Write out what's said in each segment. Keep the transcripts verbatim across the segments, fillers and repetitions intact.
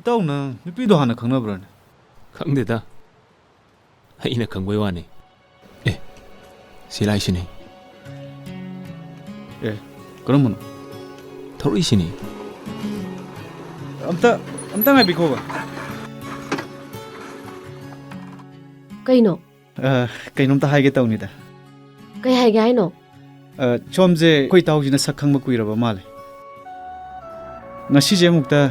ꯏꯇꯥꯎꯅ ꯅꯨꯄꯤꯗꯣ ꯍꯥꯟꯅ ꯈꯪꯅꯕ꯭ꯔꯥꯅꯦ? ꯈꯪꯗꯦꯗ꯫ ꯑꯩꯅ ꯈꯪꯕꯩ ꯋꯥꯅꯤ꯫ ꯑꯦ, ꯁꯤ ꯂꯥꯏꯁꯤꯅꯤ꯫ ꯑꯦ, ꯀꯔꯝꯕꯅꯣ? ꯊꯧꯔꯛꯏꯁꯤꯅꯤ꯫ ꯑꯝꯇ, ꯑꯝꯇ ꯉꯥꯏꯕꯤꯈꯣꯕ꯫ ꯀꯩꯅꯣ? ꯑ, ꯀꯩꯅꯣꯝꯇ ꯍꯥꯏꯒꯦ ꯇꯧꯅꯤꯗ꯫ ꯀꯩ ꯍꯥꯏꯒꯦ ꯍꯥꯏꯅꯣ? ꯑ, ꯁꯣꯝꯁꯦ ꯑꯩꯈꯣꯏ ꯏꯇꯥꯎꯁꯤꯅ ꯁꯛ ꯈꯪꯕ ꯀꯨꯏꯔꯕ ꯃꯥꯜꯂꯦ꯫ ꯉꯁꯤꯁꯦ ꯑꯃꯨꯛꯇ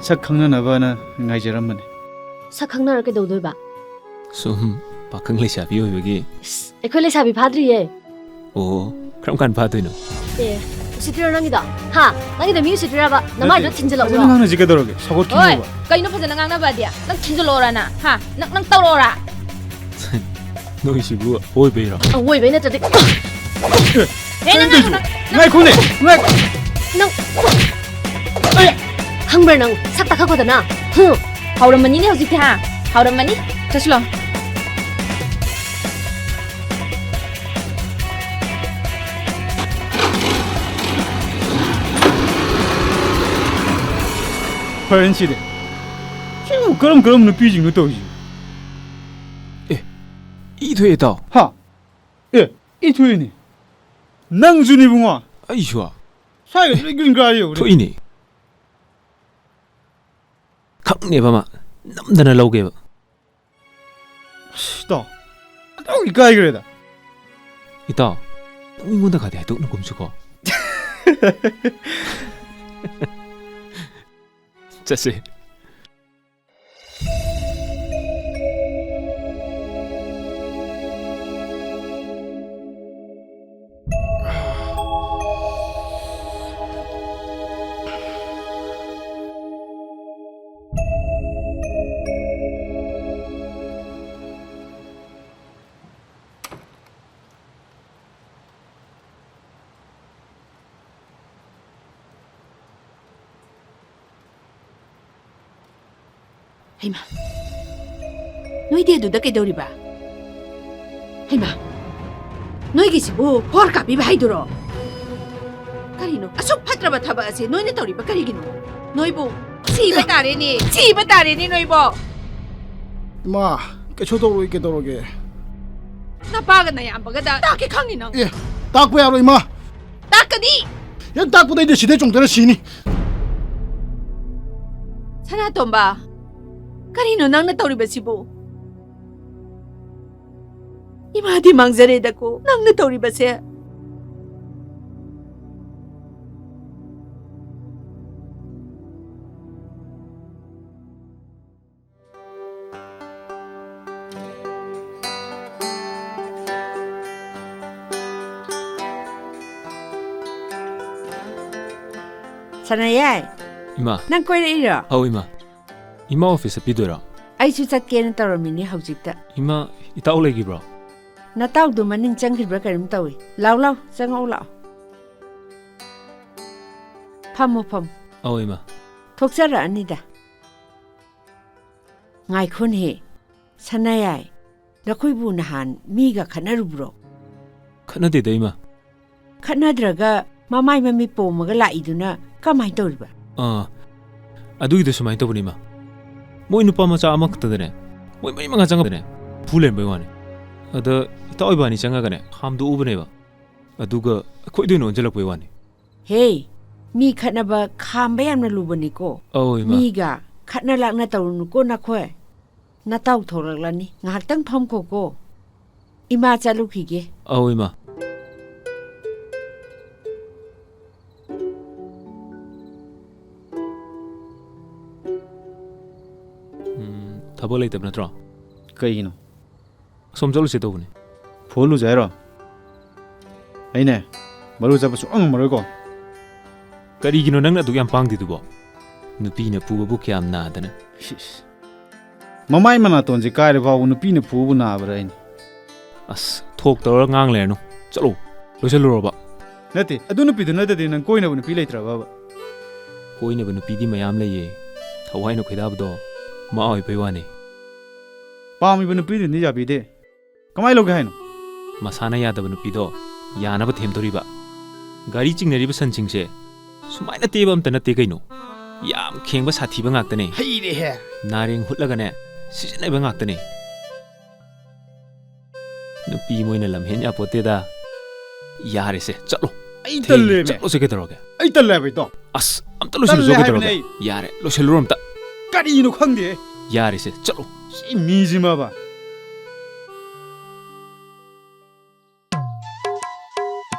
ꯁꯛ ꯈꯪꯅꯅꯕꯅ ꯉꯥꯏꯖꯔꯝꯕꯅꯦ꯫ ꯁꯛ ꯈꯪꯅꯔ ꯀꯩꯗꯧꯗꯣꯏꯕ? ꯁꯨꯝ ꯄꯥꯈꯪ ꯂꯩꯁꯥꯕꯤ ꯑꯣꯏꯕꯒꯤ꯫ ꯏꯁ, ꯑꯩꯈꯣꯏ ꯂꯩꯁꯥꯕꯤ ꯐꯥꯗ꯭ꯔꯤꯌꯦ꯫ ꯑꯣ, ꯀꯔꯝ ꯀꯥꯟ ꯐꯥꯗꯣꯏꯅꯣ? ꯑꯦ, ꯎꯁꯤꯠꯇ꯭ꯔꯤꯔꯣ ꯅꯪꯒꯤꯗꯣ? ꯍꯥ? ꯅꯪꯒꯤꯗꯣ ꯃꯤ ꯎꯁꯤꯠꯇ꯭ꯔꯤꯔꯕ? ꯅꯃꯥꯏꯗꯣ ꯅꯠꯇꯦ, ꯊꯤꯟꯖꯤꯜꯂꯛꯎꯔꯣ? ꯐꯖꯅ ꯉꯥꯡꯅꯁꯤ ꯀꯩꯗꯧꯔꯒꯦ? ꯁꯥꯎꯒꯠꯈꯤꯅꯣꯕ꯫ ꯍꯣꯏ, ꯀꯩꯅꯣ ꯐꯖꯅ ꯉꯥꯡꯅꯕꯗꯤ? ꯅꯪ ꯊꯤꯟꯖꯤꯜꯂꯛꯑꯣꯔꯥ ꯅ? ꯍꯥ? ꯅꯪ, ꯅꯪ ꯇꯧꯔꯛꯑꯣꯔꯥ? ꯅꯣꯏꯁꯤꯕꯨ ꯑꯣꯏꯕꯩꯔꯣ? ꯑꯋꯣꯏꯕꯩ ꯅꯠꯇ꯭ꯔꯗꯤ꯫ ꯑꯦ, ꯅꯪ ꯀꯩꯅꯣ ꯇꯧꯔꯤꯁꯤꯕꯣ? ꯉꯥꯏꯈꯣ, ꯅꯪ, ꯉꯥꯏꯈꯣꯅꯦ, ꯉꯥꯏꯈꯣ꯫ ꯅꯪ, ꯑꯩ! ꯈꯪꯕ꯭ꯔꯥ ꯅꯪ? ꯁꯛ ꯇꯥꯈꯠꯈꯣꯗꯅ꯫ ꯍꯨꯝ꯫ ꯍꯧꯔꯝꯃꯅꯤꯅꯦ ꯍꯧꯖꯤꯛꯇꯤ, ꯍꯥ? ꯍꯧꯔꯝꯃꯅꯤ꯫ ꯆꯠꯁꯤꯂꯣ꯫ ꯐꯔꯦꯅꯦ ꯁꯤꯗꯤ꯫ ꯁꯤꯕꯨ ꯀꯔꯝ ꯀꯔꯝꯕ ꯅꯨꯄꯤꯁꯤꯡꯅꯣ ꯇꯧꯔꯤꯁꯤ? ꯑꯦ, ꯏ ꯊꯣꯛꯑꯦ, ꯏꯇꯥꯎ꯫ ꯍꯥ? ꯑꯦ, ꯏ ꯊꯣꯛꯏꯅꯦ꯫ ꯅꯪꯁꯨꯅꯤ ꯏꯕꯨꯡꯉꯣ꯫ ꯑꯩꯁꯨ? ꯁ꯭ꯋꯥꯏꯒ ꯂꯣꯏ ꯒ꯭ꯔꯤꯟ ꯀꯥꯔ ꯌꯧꯔꯦ꯫ ꯊꯣꯛꯏꯅꯦ꯫ ꯈꯪꯅꯦꯕ ꯑꯃ ꯅꯝꯗꯅ ꯂꯧꯒꯦꯕ꯫ ꯑꯁ, ꯏꯇꯥꯎ, ꯏꯇꯥꯎ ꯏꯀꯥꯏꯈ꯭ꯔꯦꯗ꯫ ꯏꯇꯥꯎ, ꯅꯪ ꯃꯤꯉꯣꯟꯗ ꯈꯗꯤ ꯍꯥꯏꯗꯣꯛꯅꯨꯒꯨꯝꯁꯤꯀꯣ꯫ ꯆꯠꯁꯦ꯫ ꯍꯩꯃꯥ, ꯅꯣꯏꯗꯤ ꯑꯗꯨꯗ ꯀꯩꯗꯧꯔꯤꯕ? ꯍꯩꯃꯥ, ꯅꯣꯏꯒꯤꯁꯤꯕꯨ ꯐꯣꯔ ꯀꯥꯞꯄꯤꯕ ꯍꯥꯏꯗꯨꯔꯣ? ꯀꯔꯤꯅꯣ ꯑꯁꯨꯛ ꯐꯠꯇ꯭ꯔꯕ ꯊꯕꯛ ꯑꯁꯦ ꯅꯣꯏꯅ ꯇꯧꯔꯤꯕ ꯀꯔꯤꯒꯤꯅꯣ? ꯅꯣꯏꯕꯨ ꯊꯤꯕ ꯇꯥꯔꯦꯅꯦ, ꯊꯤꯕ ꯇꯥꯔꯦꯅꯦ ꯅꯣꯏꯕꯣ꯫ ꯏꯃꯥ, ꯀꯩꯁꯨ ꯇꯧꯔꯣꯏ, ꯀꯩꯗꯧꯔꯒꯦ? ꯅꯄꯥꯒ ꯅꯌꯥꯝꯕꯒꯗ ꯇꯥꯛꯀꯦ ꯈꯪꯅꯤ ꯅꯪ꯫ ꯑꯦ, ꯇꯥꯛꯄ ꯌꯥꯔꯣꯏ, ꯏꯃꯥ꯫ ꯇꯥꯛꯀꯅꯤ꯫ ꯍꯦꯛ ꯇꯥꯛꯄꯗꯩꯗꯤ ꯁꯤꯗꯩ ꯆꯣꯡꯊꯔ ꯁꯤꯅꯤ꯫ ꯁꯅꯥꯇꯣꯝꯕ, ꯀꯔꯤꯅꯣ ꯅꯪꯅ ꯇꯧꯔꯤꯕꯁꯤꯕꯨ? ꯏꯃꯥꯗꯤ ꯃꯥꯡꯖꯔꯦꯗꯀꯣ ꯅꯪꯅ ꯇꯧꯔꯤꯕꯁꯦ꯫ ꯁꯅꯥꯌꯥꯏ, ꯏꯃꯥ꯫ ꯅꯪ ꯀꯣꯏꯔꯛꯏꯔꯣ? ꯑꯧ, ꯏꯃꯥ꯫ ꯏꯃꯥ ꯑꯣꯐꯤꯁ ꯆꯠꯄꯤꯗꯣꯏꯔꯣ? ꯑꯩꯁꯨ ꯆꯠꯀꯦꯅ ꯇꯧꯔꯝꯃꯤꯅꯦ ꯍꯧꯖꯤꯛꯇ꯫ ꯏꯃꯥ, ꯏꯇꯥꯎ ꯂꯩꯈꯤꯕ꯭ꯔꯣ? ꯅꯇꯥꯎꯗꯨ ꯃꯅꯤꯡ ꯆꯪꯈꯤꯕ꯭ꯔꯥ ꯀꯩꯅꯣꯝ ꯇꯧꯏ꯫ ꯂꯥꯎ, ꯂꯥꯎ, ꯆꯪꯉꯛꯎ ꯂꯥꯎ꯫ ꯐꯝꯃꯣ, ꯐꯝꯃꯣ꯫ ꯑꯧ, ꯏꯃꯥ꯫ ꯊꯣꯛꯆꯔꯛꯑꯅꯤꯗ꯫ ꯉꯥꯏꯈꯣꯅꯦꯍꯦ, ꯁꯅꯥꯌꯥꯏ, ꯅꯈꯣꯏꯕꯨ ꯅꯍꯥꯟ ꯃꯤꯒ ꯈꯠꯅꯔꯨꯕ꯭ꯔꯣ? ꯈꯠꯅꯗꯦꯗ, ꯏꯃꯥ꯫ ꯈꯠꯅꯗ꯭ꯔꯒ ꯃꯃꯥꯏ ꯃꯃꯤꯠ ꯄꯣꯝꯃꯒ ꯂꯥꯛꯏꯗꯨꯅ ꯀꯃꯥꯏ ꯇꯧꯔꯤꯕ? ꯑꯥ, ꯑꯗꯨꯒꯤꯗꯣ ꯁꯨꯃꯥꯏꯅ ꯇꯧꯕꯅꯤ, ꯏꯃꯥ꯫ ꯃꯣꯏ ꯅꯨꯄꯥ ꯃꯆꯥ ꯑꯃꯈꯛꯇꯗꯅꯦ, ꯃꯣꯏ ꯃꯔꯤ ꯃꯉꯥ ꯆꯪꯉꯒꯅꯦ, ꯐꯨ ꯂꯩꯔꯝꯕꯩ ꯋꯥꯅꯤ꯫ ꯑꯗ ꯏꯇꯥꯎ ꯏꯕꯥꯅꯤ ꯆꯪꯉꯒꯅꯦ, ꯈꯥꯝꯗꯣꯛꯎꯕꯅꯦꯕ꯫ ꯑꯗꯨꯒ ꯑꯩꯈꯣꯏꯗ ꯑꯣꯏꯅ ꯑꯣꯟꯁꯤꯜꯂꯛꯄꯩ ꯋꯥꯅꯤ꯫ ꯍꯦ, ꯃꯤ ꯈꯠꯅꯕ ꯈꯥꯝꯕ ꯌꯥꯝꯅ ꯂꯨꯕꯅꯤꯀꯣ꯫ ꯑꯧ, ꯏꯃꯥ꯫ ꯃꯤꯒ ꯈꯠꯅ ꯂꯥꯛꯅ ꯇꯧꯔꯨꯅꯨꯀꯣ ꯅꯈꯣꯏ꯫ ꯅꯇꯥꯎ ꯊꯣꯛꯂꯛꯂꯅꯤ, ꯉꯥꯏꯍꯥꯛꯇꯪ ꯐꯝꯈꯣꯀꯣ꯫ ꯏꯃꯥ ꯆꯠꯂꯨꯈꯤꯒꯦ꯫ ꯑꯧ, ꯏꯃꯥ꯫ ꯎꯝ, ꯊꯕꯛ ꯂꯩꯇꯕ ꯅꯠꯇ꯭ꯔꯣ? ꯀꯩꯒꯤꯅꯣ? ꯑꯁꯣꯝ ꯆꯠꯂꯨꯁꯦ ꯇꯧꯕꯅꯦ꯫ ꯐꯨꯍꯜꯂꯨꯁꯦ ꯍꯥꯏꯔꯣ? ꯑꯩꯅꯦ, ꯃꯔꯨ ꯆꯠꯄ ꯁꯨꯡꯉꯝ ꯉꯝꯃꯔꯣꯏꯀꯣ꯫ ꯀꯔꯤꯒꯤꯅꯣ ꯅꯪꯅ ꯑꯗꯨꯛ ꯌꯥꯝ ꯄꯥꯡꯗꯤꯗꯨꯕꯣ? ꯅꯨꯄꯤꯅ ꯐꯨꯕꯕꯨ ꯀꯌꯥꯝ ꯅꯥꯗꯅ꯫ ꯏꯁ, ꯏꯁ꯫ ꯃꯃꯥꯏ ꯃꯅꯥꯇꯣꯟꯁꯦ ꯀꯥꯏꯔ ꯐꯥꯎꯕ ꯅꯨꯄꯤꯅ ꯐꯨꯕꯕꯨ ꯅꯥꯕ꯭ꯔꯥ ꯑꯩꯅꯦ? ꯑꯁ, ꯊꯣꯛ ꯇꯧꯔ ꯉꯥꯡ ꯂꯩꯔꯅꯨ꯫ ꯆꯠꯂꯣ, ꯂꯣꯏꯁꯤꯜꯂꯨꯔꯣꯕ꯫ ꯅꯠꯇꯦ, ꯑꯗꯨ ꯅꯨꯄꯤꯗꯨ ꯅꯠꯇꯗꯤ ꯅꯪ ꯀꯣꯏꯅꯕ ꯅꯨꯄꯤ ꯂꯩꯇ꯭ꯔꯕꯕ? ꯀꯣꯏꯅꯕ ꯅꯨꯄꯤꯗꯤ ꯃꯌꯥꯝ ꯂꯩꯌꯦ꯫ ꯊꯋꯥꯏꯅ ꯈꯣꯏꯗꯥꯕꯗꯣ ꯃꯥ ꯑꯣꯏꯕꯩ ꯋꯥꯅꯤ꯫ ꯄꯥꯝꯃꯤꯕ ꯅꯨꯄꯤꯗꯨꯅꯗꯤ ꯌꯥꯕꯤꯗꯦ꯫ ꯀꯃꯥꯏ ꯂꯧꯒꯦ ꯍꯥꯏꯅꯣ? ꯃꯁꯥꯅ ꯌꯥꯗꯕ ꯅꯨꯄꯤꯗꯣ ꯌꯥꯅꯕ ꯊꯦꯝꯗꯧꯔꯤꯕ꯫ ꯒꯥꯔꯤ ꯆꯤꯡꯅꯔꯤꯕ ꯁꯟꯁꯤꯡꯁꯦ ꯁꯨꯃꯥꯏꯅ ꯇꯦꯕ ꯑꯝꯇ ꯅꯠꯇꯦ ꯀꯩꯅꯣ꯫ ꯌꯥꯝ ꯈꯦꯡꯕ ꯁꯥꯊꯤꯕ ꯉꯥꯛꯇꯅꯦ꯫ ꯍꯩꯔꯦꯍꯦ꯫ ꯅꯥꯔꯦꯡ ꯍꯨꯠꯂꯒꯅꯦ ꯁꯤꯖꯤꯟꯅꯕ ꯉꯥꯛꯇꯅꯦ꯫ ꯅꯨꯄꯤ ꯃꯣꯏꯅ ꯂꯝ ꯍꯦꯟ ꯌꯥꯄꯣꯠꯇꯦꯗ꯫ ꯌꯥꯔꯦꯁꯦ, ꯆꯠꯂꯣ꯫ ꯑꯩ ꯊꯦꯡꯉꯦ, ꯇꯜꯂꯦꯃꯦ꯫ ꯆꯠꯂꯣꯁꯦ ꯀꯩꯗꯧꯔꯒꯦ? ꯑꯩ ꯇꯜꯂꯦ ꯍꯥꯏꯕ, ꯏꯇꯥꯎ꯫ ꯑꯁ, ꯑꯝꯇ ꯂꯣꯏꯁꯤꯜꯂꯨꯁꯣ ꯇꯜꯂꯦ ꯀꯩꯗꯧꯔꯒꯦ? ꯍꯥꯏꯕꯅꯦ ꯑꯩ꯫ ꯌꯥꯔꯦ, ꯂꯣꯏꯁꯤꯜꯂꯨꯔꯣ ꯑꯝꯇ꯫ ꯀꯔꯤꯅꯣ ꯈꯪꯗꯦ꯫ ꯌꯥꯔꯦꯁꯦ, ꯆꯠꯂꯣ꯫ ꯁꯤ ꯃꯤꯁꯤꯃꯕ꯫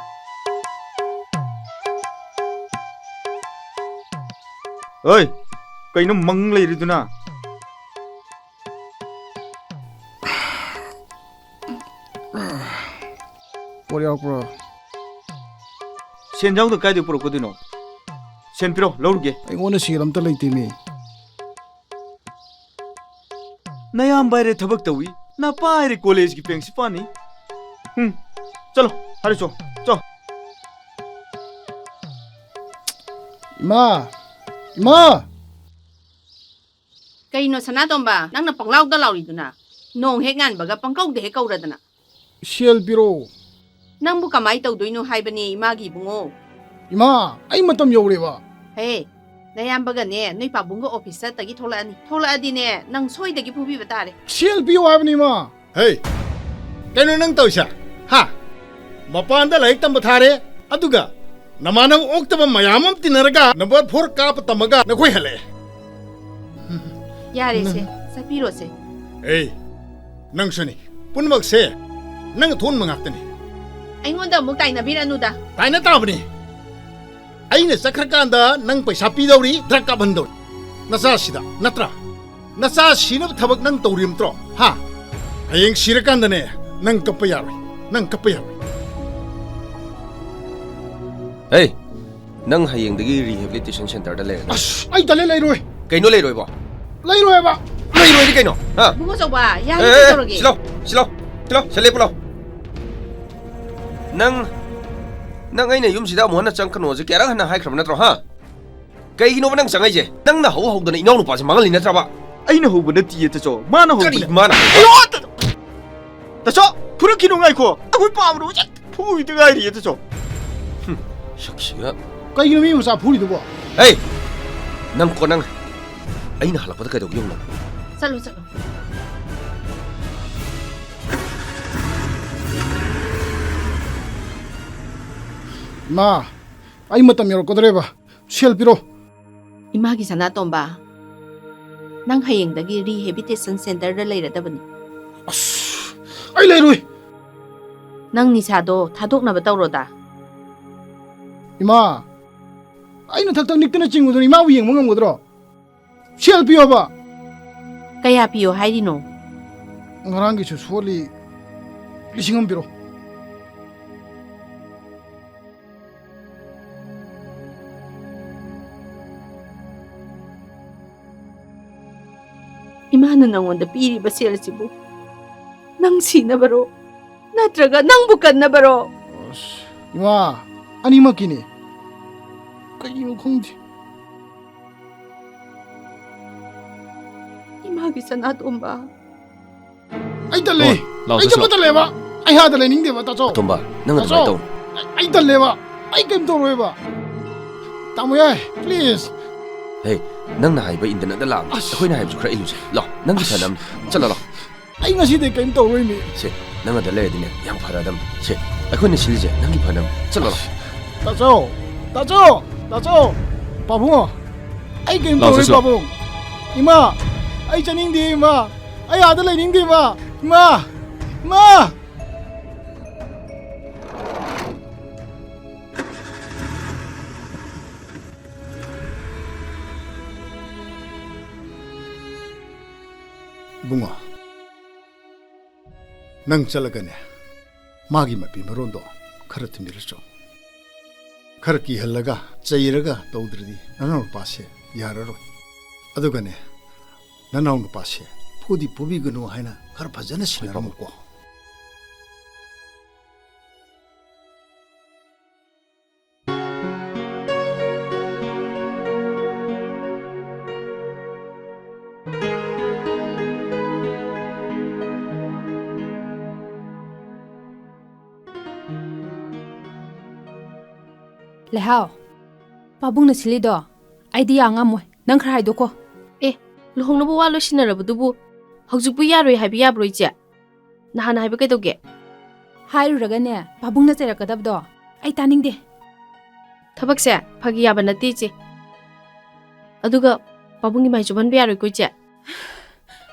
ꯍꯣꯏ, ꯀꯩꯅꯣ ꯃꯪ ꯂꯩꯔꯤꯗꯨꯅ? ꯄꯣꯠ ꯌꯥꯎꯔꯛꯄ꯭ꯔꯣ? ꯁꯦꯟ ꯌꯥꯎꯗ ꯀꯥꯏꯗꯩ ꯄꯨꯔꯛꯀꯗꯣꯏꯅꯣ? ꯁꯦꯟ ꯄꯤꯔꯣ, ꯂꯧꯔꯨꯒꯦ꯫ ꯑꯩꯉꯣꯟꯗ ꯁꯦꯜ ꯑꯝꯇ ꯂꯩꯇꯦꯃꯤ꯫ ꯅꯌꯥꯝꯕ ꯍꯥꯏꯔꯦ ꯊꯕꯛ ꯇꯧꯏ, ꯅꯄꯥ ꯍꯥꯏꯔꯦ ꯀꯣꯂꯦꯖꯀꯤ ꯄ꯭ꯔꯤꯟꯁꯤꯄꯥꯜꯅꯤ꯫ ꯎꯝ, ꯆꯠꯂꯣ, ꯍꯥꯏꯔꯨꯆꯣ, ꯆꯣ꯫ ꯏꯃꯥ! ꯏꯃꯥ! ꯀꯩꯅꯣ ꯁꯅꯥꯇꯣꯝꯕ, ꯅꯪꯅ ꯄꯪꯂꯥꯎꯗ ꯂꯥꯎꯔꯤꯗꯨꯅ? ꯅꯣꯡ ꯍꯦꯛ ꯉꯥꯟꯕꯒ ꯄꯪꯀꯧꯗ ꯍꯦꯛ ꯀꯧꯔꯗꯅ꯫ ꯁꯦꯜ ꯄꯤꯔꯛꯑꯣ꯫ ꯅꯪꯕꯨ ꯀꯃꯥꯏ ꯇꯧꯗꯣꯏꯅꯣ ꯍꯥꯏꯕꯅꯦ ꯏꯃꯥꯒꯤ ꯏꯕꯨꯡꯉꯣ? ꯏꯃꯥ, ꯑꯩ ꯃꯇꯝ ꯌꯧꯔꯦꯕ꯫ ꯍꯦ, ꯅꯌꯥꯝꯕꯒꯅꯦ ꯅꯣꯏ ꯄꯥꯕꯨꯡꯒ ꯑꯣꯐꯤꯁ ꯆꯠꯇꯒꯤ ꯊꯣꯛꯂꯛꯑꯅꯤ꯫ ꯊꯣꯛꯂꯛꯑꯗꯤꯅꯦ ꯅꯪ ꯁꯣꯏꯗꯒꯤ ꯐꯨꯕꯤꯕ ꯇꯥꯔꯦ꯫ ꯁꯦꯜ ꯄꯤꯌꯣ ꯍꯥꯏꯕꯅꯤ ꯏꯃꯥ꯫ ꯍꯦ, ꯀꯩꯅꯣ ꯅꯪ ꯇꯧꯔꯤꯁꯦ? ꯍꯥ? ꯃꯄꯥꯟꯗ ꯂꯥꯏꯔꯤꯛ ꯇꯝꯕ ꯊꯥꯔꯦ, ꯑꯗꯨꯒ ꯅꯃꯥꯟꯅꯕ ꯑꯣꯛꯇꯕ ꯃꯌꯥꯝ ꯑꯃ ꯇꯤꯟꯅꯔꯒ ꯅꯝꯕꯔ ꯐꯣꯔ ꯀꯥꯞꯄ ꯇꯝꯃꯒ ꯅꯈꯣꯏ ꯍꯜꯂꯛꯑꯦ꯫ ꯌꯥꯔꯦꯁꯦ, ꯅꯪ ꯆꯠꯄꯤꯔꯣꯁꯦ꯫ ꯑꯦ, ꯅꯪꯁꯨꯅꯤ꯫ ꯄꯨꯝꯅꯃꯛꯁꯦ ꯅꯪ ꯊꯣꯛꯍꯟꯕ ꯉꯥꯛꯇꯅꯤ꯫ ꯑꯩꯉꯣꯟꯗ ꯑꯃꯨꯛ ꯇꯥꯏꯅꯕꯤꯔꯅꯨꯗ꯫ ꯇꯥꯏꯅ ꯇꯥꯕꯅꯤ꯫ ꯑꯩꯅ ꯆꯠꯈ꯭ꯔꯀꯥꯟꯗ ꯅꯪ ꯄꯩꯁꯥ ꯄꯤꯗꯧꯔꯤ, ꯗ꯭ꯔꯒ ꯀꯥꯞꯍꯟꯗꯧꯔꯤ꯫ ꯅꯆꯥꯁꯤꯗ, ꯅꯠꯇ꯭ꯔꯥ? ꯅꯆꯥ ꯁꯤꯅꯕ ꯊꯕꯛ ꯅꯪ ꯇꯧꯔꯤꯕ ꯅꯠꯇ꯭ꯔꯣ? ꯍꯥ? ꯍꯌꯦꯡ ꯁꯤꯔꯀꯥꯟꯗꯅꯦ, ꯅꯪ ꯀꯞꯄ ꯌꯥꯔꯣꯏ꯫ ꯅꯪ ꯀꯞꯄ ꯌꯥꯔꯣꯏ꯫ ꯍꯦ, ꯅꯪ ꯍꯌꯦꯡꯗꯒꯤ rehabilitation centerꯗ ꯂꯩꯔꯅꯤ꯫ ꯑꯁ, ꯑꯩ ꯇꯜꯂꯦ, ꯂꯩꯔꯣꯏ꯫ ꯀꯩꯅꯣ ꯂꯩꯔꯣꯏꯕꯣ? ꯂꯩꯔꯣꯏ ꯍꯥꯏꯕ꯫ ꯂꯩꯔꯣꯏꯗꯤ ꯀꯩꯅꯣ? ꯍꯥ? ꯏꯕꯨꯡꯉꯣ ꯆꯧꯕ, ꯑꯦ, ꯌꯥꯔꯦ, ꯑꯦ, ꯑꯦ, ꯀꯩꯗꯧꯔꯒꯦ? ꯁꯤꯂꯥꯎ, ꯁꯤꯂꯥꯎ, ꯁꯤꯂꯥꯎ, ꯁꯤ ꯂꯦꯞꯄꯨ ꯂꯥꯎ꯫ ꯅꯪ, ꯅꯪ ꯑꯩꯅ ꯌꯨꯝꯁꯤꯗ ꯑꯃꯨꯛ ꯍꯟꯅ ꯆꯪꯉꯛꯀꯅꯣꯁꯦ ꯀꯌꯥꯔꯛ ꯍꯟꯅ ꯍꯥꯏꯈ꯭ꯔꯕ ꯅꯠꯇ꯭ꯔꯣ, ꯍꯥ? ꯀꯩꯒꯤꯅꯣꯕ ꯅꯪ ꯆꯪꯉꯛꯏꯁꯦ? ꯅꯪꯅ ꯍꯧ ꯍꯧꯗꯅ ꯏꯅꯥꯎꯅꯨꯄꯥꯁꯦ ꯃꯥꯡꯍꯜꯂꯤ ꯅꯠꯇ꯭ꯔꯕ? ꯑꯩꯅ ꯍꯧꯕ ꯅꯠꯇꯤꯌꯦ, ꯇꯥꯆꯧ꯫ ꯃꯥꯅ ꯀꯔꯤ ꯍꯧꯕꯅꯦ꯫ ꯃꯥꯅ? ꯑꯌꯣ, ꯇꯥ-, ꯇꯥꯆꯧ, ꯐꯨꯔꯛꯈꯤꯅꯨ, ꯉꯥꯏꯈꯣ꯫ ꯑꯩꯈꯣꯏ ꯄꯥꯕꯗꯣ ꯍꯧꯖꯤꯛ ꯐꯨꯕꯤꯗ ꯉꯥꯏꯔꯤꯌꯦ, ꯇꯥꯆꯧ꯫ ꯍꯨꯝ, ꯁꯛꯁꯤꯒ꯫ ꯀꯩꯒꯤꯅꯣ ꯃꯤ ꯃꯆꯥ ꯐꯨꯔꯤꯗꯨꯕꯣ? ꯍꯦ! ꯅꯪ ꯀꯣ ꯅꯪ꯫ ꯑꯩꯅ ꯍꯜꯂꯛꯄꯗ ꯀꯩꯗꯧꯒꯦ ꯌꯦꯡꯉꯨ ꯅꯪ꯫ ꯆꯠꯂꯣ, ꯆꯠꯂꯣ꯫ ꯏꯃꯥ, ꯑꯩ ꯃꯇꯝ ꯌꯧꯔꯛꯀꯗꯧꯔꯦꯕ꯫ ꯁꯦꯜ ꯄꯤꯔꯣ꯫ ꯏꯃꯥꯒꯤ ꯁꯅꯥꯇꯣꯝꯕ, ꯅꯪ ꯍꯌꯦꯡꯗꯒꯤ rehabilitation centerꯗ ꯂꯩꯔꯗꯕꯅꯤ꯫ ꯑꯁ, ꯑꯩ ꯂꯩꯔꯣꯏ꯫ ꯅꯪ ꯅꯤꯁꯥꯗꯣ ꯊꯥꯗꯣꯛꯅꯕ ꯇꯧꯔꯣꯗ꯫ ꯏꯃꯥ, ꯑꯩꯅ ꯊꯛ ꯊꯛ ꯅꯤꯛꯇꯅ ꯆꯤꯡꯉꯨꯗꯅ ꯏꯃꯥꯕꯨ ꯌꯦꯡꯕ ꯉꯝꯒꯗ꯭ꯔꯣ? ꯁꯦꯜ ꯄꯤꯌꯣꯕ꯫ ꯀꯌꯥ ꯄꯤꯌꯣ ꯍꯥꯏꯔꯤꯅꯣ? ꯉꯔꯥꯡꯒꯤꯁꯨ ꯁꯣꯜꯂꯤ, ꯂꯤꯁꯤꯡ ꯑꯃ ꯄꯤꯔꯣ꯫ ꯏꯃꯥꯅ ꯅꯪꯉꯣꯟꯗ ꯄꯤꯔꯤꯕ ꯁꯦꯜꯁꯤꯕꯨ ꯅꯪ ꯁꯤꯅꯕꯔꯣ? ꯅꯠꯇ꯭ꯔꯒ ꯅꯪꯕꯨ ꯀꯟꯅꯕꯔꯣ? ꯑꯁ, ꯏꯃꯥ, ꯑꯅꯤꯃꯛꯀꯤꯅꯦ꯫ ꯀꯩꯒꯤꯅꯣ ꯈꯪꯗꯦ꯫ ꯏꯃꯥꯒꯤ ꯁꯅꯥꯇꯣꯝꯕ꯫ ꯑꯩ ꯇꯜꯂꯦ꯫ ꯑꯣ, ꯂꯥꯎ, ꯑꯩ ꯆꯠꯄ ꯆꯠꯂꯣ꯫ ꯇꯜꯂꯦꯕ꯫ ꯑꯩ ꯑꯥꯗ ꯂꯩꯅꯤꯡꯗꯦꯕ, ꯇꯥꯆꯧ꯫ ꯑꯇꯣꯝꯕ, ꯅꯪ ꯑꯗꯨꯃꯥꯏꯅ ꯇꯥꯆꯧ, ꯇꯧꯅꯨ꯫ ꯑꯩ, ꯑꯩ ꯇꯜꯂꯦꯕ꯫ ꯑꯩ ꯀꯩꯝ ꯇꯧꯔꯣꯏꯕ꯫ ꯇꯥꯃꯣ ꯌꯥꯏ, please꯫ ꯍꯦ, ꯅꯪꯅ ꯍꯥꯏꯕ ꯏꯟꯗꯅꯗ ꯂꯥꯛꯑꯝꯅꯦ꯫ ꯑꯁ꯫ ꯑꯩꯈꯣꯏꯅ ꯍꯥꯏꯕꯁꯨ ꯈꯔ ꯏꯜꯂꯨꯁꯦ꯫ ꯂꯥꯎ, ꯅꯪꯒꯤ ꯑꯁ꯫ ꯐꯅꯕ꯫ ꯆꯠꯂꯣ, ꯂꯥꯎ꯫ ꯑꯩ ꯉꯁꯤꯗꯤ ꯀꯔꯤꯝ ꯇꯧꯔꯣꯏ ꯃꯤ꯫ ꯁꯦ, ꯅꯪ ꯑꯗ ꯂꯩꯔꯗꯤꯅꯦ ꯌꯥꯝ ꯐꯔꯗꯝ꯫ ꯁꯦ, ꯑꯩꯈꯣꯏꯅ ꯁꯤꯜꯂꯤꯁꯦ ꯅꯪꯒꯤ ꯐꯅꯕ꯫ ꯆꯠꯂꯣ, ꯂꯥꯎ꯫ ꯇꯥꯆꯧ! ꯇꯥꯆꯧ! ꯇꯥꯆꯧ! ꯄꯥꯕꯨꯡꯉꯣ! ꯑꯩ ꯀꯔꯤꯝ ꯂꯥꯎ, ꯇꯧꯔꯣꯏ ꯆꯠꯁꯤ ꯂꯥꯎ꯫ ꯄꯥꯕꯨꯡ꯫ ꯏꯃꯥ! ꯑꯩ ꯆꯠꯅꯤꯡꯗꯦ ꯏꯃꯥ! ꯑꯩ ꯑꯥꯗ ꯂꯩꯅꯤꯡꯗꯦ ꯏꯃꯥ! ꯏꯃꯥ! ꯏꯃꯥ! ꯏꯕꯨꯡꯉꯣ, ꯅꯪ ꯆꯠꯂꯒꯅꯦ, ꯃꯥꯒꯤ ꯃꯄꯤ ꯃꯔꯣꯟꯗꯣ ꯈꯔ ꯊꯤꯟꯕꯤꯔꯨꯆꯣ꯫ ꯈꯔ ꯀꯤꯍꯜꯂꯒ, ꯆꯩꯔꯒ ꯇꯧꯗ꯭ꯔꯗꯤ ꯅꯅꯥꯎ ꯅꯨꯄꯥꯁꯦ ꯌꯥꯔꯔꯣꯏ꯫ ꯑꯗꯨꯒꯅꯦ, ꯅꯅꯥꯎ ꯅꯨꯄꯥꯁꯦ ꯐꯨꯗꯤ ꯐꯨꯕꯤꯒꯅꯨ ꯍꯥꯏꯅ ꯈꯔ ꯐꯖꯅ ꯁꯤꯟꯅꯔꯝꯃꯨꯀꯣ꯫ ꯂꯩꯍꯥꯎ, ꯄꯥꯕꯨꯡꯅ ꯁꯤꯜꯂꯤꯗꯣ ꯑꯩꯗꯤ ꯌꯥ ꯉꯝꯃꯣꯏ꯫ ꯅꯪ ꯈꯔ ꯍꯥꯏꯗꯣꯛꯈꯣ꯫ ꯑꯦ, ꯂꯨꯍꯣꯡꯅꯕ ꯋꯥ ꯂꯣꯏꯁꯤꯟꯅꯔꯕꯗꯨꯕꯨ ꯍꯧꯖꯤꯛꯄꯨ ꯌꯥꯔꯣꯏ ꯍꯥꯏꯕ ꯌꯥꯕ꯭ꯔꯣ, ꯏꯆꯦ? ꯅꯍꯥꯟ ꯍꯥꯏꯕ ꯀꯩꯗꯧꯒꯦ? ꯍꯥꯏꯔꯨꯔꯒꯅꯦ, ꯄꯥꯕꯨꯡꯅ ꯆꯩꯔꯛꯀꯗꯕꯗꯣ ꯑꯩ ꯇꯥꯅꯤꯡꯗꯦ꯫ ꯊꯕꯛꯁꯦ ꯐꯥꯒꯤ ꯌꯥꯕ ꯅꯠꯇꯦ, ꯏꯆꯦ꯫ ꯑꯗꯨꯒ ꯄꯥꯕꯨꯡꯒꯤ ꯃꯥꯏ ꯆꯣꯝꯍꯟꯕ ꯌꯥꯔꯣꯏꯀꯣ, ꯏꯆꯦ?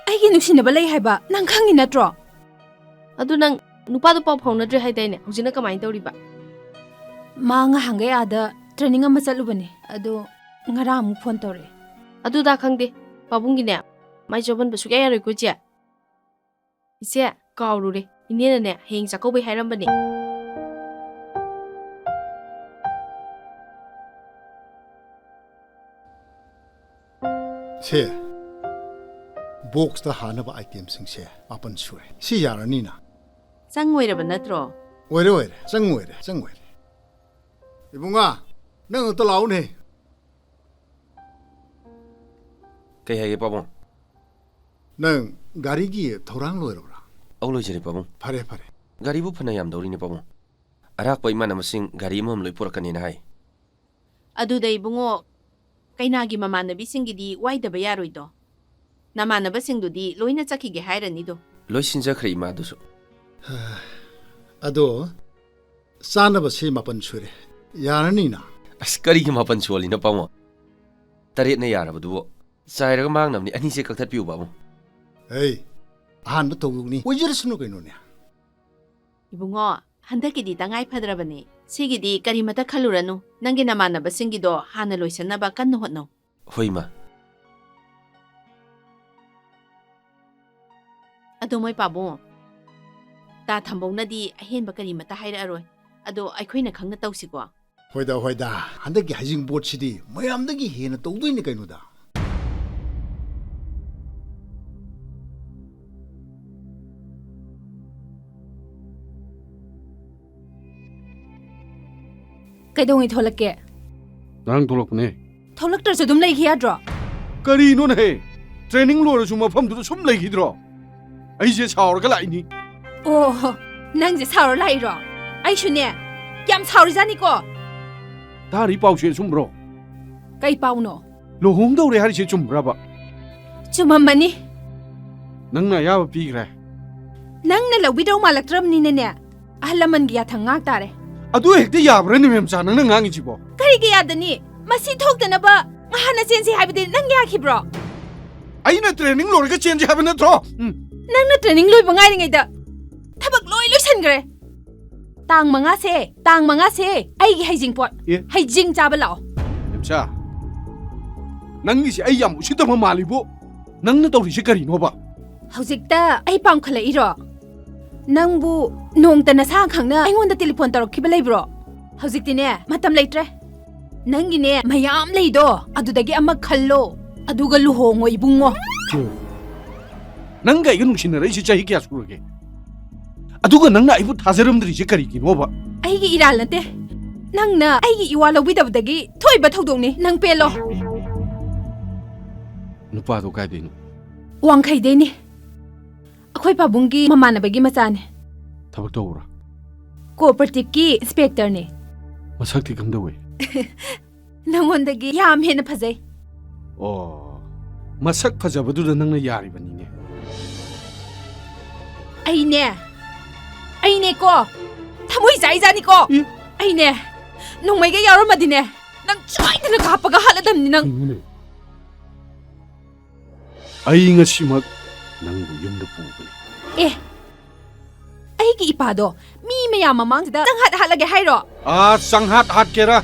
ꯑꯩꯒꯤ ꯅꯨꯡꯁꯤꯅꯕ ꯂꯩ ꯍꯥꯏꯕ ꯅꯪ ꯈꯪꯉꯤ ꯅꯠꯇ꯭ꯔꯣ? ꯑꯗꯨ ꯅꯪ ꯅꯨꯄꯥꯗꯣ ꯄꯥꯎ ꯐꯥꯎꯅꯗ꯭ꯔꯦ ꯍꯥꯏꯗꯥꯏꯅꯦ? ꯍꯧꯖꯤꯛꯅ ꯀꯃꯥꯏꯅ ꯇꯧꯔꯤꯕ? ꯃꯥ ꯉꯍꯥꯟꯈꯩ ꯑꯥꯗ training ꯑꯃ ꯆꯠꯂꯨꯕꯅꯦ, ꯑꯗꯣ ꯉꯔꯥꯡ ꯑꯃꯨꯛ phone ꯇꯧꯔꯛꯑꯦ꯫ ꯑꯗꯨꯗ ꯈꯪꯗꯦ, ꯄꯥꯕꯨꯡꯒꯤꯅꯦ ꯃꯥꯏ ꯆꯣꯝꯍꯟꯕ ꯁꯨꯛꯌꯥ ꯌꯥꯔꯣꯏꯀꯣ, ꯏꯆꯦ꯫ ꯏꯆꯦ, ꯀꯥꯎꯔꯨꯔꯦ꯫ ꯏꯅꯦꯅꯅꯦ ꯍꯌꯦꯡ ꯆꯥꯛꯀꯧꯕꯩ ꯍꯥꯏꯔꯝꯕꯅꯦ꯫ ꯁꯦ, boxꯇ ꯍꯥꯟꯅꯕ itemꯁꯤꯡꯁꯦ ꯃꯥꯄꯟ ꯁꯨꯔꯦ꯫ ꯁꯤ ꯌꯥꯔꯅꯤꯅ? ꯆꯪꯉꯣꯏꯔꯕ ꯅꯠꯇ꯭ꯔꯣ? ꯑꯣꯏꯔꯦ, ꯑꯣꯏꯔꯦ꯫ ꯆꯪꯉꯣꯏꯔꯦ, ꯆꯪꯉꯣꯏꯔꯦ꯫ ꯏꯕꯨꯡꯉꯣ, ꯅꯪ ꯑꯝꯇ ꯂꯥꯛꯎꯅꯦ꯫ ꯀꯩ ꯍꯥꯏꯒꯦ, ꯄꯥꯕꯨꯡ? ꯅꯪ ꯒꯥꯔꯤꯒꯤ ꯊꯧꯔꯥꯡ ꯂꯣꯏꯔꯕ꯭ꯔꯥ? ꯑꯧ, ꯂꯣꯏꯖꯔꯦ, ꯄꯥꯕꯨꯡ꯫ ꯐꯔꯦ, ꯐꯔꯦ꯫ ꯒꯥꯔꯤꯕꯨ ꯐꯅ ꯌꯥꯝꯗꯧꯔꯤꯅꯦ, ꯄꯥꯕꯨꯡ꯫ ꯑꯔꯥꯛꯄ ꯏꯃꯥꯟꯅꯕꯁꯤꯡ ꯒꯥꯔꯤ ꯑꯃꯃꯝ ꯂꯣꯏ ꯄꯨꯔꯛꯀꯅꯤꯅ ꯍꯥꯏ꯫ ꯑꯗꯨꯗ ꯏꯕꯨꯡꯉꯣ, ꯀꯩꯅꯥꯒꯤ ꯃꯃꯥꯟꯅꯕꯤꯁꯤꯡꯒꯤꯗꯤ ꯋꯥꯏꯗꯕ ꯌꯥꯔꯣꯏꯗꯣ? ꯅꯃꯥꯟꯅꯕꯁꯤꯡꯗꯨꯗꯤ ꯂꯣꯏꯅ ꯆꯠꯈꯤꯒꯦ ꯍꯥꯏꯔꯅꯤꯗꯣ? ꯂꯣꯏ ꯁꯤꯟꯖꯈ꯭ꯔꯦ, ꯏꯃꯥ, ꯑꯗꯨꯁꯨ꯫ ꯑꯗꯣ, ꯆꯥꯅꯕꯁꯤ ꯃꯥꯄꯟ ꯁꯨꯔꯦ꯫ ꯌꯥꯔꯅꯤꯅ? ꯑꯁ, ꯀꯔꯤꯒꯤ ꯃꯥꯄꯟ ꯁꯨꯍꯜꯂꯤꯅꯣ, ꯄꯥꯕꯨꯡ? ꯇꯔꯦꯠꯅ ꯌꯥꯔꯕꯗꯨꯕꯨ꯫ ꯆꯥꯏꯔꯒ ꯃꯥꯡꯅꯕꯅꯤ, ꯑꯅꯤꯁꯦ ꯀꯛꯊꯠꯄꯤꯌꯨ, ꯄꯥꯕꯨꯡ꯫ ꯍꯩ, ꯑꯍꯥꯟꯕ ꯊꯧꯗꯣꯛꯅꯤ, ꯑꯣꯏꯖꯔꯁꯅꯨ ꯀꯩꯅꯣꯅꯦ꯫ ꯏꯕꯨꯡꯉꯣ, ꯍꯟꯗꯛꯀꯤꯗꯤ ꯇꯉꯥꯏ ꯐꯗ꯭ꯔꯕꯅꯦ꯫ ꯁꯤꯒꯤꯗꯤ ꯀꯔꯤꯃꯇ ꯈꯜꯂꯨꯔꯅꯨ, ꯅꯪꯒꯤ ꯅꯃꯥꯟꯅꯕꯁꯤꯡꯒꯤꯗꯣ ꯍꯥꯟꯅ ꯂꯣꯏꯁꯟꯅꯕ ꯀꯟꯅ ꯍꯣꯠꯅꯧ꯫ ꯍꯣꯏ, ꯏꯃꯥ꯫ ꯑꯗꯣ ꯃꯣꯏ ꯄꯥꯕꯨꯡ, ꯇꯥ ꯊꯝꯕꯧꯅꯗꯤ ꯑꯍꯦꯟꯕ ꯀꯔꯤꯃꯇ ꯍꯥꯏꯔꯛꯑꯔꯣꯏ꯫ ꯑꯗꯣ ꯑꯩꯈꯣꯏꯅ ꯈꯪꯅ ꯇꯧꯁꯤꯀꯣ꯫ ꯍꯣꯏꯗ, ꯍꯣꯏꯗ, ꯍꯟꯗꯛꯀꯤ ꯍꯩꯖꯤꯡꯄꯣꯠꯁꯤꯗꯤ ꯃꯌꯥꯝꯗꯒꯤ ꯍꯦꯟꯅ ꯇꯧꯗꯣꯏꯅꯤ ꯀꯩꯅꯣꯗ꯫ ꯀꯩꯗꯧꯉꯩ ꯊꯣꯛꯂꯛꯀꯦ? ꯉꯔꯥꯡ ꯊꯣꯛꯂꯛꯄꯅꯦ꯫ ꯊꯣꯛꯂꯛꯇ꯭ꯔꯁꯨ ꯑꯗꯨꯝ ꯂꯩꯈꯤ ꯌꯥꯗ꯭ꯔꯣ? ꯀꯔꯤꯅꯣꯅꯦꯍꯦ? Training ꯂꯣꯏꯔꯁꯨ ꯃꯐꯝꯗꯨꯗ ꯁꯨꯝ ꯂꯩꯈꯤꯗ꯭ꯔꯣ? ꯑꯩꯁꯦ ꯁꯥꯎꯔꯒ ꯂꯥꯛꯏꯅꯤ꯫ ꯑꯣ, ꯅꯪꯁꯦ ꯁꯥꯎꯔ ꯂꯥꯛꯏꯔꯣ? ꯑꯩꯁꯨꯅꯦ, ꯌꯥꯝ ꯁꯥꯎꯔꯤꯖꯥꯠꯅꯤꯀꯣ꯫ ꯇꯥꯔꯤ ꯄꯥꯎꯁꯦ ꯑꯆꯨꯝꯕ꯭ꯔꯣ? ꯀꯩ ꯄꯥꯎꯅꯣ? ꯂꯨꯍꯣꯡꯗꯧꯔꯦ ꯍꯥꯏꯔꯤꯁꯦ ꯆꯨꯝꯕ꯭ꯔꯕ? ꯆꯨꯝꯃꯝꯃꯅꯤ꯫ ꯅꯪꯅ ꯑꯌꯥꯕ ꯄꯤꯈ꯭ꯔꯦ? ꯅꯪꯅ ꯂꯧꯕꯤꯗꯧ ꯃꯥꯜꯂꯛꯇ꯭ꯔꯕꯅꯤꯅꯅꯦ, ꯑꯍꯜ ꯂꯃꯟꯒꯤ ꯌꯥꯊꯪ ꯉꯥꯛ ꯇꯥꯔꯦ꯫ ꯑꯗꯨ ꯍꯦꯛꯇ ꯌꯥꯕ꯭ꯔꯥꯅꯦ, ꯃꯦꯝꯆꯥ, ꯅꯪꯅ ꯉꯥꯡꯉꯤꯁꯤꯕꯣ? ꯀꯔꯤꯒꯤ ꯌꯥꯗꯅꯤ? ꯃꯁꯤ ꯊꯣꯛꯇꯅꯕ ꯉꯍꯥꯟꯅ ꯆꯦꯟꯁꯤ ꯍꯥꯏꯕꯗꯤ ꯅꯪ ꯌꯥꯈꯤꯕ꯭ꯔꯣ? ꯑꯩꯅ training ꯂꯣꯏꯔꯒ ꯆꯦꯟꯁꯤ ꯍꯥꯏꯕ ꯅꯠꯇ꯭ꯔꯣ? ꯎꯝ꯫ ꯅꯪꯅ training ꯂꯣꯏꯕ ꯉꯥꯏꯔꯤꯉꯩꯗ ꯊꯕꯛ ꯂꯣꯏ ꯂꯣꯏꯁꯟꯈ꯭ꯔꯦ꯫ ꯇꯥꯡ ꯃꯉꯥꯁꯦ, ꯇꯥꯡ ꯃꯉꯥꯁꯦ ꯑꯩꯒꯤ ꯍꯩꯖꯤꯡꯄꯣꯠ꯫ ꯑꯦ? ꯍꯩꯖꯤꯡ ꯆꯥꯕ ꯂꯥꯛꯑꯣ꯫ ꯃꯦꯝꯆꯥ, ꯅꯪꯒꯤꯁꯦ ꯑꯩ ꯌꯥꯝ ꯎꯁꯤꯠꯇꯕ ꯃꯥꯜꯂꯤꯕꯨ꯫ ꯅꯪꯅ ꯇꯧꯔꯤꯁꯦ ꯀꯔꯤꯅꯣꯕ? ꯍꯧꯖꯤꯛꯇ ꯑꯩ ꯄꯥꯝꯈꯠꯂꯛꯏꯔꯣ? ꯅꯪꯕꯨ ꯅꯣꯡꯇ ꯅꯁꯥ ꯈꯪꯅ ꯑꯩꯉꯣꯟꯗ telephone ꯇꯧꯔꯛꯈꯤꯕ ꯂꯩꯕ꯭ꯔꯣ? ꯍꯧꯖꯤꯛꯇꯤꯅꯦ, ꯃꯇꯝ ꯂꯩꯇ꯭ꯔꯦ꯫ ꯅꯪꯒꯤꯅꯦ, ꯃꯌꯥꯝ ꯂꯩꯗꯣ, ꯑꯗꯨꯗꯒꯤ ꯑꯃ ꯈꯜꯂꯣ, ꯑꯗꯨꯒ ꯂꯨꯍꯣꯡꯉꯣ, ꯏꯕꯨꯡꯉꯣ꯫ ꯅꯪꯒ ꯑꯩꯒ ꯅꯨꯡꯁꯤꯅꯔꯛꯏꯁꯦ ꯆꯍꯤ ꯀꯌꯥ ꯁꯨꯔꯒꯦ? ꯑꯗꯨꯒ ꯅꯪꯅ ꯑꯩꯕꯨ ꯊꯥꯖꯔꯝꯗ꯭ꯔꯤꯁꯦ ꯀꯔꯤꯒꯤꯅꯣꯕ? ꯑꯩꯒꯤ ꯏꯔꯥꯜ ꯅꯠꯇꯦ꯫ ꯅꯪꯅ ꯑꯩꯒꯤ ꯏꯋꯥ ꯂꯧꯕꯤꯗꯕꯗꯒꯤ ꯊꯣꯛꯏꯕ ꯊꯧꯗꯣꯛꯅꯤ꯫ ꯅꯪ ꯄꯦꯜꯂꯣ꯫ ꯅꯨꯄꯥꯗꯣ ꯀꯥꯏꯗꯩꯅꯣ? ꯋꯥꯡꯈꯩꯗꯩꯅꯤ꯫ ꯑꯩꯈꯣꯏ ꯄꯥꯕꯨꯡꯒꯤ ꯃꯃꯥꯟꯅꯕꯒꯤ ꯃꯆꯥꯅꯦ꯫ ꯊꯕꯛ ꯇꯧꯕ꯭ꯔꯥ? Cooperative ꯀꯤ inspector ꯅꯦ꯫ ꯃꯁꯛꯇꯤ ꯀꯝꯗꯧꯏ? ꯅꯪꯉꯣꯟꯗꯒꯤ ꯌꯥꯝ ꯍꯦꯟꯅ ꯐꯖꯩ꯫ ꯑꯣ, ꯃꯁꯛ ꯐꯖꯕꯗꯨꯗ ꯅꯪꯅ ꯌꯥꯔꯤꯕꯅꯤꯅꯦ꯫ ꯑꯩꯅꯦ, ꯑꯩꯅꯦꯀꯣ, ꯊꯃꯣꯏ ꯆꯥꯛꯏꯖꯥꯠꯅꯤꯀꯣ꯫ ꯏ? ꯑꯩꯅꯦ, ꯅꯣꯡꯃꯩꯒ ꯌꯥꯎꯔꯝꯃꯗꯤꯅꯦ, ꯅꯪ ꯁꯣꯏꯗꯅ ꯀꯥꯞꯄꯒ ꯍꯥꯠꯂꯗꯝꯅꯤ ꯅꯪ꯫ ꯀꯩꯅꯣꯅꯦ? ꯑꯩ ꯉꯁꯤꯃꯛ ꯅꯪꯕꯨ ꯌꯨꯝꯗ ꯄꯨꯒꯅꯤ꯫ ꯑꯦ, ꯑꯩꯒꯤ ꯏꯄꯥꯗꯣ ꯃꯤ ꯃꯌꯥꯝ ꯃꯃꯥꯡꯁꯤꯗ ꯆꯪꯍꯥꯠ ꯍꯥꯠꯂꯒꯦ ꯍꯥꯏꯔꯣ? ꯑꯥ, ꯆꯪꯍꯥꯠ ꯍꯥꯠꯀꯦꯔꯥ,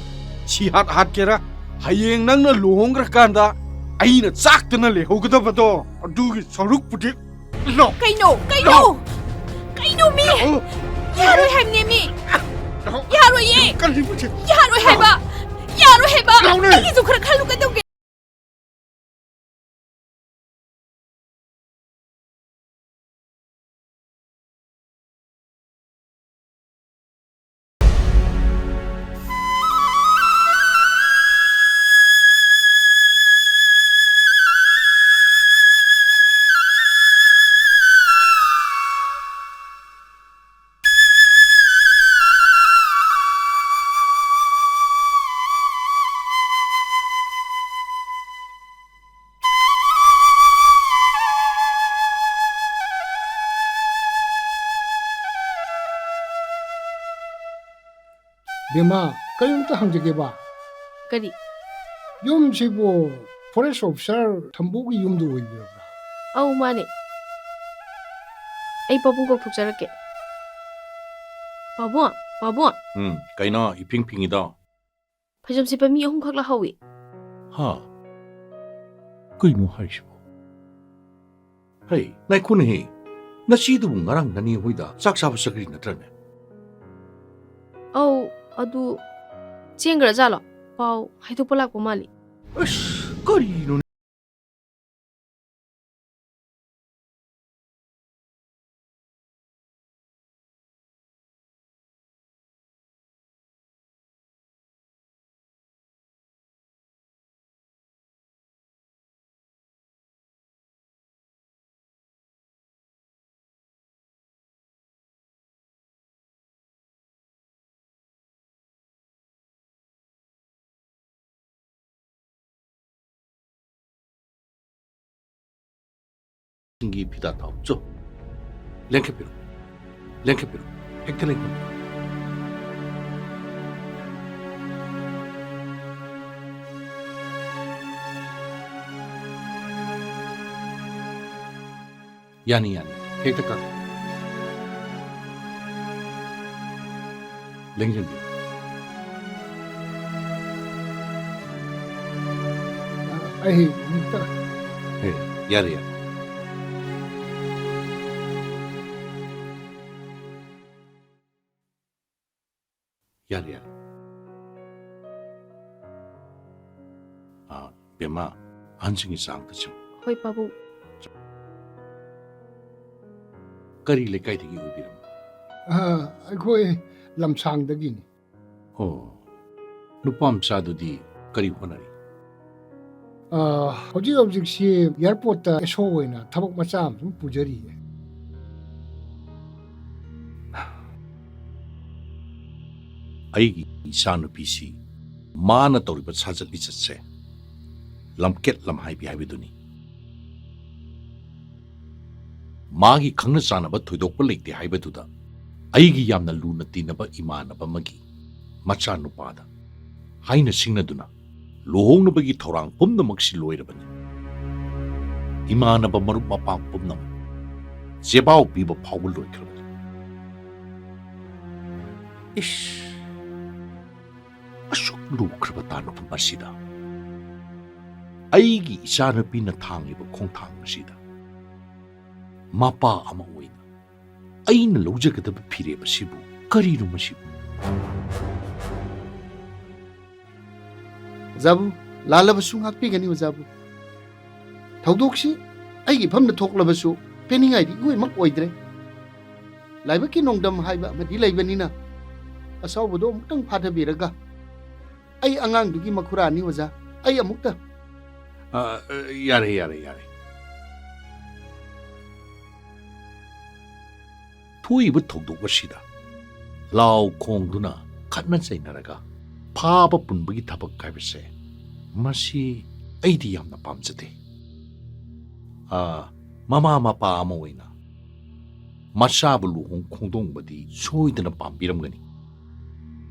ꯁꯤꯍꯥꯠ ꯍꯥꯠꯀꯦꯔꯥ, ꯍꯌꯦꯡ ꯅꯪꯅ ꯂꯨꯍꯣꯡꯈ꯭ꯔꯀꯥꯟꯗ ꯑꯩꯅ ꯆꯥꯛꯇꯅ ꯂꯩꯍꯧꯒꯗꯕꯗꯣ, ꯑꯗꯨꯒꯤ ꯁꯔꯨꯛꯄꯨꯗꯤ ꯂꯥꯎ꯫ ꯀꯩꯅꯣ? ꯀꯩꯅꯣ? ꯂꯥꯎ꯫ ꯀꯩꯅꯣ ꯃꯤ? ꯂꯥꯎ꯫ ꯌꯥꯔꯣꯏ ꯍꯥꯏꯕꯅꯦ ꯃꯤ꯫ ꯂꯥꯎ꯫ ꯌꯥꯔꯣꯏꯌꯦ꯫ ꯀꯔꯤꯅꯣ ꯁꯤ? ꯌꯥꯔꯣꯏ ꯍꯥꯏꯕ꯫ ꯌꯥꯔꯣꯏ ꯍꯥꯏꯕ꯫ ꯂꯥꯎꯅꯦ꯫ ꯑꯩꯒꯤꯁꯨ ꯈꯔ ꯈꯜꯂꯨ ꯀꯩꯗꯧꯒꯦ? ꯕꯦꯝꯃ, ꯀꯔꯤꯝꯇ ꯍꯪꯖꯒꯦꯕ? ꯀꯔꯤ? ꯌꯨꯝꯁꯤꯕꯨ forest officer ꯊꯝꯕꯧꯒꯤ ꯌꯨꯝꯗꯨ ꯑꯣꯏꯕꯤꯔꯕ꯭ꯔꯥ? ꯑꯧ, ꯃꯥꯅꯦ꯫ ꯑꯩ ꯄꯥꯕꯨꯡ ꯀꯧꯊꯣꯛꯆꯔꯛꯀꯦ꯫ ꯄꯥꯕꯨꯡ, ꯄꯥꯕꯨꯡ꯫ ꯎꯝ, ꯀꯩꯅꯣ ꯏꯐꯤꯡ ꯐꯤꯡꯉꯤꯗꯣ? ꯐꯩꯖꯣꯝ ꯁꯦꯠꯄ ꯃꯤ ꯑꯍꯨꯝꯈꯛ ꯂꯥꯛꯍꯧꯋꯤ꯫ ꯍꯥ? ꯀꯩꯅꯣ ꯍꯥꯏꯁꯤꯕꯣ? ꯍꯩ, ꯉꯥꯏꯈꯣꯅꯦꯍꯦ꯫ ꯅꯆꯦꯗꯨꯕꯨ ꯉꯔꯥꯡ ꯅꯅꯦ ꯍꯣꯏꯗ ꯆꯥꯛ ꯆꯥꯕ ꯆꯠꯈ꯭ꯔꯤ ꯅꯠꯇ꯭ꯔꯅꯦ? ꯑꯧ, ꯑꯗꯨ ꯆꯦꯟꯈ꯭ꯔꯖꯥꯠꯂꯣ? ꯄꯥꯎ ꯍꯥꯏꯗꯣꯛꯄ ꯂꯥꯛꯄ ꯃꯥꯜꯂꯤ꯫ ꯑꯁ, ꯀꯔꯤꯅꯣꯅꯦ? ꯁꯤꯡꯒꯤ ꯐꯤꯗꯥ ꯊꯥꯎ꯫ ꯆꯣ꯫ ꯂꯦꯡꯈꯠꯄꯤꯔꯣ꯫ ꯂꯦꯡꯈꯠꯄꯤꯔꯣ꯫ ꯍꯦꯛꯇ ꯂꯦꯡꯈꯠꯄꯤꯔꯣ꯫ ꯌꯥꯅꯤ, ꯌꯥꯅꯤ꯫ ꯍꯦꯛꯇ ꯀꯛ-, ꯂꯦꯡꯁꯤꯟꯕꯤꯌꯨ꯫ ꯑꯩ ꯑꯃꯨꯛꯇ ꯍꯦ, ꯌꯥꯔꯦ, ꯌꯥꯔꯦ꯫ ꯌꯥꯔꯦ, ꯌꯥꯔꯦ꯫ ꯑꯥ, ꯕꯦꯝꯃ, ꯑꯍꯟꯁꯤꯡꯒꯤ ꯆꯥ ꯑꯝꯇ ꯁꯦꯝꯃꯨ꯫ ꯍꯣꯏ, ꯄꯥꯕꯨꯡ꯫ ꯀꯔꯤ ꯂꯩꯀꯥꯏꯗꯒꯤ ꯑꯣꯏꯕꯤꯔꯕꯅꯣ? ꯑꯥ, ꯑꯩꯈꯣꯏ ꯂꯝꯁꯥꯡꯗꯒꯤꯅꯤ꯫ ꯑꯣ, ꯅꯨꯄꯥ ꯃꯆꯥꯗꯨꯗꯤ ꯀꯔꯤ ꯍꯣꯠꯅꯔꯤ? ꯑꯥ, ꯍꯧꯖꯤꯛ ꯍꯧꯖꯤꯛꯁꯤ ꯑꯦꯌꯥꯔꯄꯣꯔꯠꯇ ꯑꯦꯁ ꯑꯣ ꯑꯣꯏꯅ ꯊꯕꯛ ꯃꯆꯥ ꯑꯃ ꯁꯨꯝ ꯄꯨꯖꯔꯤꯌꯦ꯫ ꯑꯩꯒꯤ ꯏꯆꯥꯅꯨꯄꯤꯁꯤ ꯃꯥꯅ ꯇꯧꯔꯤꯕ ꯁꯥꯖꯠ ꯂꯤꯆꯠꯁꯦ ꯂꯝꯀꯦꯠ ꯂꯝꯍꯥꯏꯕꯤ ꯍꯥꯏꯕꯗꯨꯅꯤ꯫ ꯃꯥꯒꯤ ꯈꯪꯅ ꯆꯥꯟꯅꯕ ꯊꯣꯏꯗꯣꯛꯄ ꯂꯩꯇꯦ ꯍꯥꯏꯕꯗꯨꯗ ꯑꯩꯒꯤ ꯌꯥꯝꯅ ꯂꯨꯅ ꯇꯤꯟꯅꯕ ꯏꯃꯥꯟꯅꯕ ꯑꯃꯒꯤ ꯃꯆꯥꯅꯨꯄꯥꯗ ꯍꯥꯏꯅ ꯁꯤꯡꯅꯗꯨꯅ ꯂꯨꯍꯣꯡꯅꯕꯒꯤ ꯊꯧꯔꯥꯡ ꯄꯨꯝꯅꯃꯛꯁꯤ ꯂꯣꯏꯔꯕꯅꯤ꯫ ꯏꯃꯥꯟꯅꯕ ꯃꯔꯨꯞ ꯃꯄꯥꯡ ꯄꯨꯝꯅꯃꯛ ꯆꯦꯕꯥꯎ ꯄꯤꯕ ꯐꯥꯎꯕ ꯂꯣꯏꯈ꯭ꯔꯕꯅꯤ꯫ ꯏꯁ, ꯑꯁꯨꯛ ꯂꯨꯈ꯭ꯔꯕ ꯇꯥꯟꯐꯝ ꯑꯁꯤꯗ ꯑꯩꯒꯤ ꯏꯆꯥꯅꯨꯄꯤꯅ ꯊꯥꯡꯂꯤꯕ ꯈꯣꯡꯊꯥꯡ ꯑꯁꯤꯗ ꯃꯄꯥ ꯑꯃ ꯑꯣꯏꯅ ꯑꯩꯅ ꯂꯧꯖꯒꯗꯕ ꯐꯤꯔꯦꯞ ꯑꯁꯤꯕꯨ ꯀꯔꯤꯅꯣ ꯃꯁꯤꯕꯨ? ꯑꯣꯖꯥꯕꯨ, ꯂꯥꯜꯂꯕꯁꯨ ꯉꯥꯛꯄꯤꯒꯅꯤ ꯑꯣꯖꯥꯕꯨ꯫ ꯊꯧꯗꯣꯛꯁꯤ ꯑꯩꯒꯤ ꯏꯐꯝꯗ ꯊꯣꯛꯂꯕꯁꯨ ꯄꯦꯟꯅꯤꯡꯉꯥꯏꯗꯤ ꯏꯑꯣꯏꯃꯛ ꯑꯣꯏꯗ꯭ꯔꯦ꯫ ꯂꯥꯏꯕꯛꯀꯤ ꯅꯣꯡꯗꯝ ꯍꯥꯏꯕ ꯑꯃꯗꯤ ꯂꯩꯕꯅꯤꯅ ꯑꯁꯥꯎꯕꯗꯣ ꯑꯃꯨꯛꯇꯪ ꯐꯥꯊꯕꯤꯔꯒ ꯑꯩ ꯑꯉꯥꯡꯗꯨꯒꯤ ꯃꯈꯨꯔꯥꯅꯤ ꯑꯣꯖꯥ, ꯑꯩ ꯑꯃꯨꯛꯇ ꯑ, ꯑ, ꯌꯥꯔꯦ, ꯌꯥꯔꯦ, ꯌꯥꯔꯦ꯫ ꯊꯣꯛꯏꯕ ꯊꯧꯗꯣꯛ ꯑꯁꯤꯗ ꯂꯥꯎ ꯈꯣꯡꯗꯨꯅ ꯈꯠꯅ ꯆꯩꯅꯔꯒ ꯐꯥꯕ ꯄꯨꯟꯕꯒꯤ ꯊꯕꯛ ꯍꯥꯏꯕꯁꯦ ꯃꯁꯤ ꯑꯩꯗꯤ ꯌꯥꯝꯅ ꯄꯥꯝꯖꯗꯦ꯫ ꯑ, ꯃꯃꯥ ꯃꯄꯥ ꯑꯃ ꯑꯣꯏꯅ ꯃꯆꯥꯕꯨ ꯂꯨꯍꯣꯡ ꯈꯣꯡꯗꯣꯡꯕꯗꯤ ꯁꯣꯏꯗꯅ ꯄꯥꯝꯕꯤꯔꯝꯒꯅꯤ꯫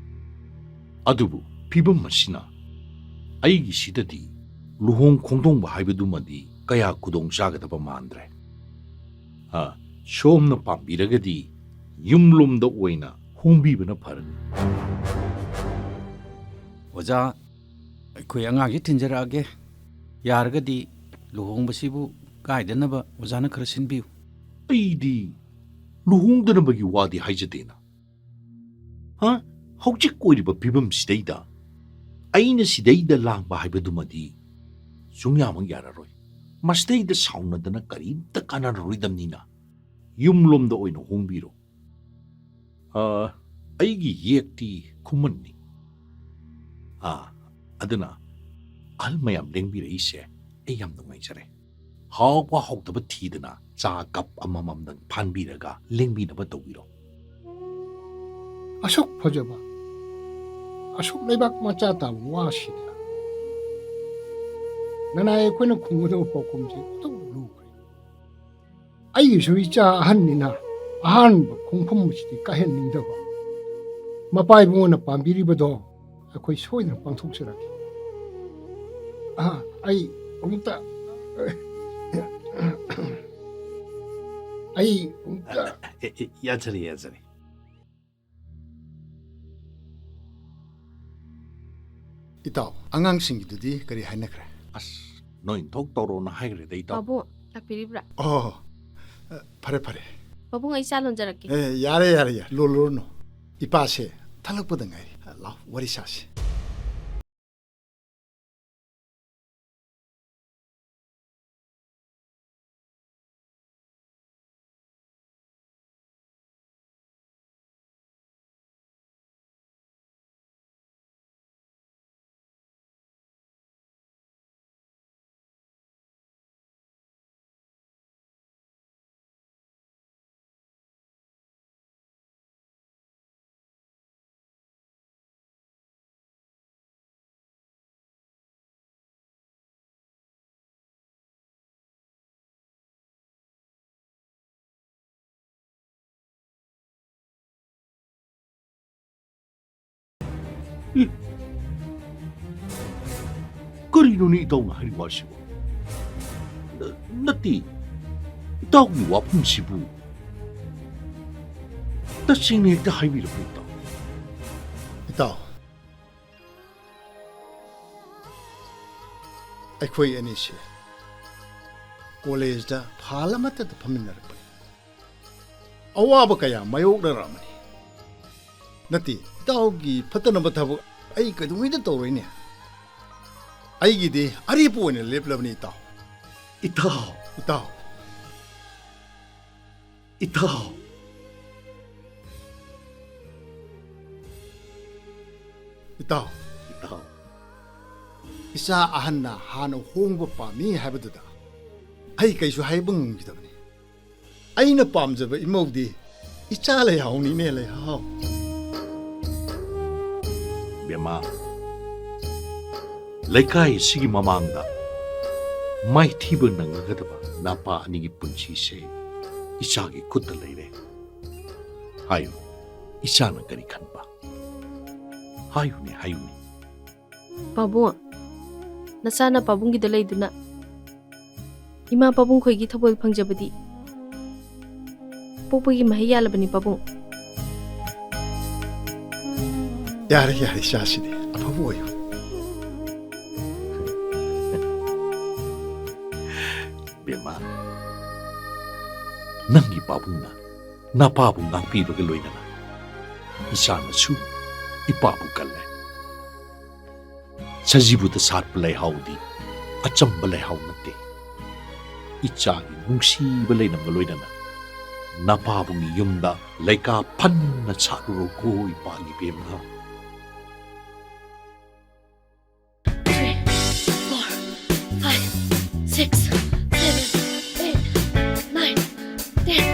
ꯑꯗꯨꯕꯨ ꯐꯤꯕꯝ ꯑꯁꯤꯅ ꯑꯩꯒꯤꯁꯤꯗꯗꯤ ꯂꯨꯍꯣꯡ ꯈꯣꯡꯗꯣꯡꯕ ꯍꯥꯏꯕꯗꯨꯃꯗꯤ ꯀꯌꯥ ꯈꯨꯗꯣꯡ ꯆꯥꯒꯗꯕ ꯃꯥꯟꯗ꯭ꯔꯦ꯫ ꯑ, ꯁꯣꯝꯅ ꯄꯥꯝꯕꯤꯔꯒꯗꯤ ꯌꯨꯝꯂꯣꯝꯗ ꯑꯣꯏꯅ ꯍꯣꯡꯕꯤꯕꯅ ꯐꯔꯅꯤ꯫ ꯑꯣꯖꯥ, ꯑꯩꯈꯣꯏ ꯑꯉꯥꯡꯁꯤ ꯊꯤꯟꯖꯔꯛꯑꯒꯦ꯫ ꯌꯥꯔꯒꯗꯤ ꯂꯨꯍꯣꯡꯕꯁꯤꯕꯨ ꯀꯥꯏꯗꯅꯕ ꯑꯣꯖꯥꯅ ꯈꯔ ꯁꯤꯟꯕꯤꯌꯨ꯫ ꯑꯩꯗꯤ ꯂꯨꯍꯣꯡꯗꯅꯕꯒꯤ ꯋꯥꯗꯤ ꯍꯥꯏꯖꯗꯦꯅ꯫ ꯍꯥ? ꯍꯧꯖꯤꯛ ꯑꯣꯏꯔꯤꯕ ꯐꯤꯕꯝꯁꯤꯗꯩꯗ ꯑꯩꯅ ꯁꯤꯗꯩꯗ ꯂꯥꯡꯕ ꯍꯥꯏꯕꯗꯨꯃꯗꯤ ꯁꯨꯡꯌꯥꯃꯛ ꯌꯥꯔꯔꯣꯏ꯫ ꯃꯁꯤꯗꯩꯗ ꯁꯥꯎꯅꯗꯅ ꯀꯔꯤꯝꯇ ꯀꯥꯟꯅꯔꯔꯣꯏꯗꯕꯅꯤꯅ ꯌꯨꯝꯂꯣꯝꯗ ꯑꯣꯏꯅ ꯍꯣꯡꯕꯤꯔꯣ꯫ ꯑ, ꯑꯩꯒꯤ ꯌꯦꯛꯇꯤ ꯈꯨꯃꯟꯅꯤ꯫ ꯑ, ꯑꯗꯨꯅ ꯑꯍꯜ ꯃꯌꯥꯝ ꯂꯦꯡꯕꯤꯔꯛꯏꯁꯦ ꯑꯩ ꯌꯥꯝ ꯅꯨꯡꯉꯥꯏꯖꯔꯦ꯫ ꯍꯥꯎꯕ ꯍꯥꯎꯇꯕ ꯊꯤꯗꯅ ꯆꯥ ꯀꯞ ꯑꯃꯃꯝꯗꯪ ꯐꯥꯟꯕꯤꯔꯒ ꯂꯦꯡꯕꯤꯅꯕ ꯇꯧꯕꯤꯔꯣ꯫ ꯑꯁꯨꯛ ꯐꯖꯕ, ꯑꯁꯨꯛ ꯂꯩꯕꯥꯛ ꯃꯆꯥ ꯇꯥꯕ ꯋꯥꯁꯤꯗ ꯅꯅꯥꯏ ꯑꯩꯈꯣꯏꯅ ꯈꯨꯝꯒꯗꯕ ꯄꯥꯎꯈꯨꯝꯁꯤ ꯑꯗꯨꯝ ꯂꯨꯈ꯭ꯔꯦ꯫ ꯑꯩꯒꯤꯁꯨ ꯏꯆꯥ ꯑꯍꯟꯅꯤꯅ ꯑꯍꯥꯟꯕ ꯈꯣꯡꯐꯝ ꯑꯁꯤꯗꯤ ꯀꯥꯏꯍꯟꯅꯤꯡꯗꯕ꯫ ꯃꯄꯥ ꯏꯕꯨꯡꯉꯣꯅ ꯄꯥꯝꯕꯤꯔꯤꯕꯗꯣ ꯑꯩꯈꯣꯏ ꯁꯣꯏꯗꯅ ꯄꯥꯡꯊꯣꯛꯆꯔꯛꯀꯦ꯫ ꯑꯥ, ꯑꯩ ꯑꯃꯨꯛꯇ, ꯑꯩ ꯑꯃꯨꯛꯇ꯫ ꯑꯦ, ꯑꯦ, ꯌꯥꯖꯔꯦ, ꯌꯥꯖꯔꯦ꯫ ꯏꯇꯥꯎ, ꯑꯉꯥꯡꯁꯤꯡꯒꯤꯗꯨꯗꯤ ꯀꯔꯤ ꯍꯥꯏꯅꯈ꯭ꯔꯦ? ꯑꯁ, ꯅꯣꯏ ꯊꯣꯛ ꯇꯧꯔꯣꯅ ꯍꯥꯏꯈ꯭ꯔꯦꯗ, ꯏꯇꯥꯎ꯫ ꯄꯥꯕꯨꯡ, ꯂꯥꯛꯄꯤꯔꯤꯕ꯭ꯔꯥ? ꯑꯣ, ꯑ, ꯐꯔꯦ, ꯐꯔꯦ꯫ ꯄꯥꯕꯨꯡ, ꯑꯩ ꯆꯥ ꯂꯣꯟꯖꯔꯛꯀꯦ꯫ ꯑꯦ, ꯌꯥꯔꯦ, ꯌꯥꯔꯦ, ꯌꯥꯔꯦ, ꯂꯣꯜꯂꯨꯔꯅꯨ꯫ ꯏꯄꯥꯁꯦ ꯊꯜꯂꯛꯄꯗ ꯉꯥꯏꯔꯤ꯫ ꯂꯥꯎ, ꯋꯥꯔꯤ ꯁꯥꯁꯤ꯫ ꯏ! ꯀꯔꯤꯅꯣꯅꯦ ꯏꯇꯥꯎꯅ ꯍꯥꯏꯔꯤꯕ ꯑꯁꯤꯕꯨ? ꯅ-, ꯅꯠꯇꯦ, ꯏꯇꯥꯎꯒꯤ ꯋꯥꯐꯝꯁꯤꯕꯨ ꯇꯁꯦꯡꯅ ꯍꯦꯛꯇ ꯍꯥꯏꯕꯤꯔꯛꯎ, ꯏꯇꯥꯎ꯫ ꯏꯇꯥꯎ, ꯑꯩꯈꯣꯏ ꯑꯅꯤꯁꯦ ꯀꯣꯂꯦꯖꯇ ꯐꯥꯜ ꯑꯃꯠꯇꯗ ꯐꯝꯃꯤꯟꯅꯔꯛꯄꯅꯤ꯫ ꯑꯋꯥꯕ ꯀꯌꯥ ꯃꯥꯌꯣꯛꯅꯔꯛꯑꯃꯅꯤ꯫ ꯅꯠꯇꯦ, ꯏꯇꯥꯎꯒꯤ ꯐꯠꯇꯅꯕ ꯊꯕꯛ ꯑꯩ ꯀꯩꯗꯧꯉꯩꯗ ꯇꯧꯔꯣꯏꯅꯦ꯫ ꯑꯩꯒꯤꯗꯤ ꯑꯔꯦꯞꯄ ꯑꯣꯏꯅ ꯂꯦꯞꯂꯕꯅꯤ, ꯏꯇꯥꯎ꯫ ꯏꯇꯥꯎ꯫ ꯏꯇꯥꯎ꯫ ꯏꯇꯥꯎ꯫ ꯏꯇꯥꯎ꯫ ꯏꯇꯥꯎ꯫ ꯏꯆꯥ ꯑꯍꯟꯅ ꯍꯥꯟꯅ ꯍꯣꯡꯕ ꯄꯥꯝꯃꯤ ꯍꯥꯏꯕꯗꯨꯗ ꯑꯩ ꯀꯩꯁꯨ ꯍꯥꯏꯕ ꯉꯝꯈꯤꯗꯕꯅꯤ꯫ ꯑꯩꯅ ꯄꯥꯝꯖꯕ ꯏꯃꯧꯗꯤ ꯏꯆꯥ ꯂꯩꯍꯥꯎꯅꯤꯅꯦ, ꯂꯩꯍꯥꯎ꯫ ꯕꯦꯝꯃ, ꯂꯩꯀꯥꯏ ꯑꯁꯤꯒꯤ ꯃꯃꯥꯡꯗ ꯃꯥꯏꯊꯤꯕ ꯅꯪꯉꯒꯗꯕ ꯅꯄꯥ ꯑꯅꯤꯒꯤ ꯄꯨꯟꯁꯤꯁꯦ ꯏꯆꯥꯒꯤ ꯈꯨꯠꯇ ꯂꯩꯔꯦ꯫ ꯍꯥꯏꯌꯨ, ꯏꯆꯥꯅ ꯀꯔꯤ ꯈꯟꯕ? ꯍꯥꯏꯌꯨꯅꯦ, ꯍꯥꯏꯌꯨꯅꯦ꯫ ꯄꯥꯕꯨꯡ, ꯅꯆꯥꯅ ꯄꯥꯕꯨꯡꯒꯤꯗ ꯂꯩꯗꯨꯅ ꯏꯃꯥ ꯄꯥꯕꯨꯡ ꯈꯣꯏꯒꯤ ꯊꯧꯒꯜ ꯐꯪꯖꯕꯗꯤ ꯄꯣꯛꯄꯒꯤ ꯃꯍꯩ ꯌꯥꯜꯂꯕꯅꯤ, ꯄꯥꯕꯨꯡ꯫ ꯌꯥꯔꯦ, ꯌꯥꯔꯦ, ꯏꯆꯥꯁꯤꯗꯤ ꯑꯐꯕ ꯑꯣꯏꯌꯨ꯫ ꯕꯦꯝꯃ, ꯅꯪꯒꯤ ꯄꯥꯕꯨꯡꯅ ꯅꯄꯥꯕꯨ ꯉꯥꯛꯄꯤꯕꯒ ꯂꯣꯏꯅꯅ ꯏꯆꯥꯅꯁꯨ ꯏꯄꯥꯕꯨ ꯀꯜꯂꯦ꯫ ꯁꯖꯤꯕꯨꯗ ꯁꯥꯠꯄ ꯂꯩꯍꯥꯎꯗꯤ ꯑꯆꯝꯕ ꯂꯩꯍꯥꯎ ꯅꯠꯇꯦ꯫ ꯏꯆꯥꯒꯤ ꯅꯨꯡꯁꯤꯕ ꯂꯩꯅꯝꯒ ꯂꯣꯏꯅꯅ ꯅꯄꯥꯕꯨꯡꯒꯤ ꯌꯨꯝꯗ ꯂꯩꯀꯥ ꯐꯟꯅ ꯁꯥꯠꯂꯨꯔꯣꯀꯣ, ꯏꯄꯥꯒꯤ ꯕꯦꯝꯃ꯫ Three, four, five, six, seven, eight, nine, ten.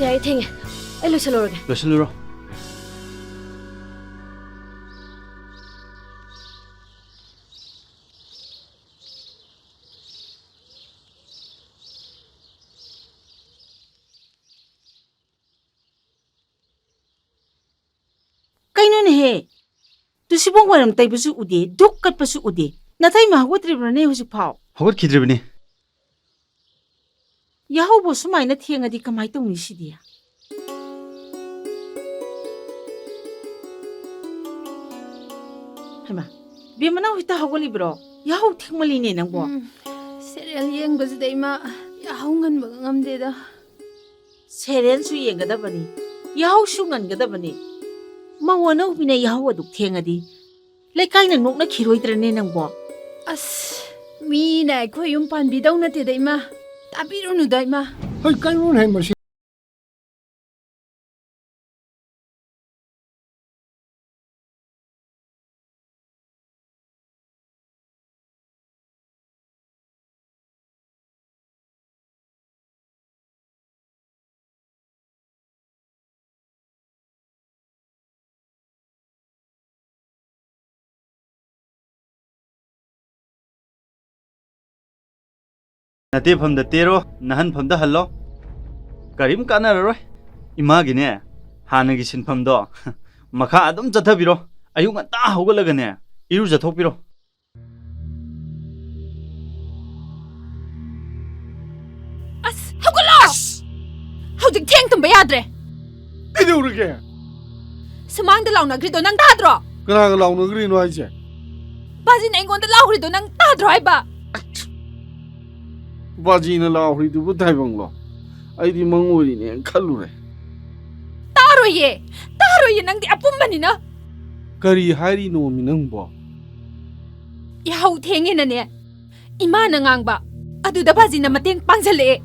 ꯌꯥꯔꯦ, ꯊꯦꯡꯉꯦ꯫ ꯑꯩ ꯂꯣꯏꯁꯜꯂꯨꯔꯒꯦ꯫ ꯂꯣꯏꯁꯜꯂꯨꯔꯣ꯫ ꯀꯩꯅꯣꯅꯦꯍꯦ? ꯇꯨꯁꯤꯕꯣꯡ ꯋꯥꯏꯔꯝ ꯇꯩꯕꯁꯨ ꯎꯗꯦ, ꯙꯨꯛ ꯀꯠꯄꯁꯨ ꯎꯗꯦ꯫ ꯅꯇꯩꯃ ꯍꯧꯒꯠꯇ꯭ꯔꯤꯕ꯭ꯔꯅꯦ ꯍꯧꯖꯤꯛꯐꯥꯎ? ꯍꯧꯒꯠꯈꯤꯗ꯭ꯔꯤꯕꯅꯦ꯫ ꯌꯥꯍꯧꯕꯨ ꯁꯨꯃꯥꯏꯅ ꯊꯦꯡꯉꯗꯤ ꯀꯃꯥꯏ ꯇꯧꯅꯤ ꯁꯤꯗꯤ? ꯍꯩꯃꯥ, ꯕꯦꯝꯃ ꯅꯪ ꯍꯧꯖꯤꯛꯇ ꯍꯧꯒꯠꯂꯤꯕ꯭ꯔꯣ? ꯌꯥꯍꯧ ꯊꯦꯡꯃꯜꯂꯤꯅꯦ ꯅꯪꯕꯣ꯫ ꯎꯝ, serial ꯌꯦꯡꯕꯁꯤꯗ ꯏꯃꯥ, ꯌꯥꯍꯧ ꯉꯟꯕꯒ ꯉꯝꯗꯦꯗ꯫ Serialꯁꯨ ꯌꯦꯡꯒꯗꯕꯅꯤ, ꯌꯥꯍꯧꯁꯨ ꯉꯟꯒꯗꯕꯅꯤ꯫ ꯃꯧ ꯑꯅꯧꯕꯤꯅ ꯌꯥꯍꯧ ꯑꯗꯨꯛ ꯊꯦꯡꯉꯗꯤ ꯂꯩꯀꯥꯏꯅ ꯅꯣꯛꯅꯈꯤꯔꯣꯏꯗ꯭ꯔꯅꯦ ꯅꯪꯕꯣ? ꯑꯁ, ꯃꯤꯅ ꯑꯩꯈꯣꯏ ꯌꯨꯝ ꯄꯥꯟꯕꯤꯗꯧ ꯅꯠꯇꯦꯗ ꯏꯃꯥ꯫ ꯇꯥꯕꯤꯔꯨꯅꯨꯗ ꯏꯃꯥ꯫ ꯍꯩ, ꯀꯩꯅꯣꯅꯦ ꯃꯁꯤ? ꯅꯇꯦꯐꯝꯗ ꯇꯦꯔꯣ, ꯅꯍꯟꯐꯝꯗ ꯍꯜꯂꯣ꯫ ꯀꯔꯤꯝ ꯀꯥꯟꯅꯔꯔꯣꯏ꯫ ꯏꯃꯥꯒꯤꯅꯦ, ꯍꯥꯟꯅꯒꯤ ꯁꯤꯟꯐꯝꯗꯣ ꯃꯈꯥ ꯑꯗꯨꯝ ꯆꯠꯊꯕꯤꯔꯣ꯫ ꯑꯌꯨꯛ ꯉꯟꯇꯥ ꯍꯧꯒꯠꯂꯒꯅꯦ, ꯏꯔꯨꯖꯊꯣꯛꯄꯤꯔꯣ꯫ ꯑꯁ, ꯍꯧꯒꯠꯂꯣ! ꯑꯁ! ꯍꯧꯖꯤꯛ ꯊꯦꯡ ꯇꯨꯝꯕ ꯌꯥꯗ꯭ꯔꯦ꯫ ꯀꯩꯗꯧꯔꯒꯦ? ꯁꯨꯃꯥꯡꯗ ꯂꯥꯎꯅꯈ꯭ꯔꯤꯗꯣ ꯅꯪ ꯇꯥꯗ꯭ꯔꯣ? ꯀꯅꯥꯒ ꯂꯥꯎꯅꯈ꯭ꯔꯤꯅꯣ ꯍꯥꯏꯁꯦ? ꯕꯥꯖꯤꯅ ꯑꯩꯉꯣꯟꯗ ꯂꯥꯎꯈ꯭ꯔꯤꯗꯣ ꯅꯪ ꯇꯥꯗ꯭ꯔꯣ ꯍꯥꯏꯕ? ꯕꯥꯖꯤꯅ ꯂꯥꯎꯈ꯭ꯔꯤꯗꯨꯕꯨ ꯇꯥꯏꯕꯪꯂꯣ? ꯑꯩꯗꯤ ꯃꯪ ꯑꯣꯏꯔꯤꯅꯦꯅ ꯈꯜꯂꯨꯔꯦ꯫ ꯇꯥꯔꯣꯏꯌꯦ, ꯇꯥꯔꯣꯏꯌꯦ, ꯅꯪꯗꯤ ꯑꯄꯨꯝꯕꯅꯤꯅ꯫ ꯀꯔꯤ ꯍꯥꯏꯔꯤꯅꯣꯃꯤ ꯅꯪꯕꯣ? ꯌꯥꯍꯧ ꯊꯦꯡꯉꯦꯅꯅꯦ, ꯏꯃꯥꯅ ꯉꯥꯡꯕ, ꯑꯗꯨꯗ ꯕꯥꯖꯤꯅ ꯃꯇꯦꯡ ꯄꯥꯡꯁꯜꯂꯛꯑꯦ꯫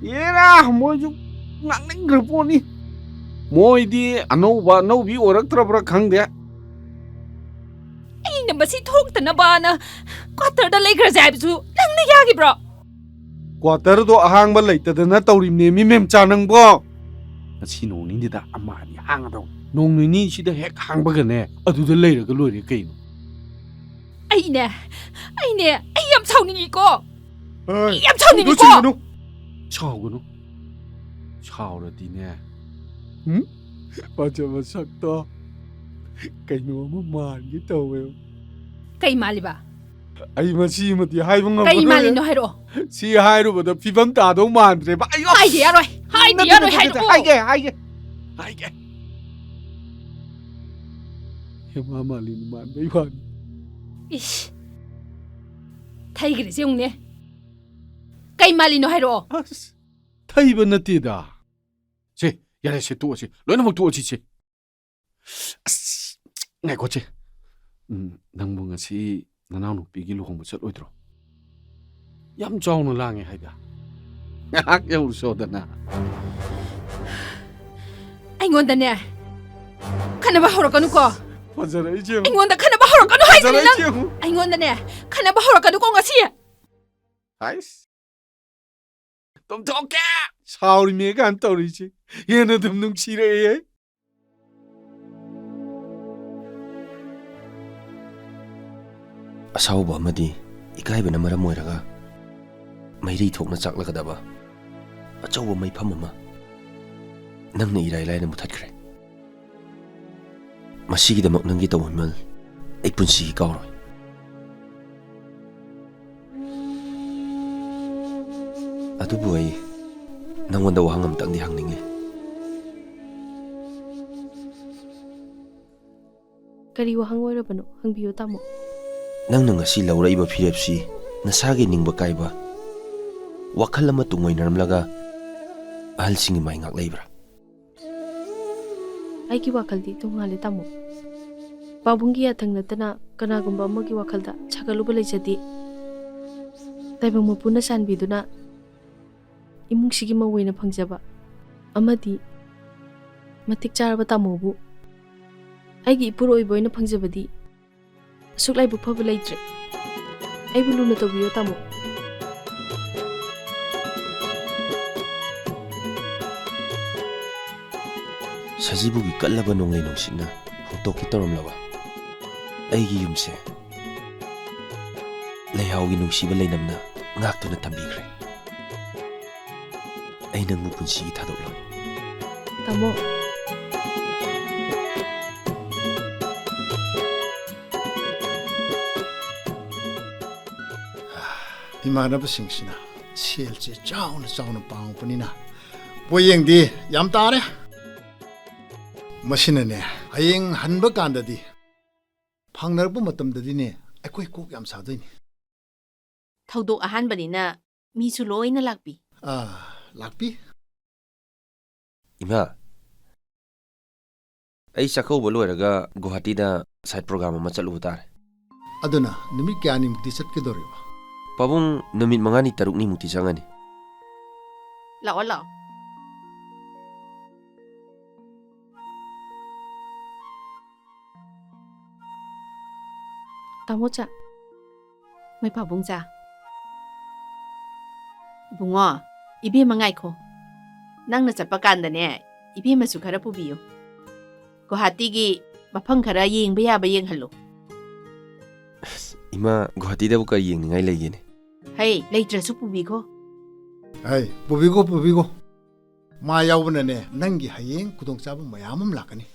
ꯑꯦꯔꯥ, ꯃꯣꯏꯁꯨ ꯉꯥꯡꯅꯤꯡꯈ꯭ꯔ ꯄꯣꯠꯅꯤ꯫ ꯃꯣꯏꯗꯤ ꯑꯅꯧꯕ ꯑꯅꯧꯕꯤ ꯑꯣꯏꯔꯛꯇ꯭ꯔꯕ꯭ꯔꯥ ꯈꯪꯗꯦ꯫ ꯑꯩꯅ ꯃꯁꯤ ꯊꯣꯛꯇꯅꯕꯅ ꯀ꯭ꯋꯥꯇꯔꯗ ꯂꯩꯈ꯭ꯔꯁꯦ ꯍꯥꯏꯕꯁꯨ ꯅꯪꯅ ꯌꯥꯈꯤꯕ꯭ꯔꯣ? ꯀ꯭ꯋꯥꯇꯔꯗꯣ ꯑꯍꯥꯡꯕ ꯂꯩꯇꯗꯅ ꯇꯧꯔꯤꯕꯅꯦꯃꯤ, ꯃꯦꯝꯆꯥ ꯅꯪꯕꯣ꯫ ꯉꯁꯤ ꯅꯣꯡ ꯅꯤꯅꯤꯗ ꯑꯃ ꯑꯅꯤ ꯍꯥꯡꯒꯗꯧ꯫ ꯅꯣꯡ ꯅꯤꯅꯤꯁꯤꯗ ꯍꯦꯛ ꯍꯥꯡꯕꯒꯅꯦ, ꯑꯗꯨꯗ ꯂꯩꯔꯒ ꯂꯣꯏꯔꯦ ꯀꯩꯅꯣ꯫ ꯑꯩꯅꯦ, ꯑꯩꯅꯦ, ꯑꯩ ꯌꯥꯝ ꯁꯥꯎꯅꯤꯡꯉꯤꯀꯣ꯫ ꯑꯩ ꯌꯥꯝ ꯁꯥꯎꯅꯤꯡꯉꯤꯀꯣ꯫ ꯁꯥꯎꯒꯅꯨ꯫ ꯁꯥꯎꯔꯗꯤꯅꯦ꯫ ꯎꯝ? ꯐꯖꯕ ꯁꯛꯇꯣ ꯀꯩꯅꯣ ꯑꯃ ꯃꯥꯟꯒꯦ ꯇꯧꯋꯦ꯫ ꯀꯩ ꯃꯥꯜꯂꯤꯕ? ꯑꯩ ꯃꯁꯤꯃꯗꯤ ꯍꯥꯏꯕ ꯉꯝꯃꯔꯣꯏ꯫ ꯀꯩ ꯃꯥꯜꯂꯤꯅꯣ ꯍꯥꯏꯔꯛꯑꯣ꯫ ꯁꯤ ꯍꯥꯏꯔꯨꯕꯗ ꯐꯤꯕꯝ ꯇꯥꯗꯧ ꯃꯥꯟꯗ꯭ꯔꯦꯕ꯫ ꯑꯩ, ꯑꯁ! ꯍꯥꯏꯗꯤ ꯌꯥꯔꯣꯏ, ꯍꯥꯏꯗꯤ ꯅꯠꯇꯦ, ꯌꯥꯔꯣꯏ, ꯅꯠꯇꯦ, ꯅꯠꯇꯦ, ꯍꯥꯏꯔꯛꯑꯣ꯫ ꯍꯥꯏꯒꯦ, ꯍꯥꯏꯒꯦ, ꯍꯥꯏꯒꯦ꯫ ꯍꯦꯃꯥ ꯃꯥꯂꯤꯅꯤ ꯃꯥꯟꯕꯩ ꯋꯥꯅꯤ꯫ ꯏꯁ! ꯊꯩꯈ꯭ꯔꯤꯁꯦ ꯌꯦꯡꯉꯨꯅꯦ꯫ ꯀꯩ ꯃꯥꯜꯂꯤꯅꯣ ꯍꯥꯏꯔꯛꯑꯣ꯫ ꯑꯁ, ꯊꯩꯕ ꯅꯠꯇꯦꯗ꯫ ꯁꯦ, ꯌꯥꯔꯦ, ꯁꯦ, ꯇꯣꯛꯑꯁꯤ꯫ ꯂꯣꯏꯅꯃꯛ ꯇꯣꯛꯑꯁꯤ, ꯁꯦ꯫ ꯑꯁ, ꯉꯥꯏꯈꯣ, ꯁꯦ꯫ ꯎꯝ, ꯅꯪꯕꯨ ꯉꯁꯤ ꯅꯅꯥꯎꯅꯨꯄꯤꯒꯤ ꯂꯨꯍꯣꯡꯕ ꯆꯠꯂꯣꯏꯗ꯭ꯔꯣ? ꯌꯥꯝ ꯆꯥꯎꯅ ꯂꯥꯡꯉꯦ ꯍꯥꯏꯗ꯫ ꯉꯥꯏꯍꯥꯛ ꯌꯧꯔꯨꯆꯣꯗꯅ꯫ ꯑꯩꯉꯣꯟꯗꯅꯦ, ꯈꯠꯅꯕ ꯍꯧꯔꯛꯀꯅꯨꯀꯣ꯫ ꯐꯖꯔꯛꯏꯁꯦ ꯌꯦꯡꯉꯨ꯫ ꯑꯩꯉꯣꯟꯗ ꯈꯠꯅꯕ ꯍꯧꯔꯛꯀꯅꯨ ꯍꯥꯏꯁꯤꯅꯦ ꯐꯖꯔꯛꯏꯁꯦ ꯅꯪ꯫ ꯌꯦꯡꯉꯨ꯫ ꯑꯩꯉꯣꯟꯗꯅꯦ, ꯈꯠꯅꯕ ꯍꯧꯔꯛꯀꯅꯨꯀꯣ ꯉꯁꯤ꯫ ꯍꯥꯏꯁ꯫ ꯇꯨꯝꯊꯣꯛꯀꯦ! ꯁꯥꯎꯔꯤꯃꯦ ꯀꯥꯏꯅ ꯇꯧꯔꯤꯁꯦ ꯍꯦꯟꯅ ꯑꯗꯨꯝ ꯅꯨꯡꯁꯤꯔꯛꯑꯦ꯫ ꯑꯁꯥꯎꯕ ꯑꯃꯗꯤ ꯏꯀꯥꯏꯕꯅ ꯃꯔꯝ ꯑꯣꯏꯔꯒ ꯃꯩꯔꯩ ꯊꯣꯛꯅ ꯆꯥꯛꯂꯒꯗꯕ ꯑꯆꯧꯕ ꯃꯩꯐꯝ ꯑꯃ ꯅꯪꯅ ꯏꯔꯥꯏ ꯂꯥꯏꯅ ꯃꯨꯊꯠꯈ꯭ꯔꯦ꯫ ꯃꯁꯤꯒꯤꯗꯃꯛ ꯅꯪꯒꯤ ꯇꯧꯍꯟꯃꯜ ꯑꯩ ꯄꯨꯟꯁꯤꯒꯤ ꯀꯥꯎꯔꯣꯏ꯫ ꯑꯗꯨꯕꯨ ꯑꯩ ꯅꯪꯉꯣꯟꯗ ꯋꯥꯍꯪ ꯑꯃꯇꯪꯗꯤ ꯍꯪꯅꯤꯡꯂꯤ꯫ ꯀꯔꯤ ꯋꯥꯍꯪ ꯑꯣꯏꯔꯕꯅꯣ? ꯍꯪꯕꯤꯌꯨ, ꯇꯥꯃꯣ꯫ ꯅꯪꯅ ꯉꯁꯤ ꯂꯧꯔꯛꯏꯕ ꯐꯤꯔꯦꯞꯁꯤ ꯅꯁꯥꯒꯤ ꯅꯤꯡꯕ ꯀꯥꯏꯕ, ꯋꯥꯈꯜ ꯑꯃ ꯇꯨꯡꯑꯣꯏꯅꯔꯝꯂꯒ ꯑꯍꯜꯁꯤꯡꯒꯤ ꯃꯥꯏꯉꯥꯛ ꯂꯩꯕ꯭ꯔꯥ? ꯑꯩꯒꯤ ꯋꯥꯈꯜꯗꯤ ꯇꯣꯉꯥꯜꯂꯦ, ꯇꯥꯃꯣ꯫ ꯄꯥꯕꯨꯡꯒꯤ ꯌꯥꯊꯪ ꯅꯠꯇꯅ ꯀꯅꯥꯒꯨꯝꯕ ꯑꯃꯒꯤ ꯋꯥꯈꯜꯗ ꯁꯥꯒꯠꯂꯨꯕ ꯂꯩꯖꯗꯦ꯫ ꯇꯥꯏꯕꯪ ꯃꯄꯨꯅ ꯆꯥꯟꯕꯤꯗꯨꯅ ꯏꯃꯨꯡꯁꯤꯒꯤ ꯃꯧ ꯑꯣꯏꯅ ꯐꯪꯖꯕ ꯑꯃꯗꯤ ꯃꯇꯤꯛ ꯆꯥꯔꯕ ꯇꯥꯃꯣꯕꯨ ꯑꯩꯒꯤ ꯏꯄꯨꯔꯣꯏꯕ ꯑꯣꯏꯅ ꯐꯪꯖꯕꯗꯤ ꯑꯁꯨꯛ ꯂꯥꯏꯕꯛ ꯐꯕ ꯂꯩꯇ꯭ꯔꯦ꯫ ꯑꯩꯕꯨ ꯂꯨꯅ ꯇꯧꯕꯤꯌꯣ, ꯇꯥꯃꯣ꯫ ꯁꯖꯤꯕꯨꯒꯤ ꯀꯜꯂꯕ ꯅꯣꯡꯂꯩ ꯅꯨꯡꯁꯤꯠꯅ ꯍꯨꯝꯇꯣꯛꯀꯦ ꯇꯧꯔꯝꯂꯕ ꯑꯩꯒꯤ ꯌꯨꯝꯁꯦ ꯂꯩꯍꯥꯎꯒꯤ ꯅꯨꯡꯁꯤꯕ ꯂꯩꯅꯝꯅ ꯉꯥꯛꯇꯨꯅ ꯊꯝꯕꯤꯈ꯭ꯔꯦ꯫ ꯑꯩ ꯅꯪꯕꯨ ꯄꯨꯟꯁꯤꯒꯤ ꯊꯥꯗꯣꯛꯂꯣꯏ꯫ ꯇꯥꯃꯣ꯫ ꯏꯃꯥꯟꯅꯕꯁꯤꯡꯁꯤꯅ ꯁꯦꯜꯁꯦ ꯆꯥꯎꯅ ꯆꯥꯎꯅ ꯄꯥꯡꯉꯛꯄꯅꯤꯅ ꯄꯣꯌꯦꯡꯗꯤ ꯌꯥꯝ ꯇꯥꯔꯦ꯫ ꯃꯁꯤꯅꯅꯦ, ꯍꯌꯦꯡ ꯍꯟꯕ ꯀꯥꯟꯗꯗꯤ ꯐꯪꯅꯔꯛꯄ ꯃꯇꯝꯗꯗꯤꯅꯦ, ꯑꯩꯈꯣꯏ ꯀꯣꯛ ꯌꯥꯝ ꯁꯥꯗꯣꯏꯅꯤ꯫ ꯊꯧꯗꯣꯛ ꯑꯍꯥꯟꯕꯅꯤꯅ ꯃꯤꯁꯨ ꯂꯣꯏꯅ ꯂꯥꯛꯄꯤ꯫ ꯑꯥ, ꯂꯥꯛꯄꯤ꯫ ꯏꯃꯥ, ꯑꯩ ꯆꯥꯛꯀꯧꯕ ꯂꯣꯏꯔꯒ ꯒꯨꯋꯥꯍꯥꯇꯤꯗ side program ꯑꯃ ꯆꯠꯂꯨꯕ ꯇꯥꯔꯦ꯫ ꯑꯗꯨꯅ ꯅꯨꯃꯤꯠ ꯀꯌꯥꯅꯤꯃꯨꯛꯇꯤ ꯆꯠꯀꯗꯧꯔꯤꯕ? ꯄꯥꯕꯨꯡ, ꯅꯨꯃꯤꯠ ꯃꯉꯥꯅꯤ ꯇꯔꯨꯛꯅꯤꯃꯨꯛꯇꯤ ꯆꯪꯉꯅꯤ꯫ ꯂꯥꯛꯑꯣ, ꯂꯥꯛꯑꯣ꯫ ꯇꯥꯃꯣ ꯆꯥ꯫ ꯃꯣꯏ ꯄꯥꯕꯨꯡ ꯆꯥ꯫ ꯏꯕꯨꯡꯉꯣ, ꯏꯕꯦꯝꯃ ꯉꯥꯏꯈꯣ꯫ ꯅꯪꯅ ꯆꯠꯄ ꯀꯥꯟꯗꯅꯦ, ꯏꯕꯦꯝꯃꯁꯨ ꯈꯔ ꯄꯨꯕꯤꯌꯨ꯫ ꯒꯨꯋꯥꯍꯥꯇꯤꯒꯤ ꯃꯐꯝ ꯈꯔ ꯌꯦꯡꯕ ꯌꯥꯕ ꯌꯦꯡꯍꯜꯂꯨ꯫ ꯑꯁ, ꯏꯃꯥ, ꯒꯨꯋꯥꯍꯥꯇꯤꯗꯕꯨ ꯀꯔꯤ ꯌꯦꯡꯅꯤꯡꯉꯥꯏ ꯂꯩꯒꯦꯅꯦ? ꯑꯩ ꯂꯩꯇ꯭ꯔꯁꯨ ꯄꯨꯕꯤꯈꯣ꯫ ꯑꯩ ꯄꯨꯕꯤꯈꯣ, ꯄꯨꯕꯤꯈꯣ꯫ ꯃꯥ ꯌꯥꯎꯕꯅꯅꯦ, ꯅꯪꯒꯤ ꯍꯌꯦꯡ ꯈꯨꯗꯣꯡꯆꯥꯕ ꯃꯌꯥꯝ ꯑꯃ ꯂꯥꯛꯀꯅꯤ꯫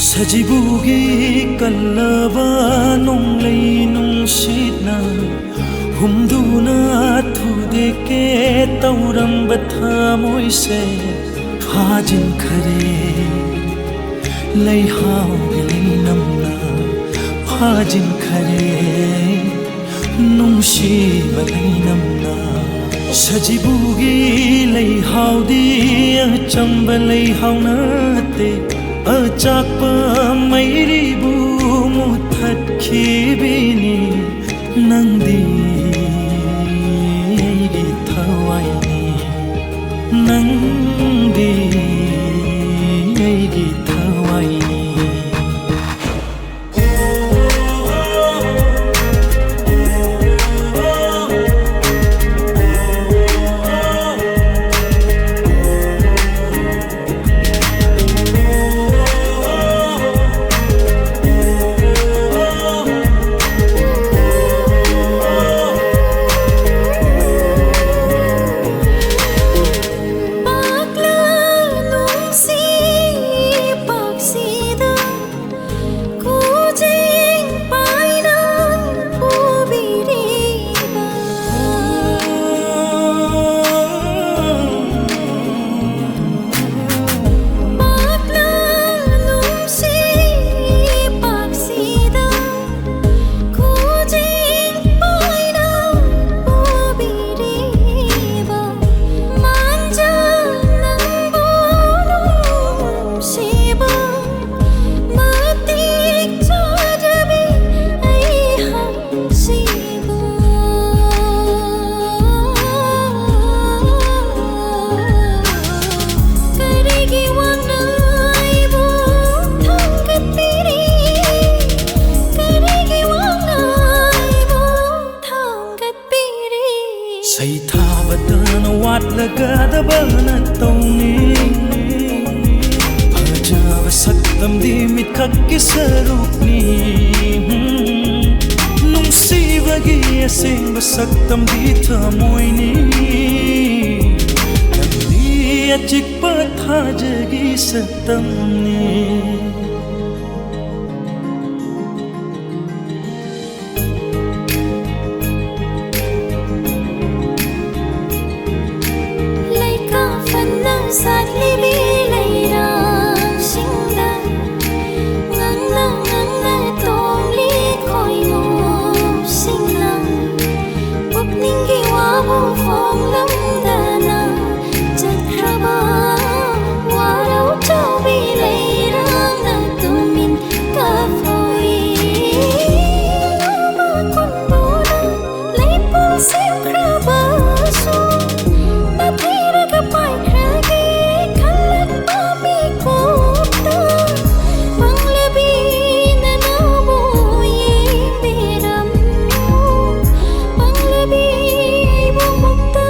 ꯁꯖꯤꯕꯨꯒꯤ ꯀꯜꯂꯕ ꯅꯣꯡꯂꯩ ꯅꯨꯡꯁꯤꯠꯅ ꯍꯨꯝꯗꯨꯅ ꯊꯨꯗꯦꯛꯀꯦ ꯇꯧꯔꯝꯕ ꯊꯃꯣꯏꯁꯦ ꯐꯥꯖꯤꯟꯈꯔꯦ꯫ ꯂꯩꯍꯥꯎꯒꯤ ꯂꯩꯅꯝꯅ ꯐꯥꯖꯤꯟꯈꯔꯦ꯫ ꯅꯨꯡꯁꯤꯕ ꯂꯩꯅꯝꯅ ꯁꯖꯤꯕꯨꯒꯤ ꯂꯩꯍꯥꯎꯗꯤ ꯑꯆꯝꯕ ꯂꯩꯍꯥꯎ ꯅꯠꯇꯦ꯫ ꯑꯆꯥꯛꯄ ꯃꯩꯔꯤꯕꯨ ꯃꯨꯊꯠꯈꯤꯕꯤꯅꯤ꯫ ꯅꯪꯗꯤ ꯑꯩꯒꯤ ꯊꯋꯥꯏꯅꯤ꯫ ꯅꯪꯗꯤ ꯑꯩꯒꯤ ꯊꯋꯥꯏꯅꯤ꯫ ꯊꯩꯊꯥꯕꯇꯅ ꯋꯥꯠꯂꯒꯗꯕ ꯅꯇꯧꯅꯤ꯫ ꯐꯖꯕ ꯁꯛꯇꯝꯗꯤ ꯃꯤꯠꯈꯛꯀꯤ ꯁꯔꯨꯛꯅꯤ꯫ ꯅꯨꯡꯁꯤꯕꯒꯤ ꯑꯁꯦꯡꯕ ꯁꯛꯇꯝꯗꯤ ꯊꯃꯣꯏꯅꯤ꯫ ꯅꯪꯗꯤ ꯑꯆꯤꯛꯄ ꯊꯥꯖꯒꯤ ꯁꯛꯇꯝꯅꯤ꯫ ꯂꯩꯀꯥ ꯐꯅ ꯁꯥꯠꯂꯤꯕꯤ ꯂꯩꯔꯥꯡꯁꯤꯡꯗ ꯉꯥꯡꯅ ꯉꯥꯡꯅ ꯇꯣꯡꯂꯤ ꯈꯣꯏꯃꯨꯁꯤꯡꯅ ꯄꯨꯛꯅꯤꯡꯒꯤ ꯋꯥꯕꯨ ꯐꯣꯡꯂꯝꯗꯅ ꯆꯠꯈ꯭ꯔꯕ ꯋꯥꯔꯧ ꯆꯥꯎꯕꯤ ꯂꯩꯔꯥꯡꯅ ꯇꯨꯃꯤꯟ ꯀꯥꯐꯣꯏ ꯃꯈꯨꯟꯕꯨꯅ ꯂꯩꯄꯨꯡ ꯁꯦꯝꯈ꯭ꯔꯕꯁꯨ ꯅꯥꯊꯩꯔꯒ ꯄꯥꯏꯈ꯭ꯔꯒꯦ ꯈꯜꯂꯛꯄ ꯃꯤꯀꯨꯞꯇ ꯄꯪꯂꯕꯤ ꯅꯅꯥꯎꯕꯨ ꯌꯦꯡꯕꯤꯔꯝꯃꯨ꯫ ꯄꯪꯂꯕꯤ ꯑꯩꯕꯨ ꯃꯨꯛꯇ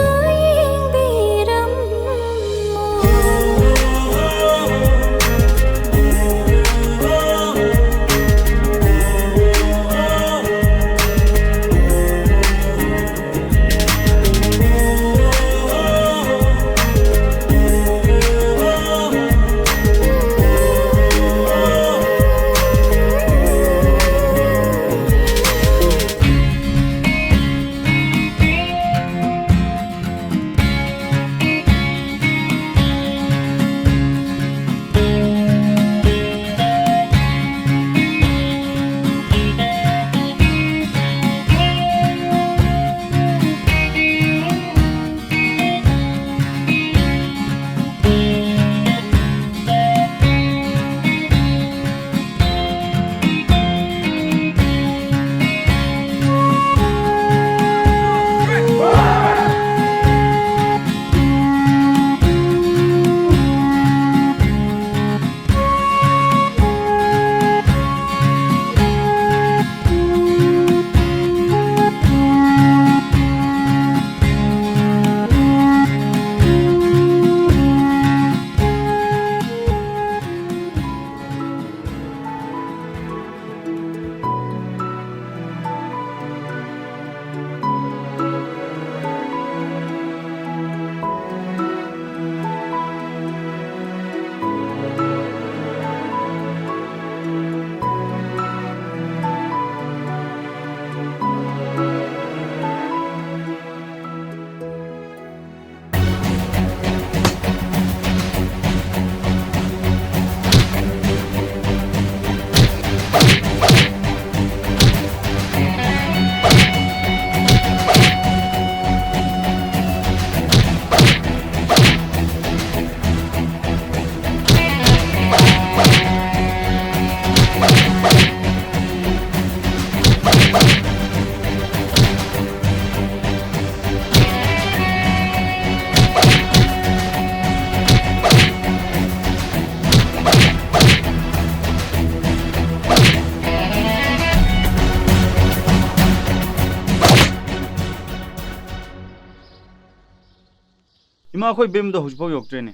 ꯏꯃꯥ, ꯑꯩꯈꯣꯏ ꯕꯦꯝꯗꯣ ꯍꯧꯖꯤꯛꯐꯥꯎ ꯌꯧꯔꯛꯇ꯭ꯔꯦꯅꯦ꯫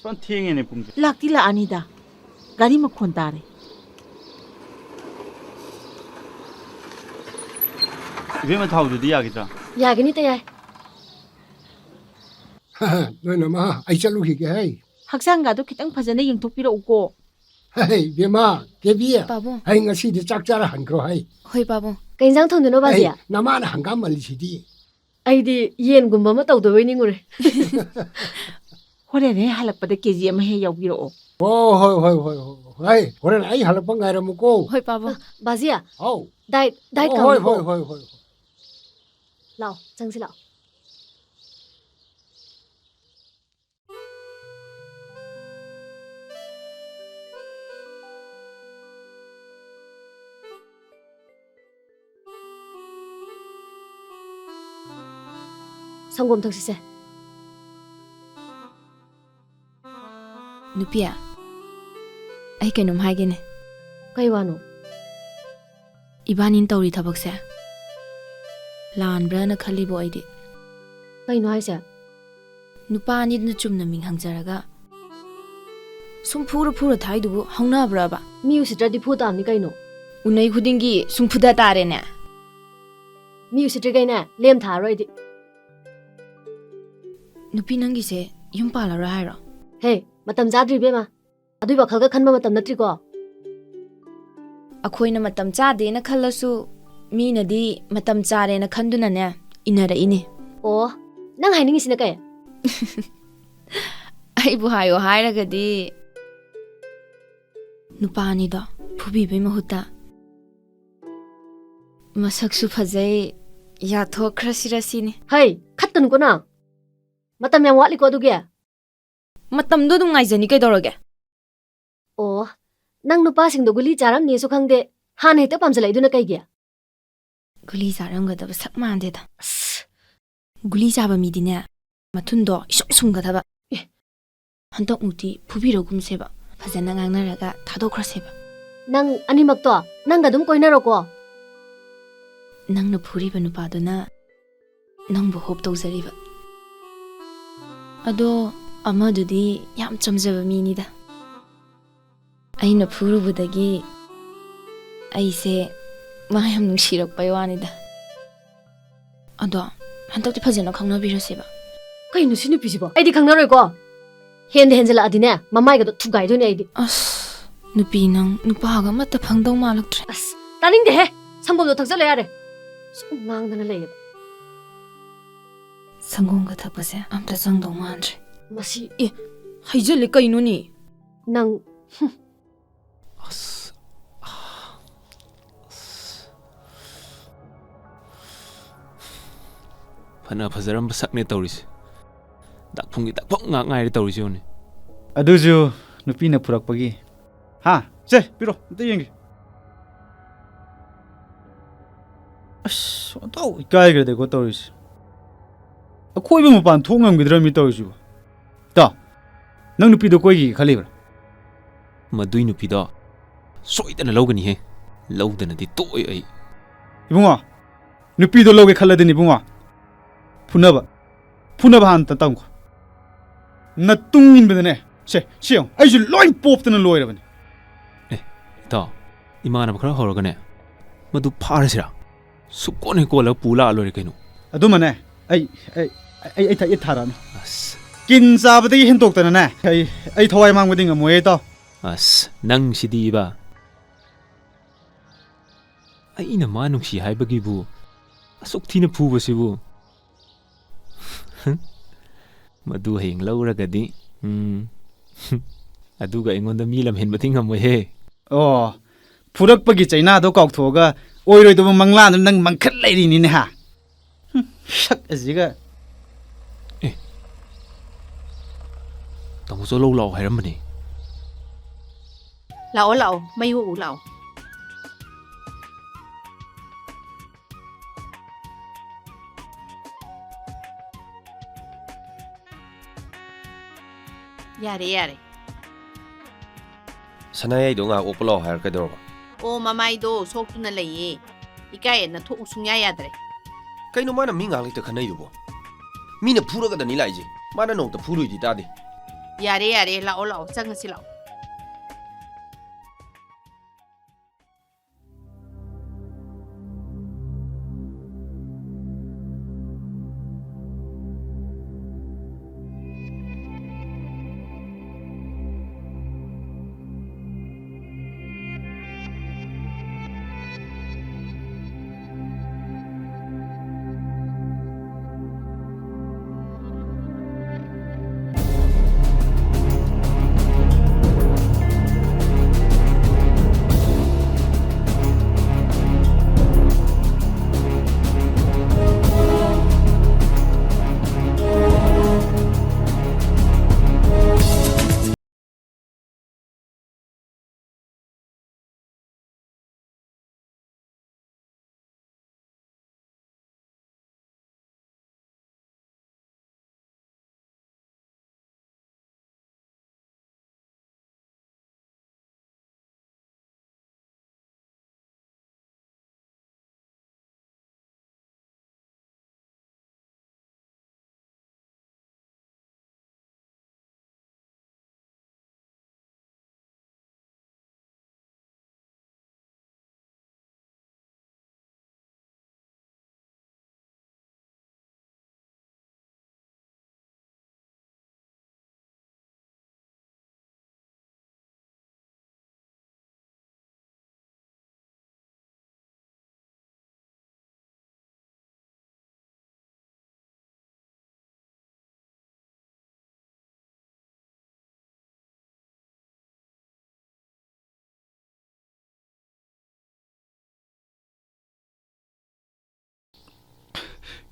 ꯐꯖꯅ ꯊꯦꯡꯉꯦꯅꯦ ꯄꯨꯡꯁꯦ꯫ ꯂꯥꯛꯇꯤ ꯂꯥꯛꯑꯅꯤꯗ꯫ ꯒꯥꯔꯤ ꯃꯈꯣꯟ ꯇꯥꯔꯦ꯫ ꯏꯕꯦꯝꯃ, ꯊꯥꯎꯗꯨꯗꯤ ꯌꯥꯒꯤꯗ꯭ꯔꯥ? ꯌꯥꯒꯅꯤꯗ, ꯌꯥꯏ꯫ ꯅꯣꯏ ꯅꯃꯥ, ꯑꯩ ꯆꯠꯂꯨꯈꯤꯒꯦ ꯍꯩ꯫ ꯍꯛꯆꯥꯡꯒꯗꯣ ꯈꯤꯇꯪ ꯐꯖꯅ ꯌꯦꯡꯊꯣꯛꯄꯤꯔꯛꯎꯀꯣ꯫ ꯍꯩ, ꯏꯕꯦꯝꯃ, ꯀꯦꯕꯤ꯫ ꯄꯥꯕꯨꯡ꯫ ꯍꯩ, ꯉꯁꯤꯗꯤ ꯆꯥꯛ ꯆꯥꯔ ꯍꯟꯈ꯭ꯔꯣ ꯍꯩ꯫ ꯍꯣꯏ, ꯄꯥꯕꯨꯡ꯫ ꯀꯩ ꯏꯟꯖꯥꯡ ꯊꯣꯡꯗꯣꯏꯅꯣ, ꯕꯥꯖꯤ? ꯍꯩ, ꯅꯃꯥꯅ ꯍꯪꯒꯥꯝ ꯃꯜꯂꯤꯁꯤꯗꯤ꯫ ꯑꯩꯗꯤ ꯌꯦꯟꯒꯨꯝꯕ ꯑꯃ ꯇꯧꯗꯕꯣꯏ ꯅꯤꯡꯉꯨꯔꯦ꯫ ꯍꯣꯔꯦꯟ ꯍꯦꯛ ꯍꯜꯂꯛꯄꯗ ꯀꯦꯖꯤ ꯑꯃ ꯍꯦꯛ ꯌꯥꯎꯕꯤꯔꯛꯑꯣ꯫ ꯑꯣ, ꯍꯣꯏ, ꯍꯣꯏ, ꯍꯣꯏ, ꯍꯣꯏ, ꯍꯣꯏ꯫ ꯍꯣꯏ, ꯍꯣꯔꯦꯟ ꯑꯩ ꯍꯜꯂꯛꯄ ꯉꯥꯏꯔꯝꯃꯨꯀꯣ꯫ ꯍꯣꯏ, ꯄꯥꯕꯨꯡ꯫ ꯑ, ꯕꯥꯖꯤ꯫ ꯍꯥꯎ꯫ ꯗꯥꯏꯠ, ꯗꯥꯏꯠ ꯑꯣ, ꯍꯣꯏ, ꯀꯥꯡꯕꯨꯀꯣ꯫ ꯍꯣꯏ, ꯍꯣꯏ, ꯍꯣꯏ, ꯍꯣꯏ꯫ ꯂꯥꯛꯑꯣ, ꯆꯪꯁꯤ ꯂꯥꯛꯑꯣ꯫ ꯁꯪꯒꯣꯝ ꯊꯛꯁꯤꯁꯦ꯫ ꯅꯨꯄꯤ, ꯑꯩ ꯀꯩꯅꯣꯝ ꯍꯥꯏꯒꯦꯅꯦ꯫ ꯀꯩ ꯋꯥꯅꯣ? ꯏꯕꯥꯅꯤꯅ ꯇꯧꯔꯤ ꯊꯕꯛꯁꯦ ꯂꯥꯟꯕ꯭ꯔꯥꯅ ꯈꯜꯂꯤꯕꯣ ꯑꯩꯗꯤ꯫ ꯀꯩꯅꯣ ꯍꯥꯏꯁꯦ? ꯅꯨꯄꯥ ꯑꯅꯤꯗꯨꯅ ꯆꯨꯝꯅ ꯃꯤꯡ ꯍꯪꯖꯔꯒ ꯁꯨꯝ ꯐꯨꯔ ꯐꯨꯔ ꯊꯥꯏꯗꯨꯕꯨ ꯍꯧꯅꯕ꯭ꯔꯕ? ꯃꯤ ꯎꯁꯤꯠꯇ꯭ꯔꯗꯤ ꯐꯨ ꯇꯥꯕꯅꯤ ꯀꯩꯅꯣ꯫ ꯎꯅꯩ ꯈꯨꯗꯤꯡꯒꯤ ꯁꯨꯝ ꯐꯨꯗ ꯇꯥꯔꯦꯅꯦ꯫ ꯃꯤ ꯎꯁꯤꯠꯇ꯭ꯔꯤꯈꯩꯅꯦ ꯂꯦꯝ ꯊꯥꯔꯣꯏ ꯑꯩꯗꯤ꯫ ꯅꯨꯄꯤ, ꯅꯪꯒꯤꯁꯦ ꯌꯨꯝ ꯄꯥꯜꯂꯔꯣꯏ ꯍꯥꯏꯔꯣ? ꯍꯦ, ꯃꯇꯝ ꯆꯥꯗ꯭ꯔꯤ ꯏꯕꯦꯝꯃ꯫ ꯑꯗꯨꯏ ꯋꯥꯈꯜꯒ ꯈꯟꯕ ꯃꯇꯝ ꯅꯠꯇ꯭ꯔꯤꯀꯣ꯫ ꯑꯩꯈꯣꯏꯅ ꯃꯇꯝ ꯆꯥꯗꯦꯅ ꯈꯜꯂꯁꯨ, ꯃꯤꯅꯗꯤ ꯃꯇꯝ ꯆꯥꯔꯦꯅ ꯈꯟꯗꯨꯅꯅꯦ ꯏꯟꯅꯔꯛꯏꯅꯦ꯫ ꯑꯣ, ꯅꯪ ꯍꯥꯏꯅꯤꯡꯉꯤꯁꯤꯅ ꯀꯩ? ꯑꯩꯕꯨ ꯍꯥꯏꯌꯣ ꯍꯥꯏꯔꯒꯗꯤ, ꯅꯨꯄꯥ ꯑꯅꯤꯗꯣ ꯐꯨꯕꯤꯕꯩ ꯃꯍꯨꯠꯇ ꯃꯁꯛꯁꯨ ꯐꯖꯩ, ꯌꯥꯊꯣꯛꯈ꯭ꯔꯁꯤꯔ ꯁꯤꯅꯤ꯫ ꯍꯩ, ꯈꯠꯀꯅꯨꯀꯣ ꯅꯪ꯫ ꯃꯇꯝ ꯌꯥꯝ ꯋꯥꯠꯂꯤꯀꯣ ꯑꯗꯨꯒꯤ꯫ ꯃꯇꯝꯗꯣ ꯑꯗꯨꯝ ꯉꯥꯏꯖꯅꯤ ꯀꯩꯗꯧꯔꯒꯦ? ꯑꯣ, ꯅꯪ ꯅꯨꯄꯥꯁꯤꯡꯗꯣ ꯒꯨꯂꯤ ꯆꯥꯔꯝꯅꯤꯁꯨ ꯈꯪꯗꯦ, ꯍꯥꯟꯅ ꯍꯦꯛꯇ ꯄꯥꯝꯖꯜꯂꯛꯏꯗꯨꯅ ꯀꯩꯒꯤ? ꯒꯨꯂꯤ ꯆꯥꯔꯝꯒꯗꯕ ꯁꯛ ꯃꯥꯟꯗꯦꯗ꯫ ꯑꯁ! ꯒꯨꯂꯤ ꯆꯥꯕ ꯃꯤꯗꯤꯅꯦ, ꯃꯊꯨꯟꯗꯣ ꯏꯁꯨꯝ ꯁꯨꯝꯒꯗꯕ꯫ ꯑꯦ! ꯍꯟꯗꯛꯃꯨꯛꯇꯤ ꯐꯨꯕꯤꯔꯒꯨꯝꯁꯦꯕ, ꯐꯖꯅ ꯉꯥꯡꯅꯔꯒ ꯊꯥꯗꯣꯛꯈ꯭ꯔꯁꯦꯕ꯫ ꯅꯪ ꯑꯅꯤꯃꯛꯇꯣ ꯅꯪꯒ ꯑꯗꯨꯝ ꯀꯣꯏꯅꯔꯣꯀꯣ꯫ ꯅꯪꯅ ꯐꯨꯔꯤꯕ ꯅꯨꯄꯥꯗꯨꯅ ꯅꯪꯕꯨ ꯍꯣꯞ ꯇꯧꯖꯔꯤꯕ꯫ ꯑꯗꯣ ꯑꯃꯗꯨꯗꯤ ꯌꯥꯝ ꯆꯝꯖꯕ ꯃꯤꯅꯤꯗ꯫ ꯑꯩꯅ ꯐꯨꯔꯨꯕꯗꯒꯤ ꯑꯩꯁꯦ ꯃꯥ ꯌꯥꯝ ꯅꯨꯡꯁꯤꯔꯛꯄꯩ ꯋꯥꯅꯤꯗ꯫ ꯑꯗꯣ ꯍꯟꯗꯛꯇꯤ ꯐꯖꯅ ꯈꯪꯅꯕꯤꯔꯁꯦꯕ꯫ ꯀꯩꯅꯣ ꯁꯤ ꯅꯨꯄꯤꯁꯤꯕꯣ? ꯑꯩꯗꯤ ꯈꯪꯅꯔꯣꯏꯀꯣ꯫ ꯍꯦꯟꯗ ꯍꯦꯟꯖꯜꯂꯛꯑꯗꯤꯅꯦ, ꯃꯃꯥꯏꯒꯗꯣ ꯊꯨꯒꯥꯏꯗꯣꯏꯅꯦ ꯑꯩꯗꯤ꯫ ꯑꯁ, ꯅꯨꯄꯤ ꯅꯪ ꯅꯨꯄꯥꯒ ꯑꯃꯠꯇ ꯐꯪꯗꯧ ꯃꯥꯜꯂꯛꯇ꯭ꯔꯦ꯫ ꯑꯁ, ꯇꯥꯅꯤꯡꯗꯦꯍꯦ꯫ ꯁꯪꯒꯣꯝꯗꯣ ꯊꯛꯆꯜꯂꯣ ꯌꯥꯔꯦ꯫ ꯁꯨꯝ ꯉꯥꯡꯗꯅ ꯂꯩꯌꯦꯕ꯫ ꯁꯪꯒꯣꯝꯒ ꯊꯛꯄꯁꯦ ꯑꯝꯇ ꯆꯪꯗꯧ ꯃꯥꯟꯗ꯭ꯔꯦ꯫ ꯃꯁꯤ, ꯑꯦ, ꯍꯩꯖꯜꯂꯦ ꯀꯩꯅꯣꯅꯦ? ꯅꯪ, ꯍꯨꯝ꯫ ꯑꯁ, ꯑꯁ꯫ ꯐꯅ ꯐꯖꯔꯝꯕ ꯁꯛꯅꯦ ꯇꯧꯔꯤꯁꯦ꯫ ꯗꯥꯛꯐꯨꯡꯒꯤ ꯗꯥꯛꯐꯨꯡ ꯉꯥꯛ ꯉꯥꯏꯔꯦ ꯇꯧꯔꯤꯁꯦ ꯌꯦꯡꯉꯨꯅꯦ꯫ ꯑꯗꯨꯁꯨ ꯅꯨꯄꯤꯅ ꯐꯨꯔꯛꯄꯒꯤ꯫ ꯍꯥ? ꯁꯦ, ꯄꯤꯔꯣ, ꯑꯝꯇ ꯌꯦꯡꯒꯦ꯫ ꯑꯁ, ꯑꯣꯟꯊꯣꯛ ꯏꯀꯥꯏꯈ꯭ꯔꯦꯗꯀꯣ ꯇꯧꯔꯤꯁꯦ꯫ ꯑꯀꯣꯏꯕ ꯃꯄꯥꯟ ꯊꯣꯛ ꯉꯝꯈꯤꯗ꯭ꯔꯃꯤ ꯇꯧꯔꯤꯁꯤꯕꯣ꯫ ꯏꯇꯥꯎ, ꯅꯪ ꯅꯨꯄꯤꯗꯣ ꯀꯣꯏꯈꯤꯒꯦ ꯈꯜꯂꯤꯕ꯭ꯔꯥ? ꯃꯗꯨꯏ ꯅꯨꯄꯤꯗꯣ ꯁꯣꯏꯗꯅ ꯂꯧꯒꯅꯤꯍꯦ꯫ ꯂꯧꯗꯅꯗꯤ ꯇꯣꯛꯑꯣꯏ ꯑꯩ꯫ ꯏꯕꯨꯡꯉꯣ, ꯅꯨꯄꯤꯗꯣ ꯂꯧꯒꯦ ꯈꯜꯂꯗꯤꯅꯦ ꯏꯕꯨꯡꯉꯣ, ꯐꯨꯅꯕ, ꯐꯨꯅꯕ ꯍꯥꯟꯅ ꯇꯝꯈꯣ꯫ ꯅꯇꯨꯡ ꯏꯟꯕꯗꯅꯦ, ꯁꯦ, ꯁꯤ ꯌꯦꯡꯉꯣ, ꯑꯩꯁꯨ ꯂꯣꯏ ꯄꯣꯞꯇꯅ ꯂꯣꯏꯔꯕꯅꯦ꯫ ꯑꯦ, ꯏꯇꯥꯎ, ꯏꯃꯥꯟꯅꯕ ꯈꯔ ꯍꯧꯔꯒꯅꯦ, ꯃꯗꯨ ꯐꯥꯔꯁꯤꯔꯥ? ꯁꯨꯛꯀꯣꯟ ꯍꯦꯛ ꯀꯣꯜꯂꯒ ꯄꯨ ꯂꯥꯛꯑ ꯂꯣꯏꯔꯦ ꯀꯩꯅꯣ꯫ ꯑꯗꯨꯃꯅꯦ, ꯑꯩ, ꯑꯩ, ꯑꯩ, ꯑꯩ ꯊ-, ꯑꯩ ꯊꯥꯔꯛꯑꯅꯤ꯫ ꯑꯁ꯫ ꯀꯤꯟ ꯆꯥꯕꯗꯒꯤ ꯍꯦꯟꯇꯣꯛꯇꯅꯅꯦ, ꯑꯩ, ꯑꯩ ꯊꯋꯥꯏ ꯃꯥꯡꯕꯗꯤ ꯉꯝꯃꯣꯏꯌꯦ, ꯏꯇꯥꯎ꯫ ꯑꯁ, ꯅꯪꯁꯤꯗꯤꯕ꯫ ꯑꯩꯅ ꯃꯥ ꯅꯨꯡꯁꯤ ꯍꯥꯏꯕꯒꯤꯕꯨ ꯑꯁꯨꯛ ꯊꯤꯅ ꯐꯨꯕꯁꯤꯕꯨ꯫ ꯃꯗꯨ ꯍꯌꯦꯡ ꯂꯧꯔꯒꯗꯤ, ꯎꯝ, ꯑꯗꯨꯒ ꯑꯩꯉꯣꯟꯗ ꯃꯤ ꯂꯝꯍꯦꯟꯕꯗꯤ ꯉꯝꯃꯣꯏꯍꯦ꯫ ꯑꯣ, ꯐꯨꯔꯛꯄꯒꯤ ꯆꯩꯅꯥꯗꯣ ꯀꯥꯎꯊꯣꯛꯑꯒ ꯑꯣꯏꯔꯣꯏꯗꯕ ꯃꯪꯂꯥꯟꯗ ꯅꯪ ꯃꯪꯈꯠ ꯂꯩꯔꯤꯅꯤꯅꯦ ꯍꯥ? ꯍꯨꯝ, ꯁꯛ ꯑꯁꯤꯒ꯫ ꯑꯦ, ꯇꯥꯃꯣꯆꯧ ꯂꯧ ꯂꯥꯛꯑꯣ ꯍꯥꯏꯔꯝꯕꯅꯦ꯫ ꯂꯥꯛꯑꯣ, ꯂꯥꯛꯑꯣ, ꯃꯩ ꯑꯣꯛꯎ ꯂꯥꯛꯑꯣ꯫ ꯌꯥꯔꯦ, ꯌꯥꯔꯦ꯫ ꯁꯅꯥꯌꯥꯏꯗꯣ ꯉꯥꯏꯍꯥꯛ ꯑꯣꯛꯄ ꯂꯥꯛꯑꯣ ꯍꯥꯏꯔ ꯀꯩꯗꯧꯔꯕ? ꯑꯣ, ꯃꯃꯥꯏꯗꯣ ꯁꯣꯛꯇꯨꯅ ꯂꯩꯌꯦ꯫ ꯏꯀꯥꯏ ꯑꯅ ꯊꯣꯛꯎ ꯁꯨꯡꯌꯥ ꯌꯥꯗ꯭ꯔꯦ꯫ ꯀꯩꯅꯣ ꯃꯥꯅ ꯃꯤ ꯉꯥꯏꯍꯥꯛ ꯂꯩꯇ ꯈꯟꯅꯩꯗꯨꯕꯣ? ꯃꯤꯅ ꯐꯨꯔꯒꯗꯅꯤ ꯂꯥꯛꯏꯁꯦ꯫ ꯃꯥꯅ ꯅꯣꯡꯇ ꯐꯨꯔꯨꯏꯗꯤ ꯇꯥꯗꯦ꯫ ꯌꯥꯔꯦ, ꯌꯥꯔꯦ, ꯂꯥꯛꯑꯣ, ꯂꯥꯛꯑꯣ, ꯆꯪꯉꯁꯤ ꯂꯥꯛꯑꯣ꯫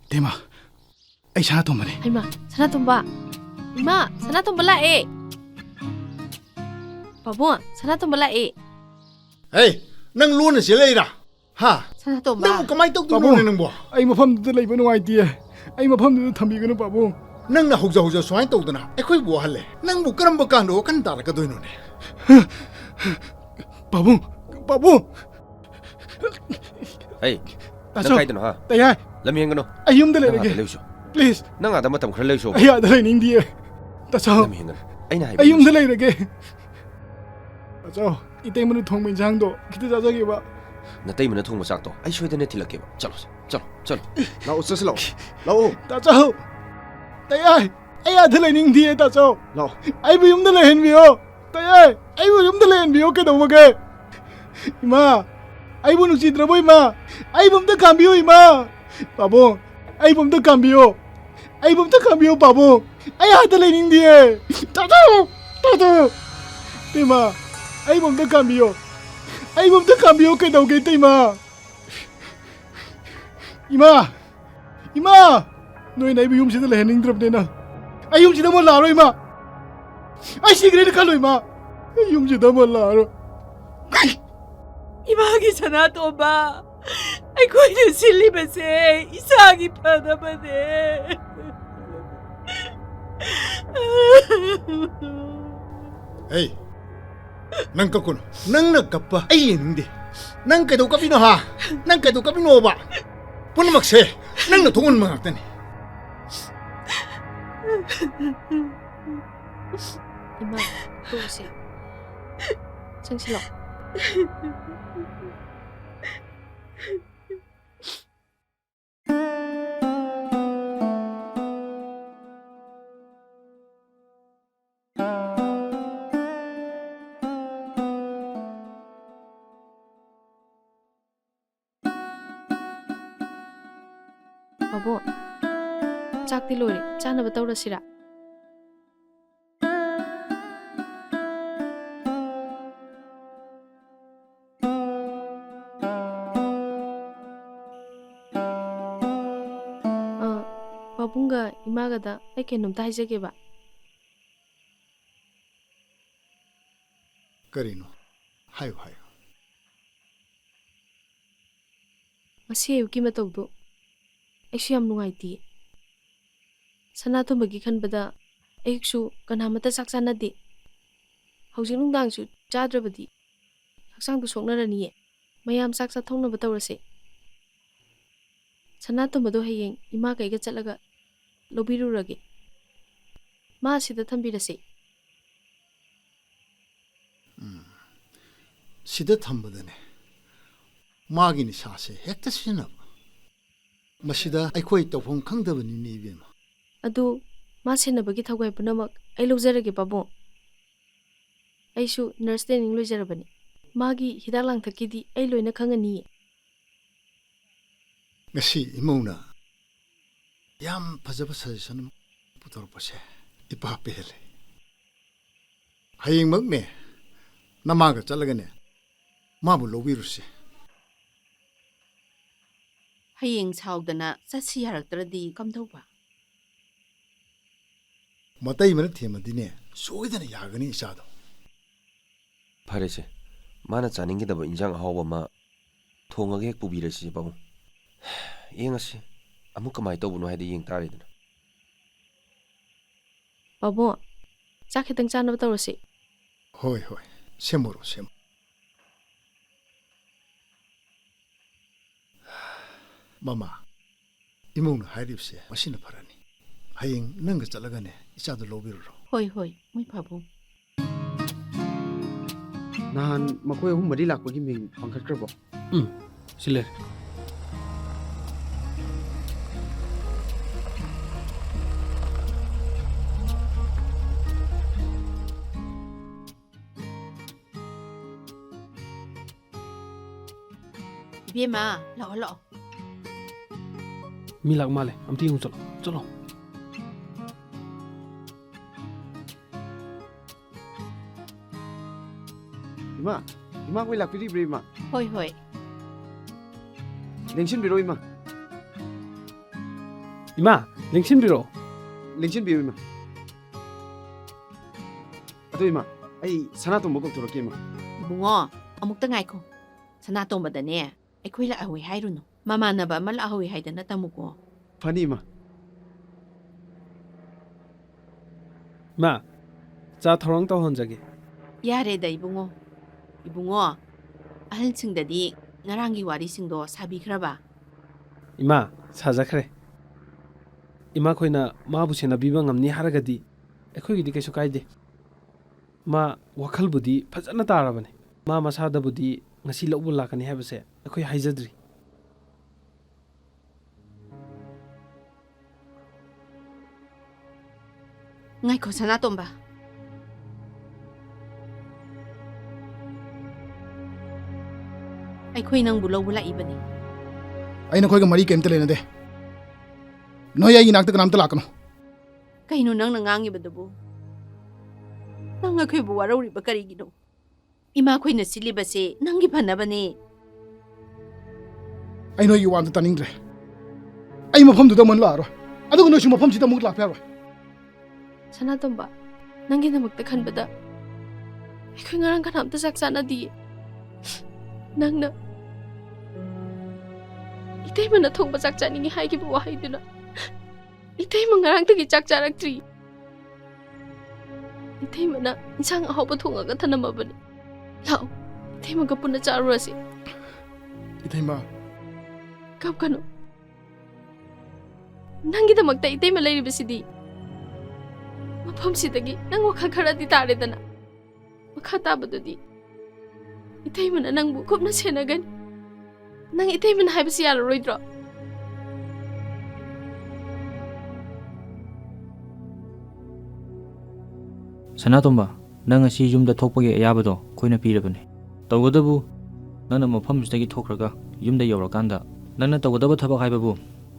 ꯏꯇꯩꯃ, ꯑꯩ ꯁꯅꯥꯇꯣꯝꯕꯅꯦ꯫ ꯍꯩꯃꯥ, ꯁꯅꯥꯇꯣꯝꯕ! ꯏꯃꯥ, ꯁꯅꯥꯇꯣꯝꯕ ꯂꯥꯛꯑꯦ! ꯄꯥꯕꯨꯡ, ꯁꯅꯥꯇꯣꯝꯕ ꯂꯥꯛꯑꯦ! ꯍꯦ, ꯅꯪ ꯂꯣꯟꯅ ꯆꯦꯜꯂꯛꯏꯔꯥ? ꯍꯥ? ꯁꯅꯥꯇꯣꯝꯕ! ꯅꯪꯕꯨ ꯀꯃꯥꯏꯅ ꯇꯧꯗꯣꯏꯅꯣꯅꯦ ꯄꯥꯕꯨꯡ, ꯅꯪꯕꯣ? ꯑꯩ ꯃꯐꯝꯗꯨꯗ ꯂꯩꯕ ꯅꯨꯡꯉꯥꯏꯇꯤꯌꯦ꯫ ꯑꯩ ꯃꯐꯝꯗꯨꯗ ꯊꯝꯕꯤꯒꯅꯨ, ꯄꯥꯕꯨꯡ꯫ ꯅꯪꯅ ꯍꯧꯖ ꯍꯧꯖ ꯁꯨꯃꯥꯏꯅ ꯇꯧꯗꯅ ꯑꯩꯈꯣꯏꯕꯨ ꯋꯥꯍꯜꯂꯦ꯫ ꯅꯪꯕꯨ ꯀꯔꯝꯕ ꯀꯥꯟꯗ ꯋꯥꯈꯜ ꯇꯥꯔꯛꯀꯗꯣꯏꯅꯣꯅꯦ? ꯄꯥꯕꯨꯡ, ꯄꯥꯕꯨꯡ! ꯍꯩ, ꯅꯪ ꯇꯥꯆꯧ, ꯀꯥꯏꯗꯅꯣ, ꯍꯥ? ꯇꯌꯥꯏ꯫ ꯂꯝ ꯍꯦꯟꯒꯅꯨ꯫ ꯑꯩ ꯌꯨꯝꯗ ꯅꯪ ꯂꯩꯔꯒꯦ꯫ ꯉꯥꯛꯇ ꯂꯩꯔꯨꯆꯣ꯫ Please. ꯅꯪ ꯑꯥꯗ ꯃꯇꯝ ꯈꯔ ꯂꯩꯁꯣꯕ꯫ ꯑꯩ ꯑꯥꯗ ꯂꯩꯅꯤꯡꯗꯤꯌꯦ꯫ ꯇꯥꯆꯧ꯫ ꯅꯪ ꯃꯤ ꯍꯦꯟꯒꯠꯂꯦ꯫ ꯑꯩꯅ ꯍꯥꯏꯕ ꯑꯩ ꯌꯨꯝꯗ ꯏꯟꯁꯤ꯫ ꯂꯩꯔꯒꯦ꯫ ꯇꯥꯆꯧ, ꯏꯇꯩꯃꯅ ꯊꯣꯡꯕ ꯏꯟꯁꯥꯡꯗꯣ ꯈꯤꯇ ꯆꯥꯖꯒꯦꯕ꯫ ꯅꯇꯩꯃꯅ ꯊꯣꯡꯕ ꯆꯥꯛꯇꯣ ꯑꯩ ꯁꯣꯏꯗꯅ ꯊꯤꯜꯂꯛꯀꯦꯕ꯫ ꯆꯠꯂꯣꯁꯦ, ꯆꯠꯂꯣ, ꯆꯠꯂꯣ꯫ ꯂꯥꯛꯑꯣ, ꯆꯠꯁꯤ ꯂꯥꯛꯑꯣ꯫ ꯂꯥꯛꯑꯣ꯫ ꯇꯥꯆꯧ, ꯇꯌꯥꯏ, ꯑꯩ ꯑꯥꯗ ꯂꯩꯅꯤꯡꯗꯤꯌꯦ, ꯇꯥꯆꯧ꯫ ꯂꯥꯛꯑꯣ꯫ ꯑꯩꯕꯨ ꯌꯨꯝꯗ ꯂꯩꯍꯟꯕꯤꯌꯣ꯫ ꯇꯌꯥꯏ, ꯑꯩꯕꯨ ꯌꯨꯝꯗ ꯂꯩꯍꯟꯕꯤꯌꯣ, ꯀꯩꯗꯧꯕꯒꯦ? ꯏꯃꯥ, ꯑꯩꯕꯨ ꯅꯨꯡꯁꯤꯗ꯭ꯔꯕꯣ, ꯏꯃꯥ? ꯑꯩꯕꯨ ꯑꯝꯇ ꯈꯥꯝꯕꯤꯌꯨ, ꯏꯃꯥ꯫ ꯄꯥꯕꯨꯡ, ꯑꯩꯕꯨ ꯑꯝꯇ ꯈꯥꯝꯕꯤꯌꯨ꯫ ꯑꯩꯕꯨ ꯑꯝꯇ ꯈꯥꯝꯕꯤꯌꯨ, ꯄꯥꯕꯨꯡ꯫ ꯑꯩ ꯑꯥꯗ ꯂꯩꯅꯤꯡꯗꯤꯌꯦ꯫ ꯇꯥꯆꯧ, ꯇꯥꯆꯧ꯫ ꯏꯃꯥ, ꯑꯩꯕꯨ ꯑꯝꯇ ꯈꯥꯝꯕꯤꯌꯨ꯫ ꯑꯩꯕꯨ ꯑꯝꯇ ꯈꯥꯝꯕꯤꯌꯨ, ꯀꯩꯗꯧꯒꯦ, ꯏꯇꯩꯃ? ꯏꯃꯥ! ꯏꯃꯥ! ꯅꯣꯏꯅ ꯑꯩꯕꯨ ꯌꯨꯝꯁꯤꯗ ꯂꯩꯍꯟꯅꯤꯡꯗ꯭ꯔꯕꯅꯤꯅ ꯑꯩ ꯌꯨꯝꯁꯤꯗ ꯑꯃꯨꯛ ꯂꯥꯛꯑꯔꯣꯏ, ꯏꯃꯥ꯫ ꯑꯩ ꯁꯤꯈ꯭ꯔꯦꯅ ꯈꯜꯂꯣ, ꯏꯃꯥ꯫ ꯑꯩ ꯌꯨꯝꯁꯤꯗ ꯑꯃꯨꯛ ꯂꯥꯛꯑꯔꯣꯏ꯫ ꯏꯃꯥꯒꯤ ꯁꯅꯥꯇꯣꯝꯕ, ꯑꯩꯈꯣꯏꯅ ꯁꯤꯜꯂꯤꯕꯁꯦ ꯏꯆꯥꯒꯤ ꯐꯅꯕꯅꯦ꯫ ꯍꯦ, ꯅꯪ ꯀꯞꯀꯅꯨ꯫ ꯅꯪꯅ ꯀꯞꯄ ꯑꯩ ꯌꯦꯡꯅꯤꯡꯗꯦ꯫ ꯅꯪ ꯀꯩꯗꯧ ꯀꯞꯄꯤꯅꯣ, ꯍꯥ? ꯅꯪ ꯀꯩꯗꯧ ꯀꯞꯄꯤꯅꯣꯕ? ꯄꯨꯝꯅꯃꯛꯁꯦ ꯅꯪꯅ ꯊꯣꯛꯍꯟꯕ ꯉꯥꯛꯇꯅꯤ꯫ ꯏꯃꯥ, ꯇꯣꯛꯑꯁꯦ꯫ ꯆꯪꯁꯤꯜꯂꯣ꯫ ꯄꯥꯕꯨꯡ, ꯆꯥꯛꯇꯤ ꯂꯣꯏꯔꯦ, ꯆꯥꯅꯕ ꯇꯧꯔꯁꯤꯔꯥ? ꯑ, ꯄꯥꯕꯨꯡꯒ ꯏꯃꯥꯒꯗ ꯑꯩ ꯀꯩꯅꯣꯝꯇ ꯍꯥꯏꯖꯒꯦꯕ꯫ ꯀꯔꯤꯅꯣ? ꯍꯥꯏꯌꯨ, ꯍꯥꯏꯌꯨ꯫ ꯉꯁꯤ ꯑꯌꯨꯛꯀꯤ ꯃꯇꯧꯗꯣ ꯑꯩꯁꯨ ꯌꯥꯝ ꯅꯨꯡꯉꯥꯏꯇꯦ꯫ ꯁꯅꯥꯇꯣꯝꯕꯒꯤ ꯈꯟꯕꯗ ꯑꯌꯨꯛꯁꯨ ꯀꯅꯥꯃꯠꯇ ꯆꯥꯛ ꯆꯥꯅꯗꯦ꯫ ꯍꯧꯖꯤꯛ ꯅꯨꯡꯗꯥꯡꯁꯨ ꯆꯥꯗ꯭ꯔꯕꯗꯤ ꯍꯛꯆꯥꯡꯗꯣ ꯁꯣꯛꯅꯔꯅꯤꯌꯦ꯫ ꯃꯌꯥꯝ ꯆꯥꯛ ꯆꯥꯊꯣꯛꯅꯕ ꯇꯧꯔꯁꯦ꯫ ꯁꯅꯥꯇꯣꯝꯕꯗꯣ ꯍꯌꯦꯡ ꯏꯃꯥ ꯀꯩꯒ ꯆꯠꯂꯒ ꯂꯧꯕꯤꯔꯨꯔꯒꯦ꯫ ꯃꯥ ꯁꯤꯗ ꯊꯝꯕꯤꯔꯁꯤ꯫ ꯁꯤꯗ ꯊꯝꯕꯗꯅꯦ ꯃꯥꯒꯤ ꯅꯤꯁꯥꯁꯦ ꯍꯦꯛꯇ ꯁꯤꯖꯤꯟꯅꯕ꯫ ꯃꯁꯤꯗ ꯑꯩꯈꯣꯏ ꯇꯧꯐꯝ ꯈꯪꯗꯕꯅꯤꯅꯦ, ꯏꯕꯦꯝꯃ꯫ ꯑꯗꯨ ꯃꯥ ꯁꯦꯟꯅꯕꯒꯤ ꯊꯧꯒꯥꯏ ꯄꯨꯝꯅꯃꯛ ꯑꯩ ꯂꯧꯖꯔꯒꯦ, ꯄꯥꯕꯨꯡ꯫ ꯑꯩꯁꯨ ꯅꯔꯁ ꯇ꯭ꯔꯦꯅꯤꯡ ꯂꯣꯏꯖꯔꯕꯅꯤ꯫ ꯃꯥꯒꯤ ꯍꯤꯗꯥꯛ ꯂꯥꯡꯊꯛꯀꯤꯗꯤ ꯑꯩ ꯂꯣꯏꯅ ꯈꯪꯉꯅꯤꯌꯦ꯫ ꯉꯁꯤ ꯏꯃꯧꯅ ꯌꯥꯝ ꯐꯖꯕ ꯁꯖꯦꯁꯟ ꯑꯃ ꯄꯨꯊꯣꯔꯛꯄꯁꯦ ꯏꯄꯥ ꯄꯦꯜꯂꯦ꯫ ꯍꯌꯦꯡꯃꯛꯅꯦ ꯅꯃꯥꯒ ꯆꯠꯂꯒꯅꯦ ꯃꯥꯕꯨ ꯂꯧꯕꯤꯔꯨꯁꯤ꯫ ꯍꯌꯦꯡ ꯁꯥꯎꯗꯅ ꯆꯠꯁꯤ ꯌꯥꯔꯛꯇ꯭ꯔꯗꯤ ꯀꯝꯗꯧꯕ? ꯃꯇꯩ ꯃꯅ ꯊꯦꯝꯃꯗꯤꯅꯦ ꯁꯣꯏꯗꯅ ꯌꯥꯒꯅꯤ ꯏꯆꯥꯗꯣ꯫ ꯐꯔꯦꯁꯦ, ꯃꯥꯅ ꯆꯥꯅꯤꯡꯒꯗꯕ ꯏꯟꯖꯥꯡ ꯑꯍꯥꯎꯕ ꯑꯃ ꯊꯣꯡꯉꯒ ꯍꯦꯛ ꯄꯨꯕꯤꯔꯁꯤ ꯄꯥꯕꯨꯡ꯫ ꯌꯦꯡꯉꯁꯤ, ꯑꯃꯨꯛ ꯀꯃꯥꯏꯅ ꯇꯧꯕꯅꯣ ꯍꯥꯏꯗ ꯌꯦꯡ ꯇꯥꯔꯦꯗꯅ꯫ ꯄꯥꯕꯨꯡ, ꯆꯥꯛ ꯈꯤꯇꯪ ꯆꯥꯅꯕ ꯇꯧꯔꯁꯤ꯫ ꯍꯣꯏ ꯍꯣꯏ, ꯁꯦꯝꯃꯨꯔꯣ ꯁꯦꯝꯃꯨꯔꯣ꯫ ꯃꯃꯥ, ꯏꯃꯧꯅ ꯍꯥꯏꯔꯤꯕꯁꯦ ꯃꯁꯤꯅ ꯐꯔꯅꯤ꯫ ꯍꯌꯦꯡ ꯅꯪꯒ ꯆꯠꯂꯒꯅꯦ ꯏꯆꯥꯗꯣ ꯂꯧꯕꯤꯔꯨꯔꯣ꯫ ꯍꯣꯏ ꯍꯣꯏ, ꯃꯣꯏ ꯄꯥꯕꯨꯡ꯫ ꯅꯍꯥꯟ ꯃꯈꯣꯏ ꯑꯍꯨꯝ ꯃꯔꯤ ꯂꯥꯛꯄꯒꯤ ꯃꯤꯡ ꯄꯥꯡꯈꯠꯈ꯭ꯔꯕꯣ? ꯎꯝ, ꯁꯤ ꯂꯩꯔꯦ꯫ ꯏꯕꯦꯝꯃ, ꯂꯥꯛꯑꯣ ꯂꯥꯛꯑꯣ꯫ ꯃꯤ ꯂꯥꯛ ꯃꯥꯜꯂꯦ, ꯑꯝꯇ ꯌꯦꯡꯉꯨ ꯆꯠꯂꯣ, ꯆꯠꯂꯣ꯫ ꯏꯃꯥ, ꯏꯃꯥ ꯈꯣꯏ ꯂꯥꯛꯄꯤꯔꯤꯕ꯭ꯔꯥ ꯏꯃꯥ? ꯍꯣꯏ ꯍꯣꯏ꯫ ꯂꯦꯡꯁꯤꯟꯕꯤꯔꯣ ꯏꯃꯥ꯫ ꯏꯃꯥ, ꯂꯦꯡꯁꯤꯟꯕꯤꯔꯣ꯫ ꯂꯦꯡꯁꯤꯟꯕꯤꯌꯨ ꯏꯃꯥ꯫ ꯑꯗꯣ ꯏꯃꯥ, ꯑꯩ ꯁꯅꯥꯇꯣꯝꯕ ꯀꯧꯊꯣꯔꯛꯀꯦ ꯏꯃꯥ꯫ ꯏꯕꯨꯡꯉꯣ, ꯑꯃꯨꯛꯇ ꯉꯥꯏꯈꯣ꯫ ꯁꯅꯥꯇꯣꯝꯕꯗꯅꯦ ꯑꯩꯈꯣꯏ ꯂꯥꯛꯍꯧꯋꯤ ꯍꯥꯏꯔꯨꯅꯨ꯫ ꯃꯃꯥꯟꯅꯕ ꯑꯃ ꯂꯥꯛꯍꯧꯋꯤ ꯍꯥꯏꯗꯅ ꯇꯝꯃꯨꯀꯣ꯫ ꯐꯅꯤ ꯏꯃꯥ꯫ ꯏꯃꯥ, ꯆꯥ ꯊꯧꯔꯥꯡ ꯇꯧꯍꯟꯖꯒꯦ꯫ ꯌꯥꯔꯦꯗ ꯏꯕꯨꯡꯉꯣ꯫ ꯏꯕꯨꯡꯉꯣ, ꯑꯍꯜꯁꯤꯡꯗꯗꯤ ꯉꯔꯥꯡꯒꯤ ꯋꯥꯔꯤꯁꯤꯡꯗꯣ ꯁꯥꯕꯤꯈ꯭ꯔꯕ? ꯏꯃꯥ, ꯁꯥꯖꯈ꯭ꯔꯦ꯫ ꯏꯃꯥꯈꯣꯏꯅ ꯃꯥꯕꯨ ꯁꯦꯟꯅꯕꯤꯕ ꯉꯝꯅꯤ ꯍꯥꯏꯔꯒꯗꯤ ꯑꯩꯈꯣꯏꯒꯤꯗꯤ ꯀꯩꯁꯨ ꯀꯥꯏꯗꯦ꯫ ꯃꯥ ꯋꯥꯈꯜꯕꯨꯗꯤ ꯐꯖꯅ ꯇꯥꯔꯕꯅꯤ꯫ ꯃꯥ ꯃꯁꯥꯗꯕꯨꯗꯤ ꯉꯁꯤ ꯂꯧꯕ ꯂꯥꯛꯀꯅꯤ ꯍꯥꯏꯕꯁꯦ ꯑꯩꯈꯣꯏ ꯍꯥꯏꯖꯗ꯭ꯔꯤ꯫ ꯉꯥꯏꯈꯣ, ꯁꯅꯥꯇꯣꯝꯕ꯫ ꯑꯩꯈꯣꯏ ꯅꯪꯕꯨ ꯂꯧꯕ ꯂꯥꯛꯏꯕꯅꯤ꯫ ꯑꯩ ꯅꯈꯣꯏꯒ ꯃꯔꯤ ꯀꯔꯤꯝꯇ ꯂꯩꯅꯗꯦ꯫ ꯅꯣꯏ ꯑꯩꯒꯤ ꯅꯥꯛꯇ ꯀꯅꯥꯝꯇ ꯂꯥꯛꯀꯅꯨ꯫ ꯀꯩꯅꯣ ꯅꯪꯅ ꯉꯥꯡꯉꯤꯕꯗꯨꯕꯨ? ꯅꯪ ꯑꯩꯈꯣꯏꯕꯨ ꯋꯥꯔꯧꯔꯤꯕ ꯀꯔꯤꯒꯤꯅꯣ? ꯏꯃꯥꯈꯣꯏꯅ ꯁꯤꯜꯂꯤꯕꯁꯦ ꯅꯪꯒꯤ ꯐꯅꯕꯅꯦ꯫ ꯑꯩ ꯅꯣꯏꯒꯤ ꯋꯥ ꯑꯝꯇ ꯇꯥꯅꯤꯡꯗ꯭ꯔꯦ꯫ ꯑꯩ ꯃꯐꯝꯗꯨꯗ ꯑꯃꯨꯛ ꯂꯥꯛꯑꯔꯣꯏ꯫ ꯑꯗꯨꯒ ꯅꯣꯏꯁꯨ ꯃꯐꯝꯁꯤꯗ ꯑꯃꯨꯛ ꯂꯥꯛꯄ ꯌꯥꯔꯣꯏ꯫ ꯁꯅꯥꯇꯣꯝꯕ, ꯅꯪꯒꯤꯗꯃꯛꯇ ꯈꯟꯕꯗ ꯑꯩꯈꯣꯏ ꯉꯔꯥꯡ ꯀꯅꯥꯝꯇ ꯆꯥꯛ ꯆꯥꯅꯗꯤꯌꯦ꯫ ꯅꯪꯅ ꯏꯇꯩꯃꯅ ꯊꯣꯡꯕ ꯆꯥꯛ ꯆꯥꯅꯤꯡꯉꯤ ꯍꯥꯏꯈꯤꯕ ꯋꯥꯍꯩꯗꯨꯅ ꯏꯇꯩꯃ ꯉꯔꯥꯡꯗꯒꯤ ꯆꯥꯛ ꯆꯥꯔꯛꯇ꯭ꯔꯤ꯫ ꯏꯇꯩꯃꯅ ꯏꯟꯁꯥꯡ ꯑꯍꯥꯎꯕ ꯊꯣꯡꯉꯒ ꯊꯅꯝꯃꯕꯅꯤ꯫ ꯂꯥꯛꯑꯣ, ꯏꯇꯩꯃꯒ ꯄꯨꯟꯅ ꯆꯥꯔꯨꯔꯁꯤ꯫ ꯏꯇꯩꯃ꯫ ꯀꯞꯀꯅꯨ꯫ ꯅꯪꯒꯤꯗꯃꯛꯇ ꯏꯇꯩꯃ ꯂꯩꯔꯤꯕꯁꯤꯗꯤ꯫ ꯃꯐꯝꯁꯤꯗꯒꯤ ꯅꯪ ꯋꯥꯈꯜ ꯈꯔꯗꯤ ꯇꯥꯔꯦꯗꯅ꯫ ꯃꯈꯥ ꯇꯥꯕꯗꯨꯗꯤ ꯏꯇꯩꯃꯅ ꯅꯪꯕꯨ ꯀꯨꯞꯅ ꯁꯦꯟꯅꯒꯅꯤ꯫ ꯅꯪ ꯏꯇꯩꯃꯅ ꯍꯥꯏꯕꯁꯤ ꯌꯥꯔꯔꯣꯏꯗ꯭ꯔꯣ? ꯁꯅꯥꯇꯣꯝꯕ, ꯅꯪ ꯉꯁꯤ ꯌꯨꯝꯗ ꯊꯣꯛꯄꯒꯤ ꯑꯌꯥꯕꯗꯣ ꯑꯩꯈꯣꯏꯅ ꯄꯤꯔꯕꯅꯤ꯫ ꯇꯧꯕꯇꯕꯨ ꯅꯪꯅ ꯃꯐꯝꯁꯤꯗꯒꯤ ꯊꯣꯛꯈ꯭ꯔꯒ ꯌꯨꯝꯗ ꯌꯧꯔꯀꯥꯟꯗ ꯅꯪꯅ ꯇꯧꯒꯗꯕ ꯊꯕꯛ ꯍꯥꯏꯕꯕꯨ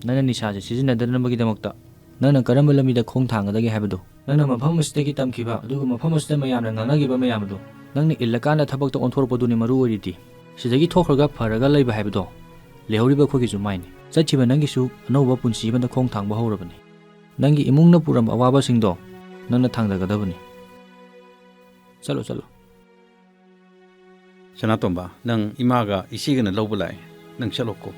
ꯅꯪꯅ ꯅꯤꯁꯥꯁꯦ ꯁꯤꯖꯤꯟꯅꯗꯅꯕꯒꯤꯗꯃꯛꯇ ꯅꯪꯅ ꯀꯔꯝꯕ ꯂꯝꯕꯤꯗ ꯈꯣꯡ ꯊꯥꯡꯒꯗꯒꯦ ꯍꯥꯏꯕꯗꯨ, ꯅꯪꯅ ꯃꯐꯝ ꯑꯁꯤꯗꯒꯤ ꯇꯝꯈꯤꯕ ꯑꯗꯨꯒ ꯃꯐꯝ ꯑꯁꯤꯗ ꯃꯌꯥꯝꯅ ꯉꯥꯡꯅꯈꯤꯕ ꯃꯌꯥꯝ ꯑꯗꯨ ꯅꯪꯅ ꯏꯜꯂꯀꯥꯟꯗ ꯊꯕꯛꯇ ꯑꯣꯟꯊꯣꯔꯛꯄꯗꯨꯅꯤ ꯃꯔꯨ ꯑꯣꯏꯔꯤꯗꯤ꯫ ꯁꯤꯗꯒꯤ ꯊꯣꯛꯈ꯭ꯔꯒ ꯐꯔꯒ ꯂꯩꯕ ꯍꯥꯏꯕꯗꯣ ꯂꯩꯍꯧꯔꯤꯕ ꯑꯩꯈꯣꯏꯒꯤꯁꯨ ꯃꯥꯏꯅꯤ꯫ ꯆꯠꯈꯤꯕ ꯅꯪꯒꯤꯁꯨ ꯑꯅꯧꯕ ꯄꯨꯟꯁꯤ ꯑꯃꯗ ꯈꯣꯡ ꯊꯥꯡꯕ ꯍꯧꯔꯕꯅꯤ꯫ ꯅꯪꯒꯤ ꯏꯃꯨꯡꯅ ꯄꯨꯔꯝꯕ ꯑꯋꯥꯕꯁꯤꯡꯗꯣ ꯅꯪꯅ ꯊꯥꯡꯗꯒꯗꯕꯅꯤ꯫ ꯆꯠꯂꯣ, ꯆꯠꯂꯣ꯫ ꯁꯅꯥꯇꯣꯝꯕ, ꯅꯪ ꯏꯃꯥꯒ ꯏꯆꯦꯒꯅ ꯂꯧꯕ ꯂꯥꯛꯑꯦ꯫ ꯅꯪ ꯆꯠꯂꯣꯀꯣ꯫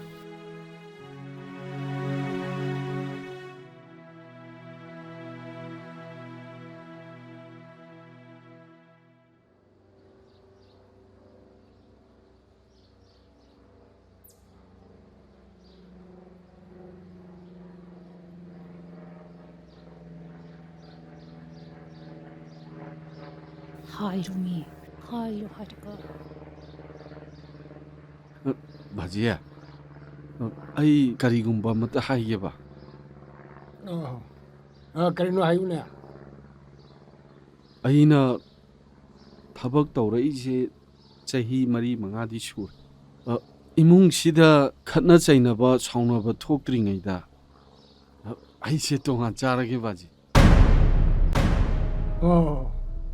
ꯍꯥꯏꯔꯨꯃꯤ, ꯍꯥꯏꯔꯨ ꯍꯥꯏꯔꯒ꯫ ꯑ, ꯕꯥꯖꯤ, ꯑ, ꯑꯩ ꯀꯔꯤꯒꯨꯝꯕ ꯑꯃꯇ ꯍꯥꯏꯒꯦꯕ꯫ ꯑ, ꯑ, ꯀꯔꯤꯅꯣ ꯍꯥꯏꯌꯨꯅꯦ꯫ ꯑꯩꯅ ꯊꯕꯛ ꯇꯧꯔꯛꯏꯁꯦ ꯆꯍꯤ ꯃꯔꯤ ꯃꯉꯥꯗꯤ ꯁꯨꯔꯦ꯫ ꯑ, ꯏꯃꯨꯡꯁꯤꯗ ꯈꯠꯅ ꯆꯩꯅꯕ, ꯁꯥꯎꯅꯕ ꯊꯣꯛꯇ꯭ꯔꯤꯉꯩꯗ, ꯑ, ꯑꯩꯁꯦ ꯇꯣꯉꯥꯟ ꯆꯥꯔꯒꯦ, ꯕꯥꯖꯤ꯫ ꯑꯣ,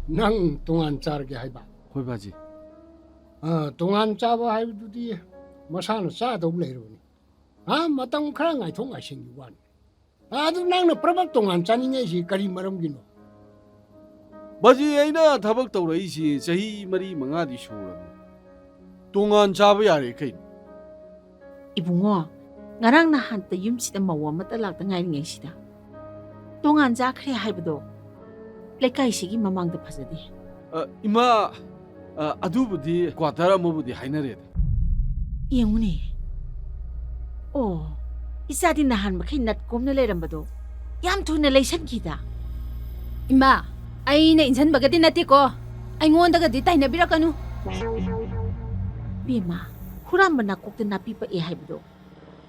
ꯅꯪ ꯇꯣꯉꯥꯟ ꯆꯥꯔꯒꯦ ꯍꯥꯏꯕ? ꯍꯣꯏ, ꯕꯥꯖꯤ꯫ ꯑ, ꯇꯣꯉꯥꯟ ꯆꯥꯕ ꯍꯥꯏꯕꯗꯨꯗꯤ ꯃꯁꯥꯅ ꯆꯥꯗꯧ ꯂꯩꯔꯕꯅꯤ꯫ ꯑ, ꯃꯇꯝ ꯈꯔ ꯉꯥꯏꯊꯣꯛ ꯉꯥꯏꯁꯤꯟꯒꯤ ꯋꯥꯅꯤ꯫ ꯑꯗꯨ ꯅꯪꯅ ꯄ꯭ꯔꯕꯛ ꯇꯣꯉꯥꯟ ꯆꯥꯅꯤꯡꯉꯛꯏꯁꯤ ꯀꯔꯤ ꯃꯔꯝꯒꯤꯅꯣ? ꯕꯥꯖꯤ, ꯑꯩꯅ ꯊꯕꯛ ꯇꯧꯔꯛꯏꯁꯤ ꯆꯍꯤ ꯃꯔꯤ ꯃꯉꯥꯗꯤ ꯁꯨꯔꯕꯅꯤ꯫ ꯇꯣꯉꯥꯟ ꯆꯥꯕ ꯌꯥꯔꯦ ꯀꯩꯅꯣ? ꯏꯕꯨꯡꯉꯣ, ꯉꯔꯥꯡ ꯅꯍꯥꯟꯇ ꯌꯨꯝꯁꯤꯗ ꯃꯧ ꯑꯃꯠꯇ ꯂꯥꯛꯇ ꯉꯥꯏꯔꯤꯉꯩꯁꯤꯗ ꯇꯣꯉꯥꯟ ꯆꯥꯈ꯭ꯔꯦ ꯍꯥꯏꯕꯗꯣ ꯂꯩꯀꯥꯏꯁꯤꯒꯤ ꯃꯃꯥꯡꯗ ꯐꯖꯗꯦ꯫ ꯑ, ꯏꯃꯥ, ꯑ, ꯑꯗꯨꯕꯨꯗꯤ ꯀ꯭ꯋꯥꯇꯔ ꯑꯃꯕꯨꯗꯤ ꯍꯥꯏꯅꯔꯦꯗ꯫ ꯌꯦꯡꯉꯨꯅꯦ꯫ ꯑꯣ, ꯏꯆꯥꯗꯤ ꯅꯍꯥꯟ ꯃꯈꯩ ꯅꯠꯀꯣꯝꯅ ꯂꯩꯔꯝꯕꯗꯣ ꯌꯥꯝ ꯊꯨꯅ ꯂꯩꯁꯟꯈꯤꯗ꯫ ꯏꯃꯥ, ꯑꯩꯅ ꯏꯟꯁꯤꯟꯕꯒꯗꯤ ꯅꯠꯇꯦꯀꯣ, ꯑꯩꯉꯣꯟꯗꯒꯗꯤ ꯇꯥꯏꯅꯕꯤꯔꯛꯀꯅꯨ꯫ ꯕꯦꯝꯃ, ꯍꯨꯔꯥꯟꯕ ꯅꯥꯀꯣꯛꯇ ꯅꯥꯄꯤ ꯄꯛꯑꯦ ꯍꯥꯏꯕꯗꯣ,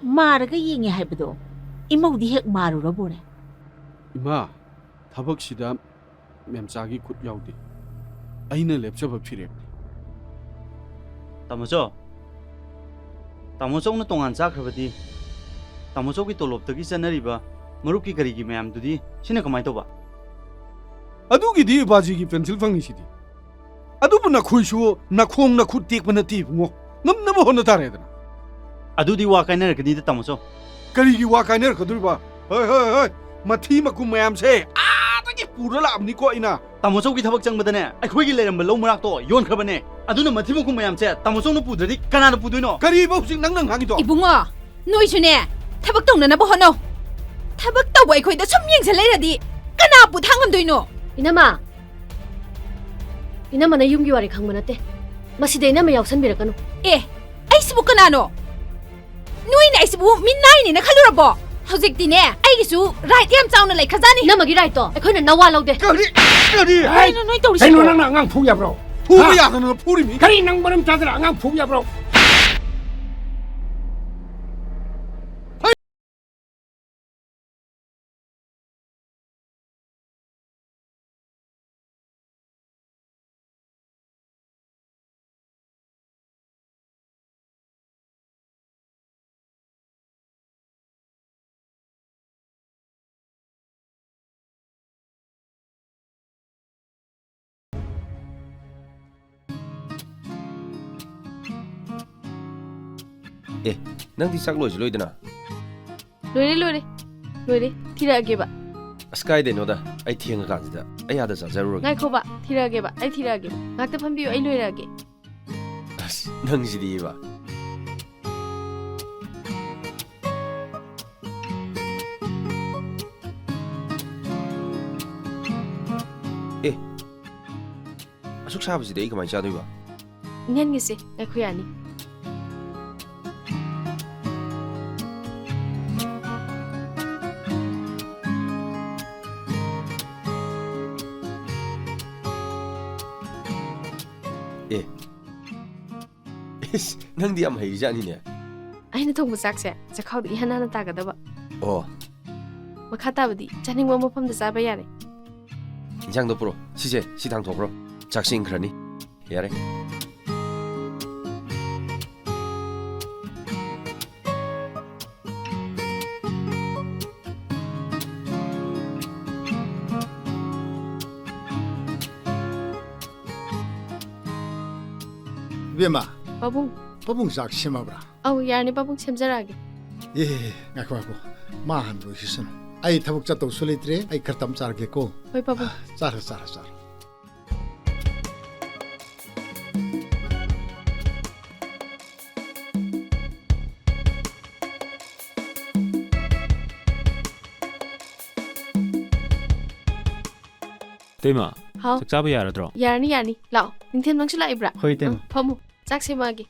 ꯃꯥꯔꯒ ꯌꯦꯡꯉꯦ ꯍꯥꯏꯕꯗꯣ ꯏꯃꯧꯗꯤ ꯍꯦꯛ ꯃꯥꯔꯨꯔꯕꯣꯔꯦ? ꯏꯃꯥ, ꯊꯕꯛꯁꯤꯗ ꯃꯦꯝꯆꯥꯒꯤ ꯈꯨꯠ ꯌꯥꯎꯗꯦ꯫ ꯑꯩꯅ ꯂꯦꯞꯆꯕ ꯐꯤꯔꯦꯞꯅꯤ꯫ ꯇꯥꯃꯣꯆꯧ, ꯇꯥꯃꯣꯆꯧꯅ ꯇꯣꯉꯥꯟ ꯆꯥꯈ꯭ꯔꯕꯗꯤ ꯇꯥꯃꯣꯆꯧꯒꯤ ꯇꯣꯂꯣꯞꯇꯒꯤ ꯆꯠꯅꯔꯤꯕ ꯃꯔꯨꯞꯀꯤ ꯀꯔꯤꯒꯤ ꯃꯌꯥꯝꯗꯨꯗꯤ ꯁꯤꯅ ꯀꯃꯥꯏꯅ ꯇꯧꯕ? ꯑꯗꯨꯒꯤꯗꯤ ꯕꯥꯖꯤꯒꯤ ꯄꯦꯟꯁꯤꯜ ꯐꯪꯉꯤꯁꯤꯗꯤ꯫ ꯑꯗꯨꯕꯨ ꯅꯈꯣꯏꯁꯨ ꯅꯈꯣꯡ ꯅꯈꯨꯠ ꯇꯦꯛꯄ ꯅꯠꯇꯦ ꯏꯕꯨꯡꯉꯣ, ꯉꯝꯅꯕ ꯍꯣꯠꯅ ꯇꯥꯔꯦꯗꯅ꯫ ꯑꯗꯨꯗꯤ ꯋꯥ ꯀꯥꯏꯅꯔꯛꯀꯅꯤꯗ, ꯇꯥꯃꯣꯆꯧ꯫ ꯀꯔꯤꯒꯤ ꯋꯥ ꯀꯥꯏꯅꯔꯛꯀꯗꯣꯔꯤꯕ? ꯍꯣꯏ, ꯍꯣꯏ, ꯍꯣꯏ, ꯃꯊꯤ ꯃꯀꯨꯝ ꯃꯌꯥꯝꯁꯦ ꯑꯥꯗꯒꯤ ꯄꯨꯔ ꯂꯥꯛꯑꯕꯅꯤꯀꯣ ꯑꯩꯅ꯫ ꯇꯥꯃꯣꯆꯧꯒꯤ ꯊꯕꯛ ꯆꯪꯕꯗꯅꯦ ꯑꯩꯈꯣꯏꯒꯤ ꯂꯩꯔꯝꯕ ꯂꯧ ꯃꯔꯥꯛꯇꯣ ꯌꯣꯟꯈ꯭ꯔꯕꯅꯦ꯫ ꯑꯗꯨꯅ ꯃꯊꯤ ꯃꯀꯨꯝ ꯃꯌꯥꯝꯁꯦ ꯇꯥꯃꯣꯆꯧꯅ ꯄꯨꯗ꯭ꯔꯗꯤ ꯀꯅꯥꯅ ꯄꯨꯗꯣꯏꯅꯣ? ꯀꯔꯤꯕ ꯍꯧꯖꯤꯛ ꯅꯪꯅ ꯉꯥꯡꯉꯤꯗꯣ? ꯏꯕꯨꯡꯉꯣ, ꯅꯣꯏꯁꯨꯅꯦ ꯊꯕꯛ ꯇꯧꯅꯅꯕ ꯍꯣꯠꯅꯧ꯫ ꯊꯕꯛ ꯇꯧꯕ ꯑꯩꯈꯣꯏꯗ ꯁꯨꯝ ꯌꯦꯡꯁꯤꯜ ꯂꯩꯔꯗꯤ ꯀꯅꯥ ꯄꯨꯊꯥꯡ ꯉꯝꯗꯣꯏꯅꯣ? ꯏꯅꯝꯃ, ꯏꯅꯝꯃꯅ ꯌꯨꯝꯒꯤ ꯋꯥꯔꯤ ꯈꯪꯕ ꯅꯠꯇꯦ꯫ ꯃꯁꯤꯗ ꯏꯅꯝꯃ ꯌꯥꯎꯁꯟꯕꯤꯔꯛꯀꯅꯨ꯫ ꯑꯦ, ꯑꯩꯁꯤꯕꯨ ꯀꯅꯥꯅꯣ? ꯅꯣꯏꯅ ꯑꯩꯁꯤꯕꯨ ꯃꯤꯅꯥꯏꯅꯦꯅ ꯈꯜꯂꯨꯔꯕꯣ? ꯍꯧꯖꯤꯛꯇꯤꯅꯦ, ꯑꯩꯒꯤꯁꯨ right ꯌꯥꯝ ꯆꯥꯎꯅ ꯂꯩꯈ꯭ꯔꯖꯥꯠꯅꯤ꯫ ꯅꯃꯒꯤ rightꯇꯣ ꯑꯩꯈꯣꯏꯅ ꯅꯋꯥ ꯂꯧꯗꯦ꯫ ꯀꯔꯤ? ꯀꯔꯤ? ꯀꯩꯅꯣ ꯅꯣꯏ ꯇꯧꯔꯤꯁꯤꯕꯣ? ꯀꯩꯅꯣ ꯅꯪꯅ ꯑꯉꯥꯡ ꯐꯨꯕ ꯌꯥꯕ꯭ꯔꯣ? ꯐꯨꯕ ꯍꯥ? ꯌꯥꯗꯅ ꯐꯨꯔꯤꯃꯤ꯫ ꯀꯔꯤ ꯅꯪ ꯃꯔꯝ ꯆꯥꯗꯅ ꯑꯉꯥꯡ ꯐꯨꯕ ꯌꯥꯕ꯭ꯔꯣ? ꯑꯦ, ꯅꯪꯗꯤ ꯆꯥꯛ ꯂꯣꯏꯁꯨ ꯂꯣꯏꯗꯅ? ꯂꯣꯏꯔꯦ, ꯂꯣꯏꯔꯦ꯫ ꯂꯣꯏꯔꯦ꯫ ꯊꯤꯔꯛꯑꯒꯦꯕ꯫ ꯑꯁ, ꯀꯥꯏꯗꯩꯅꯣꯗ꯫ ꯑꯩ ꯊꯦꯡꯉꯀꯥꯟꯁꯤꯗ ꯑꯩ ꯑꯥꯗ ꯆꯥꯖꯔꯨꯔꯒꯦ꯫ ꯉꯥꯏꯈꯣꯕ꯫ ꯊꯤꯔꯛꯑꯒꯦꯕ꯫ ꯑꯩ ꯊꯤꯔꯛꯑꯒꯦꯕ꯫ ꯉꯥꯛꯇ ꯐꯝꯕꯤꯌꯨ, ꯑꯩ ꯂꯣꯏꯔꯛꯑꯒꯦ꯫ ꯑꯁ, ꯅꯪꯁꯤꯗꯤꯕ꯫ ꯑꯦ, ꯑꯁꯨꯛ ꯁꯥꯕꯁꯤꯗꯤ ꯑꯩ ꯀꯃꯥꯏꯅ ꯆꯥꯗꯣꯏꯕ? ꯏꯪꯍꯟꯒꯦꯁꯦ, ꯉꯥꯏꯈꯣ, ꯌꯥꯅꯤ꯫ ꯑꯦ, ꯏꯁ, ꯅꯪꯗꯤ ꯌꯥꯝ ꯍꯩꯔꯤꯖꯥꯠꯅꯤꯅꯦ꯫ ꯑꯩꯅ ꯊꯣꯡꯕ ꯆꯥꯛꯁꯦ ꯆꯈꯥꯎꯗ ꯏꯍꯥꯟ ꯍꯥꯟꯅ ꯇꯥꯒꯗꯕ꯫ ꯑꯣ꯫ ꯃꯈꯥ ꯇꯥꯕꯗꯤ ꯆꯥꯅꯤꯡꯕ ꯃꯐꯝꯗ ꯆꯥꯕ ꯌꯥꯔꯦ꯫ ꯏꯟꯁꯥꯡꯗꯣ ꯄꯨꯔꯛꯑꯣ꯫ ꯁꯤꯁꯦ, ꯁꯤ ꯊꯥꯡꯊꯣꯛꯈ꯭ꯔꯣ꯫ ꯆꯥꯛꯁꯤ ꯏꯪꯈ꯭ꯔꯅꯤ꯫ ꯌꯥꯔꯦ꯫ ꯏꯕꯦꯝꯃ, ꯄꯥꯕꯨꯡ꯫ ꯄꯥꯕꯨꯡ ꯆꯥꯛ ꯁꯦꯝꯃꯕ꯭ꯔꯥ? ꯑꯧ, ꯌꯥꯔꯅꯤ ꯄꯥꯕꯨꯡ, ꯁꯦꯝꯖꯔꯛꯑꯒꯦ꯫ ꯑꯦ, ꯉꯥꯏꯈꯣ, ꯉꯥꯏꯈꯣ꯫ ꯃꯥ ꯍꯥꯟꯅ ꯂꯣꯏꯈꯤꯁꯅꯨ꯫ ꯑꯩ ꯊꯕꯛ ꯆꯠꯇꯧꯁꯨ ꯂꯩꯇ꯭ꯔꯦ, ꯑꯩ ꯈꯔ ꯇꯞ ꯆꯥꯔꯒꯦꯀꯣ꯫ ꯍꯣꯏ ꯄꯥꯕꯨꯡ꯫ ꯆꯥꯔꯣ, ꯆꯥꯔꯣ, ꯆꯥꯔꯣ꯫ ꯏꯇꯩꯃ, ꯍꯥꯎ꯫ ꯆꯥꯛ ꯆꯥꯕ ꯌꯥꯔꯗ꯭ꯔꯣ? ꯌꯥꯔꯅꯤ, ꯌꯥꯔꯅꯤ꯫ ꯂꯥꯛꯑꯣ꯫ ꯅꯤꯡꯊꯦꯝ, ꯅꯪꯁꯨ ꯂꯥꯛꯏꯕ꯭ꯔꯥ? ꯍꯣꯏ, ꯏꯇꯩꯃ꯫ ꯑꯪ, ꯐꯝꯃꯨ꯫ ꯆꯥꯛ ꯁꯦꯝꯃꯛꯑꯒꯦ꯫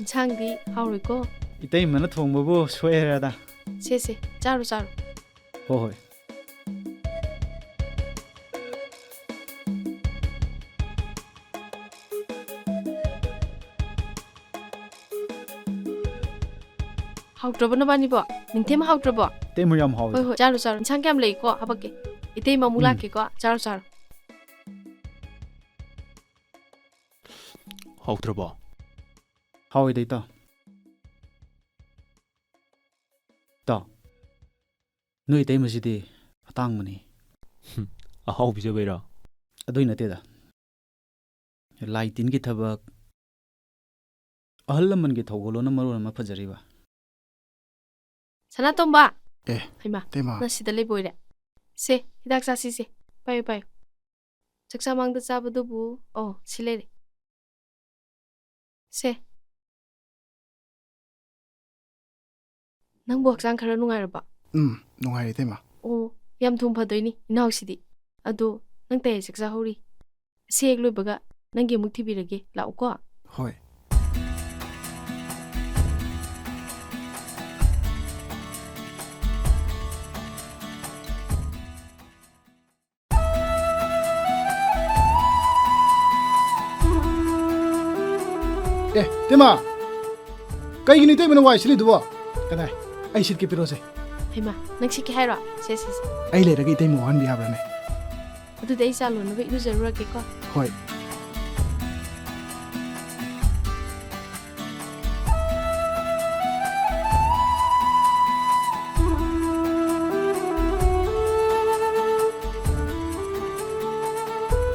ꯏꯟꯁꯥꯡꯗꯤ ꯍꯥꯎꯔꯣꯏꯀꯣ? ꯏꯇꯩꯃꯅ ꯊꯣꯡꯕꯕꯨ ꯁꯣꯏ ꯍꯥꯏꯔꯗ꯫ ꯁꯦ, ꯁꯦ, ꯆꯥꯔꯣ, ꯆꯥꯔꯣ꯫ ꯍꯣꯏ, ꯍꯣꯏ꯫ ꯍꯥꯎꯇ꯭ꯔꯕꯣ ꯅꯕꯥꯅꯤꯕꯣ? ꯅꯤꯡꯊꯦꯝ ꯍꯥꯎꯇ꯭ꯔꯕꯣ? ꯏꯇꯩꯃ ꯌꯥꯝ ꯍꯥꯎꯋꯦ꯫ ꯍꯣꯏ, ꯍꯣꯏ, ꯆꯥꯔꯣ, ꯆꯥꯔꯣ꯫ ꯏꯟꯁꯥꯡ ꯀꯌꯥꯝ ꯂꯩꯀꯣ? ꯍꯥꯄꯛꯀꯦ꯫ ꯏꯇꯩꯃ ꯑꯃꯨꯛ ꯎꯝ꯫ ꯂꯥꯛꯀꯦꯀꯣ꯫ ꯆꯥꯔꯣ, ꯆꯥꯔꯣ꯫ ꯍꯥꯎꯇ꯭ꯔꯕꯣ? ꯍꯥꯎꯋꯤꯗ, ꯏꯇꯥꯎ꯫ ꯏꯇꯥꯎ, ꯅꯣꯏ ꯏꯇꯩꯃꯁꯤꯗꯤ ꯑꯇꯥꯡꯕꯅꯤ꯫ ꯍꯨꯝ, ꯑꯍꯥꯎ ꯄꯤꯖꯕꯩꯔꯣ? ꯑꯗꯨꯏ ꯅꯠꯇꯦꯗ꯫ ꯂꯥꯏ ꯇꯤꯟꯒꯤ ꯊꯕꯛ, ꯑꯍꯜ ꯂꯃꯟꯒꯤ ꯊꯧꯒꯜꯂꯣꯟꯅ ꯃꯔꯣꯟ ꯑꯃ ꯐꯖꯔꯤꯕ꯫ ꯁꯅꯥꯇꯣꯝꯕ! ꯑꯦ, ꯍꯩꯃꯥ, ꯏꯇꯩꯃ꯫ ꯅꯪ ꯁꯤꯗ ꯂꯩꯕ ꯑꯣꯏꯔꯦ? ꯁꯦ, ꯍꯤꯗꯥꯛ ꯆꯥꯁꯤꯁꯦ꯫ ꯄꯥꯏꯌꯨ, ꯄꯥꯏꯌꯨ꯫ ꯆꯥꯛꯆꯥ ꯃꯥꯡꯗ ꯆꯥꯕꯗꯨꯕꯨ, ꯑꯣ, ꯁꯤ ꯂꯩꯔꯦ꯫ ꯁꯦ꯫ ꯅꯪꯕꯨ ꯍꯛꯆꯥꯡ ꯈꯔ ꯅꯨꯡꯉꯥꯏꯔꯕ? ꯎꯝ, ꯅꯨꯡꯉꯥꯏꯔꯦ, ꯏꯇꯩꯃ꯫ ꯑꯣ, ꯌꯥꯝ ꯊꯨꯅ ꯐꯗꯣꯏꯅꯤ, ꯏꯅꯥꯎꯁꯤꯗꯤ꯫ ꯑꯗꯣ, ꯅꯪ ꯇꯌꯥꯏ ꯆꯥꯛ ꯆꯥꯍꯧꯔꯤ꯫ ꯑꯁꯤ ꯍꯦꯛ ꯂꯣꯏꯕꯒ ꯅꯪꯒꯤ ꯑꯃꯨꯛ ꯊꯤꯕꯤꯔꯒꯦ, ꯂꯥꯛꯎꯀꯣ꯫ ꯍꯣꯏ꯫ ꯑꯦ, ꯏꯇꯩꯃ! ꯀꯩꯒꯤꯅꯣ ꯏꯇꯩꯃꯅ ꯋꯥꯏ ꯁꯤꯠꯂꯤꯗꯨꯕꯣ? ꯀꯗꯥꯏ? ꯑꯩ ꯁꯤꯠꯀꯦ, ꯄꯤꯔꯛꯑꯣꯁꯦ꯫ ꯍꯩꯃꯥ, ꯅꯪ ꯁꯤꯠꯀꯦ ꯍꯥꯏꯔꯣ? ꯁꯦ, ꯁꯦ, ꯁꯦ꯫ ꯑꯩ ꯂꯩꯔꯒ ꯏꯇꯩꯃ ꯋꯥꯍꯟꯕ ꯌꯥꯕ꯭ꯔꯥꯅꯦ? ꯑꯗꯨꯗꯤ ꯑꯩ ꯆꯥ ꯂꯣꯟꯅꯕ ꯏꯔꯨꯖꯔꯨꯔꯒꯦꯀꯣ꯫ ꯍꯣꯏ꯫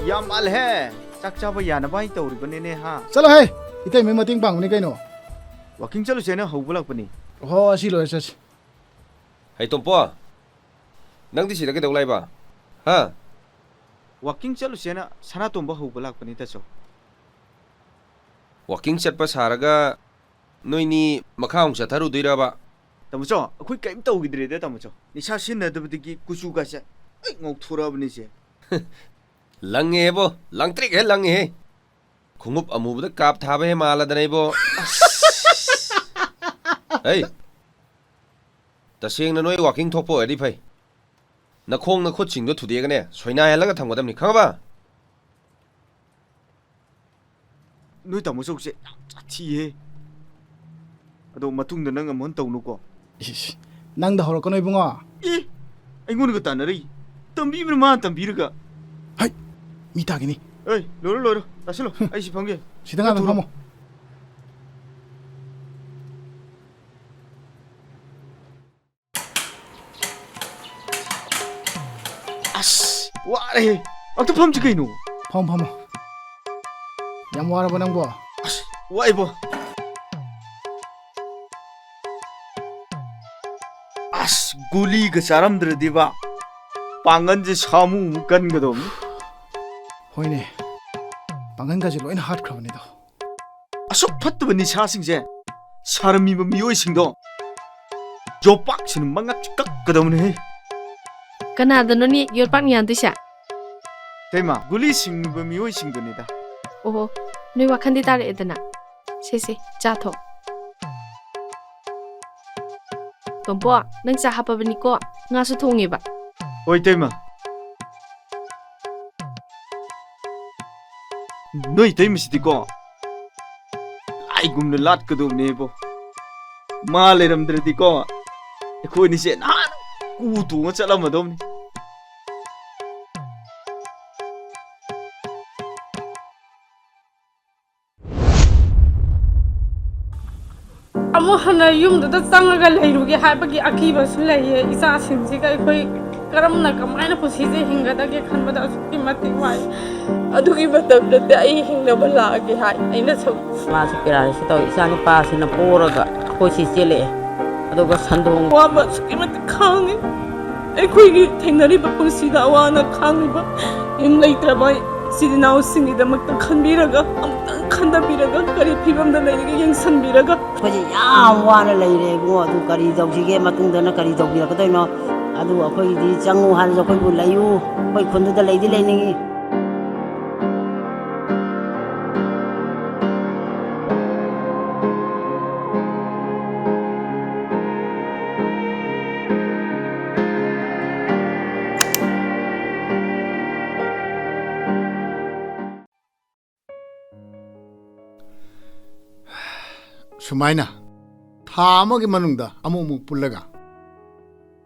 ꯌꯥꯝ ꯃꯥꯜꯂꯦꯍꯦ꯫ ꯆꯥꯛ ꯆꯥꯕ ꯌꯥꯅꯕ ꯍꯥꯏꯅ ꯇꯧꯔꯤꯕꯅꯤꯅꯦ, ꯍꯥ? ꯆꯠꯂꯣꯍꯦ! ꯏꯇꯩꯃꯩ ꯃꯇꯦꯡ ꯄꯥꯡꯕꯅꯤ ꯀꯩꯅꯣ꯫ Walking ꯆꯠꯂꯨꯁꯦꯅ ꯍꯧꯕ ꯂꯥꯛꯄꯅꯤ꯫ ꯍꯣ, ꯑꯁꯤ ꯂꯣꯏꯔ ꯆꯠꯁꯤ꯫ ꯍꯩ ꯇꯣꯝꯄꯣ, ꯅꯪꯗꯤ ꯁꯤꯗ ꯀꯩꯗꯧ ꯂꯥꯛꯏꯕ? ꯍꯥ? Walking ꯆꯠꯂꯨꯁꯦꯅ ꯁꯅꯥꯇꯣꯝꯕ ꯍꯧꯕ ꯂꯥꯛꯄꯅꯤ, ꯇꯥꯆꯧ꯫ Walking ꯆꯠꯄ ꯁꯥꯔꯒ ꯅꯣꯏꯅꯤ ꯃꯈꯥ ꯑꯃꯨꯛ ꯆꯠꯊꯔꯨꯗꯣꯏꯔꯕ? ꯇꯥꯃꯣꯆꯧ, ꯑꯩꯈꯣꯏ ꯀꯔꯤꯝ ꯇꯧꯈꯤꯗ꯭ꯔꯦꯗ, ꯇꯥꯃꯣꯆꯧ꯫ ꯅꯤꯁꯥ ꯁꯤꯖꯤꯟꯅꯗꯕꯗꯒꯤ ꯀꯨꯆꯨꯒꯁꯦ ꯂꯣꯏ ꯉꯧꯊꯣꯔꯛꯑꯕꯅꯤꯁꯦ꯫ ꯂꯪꯉꯦꯍꯦꯕꯣ, ꯂꯪꯇ꯭ꯔꯤꯛ ꯍꯦ ꯂꯪꯉꯦꯍꯦ꯫ ꯈꯣꯡꯎꯞ ꯑꯃꯨꯕꯗ ꯀꯥꯞ ꯊꯥꯕ ꯍꯦ ꯃꯥꯜꯂꯗꯅ ꯏꯕꯣ꯫ ꯑꯁ! ꯑꯩ, ꯇꯁꯦꯡꯅ ꯅꯣꯏ ꯋꯥꯀꯤꯡ ꯊꯣꯛꯄ ꯑꯣꯏꯔꯗꯤ ꯐꯩ꯫ ꯅꯈꯣꯡ ꯅꯈꯨꯠꯁꯤꯡꯗꯣ ꯊꯨꯗꯦꯛꯑꯒꯅꯦ, ꯁꯣꯏꯅꯥꯏꯍꯜꯂꯒ ꯊꯝꯒꯗꯕꯅꯤ, ꯈꯪꯉꯕ? ꯅꯣꯏ ꯇꯥꯃꯣ ꯆꯧꯁꯦ ꯌꯥꯝ ꯁꯥꯊꯤꯌꯦ꯫ ꯑꯗꯣ ꯃꯇꯨꯡꯗ ꯅꯪ ꯑꯃꯨꯛ ꯍꯟꯅ ꯇꯧꯅꯨꯀꯣ꯫ ꯏꯁ, ꯅꯪꯗ ꯍꯧꯔꯛꯀꯅꯣ ꯏꯕꯨꯡꯉꯣ꯫ ꯑꯦ, ꯑꯩꯉꯣꯟꯗꯒ ꯇꯥꯟꯅꯔꯛꯏ꯫ ꯇꯝꯕꯤꯕꯅ ꯃꯥꯅ ꯇꯝꯕꯤꯔꯒ꯫ ꯍꯩ, ꯃꯤ ꯇꯥꯒꯤꯅꯤ꯫ ꯑꯦ, ꯂꯣꯏꯔꯣ, ꯂꯣꯏꯔꯣ꯫ ꯇꯥꯁꯤꯜꯂꯣ, ꯑꯩ ꯁꯤ ꯐꯝꯒꯦ꯫ ꯁꯤꯗ ꯉꯥꯛꯇꯪ ꯊꯨꯔꯣ꯫ ꯐꯝꯃꯣ꯫ ꯑꯁ, ꯋꯥꯔꯦꯍꯦ꯫ ꯑꯝꯇ ꯐꯝꯁꯤ ꯀꯩꯅꯣ꯫ ꯐꯝꯃꯣ, ꯐꯝꯃꯣ꯫ ꯌꯥꯝ ꯋꯥꯔꯕꯣ ꯅꯪꯕꯣ? ꯑꯁ, ꯋꯥꯏꯕꯣ꯫ ꯑꯁ, ꯒꯨꯂꯤꯒ ꯆꯥꯔꯝꯗ꯭ꯔꯗꯤꯕ, ꯄꯥꯡꯒꯟꯁꯦ ꯁꯥꯃꯨꯃꯨꯛ ꯀꯟꯒꯗꯧꯕꯅꯤ꯫ ꯍꯣꯏꯅꯦ, ꯄꯥꯡꯒꯟꯒꯁꯦ ꯂꯣꯏꯅ ꯍꯥꯠꯈ꯭ꯔꯕꯅꯤꯗꯣ꯫ ꯑꯁꯨꯛ ꯐꯠꯇꯕ ꯅꯤꯁꯥꯁꯤꯡꯁꯦ ꯁꯥꯔꯝꯃꯤꯕ ꯃꯤꯑꯣꯏꯁꯤꯡꯗꯣ ꯌꯣꯄꯥꯛꯁꯤꯅ ꯃꯉꯛꯁꯦ ꯀꯛꯀꯗꯧꯅꯦꯍꯦ꯫ ꯀꯅꯥꯗꯅꯣꯅꯦ ꯌꯣꯠꯄꯥꯛꯅ ꯌꯥꯟꯗꯣꯏꯁꯦ? ꯏꯇꯩꯃ, ꯒꯨꯂꯤ ꯁꯤꯡꯉꯤꯕ ꯃꯤꯑꯣꯏꯁꯤꯡꯗꯨꯅꯤꯗ꯫ ꯑꯣꯍꯣ, ꯅꯣꯏ ꯋꯥꯈꯟꯗꯤ ꯇꯥꯔꯛꯑꯦꯗꯅ꯫ ꯁꯦ, ꯁꯦ, ꯆꯥ ꯊꯣꯛ꯫ ꯇꯣꯝꯄꯣ, ꯅꯪ ꯆꯥ ꯍꯥꯞꯄꯕꯅꯤꯀꯣ, ꯉꯥꯁꯨ ꯊꯣꯡꯉꯦꯕ꯫ ꯍꯣꯏ, ꯏꯇꯩꯃ꯫ ꯅꯣꯏ ꯏꯇꯩꯃꯁꯤꯗꯤꯀꯣ, ꯂꯥꯏꯒꯨꯝꯅ ꯂꯥꯠꯀꯗꯧꯕꯅꯦꯕꯣ꯫ ꯃꯥ ꯂꯩꯔꯝꯗ꯭ꯔꯗꯤꯀꯣ, ꯑꯩꯈꯣꯏꯅꯤꯁꯦ ꯅꯍꯥꯟ ꯀꯨ ꯇꯣꯡꯉ ꯆꯠꯂꯝꯃꯗꯧꯅꯤ꯫ ꯑꯃꯨꯛ ꯍꯟꯅ ꯌꯨꯝꯗꯨꯗ ꯆꯪꯉꯒ ꯂꯩꯔꯨꯒꯦ ꯍꯥꯏꯕꯒꯤ ꯑꯀꯤꯕꯁꯨ ꯂꯩꯌꯦ꯫ ꯏꯆꯥꯁꯤꯡꯁꯤꯒ ꯑꯩꯈꯣꯏ ꯀꯔꯝꯅ, ꯀꯃꯥꯏꯅ ꯄꯨꯟꯁꯤꯁꯦ ꯍꯤꯡꯒꯗꯒꯦ ꯈꯟꯕꯗ ꯑꯁꯨꯛꯀꯤ ꯃꯇꯤꯛ ꯋꯥꯏ꯫ ꯑꯗꯨꯒꯤ ꯃꯇꯝꯗꯗꯤ ꯑꯩ ꯍꯤꯡꯅꯕ ꯂꯥꯛꯑꯒꯦ ꯍꯥꯏ꯫ ꯑꯩꯅ ꯁꯨꯝ ꯃꯥꯁꯨ ꯄꯦꯔꯥꯂꯥꯏꯁꯤꯁ ꯇꯧꯏ꯫ ꯏꯆꯥ ꯅꯨꯄꯥꯁꯤꯅ ꯄꯣꯔꯒ ꯑꯩꯈꯣꯏ ꯁꯤ ꯆꯦꯜꯂꯛꯑꯦ꯫ ꯑꯗꯨꯒ ꯁꯟꯗꯣꯡ ꯑꯋꯥꯕ ꯑꯁꯨꯛꯀꯤ ꯃꯇꯤꯛ ꯈꯥꯡꯉꯤ꯫ ꯑꯩꯈꯣꯏꯒꯤ ꯊꯦꯡꯅꯔꯤꯕ ꯄꯨꯟꯁꯤꯗ ꯑꯋꯥ ꯑꯅꯥ ꯈꯥꯡꯂꯤꯕ ꯌꯨꯝ ꯂꯩꯇ꯭ꯔꯕ ꯏꯆꯤꯜ ꯏꯅꯥꯎꯁꯤꯡꯒꯤꯗꯃꯛꯇ ꯈꯟꯕꯤꯔꯒ, ꯑꯃꯨꯛꯇꯪ ꯈꯟꯊꯕꯤꯔꯒ, ꯀꯔꯤ ꯐꯤꯕꯝꯗ ꯂꯩꯔꯤꯒꯦ ꯌꯦꯡꯁꯤꯟꯕꯤꯔꯒ꯫ ꯑꯩꯈꯣꯏꯁꯦ ꯌꯥꯝ ꯋꯥꯅ ꯂꯩꯔꯦ ꯏꯕꯨꯡꯉꯣ꯫ ꯑꯗꯨ ꯀꯔꯤ ꯇꯧꯁꯤꯒꯦ? ꯃꯇꯨꯡꯗꯅ ꯀꯔꯤ ꯇꯧꯕꯤꯔꯛꯀꯗꯣꯏꯅꯣ? ꯑꯗꯨ ꯑꯩꯈꯣꯏꯒꯤꯗꯤ ꯆꯪꯉꯨ ꯍꯥꯏꯔꯁꯨ ꯑꯩꯈꯣꯏꯕꯨ ꯂꯩꯌꯨ, ꯑꯩꯈꯣꯏ ꯈꯨꯟꯗꯨꯗ ꯂꯩꯗꯤ ꯂꯩꯅꯤꯡꯉꯤ꯫ ꯁꯨꯃꯥꯏꯅ ꯊꯥ ꯑꯃꯒꯤ ꯃꯅꯨꯡꯗ ꯑꯃꯨꯛ ꯑꯃꯨꯛ ꯄꯨꯜꯂꯒ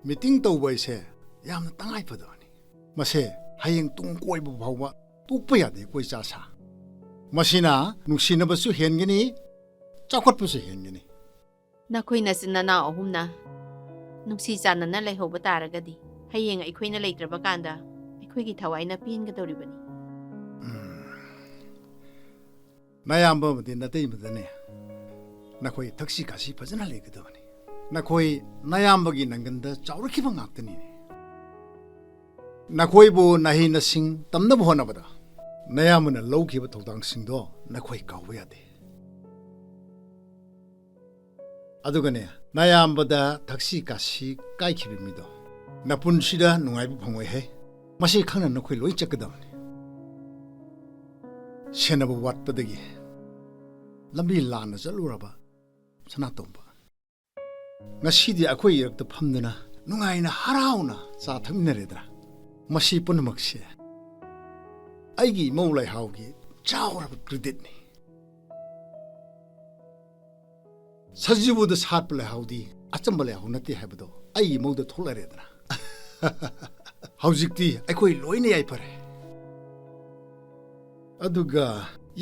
ꯃꯤꯇꯤꯡ ꯇꯧꯕ ꯍꯥꯏꯁꯦ ꯌꯥꯝꯅ ꯇꯉꯥꯏ ꯐꯗꯕꯅꯤ꯫ ꯃꯁꯦ ꯍꯌꯦꯡ ꯇꯨꯡ ꯀꯣꯏꯕ ꯐꯥꯎꯕ ꯇꯣꯛꯄ ꯌꯥꯗꯦ, ꯀꯣꯏ ꯆꯥ ꯁꯥ꯫ ꯃꯁꯤꯅ ꯅꯨꯡꯁꯤꯅꯕꯁꯨ ꯍꯦꯟꯒꯅꯤ, ꯆꯥꯎꯈꯠꯄꯁꯨ ꯍꯦꯟꯒꯅꯤ꯫ ꯅꯈꯣꯏ ꯅꯆꯤꯟ ꯅꯅꯥꯎ ꯑꯍꯨꯝꯅ ꯅꯨꯡꯁꯤ ꯆꯥꯟꯅꯅ ꯂꯩꯍꯧꯕ ꯇꯥꯔꯒꯗꯤ, ꯍꯌꯦꯡ ꯑꯩꯈꯣꯏꯅ ꯂꯩꯇ꯭ꯔꯕ ꯀꯥꯟꯗ ꯑꯩꯈꯣꯏꯒꯤ ꯊꯋꯥꯏꯅ ꯄꯦꯟꯒꯗꯧꯔꯤꯕꯅꯤ꯫ ꯎꯝ꯫ ꯅꯌꯥꯝꯕ ꯑꯃꯗꯤ ꯅꯇꯩꯃꯗꯅꯦ ꯅꯈꯣꯏ ꯊꯛꯁꯤ ꯈꯥꯁꯤ ꯐꯖꯅ ꯂꯩꯒꯗꯕꯅꯤ꯫ ꯅꯈꯣꯏ ꯅꯌꯥꯝꯕꯒꯤ ꯅꯪꯒꯟꯗ ꯆꯥꯎꯔꯛꯈꯤꯕ ꯉꯥꯛꯇꯅꯤꯅꯦ꯫ ꯅꯈꯣꯏꯕꯨ ꯅꯍꯩ ꯅꯁꯤꯡ ꯇꯝꯅꯕ ꯍꯣꯠꯅꯕꯗ ꯅꯌꯥꯝꯕꯅ ꯂꯧꯈꯤꯕ ꯊꯧꯗꯥꯡꯁꯤꯡꯗꯣ ꯅꯈꯣꯏ ꯀꯥꯎꯕ ꯌꯥꯗꯦ꯫ ꯑꯗꯨꯒꯅꯦ, ꯅꯌꯥꯝꯕꯗ ꯊꯛꯁꯤ ꯈꯥꯁꯤ ꯀꯥꯏꯈꯤꯕ ꯃꯤꯗꯣ ꯅꯄꯨꯟꯁꯤꯗ ꯅꯨꯡꯉꯥꯏꯕ ꯐꯪꯉꯣꯏꯍꯦ꯫ ꯃꯁꯤ ꯈꯪꯅ ꯅꯈꯣꯏ ꯂꯣꯏ ꯆꯠꯀꯗꯕꯅꯤ꯫ ꯁꯦꯟꯅꯕ ꯋꯥꯠꯄꯗꯒꯤ ꯂꯝꯕꯤ ꯂꯥꯟꯅ ꯆꯠꯂꯨꯔꯕ ꯁꯅꯥꯇꯣꯝꯕ꯫ ꯉꯁꯤꯗꯤ ꯑꯩꯈꯣꯏ ꯏꯔꯛꯇ ꯐꯝꯗꯨꯅ ꯅꯨꯡꯉꯥꯏꯅ ꯍꯔꯥꯎꯅ ꯆꯥ ꯊꯛꯃꯤꯟꯅꯔꯦꯗꯅ꯫ ꯃꯁꯤ ꯄꯨꯝꯅꯃꯛꯁꯦ ꯑꯩꯒꯤ ꯏꯃꯧ ꯂꯩꯍꯥꯎꯒꯤ ꯆꯥꯎꯔꯕ creditꯅꯤ꯫ ꯁꯖꯤꯕꯨꯗ ꯁꯥꯠꯄ ꯂꯩꯍꯥꯎꯗꯤ ꯑꯆꯝꯕ ꯂꯩꯍꯥꯎ ꯅꯠꯇꯦ ꯍꯥꯏꯕꯗꯣ ꯑꯩꯒꯤ ꯏꯃꯧꯗ ꯊꯣꯛꯂꯔꯦꯗꯅ꯫ ꯍꯧꯖꯤꯛꯇꯤ ꯑꯩꯈꯣꯏ ꯂꯣꯏꯅ ꯌꯥꯏꯐꯔꯦ꯫ ꯑꯗꯨꯒ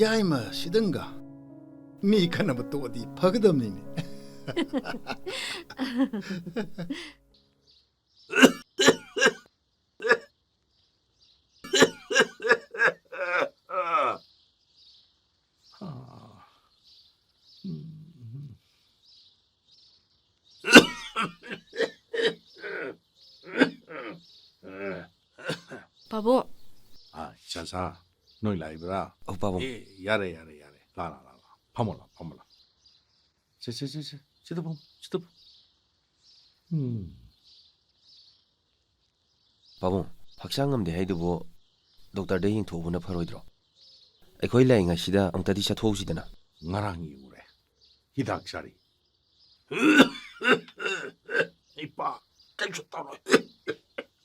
ꯌꯥꯏꯃ ꯁꯤꯗꯪꯒ ꯃꯤ ꯈꯠꯅꯕ ꯇꯣꯛꯑꯗꯤ ꯐꯒꯗꯕꯅꯤꯅꯦ꯫ ꯄꯥꯕꯨꯡ꯫ ꯑꯥ, ꯏꯆꯥꯁꯥ, ꯅꯣꯏ ꯂꯥꯛꯏꯕ꯭ꯔꯥ? ꯑꯧ, ꯄꯥꯕꯨꯡ꯫ ꯑꯦ, ꯌꯥꯔꯦ, ꯌꯥꯔꯦ, ꯌꯥꯔꯦ꯫ ꯂꯥ, ꯂꯥ, ꯂꯥ, ꯂꯥ꯫ ꯐꯝꯃꯣ, ꯂꯥ, ꯐꯝꯃꯣ, ꯂꯥ꯫ ꯁꯦ, ꯁꯦ, ꯁꯦ, ꯁꯦ꯫ ꯁꯤꯗ ꯐꯝꯃꯣ, ꯁꯤꯗ ꯐꯝꯃꯣ꯫ ꯎꯝ꯫ ꯄꯥꯕꯨꯡ, ꯍꯛꯆꯥꯡ ꯉꯝꯗꯦ ꯍꯥꯏꯗꯨꯕꯨ ꯗꯣꯛꯇꯔꯗ ꯌꯦꯡꯊꯣꯛꯎꯕꯅ ꯐꯔꯣꯏꯗ꯭ꯔꯣ? ꯑꯩꯈꯣꯏ ꯂꯩꯔꯤꯉꯩꯁꯤꯗ ꯑꯃꯨꯛꯇꯗꯤ ꯆꯠꯊꯣꯛꯎꯁꯤꯗꯅ꯫ ꯉꯔꯥꯡ ꯌꯦꯡꯉꯨꯔꯦ꯫ ꯍꯤꯗꯥꯛ ꯆꯥꯔꯤ꯫ ꯏꯄꯥ, ꯀꯩꯁꯨ ꯇꯧꯔꯣꯏ꯫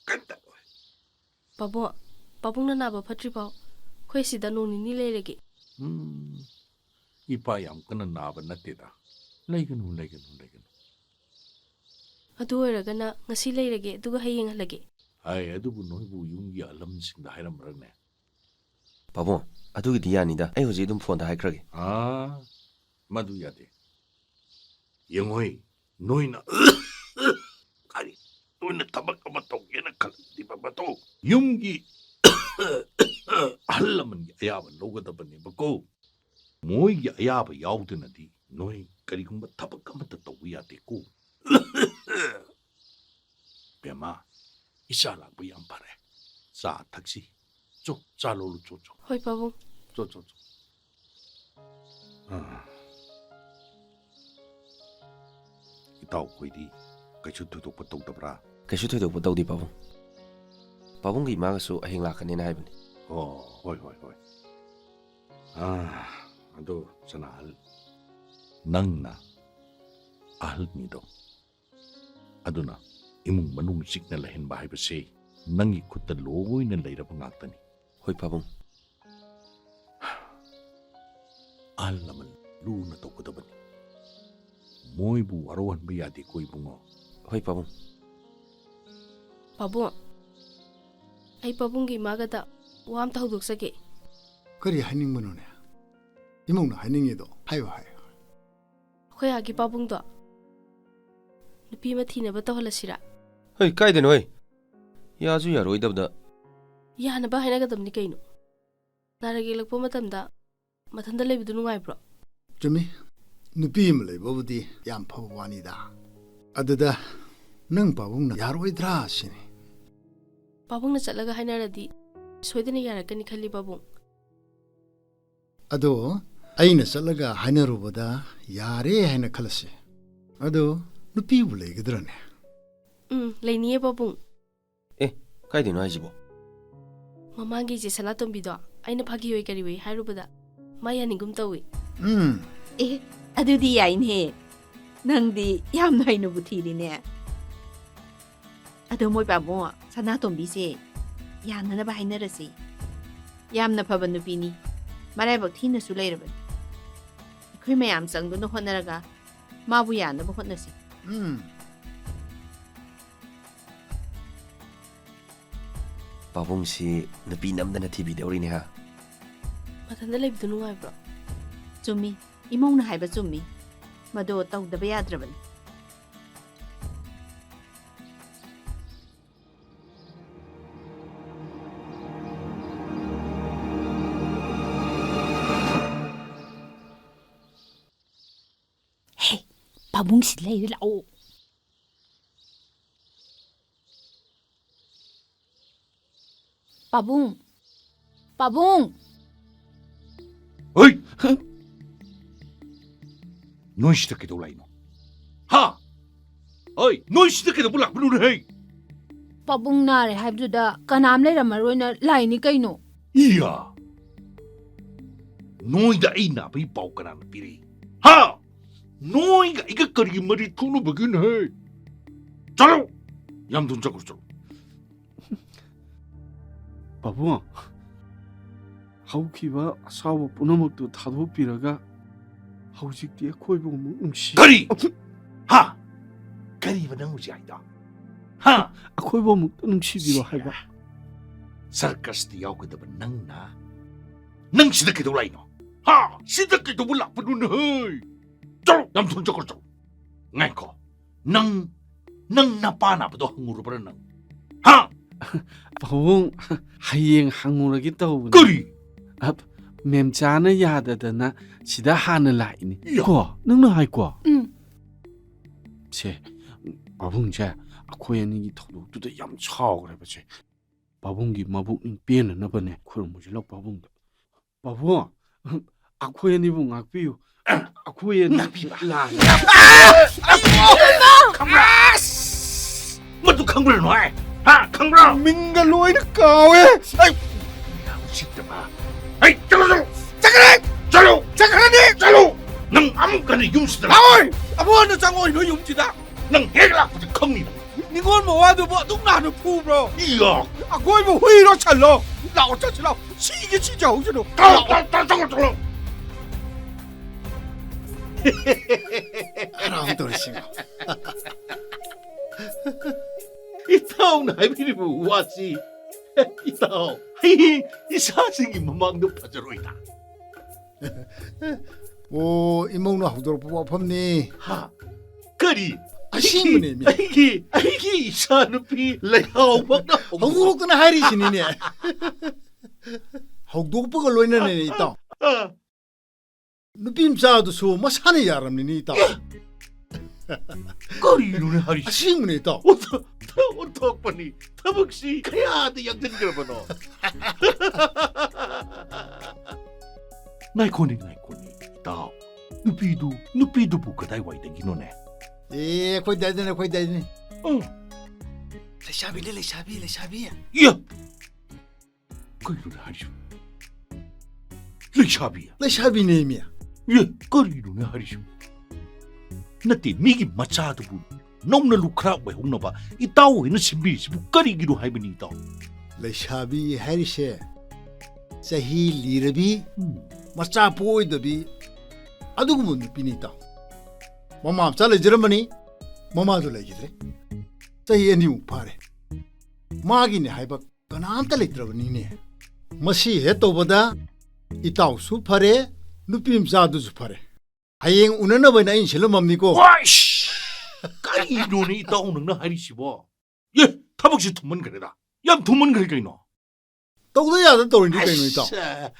ꯀꯩꯝ ꯇꯧꯔꯣꯏ꯫ ꯄꯥꯕꯨꯡ, ꯄꯥꯕꯨꯡꯅ ꯅꯥꯕ ꯐꯠꯇ꯭ꯔꯤꯐꯥꯎ ꯑꯩꯈꯣꯏ ꯁꯤꯗ ꯅꯣꯡ ꯅꯤꯅꯤ ꯂꯩꯔꯒꯦ꯫ ꯎꯝ, ꯏꯄꯥ ꯌꯥꯝ ꯀꯟꯅ ꯅꯥꯕ ꯅꯠꯇꯦꯗ꯫ ꯂꯩꯒꯅꯨ, ꯂꯩꯒꯅꯨ, ꯂꯩꯒꯅꯨ꯫ ꯑꯗꯨ ꯑꯣꯏꯔꯒꯅ ꯉꯁꯤ ꯂꯩꯔꯒꯦ, ꯑꯗꯨꯒ ꯍꯌꯦꯡ ꯍꯜꯂꯒꯦ꯫ ꯍꯥꯏ, ꯑꯗꯨꯕꯨ ꯅꯣꯏꯕꯨ ꯌꯨꯝꯒꯤ ꯑꯍꯜ ꯂꯃꯟꯁꯤꯡꯗ ꯍꯥꯏꯔꯝꯕ꯭ꯔꯅꯦ? ꯄꯥꯕꯨꯡ, ꯑꯗꯨꯒꯤꯗꯤ ꯌꯥꯅꯤꯗ꯫ ꯑꯩ ꯍꯧꯖꯤꯛ ꯑꯗꯨꯝ ꯐꯣꯟꯗ ꯍꯥꯏꯈ꯭ꯔꯒꯦ꯫ ꯑꯥ, ꯃꯗꯨ ꯌꯥꯗꯦ꯫ ꯌꯦꯡꯉꯣꯏ, ꯅꯣꯏꯅ ꯀꯔꯤ, ꯅꯣꯏꯅ ꯊꯕꯛ ꯑꯃ ꯇꯧꯒꯦꯅ ꯈꯜꯂꯗꯤ ꯕꯕꯥꯗꯣ ꯌꯨꯝꯒꯤ ꯑꯍꯜ ꯂꯃꯟꯒꯤ ꯑꯌꯥꯕ ꯂꯧꯒꯗꯕꯅꯦꯕꯀꯣ꯫ ꯃꯣꯏꯒꯤ ꯑꯌꯥꯕ ꯌꯥꯎꯗꯅꯗꯤ ꯅꯣꯏ ꯀꯔꯤꯒꯨꯝꯕ ꯊꯕꯛ ꯑꯃꯠꯇ ꯇꯧꯕ ꯌꯥꯗꯦꯀꯣ꯫ ꯕꯦꯝꯃ, ꯏꯆꯥ ꯂꯥꯛꯄ ꯌꯥꯝ ꯐꯔꯦ꯫ ꯆꯥ ꯊꯛꯁꯤ꯫ ꯆꯣ, ꯆꯥ ꯂꯣꯜꯂꯨ, ꯆꯣ, ꯆꯣ꯫ ꯍꯣꯏ, ꯄꯥꯕꯨꯡ꯫ ꯆꯣ, ꯆꯣ, ꯆꯣ꯫ ꯑꯥ꯫ ꯏꯇꯥꯎꯈꯣꯏꯗꯤ ꯀꯩꯁꯨ ꯊꯣꯏꯗꯣꯛꯄ ꯇꯧꯗꯕ꯭ꯔꯥ? ꯀꯩꯁꯨ ꯊꯣꯏꯗꯣꯛꯄ ꯇꯧꯗꯦ, ꯄꯥꯕꯨꯡ꯫ ꯄꯥꯕꯨꯡꯒꯤ ꯏꯃꯥꯒꯁꯨ ꯍꯌꯦꯡ ꯂꯥꯛꯀꯅꯦꯅ ꯍꯥꯏꯕꯅꯤ꯫ ꯑꯣ, ꯍꯣꯏ, ꯍꯣꯏ, ꯍꯣꯏ꯫ ꯑꯥ, ꯑꯗꯨ ꯁꯅꯥꯍꯜ, ꯅꯪꯅ ꯑꯍꯜꯅꯤꯗꯣ꯫ ꯑꯗꯨꯅ ꯏꯃꯨꯡ ꯃꯅꯨꯡ ꯆꯤꯛꯅ ꯂꯩꯍꯟꯕ ꯍꯥꯏꯕꯁꯤ ꯅꯪꯒꯤ ꯈꯨꯠꯇ ꯂꯣꯏꯅ ꯂꯩꯔꯕ ꯉꯥꯛꯇꯅꯤ꯫ ꯍꯣꯏ, ꯄꯥꯕꯨꯡ꯫ ꯑꯍꯜ ꯂꯃꯟ ꯂꯨꯅ ꯇꯧꯒꯗꯕꯅꯤ꯫ ꯃꯣꯏꯕꯨ ꯋꯥꯔꯧꯍꯟꯕ ꯌꯥꯗꯦꯀꯣ, ꯏꯕꯨꯡꯉꯣ꯫ ꯍꯣꯏ, ꯄꯥꯕꯨꯡ꯫ ꯄꯥꯕꯨꯡ, ꯑꯩ ꯄꯥꯕꯨꯡꯒꯤ ꯏꯃꯥꯒꯗ ꯋꯥ ꯑꯝꯇ ꯍꯧꯗꯣꯛꯆꯒꯦ꯫ ꯀꯔꯤ ꯍꯥꯏꯅꯤꯡꯕꯅꯣꯅꯦ? ꯏꯃꯧꯅ ꯍꯥꯏꯅꯤꯡꯉꯤꯗꯣ ꯍꯥꯏꯌꯨ, ꯍꯥꯏꯌꯨ꯫ ꯑꯩꯈꯣꯏ ꯑꯥꯒꯤ ꯄꯥꯕꯨꯡꯗꯣ ꯅꯨꯄꯤ ꯑꯃ ꯊꯤꯅꯕ ꯇꯧꯍꯜꯂꯁꯤꯔꯥ? ꯍꯩ, ꯀꯥꯏꯗꯅꯣ ꯍꯩ? ꯌꯥꯁꯨ ꯌꯥꯔꯣꯏꯗꯕꯗ꯫ ꯌꯥꯅꯕ ꯍꯥꯏꯅꯒꯗꯕꯅꯤ ꯀꯩꯅꯣ꯫ ꯅꯥꯔꯛ ꯌꯦꯛꯂꯛꯄ ꯃꯇꯝꯗ ꯃꯊꯟꯇ ꯂꯩꯕꯗꯨ ꯅꯨꯡꯉꯥꯏꯕ꯭ꯔꯣ? ꯆꯨꯝꯃꯤ꯫ ꯅꯨꯄꯤ ꯑꯃ ꯂꯩꯕꯕꯨꯗꯤ ꯌꯥꯝ ꯐꯕ ꯋꯥꯅꯤꯗ꯫ ꯑꯗꯨꯗ ꯅꯪ ꯄꯥꯕꯨꯡꯅ ꯌꯥꯔꯣꯏꯗ꯭ꯔꯥ ꯁꯤꯅꯤ꯫ ꯄꯥꯕꯨꯡꯅ ꯆꯠꯂꯒ ꯍꯥꯏꯅꯔꯗꯤ ꯁꯣꯏꯗꯅ ꯌꯥꯔꯛꯀꯅꯤ ꯈꯜꯂꯤ, ꯄꯥꯕꯨꯡ꯫ ꯑꯗꯣ ꯑꯩꯅ ꯆꯠꯂꯒ ꯍꯥꯏꯅꯔꯨꯕꯗ ꯌꯥꯔꯦ ꯍꯥꯏꯅ ꯈꯜꯂꯁꯤ꯫ ꯑꯗꯣ ꯅꯨꯄꯤꯕꯨ ꯂꯩꯒꯗ꯭ꯔꯅꯦ? ꯎꯝ, ꯂꯩꯅꯤꯌꯦ, ꯄꯥꯕꯨꯡ꯫ ꯑꯦ, ꯀꯥꯏꯗꯩꯅꯣ ꯍꯥꯏꯁꯤꯕꯣ? ꯃꯃꯥꯡꯒꯤ ꯏꯆꯦ ꯁꯅꯥꯇꯣꯝꯕꯤꯗꯣ ꯑꯩꯅ ꯐꯥꯒꯤ ꯑꯣꯏ ꯀꯔꯤ ꯑꯣꯏ ꯍꯥꯏꯔꯨꯕꯗ ꯃꯥ ꯌꯥꯅꯤꯡꯒꯨꯝ ꯇꯧꯏ꯫ ꯎꯝ꯫ ꯑꯦ, ꯑꯗꯨꯗꯤ ꯌꯥꯏꯅꯦ꯫ ꯅꯪꯗꯤ ꯌꯥꯝꯅ ꯍꯩꯅꯕꯨ ꯊꯤꯔꯤꯅꯦ꯫ ꯑꯗꯣ ꯃꯣꯏ ꯄꯥꯕꯨꯡ, ꯁꯅꯥꯇꯣꯝꯕꯤꯁꯦ ꯌꯥꯅꯅꯕ ꯍꯥꯏꯅꯔꯁꯤ꯫ ꯌꯥꯝꯅ ꯐꯕ ꯅꯨꯄꯤꯅꯤ꯫ ꯃꯔꯥꯏꯕꯛ ꯊꯤꯅꯁꯨ ꯂꯩꯔꯕꯅꯤ꯫ ꯑꯩꯈꯣꯏ ꯃꯌꯥꯝ ꯆꯪꯗꯨꯅ ꯍꯣꯠꯅꯔꯒ ꯃꯥꯕꯨ ꯌꯥꯅꯕ ꯍꯣꯠꯅꯁꯤ꯫ ꯎꯝ꯫ ꯄꯥꯕꯨꯡꯁꯤ ꯅꯨꯄꯤ ꯅꯝꯗꯅ ꯊꯤꯕꯤꯗꯧꯔꯤꯅꯦ, ꯍꯥ? ꯃꯊꯟꯇ ꯂꯩꯕꯗꯨ ꯅꯨꯡꯉꯥꯏꯕ꯭ꯔꯣ? ꯆꯨꯝꯃꯤ꯫ ꯏꯃꯧꯅ ꯍꯥꯏꯕ ꯆꯨꯝꯃꯤ꯫ ꯃꯗꯣ ꯇꯧꯗꯕ ꯌꯥꯗ꯭ꯔꯕꯅꯤ꯫ ꯍꯦ, ꯄꯥꯕꯨꯡꯁꯤ ꯂꯩꯔꯦ, ꯂꯥꯛꯑꯣ꯫ ꯄꯥꯕꯨꯡ! ꯄꯥꯕꯨꯡ! ꯍꯩ! ꯅꯣꯏ ꯁꯤꯗ ꯀꯩꯗꯧ ꯂꯥꯛꯏꯅꯣ? ꯍꯥ? ꯍꯩ, ꯅꯣꯏ ꯁꯤꯗ ꯀꯩꯗꯧꯕ ꯂꯥꯛꯄꯅꯣꯅꯦ, ꯍꯩ? ꯄꯥꯕꯨꯡ ꯅꯥꯔꯦ ꯍꯥꯏꯕꯗꯨꯗ ꯀꯅꯥꯝ ꯂꯩꯔꯝꯃꯔꯣꯏꯅ ꯂꯥꯛꯏꯅꯤ ꯀꯩꯅꯣ꯫ ꯏꯌꯥ! ꯅꯣꯏꯗ ꯑꯩ ꯅꯥꯕꯒꯤ ꯄꯥꯎ ꯀꯅꯥꯅ ꯄꯤꯔꯛꯏ? ꯍꯥ? ꯅꯣꯏꯒ ꯑꯩꯒ ꯀꯔꯤ ꯃꯔꯤ ꯊꯣꯛꯅꯕꯒꯤꯅꯣ, ꯍꯩ? ꯆꯠꯂꯣ! ꯌꯥꯝ ꯊꯨꯅ ꯆꯠꯈ꯭ꯔꯣ, ꯆꯠꯂꯣ꯫ ꯄꯥꯕꯨꯡ, ꯍꯧꯈꯤꯕ ꯑꯁꯥꯎꯕ ꯄꯨꯝꯅꯃꯛꯇꯨ ꯊꯥꯗꯣꯛꯄꯤꯔꯒ ꯍꯧꯖꯤꯛꯇꯤ ꯑꯩꯈꯣꯏꯕꯨ ꯑꯃꯨꯛ ꯅꯨꯡꯁꯤ- ꯀꯔꯤ? ꯍꯥ? ꯀꯔꯤꯕ ꯅꯪ ꯍꯧꯖꯤꯛ ꯍꯥꯏꯗꯣ? ꯍꯥ? ꯑꯩꯈꯣꯏꯕꯨ ꯑꯃꯨꯛꯇ ꯅꯨꯡꯁꯤꯕꯤꯔꯣ ꯍꯥꯏꯕ꯫ ꯁꯤꯌꯥ꯫ ꯁꯔꯀꯁꯇ ꯌꯥꯎꯒꯗꯕ ꯅꯪꯅ, ꯅꯪ ꯁꯤꯗ ꯀꯩꯗꯧ ꯂꯥꯛꯏꯅꯣ? ꯍꯥ? ꯁꯤꯗ ꯀꯩꯗꯧꯕ ꯂꯥꯛꯄꯅꯣ, ꯅꯍꯩ? ꯆꯠꯂꯣ, ꯌꯥꯝ ꯊꯨꯅ ꯆꯠꯈ꯭ꯔꯣ, ꯆꯠꯂꯣ꯫ ꯉꯥꯏꯈꯣ, ꯅꯪ, ꯅꯪ ꯅꯄꯥ ꯅꯥꯕꯗꯣ ꯍꯪꯉꯨꯔꯕ꯭ꯔꯥ ꯅꯪ? ꯍꯥ? ꯄꯥꯕꯨꯡ, ꯍꯌꯦꯡ ꯍꯪꯉꯨꯔꯒꯦ ꯇꯧꯕꯅꯤ꯫ ꯀꯔꯤ? ꯑ, ꯃꯦꯝꯆꯥꯅ ꯌꯥꯗꯗꯅ ꯁꯤꯗ ꯍꯥꯟꯅ ꯂꯥꯛꯏꯅꯤ꯫ ꯏꯌꯥ꯫ ꯀꯣ? ꯅꯪꯅ ꯍꯥꯏꯀꯣ? ꯎꯝ꯫ ꯁꯦ, ꯄꯥꯕꯨꯡꯁꯦ ꯑꯩꯈꯣꯏ ꯑꯅꯤꯒꯤ ꯊꯧꯗꯣꯛꯇꯨꯗ ꯌꯥꯝ ꯁꯥꯎꯈ꯭ꯔꯦꯕ ꯁꯦ꯫ ꯄꯥꯕꯨꯡꯒꯤ ꯃꯕꯨꯛꯅꯤꯡ ꯄꯦꯟꯅꯅꯕꯅꯦ ꯈꯨꯔꯨꯝꯃꯨꯁꯤ ꯂꯥꯎ ꯄꯥꯕꯨꯡꯗ꯫ ꯄꯥꯕꯨꯡ, ꯑꯩꯈꯣꯏ ꯑꯅꯤꯕꯨ ꯉꯥꯛꯄꯤꯌꯨ꯫ ꯑꯩꯈꯣꯏ ꯑꯅꯤ ꯉꯥꯛꯄꯤꯌꯨ꯫ ꯂꯥꯟꯅ ꯈꯪꯕ꯭ꯔꯥ? ꯃꯗꯨ ꯈꯪꯕ꯭ꯔꯥ ꯅꯣꯏ? ꯍꯥ? ꯈꯪꯕ꯭ꯔꯥ? ꯃꯤꯡꯒ ꯂꯣꯏꯅ ꯀꯥꯎꯋꯦ꯫ ꯑꯩ ꯎꯁꯤꯠꯇꯕ꯫ ꯑꯩ ꯆꯠꯂꯣ, ꯆꯠꯂꯣ꯫ ꯆꯠꯈ꯭ꯔꯦ꯫ ꯆꯠꯂꯣ꯫ ꯆꯠꯈ꯭ꯔꯅꯤ꯫ ꯆꯠꯂꯣ꯫ ꯅꯪ ꯑꯃꯨꯛ ꯍꯟꯅ ꯌꯨꯝꯁꯤꯗ ꯂꯥꯛꯑꯣꯏ꯫ ꯑꯃꯨꯛ ꯍꯟꯅ ꯆꯪꯉꯣꯏ ꯅꯣꯏ ꯌꯨꯝꯁꯤꯗ꯫ ꯅꯪ ꯍꯦꯛ ꯂꯥꯛꯄꯗ ꯈꯪꯅꯤ ꯅꯪ꯫ ꯅꯤꯉꯣꯜ ꯃꯋꯥꯗꯨꯕꯨ ꯑꯗꯨꯛ ꯅꯥꯟꯅ ꯐꯨꯕ꯭ꯔꯣ? ꯏꯌꯥ꯫ ꯑꯀꯣꯏꯕ ꯍꯨꯏꯔꯣ ꯁꯜꯂꯣ? ꯂꯥꯛꯑꯣ ꯆꯠꯁꯤ ꯂꯥꯛꯑꯣ꯫ ꯁꯤꯒꯦ ꯁꯤꯖꯍꯧꯁꯅꯨ꯫ ꯆꯠꯂꯣ, ꯆꯠꯂꯣ, ꯆꯠꯂꯣ, ꯆꯠꯂꯣ꯫ ꯍꯔꯥꯎ ꯇꯧꯔꯤꯁꯤꯕꯣ? ꯏꯇꯥꯎꯅ ꯍꯥꯏꯕꯤꯔꯤꯕ ꯋꯥꯁꯤ, ꯏꯇꯥꯎ, ꯍꯌꯦꯡ ꯏꯆꯥꯁꯤꯡꯒꯤ ꯃꯃꯥꯡꯗ ꯐꯖꯔꯣꯏꯗ꯫ ꯑꯣ, ꯏꯃꯧꯅ ꯍꯧꯗꯣꯔꯛꯄ ꯋꯥꯐꯝꯅꯤ꯫ ꯍꯥ? ꯀꯔꯤ? ꯑꯁꯦꯡꯕꯅꯦ, ꯃꯤ꯫ ꯑꯩꯒꯤ, ꯑꯩꯒꯤ ꯏꯆꯥꯅꯨꯄꯤ ꯂꯩꯍꯥꯎꯃꯛꯅ ꯍꯧꯗꯣꯔꯛ- ꯍꯧꯗꯣꯔꯛꯇꯅ ꯍꯥꯏꯔꯤꯁꯤꯅꯤꯅꯦ꯫ ꯍꯧꯗꯣꯛꯄꯒ ꯂꯣꯏꯅꯅꯅꯦ, ꯏꯇꯥꯎ꯫ ꯑ꯫ ꯅꯨꯄꯤ ꯃꯆꯥꯗꯨꯁꯨ ꯃꯁꯥꯅ ꯌꯥꯔꯝꯅꯤꯅꯦ, ꯏꯇꯥꯎ꯫ ꯀꯔꯤꯅꯣꯅꯦ ꯍꯥꯏꯔꯤꯁꯤ? ꯑꯁꯦꯡꯕꯅꯦ, ꯏꯇꯥꯎ꯫ ꯑꯣꯟꯊꯣꯛ-, ꯑꯣꯟꯊꯣꯛꯄꯅꯤ꯫ ꯊꯕꯛꯁꯤ ꯀꯌꯥꯗ ꯌꯥꯡꯁꯤꯟꯈ꯭ꯔꯕꯅꯣ? ꯉꯥꯏꯈꯣꯅꯦ, ꯉꯥꯏꯈꯣꯅꯦ, ꯏꯇꯥꯎ꯫ ꯅꯨꯄꯤꯗꯨ, ꯅꯨꯄꯤꯗꯨꯕꯨ ꯀꯗꯥꯏꯋꯥꯏꯗꯒꯤꯅꯣꯅꯦ? ꯑꯦ, ꯑꯩꯈꯣꯏ ꯗꯥꯏꯗꯅꯦ, ꯑꯩꯈꯣꯏ ꯗꯥꯏꯗꯅꯦ꯫ ꯎꯝ꯫ ꯂꯩꯁꯥꯕꯤꯅꯦ, ꯂꯩꯁꯥꯕꯤ, ꯂꯩꯁꯥꯕꯤ꯫ ꯏꯌꯥ! ꯀꯩꯅꯣꯅꯦ ꯍꯥꯏꯔꯤꯁꯤꯕꯨ? ꯂꯩꯁꯥꯕꯤ? ꯂꯩꯁꯥꯕꯤꯅꯦꯃꯤ꯫ ꯑꯦ, ꯀꯔꯤꯅꯣꯅꯦ ꯍꯥꯏꯔꯤꯁꯤꯕꯨ? ꯅꯠꯇꯦ, ꯃꯤꯒꯤ ꯃꯆꯥꯗꯨꯕꯨ ꯅꯧꯅ ꯂꯨꯈ꯭ꯔꯥ ꯑꯣꯏꯍꯧꯅꯕ ꯏꯇꯥꯎ ꯍꯣꯏꯅ ꯁꯤꯟꯕꯤꯔꯤꯁꯤꯕꯨ ꯀꯔꯤꯒꯤꯅꯣ ꯍꯥꯏꯕꯅꯤ, ꯏꯇꯥꯎ? ꯂꯩꯁꯥꯕꯤ ꯍꯥꯏꯔꯤꯁꯦ ꯆꯍꯤ ꯂꯤꯔꯕꯤ, ꯎꯝ꯫ ꯃꯆꯥ ꯄꯣꯛꯑꯣꯏꯗꯕꯤ, ꯑꯗꯨꯒꯨꯝꯕ ꯅꯨꯄꯤꯅꯤ, ꯏꯇꯥꯎ꯫ ꯃꯃꯥ ꯃꯆꯥ ꯂꯩꯖꯔꯝꯕꯅꯤ, ꯃꯃꯥꯗꯨ ꯂꯩꯈꯤꯗ꯭ꯔꯦ꯫ ꯆꯍꯤ ꯑꯅꯤꯃꯨꯛ ꯐꯥꯔꯦ꯫ ꯃꯥꯒꯤꯅꯦ ꯍꯥꯏꯕ ꯀꯅꯥꯝꯇ ꯂꯩꯇ꯭ꯔꯕꯅꯤꯅꯦ꯫ ꯃꯁꯤ ꯍꯦꯛ ꯇꯧꯕꯗ ꯏꯇꯥꯎꯁꯨ ꯐꯔꯦ, ꯅꯨꯄꯤ ꯃꯆꯥꯗꯨꯁꯨ ꯐꯔꯦ꯫ ꯍꯌꯦꯡ ꯎꯅꯅꯕ ꯍꯥꯏꯅ ꯑꯩꯅ ꯁꯤꯜꯂꯝꯃꯕꯅꯤꯀꯣ꯫ ꯋꯥꯏꯁ! ꯀꯔꯤꯅꯣꯅꯦ ꯏꯇꯥꯎ ꯅꯪꯅ ꯍꯥꯏꯔꯤꯁꯤꯕꯣ? ꯑꯦ, ꯊꯕꯛꯁꯤ ꯊꯨꯃꯟꯈ꯭ꯔꯦꯗ꯫ ꯌꯥꯝ ꯊꯨꯃꯟꯈ꯭ꯔꯦ ꯀꯩꯅꯣ? ꯇꯧꯗ ꯌꯥꯗ ꯇꯧꯔꯤꯅꯤ ꯀꯩꯅꯣ, ꯏꯇꯥꯎ? ꯑꯁ!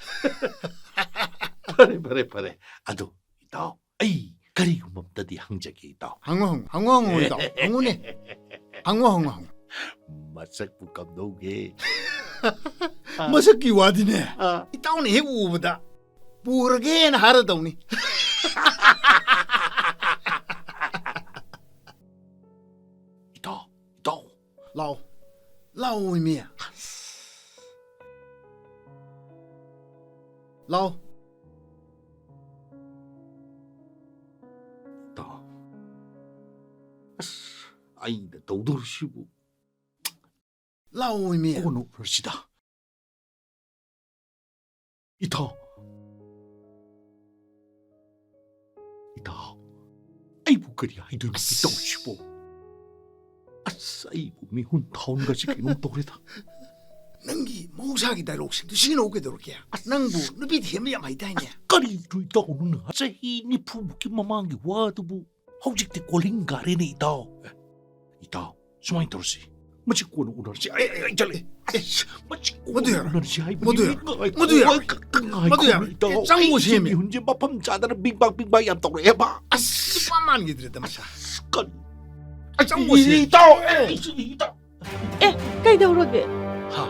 ꯐꯔꯦ, ꯐꯔꯦ, ꯐꯔꯦ꯫ ꯑꯗꯣ, ꯏꯇꯥꯎ, ꯑꯩ ꯀꯔꯤꯒꯨꯝꯕ ꯑꯝꯇꯗꯤ ꯍꯪꯖꯒꯦ, ꯏꯇꯥꯎ꯫ ꯍꯪꯉꯣ, ꯍꯪꯉꯣ, ꯍꯪꯉꯣ, ꯍꯪꯉꯣ, ꯏꯇꯥꯎ꯫ ꯍꯪꯉꯨꯅꯦ꯫ ꯍꯪꯉꯣ, ꯍꯪꯉꯣ, ꯍꯪꯉꯣ꯫ ꯃꯁꯛꯄꯨ ꯀꯝꯗꯧꯒꯦ? ꯃꯁꯛꯀꯤ ꯋꯥꯗꯤꯅꯦ, ꯑꯥ꯫ ꯏꯇꯥꯎꯅ ꯍꯦꯛ ꯎꯕꯗ ꯄꯨꯔꯒꯦꯅ ꯍꯥꯏꯔꯗꯧꯅꯤ꯫ ꯏꯇꯥꯎ, ꯏꯇꯥꯎ꯫ ꯂꯥꯎ꯫ ꯂꯥꯎ, ꯏꯃꯦ꯫ ꯂꯥꯎ꯫ ꯏꯇꯥꯎ꯫ ꯑꯁ, ꯑꯩꯅ ꯇꯧꯗꯧꯔꯤꯁꯤꯕꯨ꯫ ꯂꯥꯛꯑꯣ, ꯏꯃꯦ꯫ ꯀꯣꯟꯅ ꯎꯅꯔꯁꯤꯗ꯫ ꯏꯇꯥꯎ꯫ ꯏꯇꯥꯎ, ꯑꯩꯕꯨ ꯀꯔꯤ ꯍꯥꯏꯗꯣꯏꯅꯣ ꯑꯁ꯫ ꯇꯧꯔꯤꯁꯤꯕꯣ? ꯑꯁ, ꯑꯩꯕꯨ ꯃꯤꯍꯨꯟ ꯊꯥꯎꯟꯒꯁꯤ ꯀꯩꯅꯣꯝ ꯇꯧꯔꯦꯗ꯫ ꯅꯪꯒꯤ ꯃꯍꯧꯁꯥꯒꯤ ꯗꯥꯏꯂꯣꯒꯁꯤꯡꯗꯣ ꯁꯤꯖꯤꯟꯅꯧ ꯀꯩꯗꯧꯔꯒꯦ? ꯑꯁ꯫ ꯅꯪꯕꯨ ꯅꯨꯄꯤ ꯊꯦꯝꯕ ꯌꯥꯝ ꯍꯩꯗꯥꯏꯅꯦ? ꯑꯁ, ꯀꯔꯤꯅꯣ ꯏꯇꯥꯎ ꯅꯪꯅ ꯍꯥꯏ-, ꯆꯍꯤ ꯅꯤꯐꯨꯃꯨꯛꯀꯤ ꯃꯃꯥꯡꯒꯤ ꯋꯥꯗꯨꯕꯨ ꯍꯧꯖꯤꯛꯇꯤ ꯀꯣꯂꯤꯡ ꯀꯥꯔꯦꯅꯦ ꯏꯇꯥꯎ꯫ ꯑꯦ, ꯏꯇꯥꯎ, ꯁꯨꯃꯥꯏꯅ ꯇꯧꯔꯁꯤ꯫ ꯃꯁꯤ ꯀꯣꯟꯅ ꯎꯅꯔꯁꯤ꯫ ꯑꯩ, ꯑꯩ, ꯑꯩ ꯆꯠꯂꯦ꯫ ꯑꯦ, ꯑꯦ, ꯃꯁꯤ ꯀꯣꯟꯅ ꯃꯗꯨ ꯌꯥꯔꯣꯏ꯫ ꯎꯅꯔꯁꯤ ꯍꯥꯏꯕꯅꯤ꯫ ꯃꯗꯨ ꯌꯥꯔꯣꯏ꯫ ꯉꯥꯏꯈꯣ, ꯃꯗꯨ ꯌꯥꯔꯣꯏ꯫ ꯉꯥꯏꯈꯣ, ꯉꯥꯏꯈꯣ, ꯃꯗꯨ ꯌꯥꯔꯣꯏ꯫ ꯏꯇꯥꯎ꯫ ꯑꯦ, ꯆꯪꯉꯣ ꯑꯩ ꯁꯦꯝꯃꯤ꯫ ꯁꯤꯒꯤ ꯍꯨꯟꯁꯦ ꯃꯐꯝ ꯆꯥꯗꯅ ꯕꯤꯡ ꯕꯥꯡ ꯕꯤꯡ ꯕꯥꯡ ꯌꯥꯝ ꯇꯧꯔꯛꯑꯦꯕ꯫ ꯑꯁ, ꯅꯨꯄꯥ ꯃꯥꯟꯈꯤꯗ꯭ꯔꯦꯗ ꯃꯁꯥ꯫ ꯑꯁ, ꯀꯔꯤ? ꯑꯩ ꯆꯪꯉꯣ ꯁꯦꯝꯃꯤ꯫ ꯏꯇꯥꯎ, ꯑꯦ, ꯏꯇꯥꯎ꯫ ꯑꯦ, ꯀꯩꯗꯧꯔꯒꯦ? ꯍꯥ?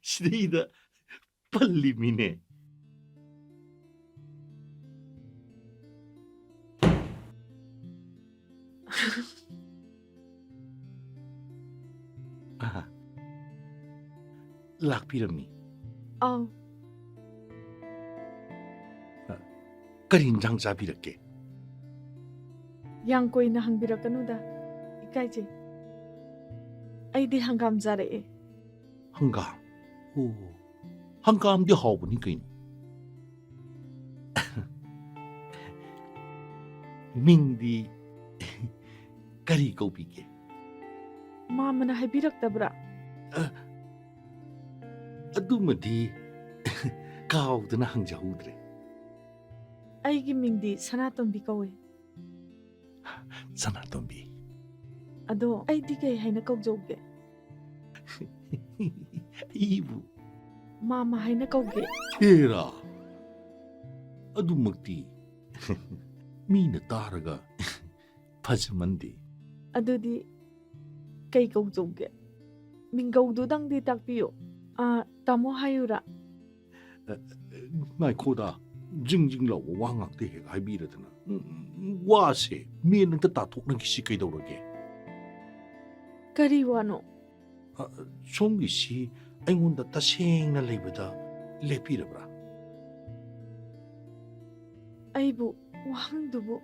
ꯁꯤꯗꯩꯗ ꯄꯜꯂꯤꯃꯤꯅꯦ꯫ ꯑꯍ꯫ ꯂꯥꯛꯄꯤꯔꯝꯃꯤ꯫ ꯑꯧ꯫ ꯑ, ꯀꯔꯤ ꯏꯟꯖꯥꯡ ꯆꯥꯕꯤꯔꯛꯀꯦ? ꯌꯥꯝ ꯀꯨꯏꯅ ꯍꯪꯕꯤꯔꯛꯀꯅꯨꯗ, ꯏꯀꯥꯏꯖꯩ꯫ ꯑꯩꯗꯤ ꯍꯪꯒꯥꯝ ꯆꯥꯔꯛꯑꯦ꯫ ꯍꯪꯒꯥꯝ? ꯑꯣ, ꯍꯪꯒꯥꯝꯗꯤ ꯍꯥꯎꯕꯅꯤ ꯀꯩꯅꯣ꯫ ꯃꯤꯡꯗꯤ ꯀꯔꯤ ꯀꯧꯕꯤꯒꯦ? ꯃꯥꯃꯅ ꯍꯥꯏꯕꯤꯔꯛꯇꯕ꯭ꯔꯥ? ꯑ, ꯑꯗꯨꯃꯗꯤ ꯀꯥꯎꯗꯅ ꯍꯪꯖꯍꯧꯗ꯭ꯔꯦ꯫ ꯑꯩꯒꯤ ꯃꯤꯡꯗꯤ ꯁꯅꯥꯇꯣꯝꯕꯤ ꯀꯧꯏ꯫ ꯁꯅꯥꯇꯣꯝꯕꯤ꯫ ꯑꯗꯣ ꯑꯩꯗꯤ ꯀꯩ ꯍꯥꯏꯅ ꯀꯧꯖꯧꯒꯦ? ꯑꯩꯕꯨ? ꯃꯥꯃ ꯍꯥꯏꯅ ꯀꯧꯒꯦ꯫ ꯍꯦꯔꯥ, ꯑꯗꯨꯃꯛꯇꯤ ꯃꯤꯅ ꯇꯥꯔꯒ ꯐꯖꯃꯟꯗꯦ꯫ ꯑꯗꯨꯗꯤ ꯀꯩ ꯀꯧꯖꯧꯒꯦ? ꯃꯤꯡꯒꯧꯗꯨꯗꯪꯗꯤ ꯇꯥꯛꯄꯤꯌꯨ꯫ ꯑꯥ, ꯇꯥꯃꯣ ꯍꯥꯏꯌꯨꯔꯥ? ꯑ, ꯉꯥꯏꯈꯣꯗ, ꯖꯤꯡ ꯖꯤꯡ ꯂꯥꯎꯕ ꯋꯥ ꯉꯥꯛꯇ ꯍꯦꯛ ꯍꯥꯏꯕꯤꯔꯗꯅ꯫ ꯎꯝ, ꯋꯥꯁꯦ ꯃꯦꯟ ꯑꯝꯇ ꯇꯥꯊꯣꯛꯅꯈꯤꯁꯤ ꯀꯩꯗꯧꯔꯒꯦ? ꯀꯔꯤ ꯋꯥꯅꯣ? ꯑ, ꯁꯣꯝꯒꯤꯁꯤ ꯑꯩꯉꯣꯟꯗ ꯇꯁꯦꯡꯅ ꯂꯩꯕꯗ ꯂꯦꯞꯄꯤꯔꯕ꯭ꯔꯥ? ꯑꯩꯕꯨ ꯋꯥꯍꯪꯗꯨꯕꯨ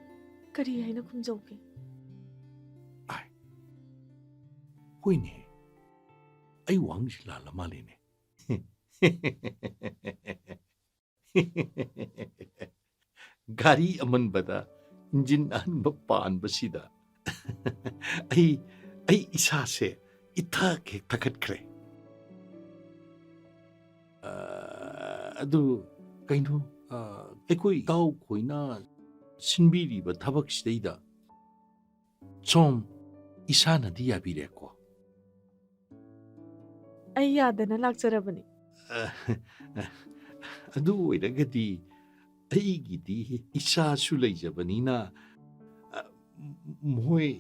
ꯀꯔꯤ ꯍꯥꯏꯅ ꯈꯨꯝꯖꯧꯒꯦ? ꯑꯥꯏ, ꯍꯣꯏꯅꯦ, ꯑꯩ ꯋꯥꯍꯪꯁꯤ ꯂꯥꯜꯂ ꯃꯥꯜꯂꯦꯅꯦ꯫ ꯒꯥꯔꯤ ꯑꯃꯟꯕꯗ ꯏꯟꯖꯤꯟ ꯑꯍꯟꯕ ꯄꯥꯟꯕꯁꯤꯗ ꯑꯩ, ꯑꯩ ꯏꯁꯥꯁꯦ ꯏꯊꯛ ꯍꯦꯛ ꯊꯛꯀꯠꯈ꯭ꯔꯦ꯫ ꯑ, ꯑꯗꯨ ꯀꯩꯅꯣ, ꯑ, ꯑꯩꯈꯣꯏ ꯏꯇꯥꯎ ꯈꯣꯏꯅ ꯁꯤꯟꯕꯤꯔꯤꯕ ꯊꯕꯛꯁꯤꯗꯩꯗ ꯁꯣꯝ ꯏꯁꯥꯅꯗꯤ ꯌꯥꯕꯤꯔꯦꯀꯣ? ꯑꯩ ꯌꯥꯗꯅ ꯂꯥꯛꯆꯔꯕꯅꯤ꯫ ꯑ, ꯑꯗꯨ ꯑꯣꯏꯔꯒꯗꯤ ꯑꯩꯒꯤꯗꯤ ꯏꯆꯥꯁꯨ ꯂꯩꯖꯕꯅꯤꯅ, ꯑ, ꯃꯣꯏ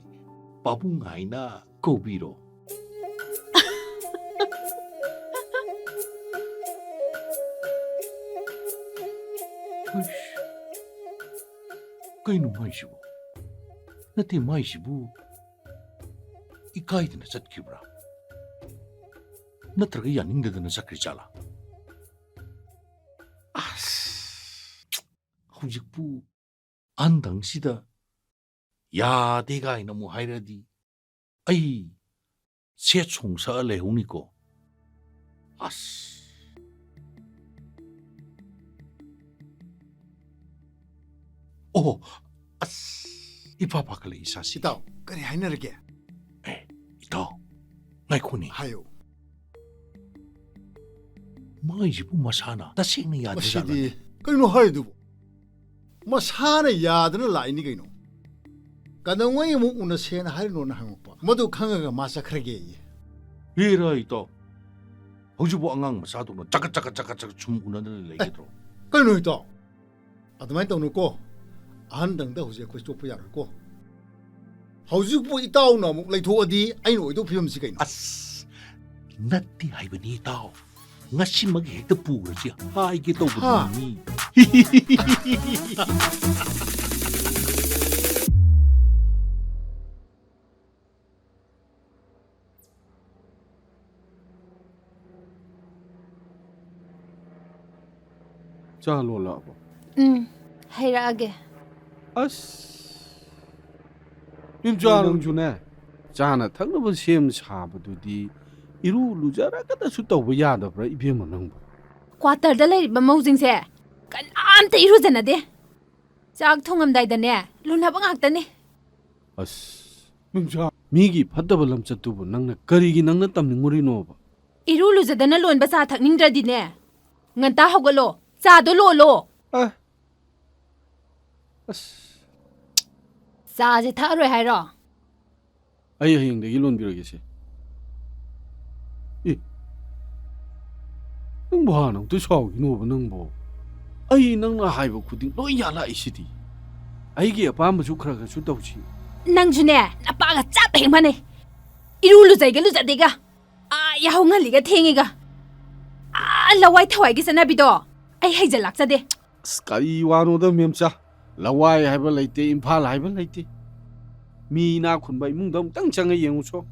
ꯄꯥꯕꯨꯡ ꯍꯥꯏꯅ ꯀꯧꯕꯤꯔꯣ꯫ ꯍꯩꯁ, ꯀꯩꯅꯣ ꯃꯥꯏꯁꯤꯕꯨ? ꯅꯠꯇꯦ, ꯃꯥꯏꯁꯤꯕꯨ ꯏꯀꯥꯏꯗꯅ ꯆꯠꯈꯤꯕ꯭ꯔꯥ? ꯅꯠꯇ꯭ꯔꯒ ꯌꯥꯅꯤꯡꯗꯗꯅ ꯆꯠꯈ꯭ꯔꯤꯖꯥꯠꯂꯥ? ꯑꯁ, ꯍꯧꯖꯤꯛꯄꯨ ꯑꯍꯟꯗꯪꯁꯤꯗ ꯌꯥꯗꯦ ꯀꯥꯏꯅ ꯑꯃꯨꯛ ꯍꯥꯏꯔꯗꯤ ꯑꯩ ꯁꯦꯠ ꯁꯣꯡ ꯁꯛꯑ ꯂꯩꯍꯧꯅꯤꯀꯣ꯫ ꯑꯁ꯫ ꯑꯣ, ꯑꯁ꯫ ꯏꯄꯥ ꯄꯥꯈꯠꯂꯦ ꯏꯁꯥꯁꯤ꯫ ꯏꯇꯥꯎ, ꯀꯔꯤ ꯍꯥꯏꯅꯔꯒꯦ? ꯑꯦ, ꯏꯇꯥꯎ, ꯉꯥꯏꯈꯣꯅꯦ꯫ ꯍꯥꯏꯌꯨ꯫ ꯃꯥꯏꯁꯤꯕꯨ ꯃꯁꯥꯅ ꯇꯁꯦꯡꯅ ꯌꯥꯗ꯭ꯔꯖꯥꯠꯂꯅꯦ? ꯃꯁꯤꯗꯤ ꯀꯩꯅꯣ ꯍꯥꯏꯗꯨꯕꯨ? ꯃꯁꯥꯅ ꯌꯥꯗꯅ ꯂꯥꯛꯏꯅꯤ ꯀꯩꯅꯣ꯫ ꯀꯩꯗꯧꯉꯩ ꯑꯃꯨꯛ ꯎꯅꯁꯦꯅ ꯍꯥꯏꯔꯤꯅꯣꯅ ꯍꯪꯉꯛꯄ꯫ ꯃꯗꯨ ꯈꯪꯉꯒ ꯃꯥ ꯆꯠꯈ꯭ꯔꯒꯦꯌꯦ꯫ ꯍꯦꯔꯥ ꯏꯇꯥꯎ, ꯍꯧꯖꯤꯛꯄꯨ ꯑꯉꯥꯡ ꯃꯆꯥꯗꯧꯅ ꯆꯒꯠ ꯆꯒꯠ ꯆꯒꯠ ꯆꯒꯠ ꯁꯨꯝ ꯎꯅꯗꯅ ꯂꯩꯒꯗ꯭ꯔꯣ? ꯀꯩꯅꯣ ꯏꯇꯥꯎ? ꯑꯗꯨꯃꯥꯏꯅ ꯇꯧꯅꯨꯀꯣ꯫ ꯑꯍꯟꯗꯪꯗ ꯍꯧꯖꯤꯛ ꯑꯩꯈꯣꯏ ꯆꯣꯞꯄ ꯌꯥꯔꯣꯏꯀꯣ꯫ ꯍꯧꯖꯤꯛꯄꯨ ꯏꯇꯥꯎꯅ ꯑꯃꯨꯛ ꯂꯩꯊꯣꯛꯑꯗꯤ ꯑꯩꯅ ꯑꯣꯏꯗꯧ ꯐꯤꯕꯝꯁꯤ ꯀꯩꯅꯣ? ꯑꯁ, ꯅꯠꯇꯦ ꯍꯥꯏꯕꯅꯤ ꯏꯇꯥꯎ꯫ ꯉꯁꯤꯃꯛ ꯍꯦꯛꯇ ꯄꯨꯔꯁꯤ ꯍꯥꯏꯒꯦ ꯇꯧꯕꯅꯤ꯫ ꯍꯥ? ꯆꯥ ꯂꯣꯜꯂꯛꯑꯕꯣ? ꯎꯝ, ꯍꯩꯔꯛꯑꯒꯦ꯫ ꯑꯁ, ꯏꯝꯆꯥ, ꯅꯪꯁꯨꯅꯦ, ꯆꯥꯅ ꯊꯛꯅꯕ ꯁꯦꯝ ꯁꯥꯕꯗꯨꯗꯤ ꯏꯔꯨ ꯂꯨꯖꯔꯒꯗꯁꯨ ꯇꯧꯕ ꯌꯥꯗꯕ꯭ꯔꯥ, ꯏꯕꯦꯝꯃ ꯅꯪꯕꯨ? ꯀ꯭ꯋꯥꯇꯔꯗ ꯂꯩꯔꯤꯕ ꯃꯧꯁꯤꯡꯁꯦ ꯀꯅꯥꯝꯇ ꯏꯔꯨꯖꯅꯗꯦ꯫ ꯆꯥꯛ ꯊꯣꯡꯉꯝꯗꯥꯏꯗꯅꯦ ꯂꯨꯅꯕ ꯉꯥꯛꯇꯅꯦ꯫ ꯑꯁ, ꯃꯦꯝꯆꯥ, ꯃꯤꯒꯤ ꯐꯠꯇꯕ ꯂꯝꯆꯠꯇꯨꯕꯨ ꯅꯪꯅ ꯀꯔꯤꯒꯤ ꯅꯪꯅ ꯇꯝꯅꯤꯡꯉꯨꯔꯤꯅꯣꯕ? ꯏꯔꯨ ꯂꯨꯖꯗꯅ ꯂꯣꯟꯕ ꯆꯥ ꯊꯛꯅꯤꯡꯗ꯭ꯔꯗꯤꯅꯦ, ꯉꯟꯇꯥ ꯍꯧꯒꯠꯂꯣ, ꯆꯥꯗꯣ ꯂꯣꯜꯂꯣ꯫ ꯑ, ꯑꯁ꯫ ꯆꯥꯁꯦ ꯊꯛꯑꯔꯣꯏ ꯍꯥꯏꯔꯣ? ꯑꯩ ꯍꯌꯦꯡꯗꯒꯤ ꯂꯣꯟꯕꯤꯔꯒꯦꯁꯦ꯫ ꯑꯦ, ꯅꯪꯕꯨ ꯍꯥꯟꯅ ꯑꯃꯨꯛꯇ ꯁꯥꯎꯈꯤꯅꯣꯕ ꯅꯪꯕꯨ꯫ ꯑꯩ ꯅꯪꯅ ꯍꯥꯏꯕ ꯈꯨꯗꯤꯡ ꯂꯣꯏ ꯌꯥꯜꯂꯛꯏꯁꯤꯗꯤ꯫ ꯑꯩꯒꯤ ꯑꯄꯥꯝꯕꯁꯨ ꯈꯔ ꯈꯔꯁꯨ ꯇꯧꯁꯤ꯫ ꯅꯪꯁꯨꯅꯦ, ꯅꯄꯥꯒ ꯆꯞ ꯍꯦꯛ ꯃꯥꯟꯅꯩ꯫ ꯏꯔꯨ ꯂꯨꯖꯩꯒ ꯂꯨꯖꯗꯦꯒ, ꯑꯥ, ꯌꯥꯍꯧ ꯉꯜꯂꯤꯒ ꯊꯦꯡꯉꯤꯒ, ꯑꯥ, ꯂꯋꯥꯏ ꯊꯋꯥꯏꯒꯤ ꯆꯠꯅꯕꯤꯗꯣ ꯑꯩ ꯍꯩꯖꯜꯂꯛꯆꯗꯦ꯫ ꯑꯁ, ꯀꯔꯤ ꯋꯥꯅꯣꯗ ꯃꯦꯝꯆꯥ? ꯂꯋꯥꯏ ꯍꯥꯏꯕ ꯂꯩꯇꯦ, ꯏꯝꯐꯥꯜ ꯍꯥꯏꯕ ꯂꯩꯇꯦ꯫ ꯃꯤ ꯏꯅꯥꯛ ꯈꯨꯟꯕ ꯏꯃꯨꯡꯗ ꯑꯃꯨꯛꯇꯪ ꯆꯪꯉ ꯌꯦꯡꯉꯨꯁꯣ꯫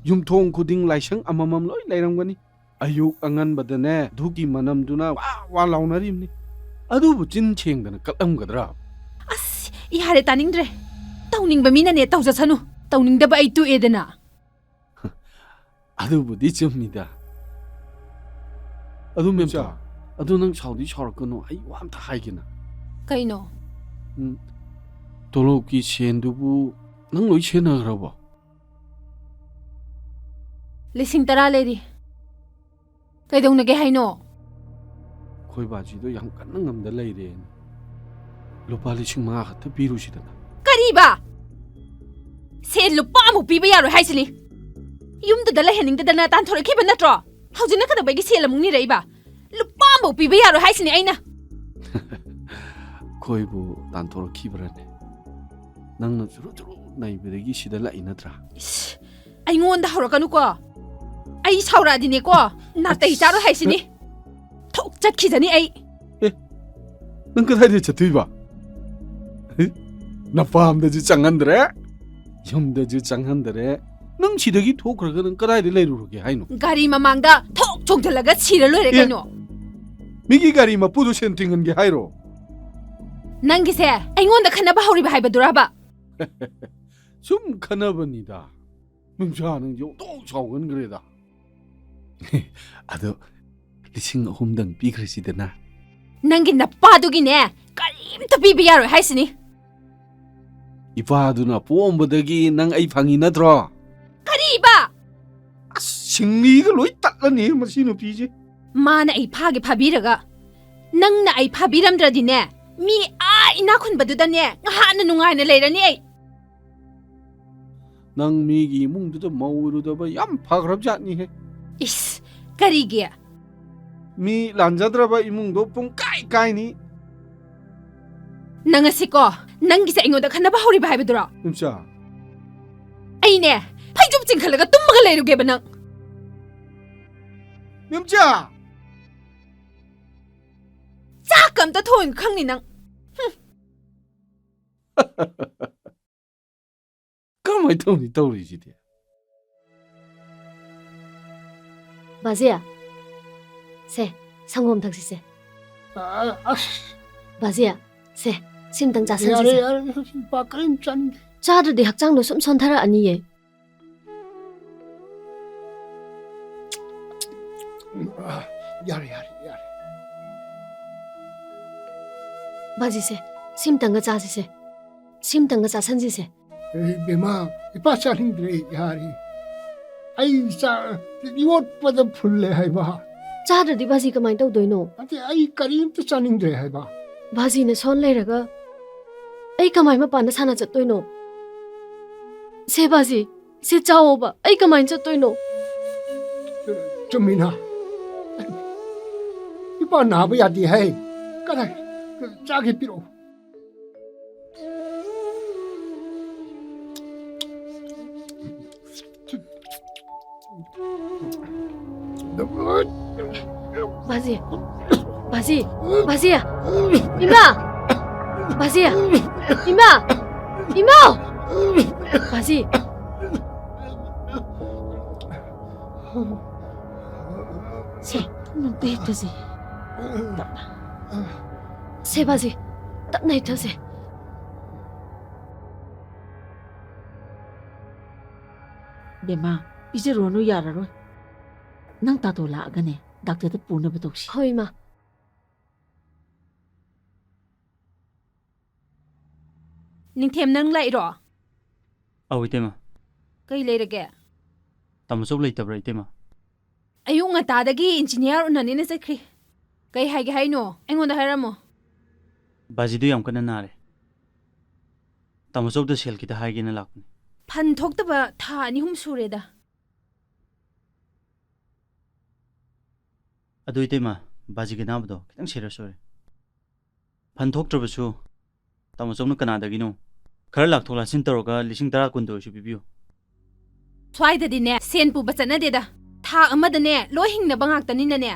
ꯌꯨꯝꯊꯣꯡ ꯈꯨꯗꯤꯡ ꯂꯥꯏꯁꯪ ꯑꯃꯃꯝ ꯂꯣꯏ ꯂꯩꯔꯝꯒꯅꯤ꯫ ꯑꯌꯨꯛ ꯑꯉꯟꯕꯗꯅꯦ ꯙꯨꯛꯀꯤ ꯃꯅꯝꯗꯨꯅ ꯋꯥ ꯋꯥ ꯂꯥꯎꯅꯔꯤꯕꯅꯤ꯫ ꯑꯗꯨꯕꯨ ꯆꯤꯟ ꯁꯦꯡꯗꯅ ꯀꯠꯂꯝꯒꯗ꯭ꯔꯥ? ꯑꯁ, ꯌꯥꯔꯦ, ꯇꯥꯅꯤꯡꯗ꯭ꯔꯦ꯫ ꯇꯧꯅꯤꯡꯕ ꯃꯤꯅꯅꯦ ꯇꯧꯖꯁꯅꯨ, ꯇꯧꯅꯤꯡꯗꯕ ꯑꯩ ꯇꯣꯛꯑꯦꯗꯅ꯫ ꯑꯗꯨꯕꯨꯗꯤ ꯆꯨꯝꯃꯤꯗ꯫ ꯑꯗꯨ ꯃꯦꯝꯆꯥ, ꯏꯆꯥ꯫ ꯑꯗꯨ ꯅꯪ ꯁꯥꯎꯗꯤ ꯁꯥꯎꯔꯛꯀꯅꯨ, ꯑꯩ ꯋꯥ ꯑꯝꯇ ꯍꯥꯏꯒꯦꯅ꯫ ꯀꯩꯅꯣ? ꯎꯝ, ꯇꯣꯂꯣꯞꯀꯤ ꯁꯦꯟꯗꯨꯕꯨ ꯅꯪ ꯂꯣꯏ ꯁꯤꯖꯤꯟꯅꯈ꯭ꯔꯕꯣ? ꯂꯤꯁꯤꯡ ꯇꯔꯥ ꯂꯩꯔꯤ꯫ ꯀꯩꯗꯧꯅꯒꯦ ꯍꯥꯏꯅꯣ? ꯑꯩꯈꯣꯏ ꯕꯥꯖꯤꯗꯣ ꯌꯥꯝ ꯀꯟꯅ ꯉꯝꯗ ꯂꯩꯔꯦꯅ ꯂꯨꯄꯥ ꯂꯤꯁꯤꯡ ꯃꯉꯥ ꯈꯛꯇ ꯄꯤꯔꯨꯁꯤꯗꯅ꯫ ꯀꯔꯤꯕ? ꯁꯦꯜ ꯂꯨꯄꯥ ꯑꯃꯨꯛ ꯄꯤꯕ ꯌꯥꯔꯣꯏ ꯍꯥꯏꯁꯤꯅꯤ? ꯌꯨꯝꯗꯨꯗ ꯂꯩꯍꯟꯅꯤꯡꯗꯗꯅ ꯇꯥꯟꯊꯣꯔꯛꯈꯤꯕ ꯅꯠꯇ꯭ꯔꯣ? ꯍꯧꯖꯤꯛꯅ ꯀꯩꯗꯧꯕꯒꯤ ꯁꯦꯜ ꯑꯃꯨꯛ ꯅꯤꯔꯛꯏꯕ? ꯂꯨꯄꯥ ꯑꯃꯐꯥꯎ ꯄꯤꯕ ꯌꯥꯔꯣꯏ ꯍꯥꯏꯁꯤꯅꯤ ꯑꯩꯅ꯫ ꯑꯩꯈꯣꯏꯕꯨ ꯇꯥꯟꯊꯣꯔꯛꯈꯤꯕ꯭ꯔꯅꯦ? ꯅꯪꯅ ꯆꯨꯔꯨ ꯆꯨꯔꯨ ꯅꯩꯕꯗꯒꯤ ꯁꯤꯗ ꯂꯥꯛꯏ ꯅꯠꯇ꯭ꯔꯥ? ꯏꯁ, ꯑꯩꯉꯣꯟꯗ ꯍꯧꯔꯛꯀꯅꯨꯀꯣ꯫ ꯑꯩ ꯁꯥꯎꯔꯛꯑꯗꯤꯅꯦꯀꯣ, ꯅꯥꯇꯩ ꯆꯥꯔꯣꯏ ꯍꯥꯏꯁꯤꯅꯤ꯫ ꯊꯣꯛ ꯆꯠꯈꯤꯖꯅꯤ ꯑꯩ꯫ ꯑꯦ, ꯅꯪ ꯀꯗꯥꯏꯗ ꯆꯠꯇꯣꯏꯕ? ꯅꯄꯥꯝꯗꯁꯨ ꯆꯪꯍꯟꯗ꯭ꯔꯦ, ꯌꯨꯝꯗꯁꯨ ꯆꯪꯍꯟꯗ꯭ꯔꯦ꯫ ꯅꯪ ꯁꯤꯗꯒꯤ ꯊꯣꯛꯈ꯭ꯔꯒ ꯅꯪ ꯀꯗꯥꯏꯗ ꯂꯩꯔꯨꯔꯒꯦ ꯍꯥꯏꯅꯣ? ꯒꯥꯔꯤ ꯃꯃꯥꯡꯗ ꯊꯣꯛ ꯆꯣꯡꯁꯤꯜꯂꯒ ꯁꯤꯔ ꯂꯣꯏꯔꯦ ꯑꯦ, ꯀꯩꯅꯣ꯫ ꯃꯤꯒꯤ ꯒꯥꯔꯤ ꯃꯄꯨꯗꯣ ꯁꯦꯟ ꯇꯤꯡꯍꯟꯒꯦ ꯍꯥꯏꯔꯣ? ꯅꯪꯒꯤꯁꯦ ꯑꯩꯉꯣꯟꯗ ꯈꯟꯅꯕ ꯍꯧꯔꯤꯕ ꯍꯥꯏꯕꯗꯨꯔꯕ? ꯁꯨꯝ ꯈꯟꯅꯕꯅꯤꯗ꯫ ꯃꯦꯝꯆꯥ, ꯅꯪꯁꯦ ꯑꯣꯟꯊꯣꯛ ꯁꯥꯎꯒꯟꯈ꯭ꯔꯦꯗ꯫ ꯑꯗꯣ ꯂꯤꯁꯤꯡ ꯑꯍꯨꯝꯗꯪ ꯄꯤꯈ꯭ꯔꯁꯤꯗꯅ꯫ ꯅꯪꯒꯤ ꯅꯄꯥꯗꯨꯒꯤꯅꯦ, ꯀꯔꯤꯝꯇ ꯄꯤꯕ ꯌꯥꯔꯣꯏ ꯍꯥꯏꯁꯤꯅꯤ꯫ ꯏꯄꯥꯗꯨꯅ ꯄꯣꯛꯑꯝꯕꯗꯒꯤ ꯅꯪ ꯑꯩ ꯐꯪꯉꯤ ꯅꯠꯇ꯭ꯔꯣ? ꯀꯔꯤꯕ? ꯑꯁ, ꯁꯤꯡꯂꯤꯒ ꯂꯣꯏ ꯇꯠꯂꯅꯤ ꯃꯁꯤ ꯅꯨꯄꯤꯁꯦ꯫ ꯃꯥꯅ ꯑꯩ ꯐꯥꯒꯦ ꯐꯥꯕꯤꯔꯒ, ꯅꯪꯅ ꯑꯩ ꯐꯥꯕꯤꯔꯝꯗ꯭ꯔꯗꯤꯅꯦ, ꯃꯤ ꯑꯥ ꯏꯅꯥꯛ ꯈꯨꯟꯕꯗꯨꯗꯅꯦ ꯉꯍꯥꯟꯅ ꯅꯨꯡꯉꯥꯏꯅ ꯂꯩꯔꯅꯤ ꯑꯩ꯫ ꯅꯪ ꯃꯤꯒꯤ ꯏꯃꯨꯡꯗꯨꯗ ꯃꯧ ꯑꯣꯏꯔꯨꯗꯕ ꯌꯥꯝ ꯐꯈ꯭ꯔꯕ ꯖꯥꯠꯅꯤꯍꯦ꯫ ꯏꯁ, ꯀꯔꯤꯒꯤ? ꯃꯤ ꯂꯥꯟꯖꯗ꯭ꯔꯕ ꯏꯃꯨꯡꯗꯣ ꯄꯨꯡ ꯀꯥꯏ ꯀꯥꯏꯅꯤ꯫ ꯅꯪ ꯑꯁꯤꯀꯣ, ꯅꯪꯒꯤꯁꯦ ꯑꯩꯉꯣꯟꯗ ꯈꯟꯅꯕ ꯍꯧꯔꯤꯕ ꯍꯥꯏꯕꯗꯨꯔꯣ? ꯃꯦꯝꯆꯥ꯫ ꯑꯩꯅꯦ, ꯐꯩꯖꯨꯞ ꯆꯤꯡꯈꯠꯂꯒ ꯇꯨꯝꯃꯒ ꯂꯩꯔꯨꯒꯦꯕ ꯅꯪ꯫ ꯃꯦꯝꯆꯥ! ꯆꯥꯛ ꯑꯝꯇ ꯊꯣꯡ ꯈꯪꯅꯤ ꯅꯪ꯫ ꯍꯨꯝ꯫ ꯀꯃꯥꯏ ꯇꯧꯅꯤ ꯇꯧꯔꯤꯁꯤꯗꯤ? ꯕꯥꯖꯤ, ꯁꯦ, ꯁꯪꯒꯣꯝ ꯊꯛꯁꯤꯁꯦ꯫ ꯑ, ꯑꯁ꯫ ꯕꯥꯖꯤ, ꯁꯦ, ꯁꯤꯝꯇꯪ ꯆꯥꯁꯟꯁꯤꯁꯦ꯫ ꯌꯥꯔꯦ, ꯌꯥꯔꯦ, ꯂꯨꯄꯥ ꯀꯔꯤꯝ ꯆꯥꯅꯤꯡꯗꯦ꯫ ꯆꯥꯗ꯭ꯔꯗꯤ ꯍꯛꯆꯥꯡꯗꯣ ꯁꯨꯝ ꯁꯣꯟꯊꯔꯛꯑꯅꯤꯌꯦ꯫ ꯌꯥꯔꯦ, ꯌꯥꯔꯦ, ꯌꯥꯔꯦ꯫ ꯕꯥꯖꯤꯁꯦ, ꯁꯤꯝꯇꯪꯒ ꯆꯥꯁꯤꯁꯦ꯫ ꯁꯤꯝꯇꯪꯒ ꯆꯥꯁꯟꯁꯤꯁꯦ꯫ ꯑꯦ, ꯏꯕꯦꯝꯃ, ꯏꯄꯥ ꯆꯥꯅꯤꯡꯗ꯭ꯔꯦ, ꯌꯥꯔꯦ꯫ ꯑꯩ ꯆꯥ-, ꯌꯣꯠꯄꯗ ꯐꯨꯜꯂꯦ ꯍꯥꯏꯕ꯫ ꯆꯥꯗ꯭ꯔꯗꯤ ꯕꯥꯖꯤ ꯀꯃꯥꯏꯅ ꯇꯧꯗꯣꯏꯅꯣ? ꯅꯠꯇꯦ, ꯑꯩ ꯀꯔꯤꯝꯇ ꯆꯥꯅꯤꯡꯗ꯭ꯔꯦ ꯍꯥꯏꯕ꯫ ꯕꯥꯖꯤꯅ ꯁꯣꯟ ꯂꯩꯔꯒ ꯑꯩ ꯀꯃꯥꯏ ꯃꯄꯥꯟꯗ ꯁꯥꯟꯅ ꯆꯠꯇꯣꯏꯅꯣ? ꯁꯦ ꯕꯥꯖꯤ, ꯁꯦ ꯆꯥꯎꯑꯣꯕ, ꯑꯩ ꯀꯃꯥꯏꯅ ꯆꯠꯇꯣꯏꯅꯣ? ꯆꯨꯝꯃꯤꯅ꯫ ꯏꯄꯥ ꯅꯥꯕ ꯌꯥꯗꯦ ꯍꯥꯏ꯫ ꯀꯗꯥꯏ? ꯆꯥꯒꯦ ꯄꯤꯔꯛꯑꯣ꯫ ꯕꯥꯖꯤ, ꯕꯥꯖꯤ, ꯕꯥꯖꯤ, ꯏꯃꯥ! ꯕꯥꯖꯤ, ꯏꯃꯥ! ꯏꯃꯥ! ꯕꯥꯖꯤ! ꯁꯦ, ꯅꯪ ꯍꯤꯞꯇꯁꯦ꯫ ꯇꯞꯅ꯫ ꯁꯦ, ꯕꯥꯖꯤ, ꯇꯞꯅ ꯍꯤꯞꯊꯁꯦ꯫ ꯕꯦꯝꯃ, ꯄꯤꯖꯔꯨꯔꯅꯨ, ꯌꯥꯔꯔꯣꯏ꯫ ꯅꯪ ꯇꯥꯇꯣ ꯂꯥꯛꯑꯒꯅꯦ, ꯗꯥꯛꯇꯔꯗ ꯄꯨꯅꯕ ꯇꯧꯁꯤ꯫ ꯍꯣꯏ, ꯏꯃꯥ꯫ ꯅꯤꯡꯊꯦꯝ, ꯅꯪ ꯂꯥꯛꯏꯔꯣ? ꯑꯧ, ꯏꯇꯩꯃ꯫ ꯀꯩ ꯂꯩꯔꯒꯦ? ꯇꯥꯃꯣꯆꯧ ꯂꯩꯇꯕ꯭ꯔꯥ, ꯏꯇꯩꯃ? ꯑꯌꯨꯛ ꯉꯟꯇꯥꯗꯒꯤ ꯏꯟꯖꯤꯅꯤꯌꯥꯔ ꯎꯅꯅꯤꯅ ꯆꯠꯈ꯭ꯔꯤ꯫ ꯀꯩ ꯍꯥꯏꯒꯦ ꯍꯥꯏꯅꯣ? ꯑꯩꯉꯣꯟꯗ ꯍꯥꯏꯔꯝꯃꯣ꯫ ꯕꯥꯖꯤꯗꯨ ꯌꯥꯝ ꯀꯟꯅ ꯅꯥꯔꯦ꯫ ꯇꯥꯃꯣꯆꯧꯗ ꯁꯦꯜ ꯈꯤꯇ ꯍꯥꯏꯒꯦꯅ ꯂꯥꯛꯄꯅꯤ꯫ ꯐꯟ ꯊꯣꯛꯇꯕ ꯊꯥ ꯑꯅꯤ ꯑꯍꯨꯝ ꯁꯨꯔꯦꯗ꯫ ꯑꯗꯨ ꯏꯇꯩꯃ, ꯕꯥꯖꯤꯒꯤ ꯑꯅꯥꯕꯗꯣ ꯈꯤꯇꯪ ꯁꯤꯔꯤꯌꯁ ꯑꯣꯏꯔꯦ꯫ ꯐꯟ ꯊꯣꯛꯇ꯭ꯔꯕꯁꯨ ꯇꯥꯃꯣꯆꯧꯅ ꯀꯅꯥꯗꯒꯤꯅꯣ ꯈꯔ ꯂꯥꯛꯊꯣꯛ ꯂꯥꯛꯁꯤꯟ ꯇꯧꯔꯒ ꯂꯤꯁꯤꯡ ꯇꯔꯥ ꯀꯨꯟꯗ ꯑꯣꯏꯔꯁꯨ ꯄꯤꯕꯤꯌꯨ꯫ ꯁ꯭ꯋꯥꯏꯗꯗꯤꯅꯦ ꯁꯦꯟ ꯄꯨꯕ ꯆꯠꯅꯗꯦꯗ꯫ ꯊꯥ ꯑꯃꯗꯅꯦ ꯂꯣꯏ ꯍꯤꯡꯅꯕ ꯉꯥꯛꯇꯅꯤꯅꯅꯦ,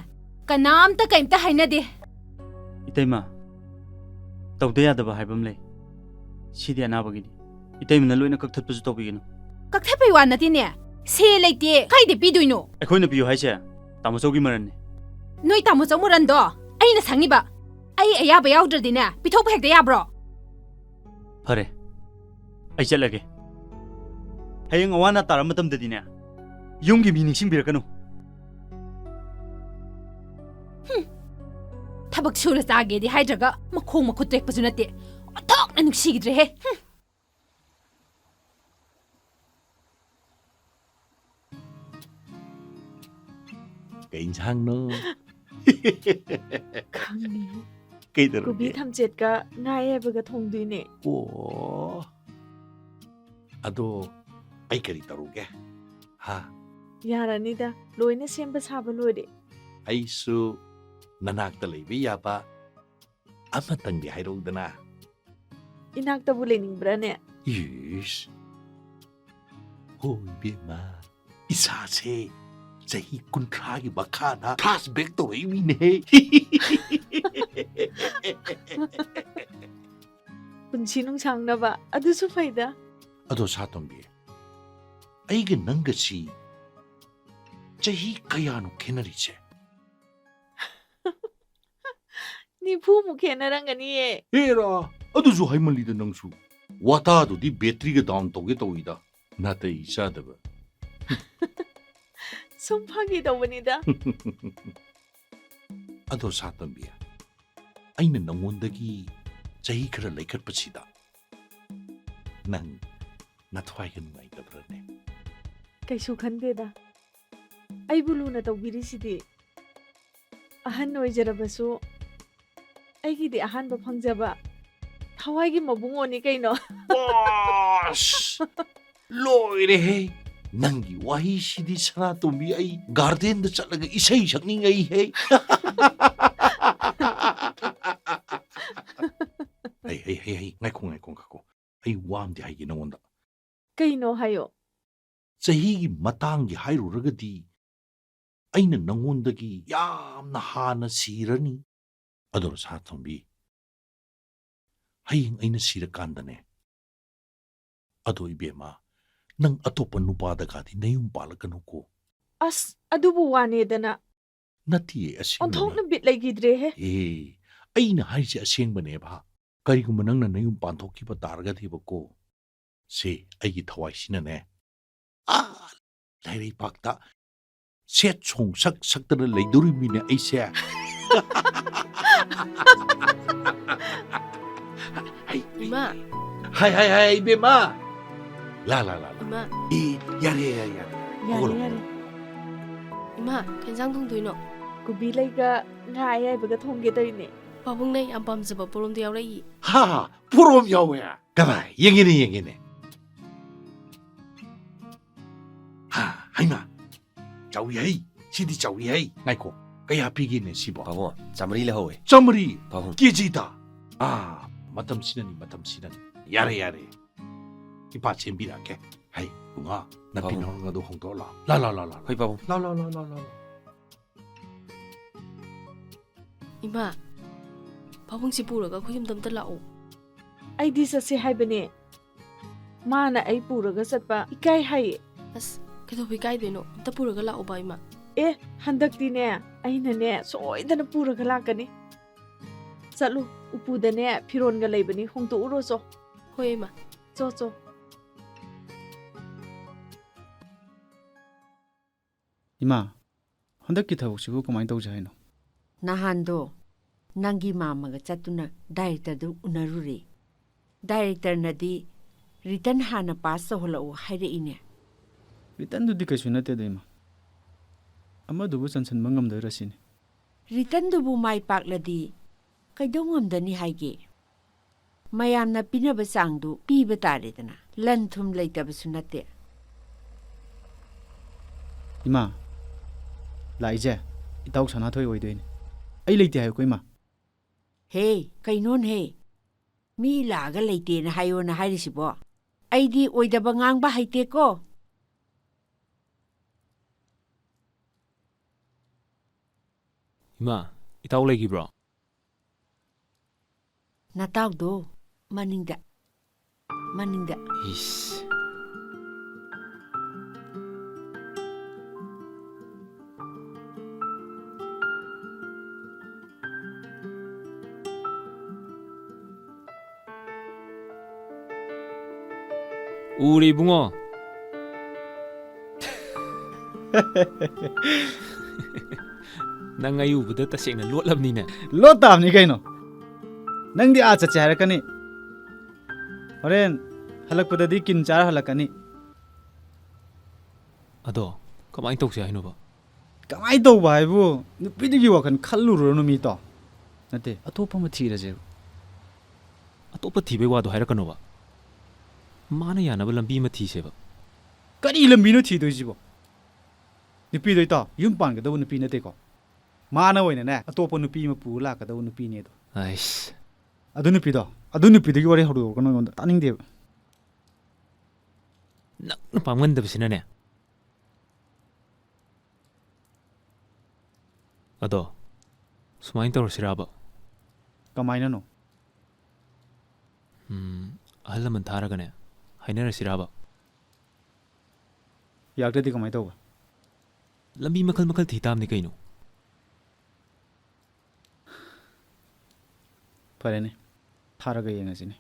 ꯀꯅꯥꯝꯇ ꯀꯩꯝꯇ ꯍꯥꯏꯅꯗꯦ꯫ ꯏꯇꯩꯃ, ꯇꯧꯗ ꯌꯥꯗꯕ ꯍꯥꯏꯕ ꯑꯃ ꯂꯩ꯫ ꯁꯤꯗꯤ ꯑꯅꯥꯕꯒꯤꯅꯤ꯫ ꯏꯇꯩꯃꯅ ꯂꯣꯏꯅ ꯀꯛꯊꯠꯄꯁꯨ ꯇꯧꯕꯤꯒꯅꯨ꯫ ꯀꯛꯊꯠꯄꯩ ꯋꯥ ꯅꯠꯇꯦꯅꯦ꯫ ꯁꯦꯜ ꯂꯩꯇꯦ, ꯀꯥꯏꯗ ꯄꯤꯗꯣꯏꯅꯣ? ꯑꯩꯈꯣꯏꯅ ꯄꯤꯌꯨ ꯍꯥꯏꯁꯦ ꯇꯥꯃꯣꯆꯧꯒꯤ ꯃꯔꯟꯅꯤ꯫ ꯅꯣꯏ ꯇꯥꯃꯣꯆꯧ ꯃꯔꯟꯗꯣ ꯑꯩꯅ ꯁꯪꯉꯤꯕ꯫ ꯑꯩ ꯑꯌꯥꯕ ꯌꯥꯎꯗ꯭ꯔꯗꯤꯅꯦ, ꯄꯤꯊꯣꯛꯄ ꯍꯦꯛꯇ ꯌꯥꯕ꯭ꯔꯣ? ꯐꯔꯦ, ꯑꯩ ꯆꯠꯂꯒꯦ꯫ ꯍꯌꯦꯡ ꯑꯋꯥ ꯑꯅꯥ ꯇꯥꯔ ꯃꯇꯝꯗꯗꯤꯅꯦ, ꯌꯨꯝꯒꯤ ꯃꯤ ꯅꯤꯡꯁꯤꯡꯕꯤꯔꯛꯀꯅꯨ꯫ ꯍꯨꯝ꯫ ꯊꯕꯛ ꯁꯨꯔ ꯆꯥꯒꯦꯗꯤ ꯍꯥꯏꯗ꯭ꯔꯒ ꯃꯈꯣꯡ ꯃꯈꯨꯠ ꯇꯦꯛꯄꯁꯨ ꯅꯠꯇꯦ꯫ ꯑꯣꯟꯊꯣꯛꯅ ꯅꯨꯡꯁꯤꯈꯤꯗ꯭ꯔꯦꯍꯦ꯫ ꯍꯨꯝ꯫ ꯀꯩ ꯏꯟꯁꯥꯡꯅꯣ? ꯈꯪꯗꯦ꯫ ꯀꯩꯗꯧꯔꯒꯦ? ꯀꯣꯕꯤ ꯊꯝꯆꯦꯠꯀ ꯉꯥ ꯑꯌꯥꯏꯕꯒ ꯊꯣꯡꯗꯣꯏꯅꯦ꯫ ꯑꯣ꯫ ꯑꯗꯣ ꯑꯩ ꯀꯔꯤ ꯇꯧꯔꯨꯒꯦ? ꯍꯥ? ꯌꯥꯔꯅꯤꯗ, ꯂꯣꯏꯅ ꯁꯦꯝꯕ ꯁꯥꯕ ꯂꯣꯏꯔꯦ꯫ ꯑꯩꯁꯨ ꯅꯅꯥꯛꯇ ꯂꯩꯕ ꯌꯥꯕ ꯑꯃꯇꯪꯗꯤ ꯍꯥꯏꯔꯛꯎꯗꯅ꯫ ꯏꯅꯥꯛꯇꯕꯨ ꯂꯩꯅꯤꯡꯕ꯭ꯔꯥꯅꯦ? ꯏꯁ꯫ ꯍꯣ, ꯏꯕꯦꯝꯃ, ꯏꯁꯥꯁꯦ ꯆꯍꯤ ꯀꯨꯟꯊ꯭ꯔꯥꯒꯤ ꯃꯈꯥꯗ flashback ꯇꯧꯔꯛꯏꯃꯤꯅꯦꯍꯦ꯫ ꯄꯨꯟꯁꯤ ꯅꯨꯡꯁꯥꯡꯅꯕ, ꯑꯗꯨꯁꯨ ꯐꯩꯗ꯫ ꯑꯗꯣ ꯁꯥꯇꯣꯝꯕꯤ, ꯑꯩꯒ ꯅꯪꯒꯁꯤ ꯆꯍꯤ ꯀꯌꯥꯅꯣ ꯈꯦꯠꯅꯔꯤꯁꯦ? ꯅꯤꯐꯨꯃꯨꯛ ꯈꯦꯠꯅꯔꯝꯒꯅꯤꯌꯦ꯫ ꯑꯦꯔꯥ, ꯑꯗꯨꯁꯨ ꯍꯥꯏꯃꯜꯂꯤꯗ ꯅꯪꯁꯨ꯫ ꯋꯥꯇꯥꯗꯨꯗꯤ batteryꯒ down ꯇꯧꯒꯦ ꯇꯧꯏꯗ꯫ ꯅꯥꯇꯩ ꯆꯥꯗꯕ꯫ ꯁꯨꯝ ꯐꯥꯒꯤ ꯇꯧꯕꯅꯤꯗ꯫ ꯑꯗꯣ ꯁꯥꯇꯣꯝꯕꯤ, ꯑꯩꯅ ꯅꯉꯣꯟꯗꯒꯤ ꯆꯍꯤ ꯈꯔ ꯂꯩꯈꯠꯄꯁꯤꯗ ꯅꯪ ꯅꯊ꯭ꯋꯥꯏꯒ ꯅꯨꯡꯉꯥꯏꯇꯕ꯭ꯔꯅꯦ? ꯀꯩꯁꯨ ꯈꯟꯗꯦꯗ꯫ ꯑꯩꯕꯨ ꯂꯨꯅ ꯇꯧꯕꯤꯔꯤꯁꯤꯗꯤ꯫ ꯑꯍꯟ ꯑꯣꯏꯖꯔꯕꯁꯨ ꯑꯩꯒꯤꯗꯤ ꯑꯍꯥꯟꯕ ꯐꯪꯖꯕ ꯊꯋꯥꯏꯒꯤ ꯃꯕꯨꯡꯉꯣꯅꯤ ꯀꯩꯅꯣ꯫ ꯑꯁ! ꯂꯣꯏꯔꯦꯍꯦ! ꯅꯪꯒꯤ ꯋꯥꯍꯩꯁꯤꯗꯤ ꯁꯅꯥꯇꯣꯝꯕꯤ, ꯑꯩ ꯒꯥꯔꯗꯦꯟꯗ ꯆꯠꯂꯒ ꯏꯁꯩ ꯁꯛꯅꯤꯡꯉꯩꯍꯦ! ꯍꯩ, ꯍꯩ, ꯍꯩ, ꯍꯩ, ꯉꯥꯏꯈꯣ, ꯉꯥꯏꯈꯣ, ꯉꯥꯏꯈꯣ꯫ ꯑꯩ ꯋꯥ ꯑꯝꯗꯤ ꯍꯥꯏꯒꯦ ꯅꯉꯣꯟꯗ꯫ ꯀꯩꯅꯣ ꯍꯥꯏꯌꯣ꯫ ꯆꯍꯤꯒꯤ ꯃꯇꯥꯡꯒꯤ ꯍꯥꯏꯔꯨꯔꯒꯗꯤ, ꯑꯩꯅ ꯅꯉꯣꯟꯗꯒꯤ ꯌꯥꯝꯅ ꯍꯥꯟꯅ ꯁꯤꯔꯅꯤ꯫ ꯑꯗꯣ ꯁꯅꯥꯇꯣꯝꯕꯤ, ꯍꯌꯦꯡ ꯑꯩꯅ ꯁꯤꯔꯀꯥꯟꯗꯅꯦ, ꯑꯗꯣ ꯏꯕꯦꯝꯃ, ꯅꯪ ꯑꯇꯣꯞꯄ ꯅꯨꯄꯥꯗꯒꯗꯤ ꯅꯌꯨꯝ ꯄꯥꯜꯂꯛꯀꯅꯨꯀꯣ꯫ ꯑꯁ, ꯑꯗꯨꯕꯨ ꯋꯥꯅꯦꯗꯅ꯫ ꯅꯠꯇꯤꯌꯦ, ꯑꯁꯦꯡꯕꯅꯦ꯫ ꯑꯣꯟꯊꯣꯛꯅ ꯕꯤꯠ ꯂꯩꯈꯤꯗ꯭ꯔꯦꯍꯦ꯫ ꯑꯦ, ꯑꯩꯅ ꯍꯥꯏꯁꯦ ꯑꯁꯦꯡꯕꯅꯦꯕ꯫ ꯀꯔꯤꯒꯨꯝꯕ ꯅꯪꯅ ꯅꯌꯨꯝ ꯄꯥꯟꯊꯣꯛꯈꯤꯕ ꯇꯥꯔꯒꯗꯤꯕꯀꯣ, ꯁꯦ, ꯑꯩꯒꯤ ꯊꯋꯥꯏꯁꯤꯅꯅꯦ, ꯑꯥ, ꯂꯥꯏꯔꯩꯄꯥꯛꯇ ꯁꯦꯠ ꯁꯣꯡ ꯁꯛ ꯁꯛꯇꯅ ꯂꯩꯗꯧꯔꯤꯃꯤꯅꯦ ꯑꯩꯁꯦ꯫ ꯍꯩ, ꯏꯃꯥ꯫ ꯍꯥꯏ, ꯍꯥꯏ, ꯍꯥꯏ, ꯏꯕꯦꯝꯃ꯫ ꯂꯥ, ꯂꯥ, ꯂꯥ, ꯂꯥ꯫ ꯏꯃꯥ꯫ ꯑꯦ, ꯌꯥꯔꯦ, ꯌꯥꯔꯦ, ꯌꯥꯔꯦ꯫ ꯌꯥꯔꯦ, ꯍꯧꯒꯠꯂꯣ, ꯌꯥꯔꯦ꯫ ꯍꯧꯒꯠꯂꯣ꯫ ꯏꯃꯥ, ꯀꯩ ꯏꯟꯖꯥꯡ ꯊꯣꯡꯗꯣꯏꯅꯣ? ꯀꯣꯕꯤ ꯂꯩꯒ ꯉꯥ ꯑꯌꯥꯏꯕꯒ ꯊꯣꯡꯒꯦ ꯇꯧꯔꯤꯅꯦ꯫ ꯄꯥꯕꯨꯡꯅ ꯌꯥꯝ ꯄꯥꯝꯖꯕ ꯄꯣꯔꯣꯝꯗꯣ ꯌꯥꯎꯔꯛꯏ꯫ ꯍꯥ, ꯄꯣꯔꯣꯝ ꯌꯥꯎꯋꯦ? ꯀꯗꯥꯏ? ꯌꯦꯡꯒꯦꯅꯦ, ꯌꯦꯡꯒꯦꯅꯦ꯫ ꯍꯥ, ꯍꯩꯃꯥ! ꯆꯥꯎꯏ ꯍꯩ! ꯁꯤꯗꯤ ꯆꯥꯎꯏ ꯍꯩ! ꯉꯥꯏꯈꯣ, ꯀꯌꯥ ꯄꯤꯒꯦꯅꯦ ꯁꯤꯕꯣ? ꯄꯥꯕꯨꯡ, ꯆꯥꯃꯔꯤ ꯂꯧꯍꯧꯋꯦ꯫ ꯆꯥꯃꯔꯤ? ꯄꯥꯕꯨꯡ꯫ ꯀꯦꯖꯤꯗ? ꯑꯥ, ꯃꯇꯝꯁꯤꯅꯅꯤ, ꯃꯇꯝꯁꯤꯅꯅꯤ꯫ ꯌꯥꯔꯦ, ꯌꯥꯔꯦ꯫ ꯏꯄꯥ ꯁꯦꯝꯕꯤꯔꯛꯀꯦ꯫ ꯍꯩ, ꯏꯕꯨꯡꯉꯣ, ꯅꯥꯄꯤ ꯄꯥꯕꯨꯡ꯫ ꯅꯍꯣꯡ ꯑꯗꯨ ꯍꯣꯡꯗꯣꯛꯑꯣ ꯂꯥꯎ꯫ ꯂꯥꯎ, ꯂꯥꯎ, ꯂꯥꯎ, ꯂꯥꯎ꯫ ꯍꯣꯏ, ꯄꯥꯕꯨꯡ꯫ ꯂꯥꯎ, ꯂꯥꯎ, ꯂꯥꯎ, ꯂꯥꯎ, ꯂꯥꯎ꯫ ꯏꯃꯥ, ꯄꯥꯕꯨꯡꯁꯤ ꯄꯨꯔꯒ ꯑꯩꯈꯣꯏ ꯌꯨꯝꯗ ꯑꯝꯇ ꯂꯥꯛꯑꯣ꯫ ꯑꯩꯗꯤ ꯆꯠꯁꯦ ꯍꯥꯏꯕꯅꯦ꯫ ꯃꯥꯅ ꯑꯩ ꯄꯨꯔꯒ ꯆꯠꯄ ꯏꯀꯥꯏ ꯍꯥꯏꯌꯦ꯫ ꯑꯁ, ꯀꯩꯗꯧꯕ ꯏꯀꯥꯏꯗꯣꯏꯅꯣ? ꯑꯝꯇ ꯄꯨꯔꯒ ꯂꯥꯛꯑꯣꯕ, ꯏꯃꯥ꯫ ꯑꯦ, ꯍꯟꯗꯛꯇꯤꯅꯦ, ꯑꯩꯅꯅꯦ, ꯁꯣꯏꯗꯅ ꯄꯨꯔꯒ ꯂꯥꯛꯀꯅꯤ꯫ ꯆꯠꯂꯨ, ꯎꯄꯨꯗꯅꯦ, ꯐꯤꯔꯣꯟꯒ ꯂꯩꯕꯅꯤ, ꯍꯣꯡꯗꯣꯛꯎꯔꯣ ꯆꯣ꯫ ꯍꯣꯏ, ꯏꯃꯥ꯫ ꯆꯣ, ꯆꯣ꯫ ꯏꯃꯥ, ꯍꯟꯗꯛꯀꯤ ꯊꯕꯛꯁꯤꯕꯨ ꯀꯃꯥꯏꯅ ꯇꯧꯁꯦ ꯍꯥꯏꯅꯣ? ꯅꯍꯥꯟꯗꯣ ꯅꯪꯒꯤ ꯃꯥꯝꯃꯒ ꯆꯠꯇꯨꯅ ꯗꯥꯏꯔꯦꯛꯇꯔꯗꯨ ꯎꯅꯔꯨꯔꯦ꯫ ꯗꯥꯏꯔꯦꯛꯇꯔꯅꯗꯤ ꯔꯤꯇꯟ ꯍꯥꯟꯅ ꯄꯥꯁ ꯇꯧꯍꯜꯂꯛꯎ ꯍꯥꯏꯔꯛꯏꯅꯦ꯫ ꯔꯤꯇꯟꯗꯨꯗꯤ ꯀꯩꯁꯨ ꯅꯠꯇꯦꯗ, ꯏꯃꯥ꯫ ꯑꯃꯗꯨꯕꯨ ꯆꯟꯁꯤꯟꯕ ꯉꯝꯗꯣꯏꯔꯥ ꯁꯤꯅꯤ꯫ ꯔꯤꯇꯟꯗꯨꯕꯨ ꯃꯥꯏ ꯄꯥꯛꯂꯗꯤ ꯀꯩꯗꯧ ꯉꯝꯗꯅꯤ ꯍꯥꯏꯒꯦ? ꯃꯌꯥꯝꯅ ꯄꯤꯅꯕ ꯆꯥꯡꯗꯨ ꯄꯤꯕ ꯇꯥꯔꯦꯗꯅ꯫ ꯂꯟ ꯊꯨꯝ ꯂꯩꯇꯕꯁꯨ ꯅꯠꯇꯦ꯫ ꯏꯃꯥ, ꯂꯥꯛꯏꯁꯦ ꯏꯇꯥꯎ ꯁꯅꯥꯊꯣꯏ ꯑꯣꯏꯗꯣꯏꯅꯦ꯫ ꯑꯩ ꯂꯩꯇꯦ ꯍꯥꯏꯌꯨꯀꯣ, ꯏꯃꯥ꯫ ꯍꯦ, ꯀꯩꯅꯣꯅꯦꯍꯦ? ꯃꯤ ꯂꯥꯛꯑꯒ ꯂꯩꯇꯦꯅ ꯍꯥꯏꯌꯣꯅ ꯍꯥꯏꯔꯤꯁꯤꯕꯣ? ꯑꯩꯗꯤ ꯑꯣꯏꯗꯕ ꯉꯥꯡꯕ ꯍꯩꯇꯦꯀꯣ꯫ ꯏꯃꯥ, ꯏꯇꯥꯎ ꯂꯩꯈꯤꯕ꯭ꯔꯣ? ꯅꯇꯥꯎꯗꯣ ꯃꯅꯤꯡꯗ, ꯃꯅꯤꯡꯗ꯫ ꯏꯁ꯫ ꯎꯔꯦ, ꯏꯕꯨꯡꯉꯣ꯫ ꯅꯪ ꯑꯩ ꯎꯕꯗ ꯇꯁꯦꯡꯅ ꯂꯣꯠꯂꯕꯅꯤꯅꯦ꯫ ꯂꯣꯠ ꯇꯥꯕꯅꯤ ꯀꯩꯅꯣ꯫ ꯅꯪꯗꯤ ꯑꯥ ꯆꯠꯁꯦ ꯍꯥꯏꯔꯛꯀꯅꯤ꯫ ꯍꯣꯔꯦꯟ ꯍꯜꯂꯛꯄꯗꯗꯤ ꯀꯤꯟ ꯆꯥꯔ ꯍꯜꯂꯛꯀꯅꯤ꯫ ꯑꯗꯣ ꯀꯃꯥꯏꯅ ꯇꯧꯁꯦ ꯍꯥꯏꯅꯣꯕ? ꯀꯃꯥꯏꯅ ꯇꯧꯕ ꯍꯥꯏꯕꯨ, ꯅꯨꯄꯤꯗꯨꯒꯤ ꯋꯥꯈꯜ ꯈꯜꯂꯨꯔꯅꯨ ꯃꯤꯇꯣ꯫ ꯅꯠꯇꯦ, ꯑꯇꯣꯞꯄ ꯑꯃ ꯊꯤꯔꯁꯦꯕ꯫ ꯑꯇꯣꯞꯄ ꯊꯤꯕꯩ ꯋꯥꯗꯣ ꯍꯥꯏꯔꯛꯀꯅꯣꯕ꯫ ꯃꯥꯅ ꯌꯥꯅꯕ ꯂꯝꯕꯤ ꯑꯃ ꯊꯤꯁꯦꯕ꯫ ꯀꯔꯤ ꯂꯝꯕꯤꯅꯣ ꯊꯤꯗꯣꯏꯁꯤꯕꯣ? ꯅꯨꯄꯤꯗꯣ ꯏꯇꯥꯎ, ꯌꯨꯝ ꯄꯥꯟꯒꯗꯧꯕ ꯅꯨꯄꯤ ꯅꯠꯇꯦꯀꯣ꯫ ꯃꯥꯅ ꯑꯣꯏꯅꯅꯦ, ꯑꯇꯣꯞꯄ ꯅꯨꯄꯤ ꯑꯃ ꯄꯨꯔ ꯂꯥꯛꯀꯗꯧꯕ ꯅꯨꯄꯤꯅꯦ ꯑꯗꯣ꯫ ꯑꯩꯁ꯫ ꯑꯗꯨ ꯅꯨꯄꯤꯗꯣ, ꯑꯗꯨ ꯅꯨꯄꯤꯗꯨꯒꯤ ꯋꯥꯔꯤ ꯍꯧꯗꯣꯔꯛꯀꯅꯣ ꯑꯩꯉꯣꯟꯗ, ꯇꯥꯅꯤꯡꯗꯦꯕ꯫ ꯅꯪꯅ ꯄꯥꯝꯒꯟꯗꯕꯁꯤꯅꯅꯦ꯫ ꯑꯗꯣ ꯁꯨꯃꯥꯏꯅ ꯇꯧꯔꯁꯤꯔꯕ? ꯀꯃꯥꯏꯅꯅꯣ? ꯎꯝ, ꯑꯍꯜ ꯂꯃꯟ ꯊꯥꯔꯒꯅꯦ, ꯍꯥꯏꯅꯔꯁꯤꯔꯕ? ꯌꯥꯔꯛꯇ꯭ꯔꯗꯤ ꯀꯃꯥꯏꯅ ꯇꯧꯕ? ꯂꯝꯕꯤ ꯃꯈꯜ ꯃꯈꯜ ꯊꯤ ꯇꯥꯕꯅꯤ ꯀꯩꯅꯣ꯫ ꯐꯔꯦꯅꯦ, ꯊꯥꯔꯒ ꯌꯦꯡꯉꯁꯤꯅꯦ꯫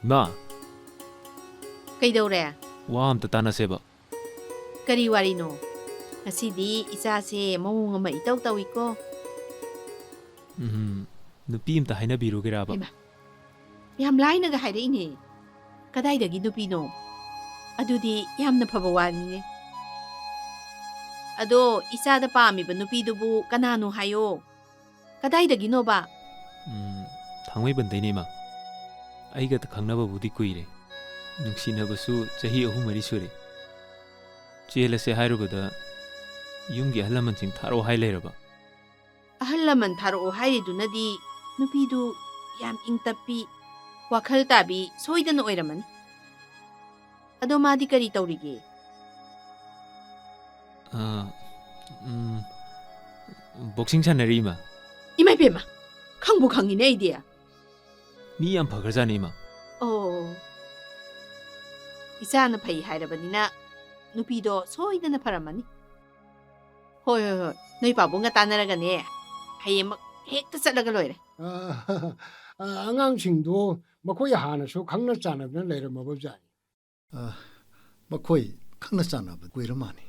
ꯏꯃꯥ, ꯀꯩꯗꯧꯔꯦ? ꯋꯥ ꯑꯝꯇ ꯇꯥꯟꯅꯁꯦꯕ꯫ ꯀꯔꯤ ꯋꯥꯔꯤꯅꯣ? ꯉꯁꯤꯗꯤ ꯏꯆꯥꯁꯦ ꯃꯑꯣꯡ ꯑꯃ ꯏꯇꯧ ꯇꯧꯏꯀꯣ꯫ ꯎꯝ, ꯅꯨꯄꯤ ꯑꯝꯇ ꯍꯥꯏꯅꯕꯤꯔꯨꯒꯦꯔꯕ? ꯍꯩꯃꯥ, ꯌꯥꯝ ꯂꯥꯏꯅꯒ ꯍꯥꯏꯔꯛꯏꯅꯦ꯫ ꯀꯗꯥꯏꯗꯒꯤ ꯅꯨꯄꯤꯅꯣ? ꯑꯗꯨꯗꯤ ꯌꯥꯝꯅ ꯐꯕ ꯋꯥꯅꯤꯅꯦ꯫ ꯑꯗꯣ ꯏꯆꯥꯗ ꯄꯥꯝꯃꯤꯕ ꯅꯨꯄꯤꯗꯨꯕꯨ ꯀꯅꯥꯅꯣ ꯍꯥꯏꯌꯣ꯫ ꯀꯗꯥꯏꯗꯒꯤꯅꯣꯕ? ꯎꯝ, ꯊꯥꯡꯃꯩꯕꯟꯗꯩꯅꯦ, ꯏꯃꯥ꯫ ꯑꯩꯒ ꯈꯪꯅꯕꯕꯨꯗꯤ ꯀꯨꯏꯔꯦ꯫ ꯅꯨꯡꯁꯤꯅꯕꯁꯨ ꯆꯍꯤ ꯑꯍꯨꯝ ꯃꯔꯤ ꯁꯨꯔꯦ꯫ ꯆꯦꯜꯂꯁꯦ ꯍꯥꯏꯔꯨꯕꯗ ꯌꯨꯝꯒꯤ ꯑꯍꯜ ꯂꯃꯟꯁꯤꯡ ꯊꯥꯔꯛꯑꯣ ꯍꯥꯏ ꯂꯩꯔꯕ꯫ ꯑꯍꯜ ꯂꯃꯟ ꯊꯥꯔꯛꯑꯣ ꯍꯥꯏꯔꯤꯗꯨꯅꯗꯤ ꯅꯨꯄꯤꯗꯨ ꯌꯥꯝ ꯏꯪ ꯇꯞꯄꯤ, ꯋꯥꯈꯜ ꯇꯥꯕꯤ ꯁꯣꯏꯗꯅ ꯑꯣꯏꯔꯝꯃꯅꯤ꯫ ꯑꯗꯣ ꯃꯥꯗꯤ ꯀꯔꯤ ꯇꯧꯔꯤꯒꯦ? ꯑꯥ, ꯎꯝ, ꯕꯣꯛꯁꯤꯡ ꯁꯥꯟꯅꯔꯤ, ꯏꯃꯥ꯫ ꯏꯃꯥ ꯏꯕꯦꯝꯃ, ꯈꯪꯕꯨ ꯈꯪꯉꯤꯅꯦ ꯑꯩꯗꯤ꯫ ꯃꯤ ꯌꯥꯝ ꯐꯈ꯭ꯔꯖꯥꯠꯅꯤ, ꯏꯃꯥ꯫ ꯑꯣ, ꯏꯆꯥꯅ ꯐꯩ ꯍꯥꯏꯔꯕꯅꯤꯅ ꯅꯨꯄꯤꯗꯣ ꯁꯣꯏꯗꯅ ꯐꯔꯝꯃꯅꯤ꯫ ꯍꯣꯏ, ꯍꯣꯏ, ꯍꯣꯏ, ꯅꯣꯏ ꯄꯥꯕꯨꯡꯒ ꯇꯥꯟꯅꯔꯒꯅꯦ, ꯍꯌꯦꯡꯃꯛ ꯍꯦꯛꯇ ꯆꯠꯂꯒ ꯂꯣꯏꯔꯦ꯫ ꯑ, ꯑ, ꯑꯉꯥꯡꯁꯤꯡꯗꯣ ꯃꯈꯣꯏ ꯍꯥꯟꯅꯁꯨ ꯈꯪꯅ ꯆꯥꯟꯅꯗꯨꯅ ꯂꯩꯔꯝꯃꯕ ꯖꯥꯠꯅꯤ꯫ ꯑ, ꯃꯈꯣꯏ ꯈꯪꯅ ꯆꯥꯟꯅꯕ ꯀꯨꯏꯔ ꯃꯥꯜꯂꯤ꯫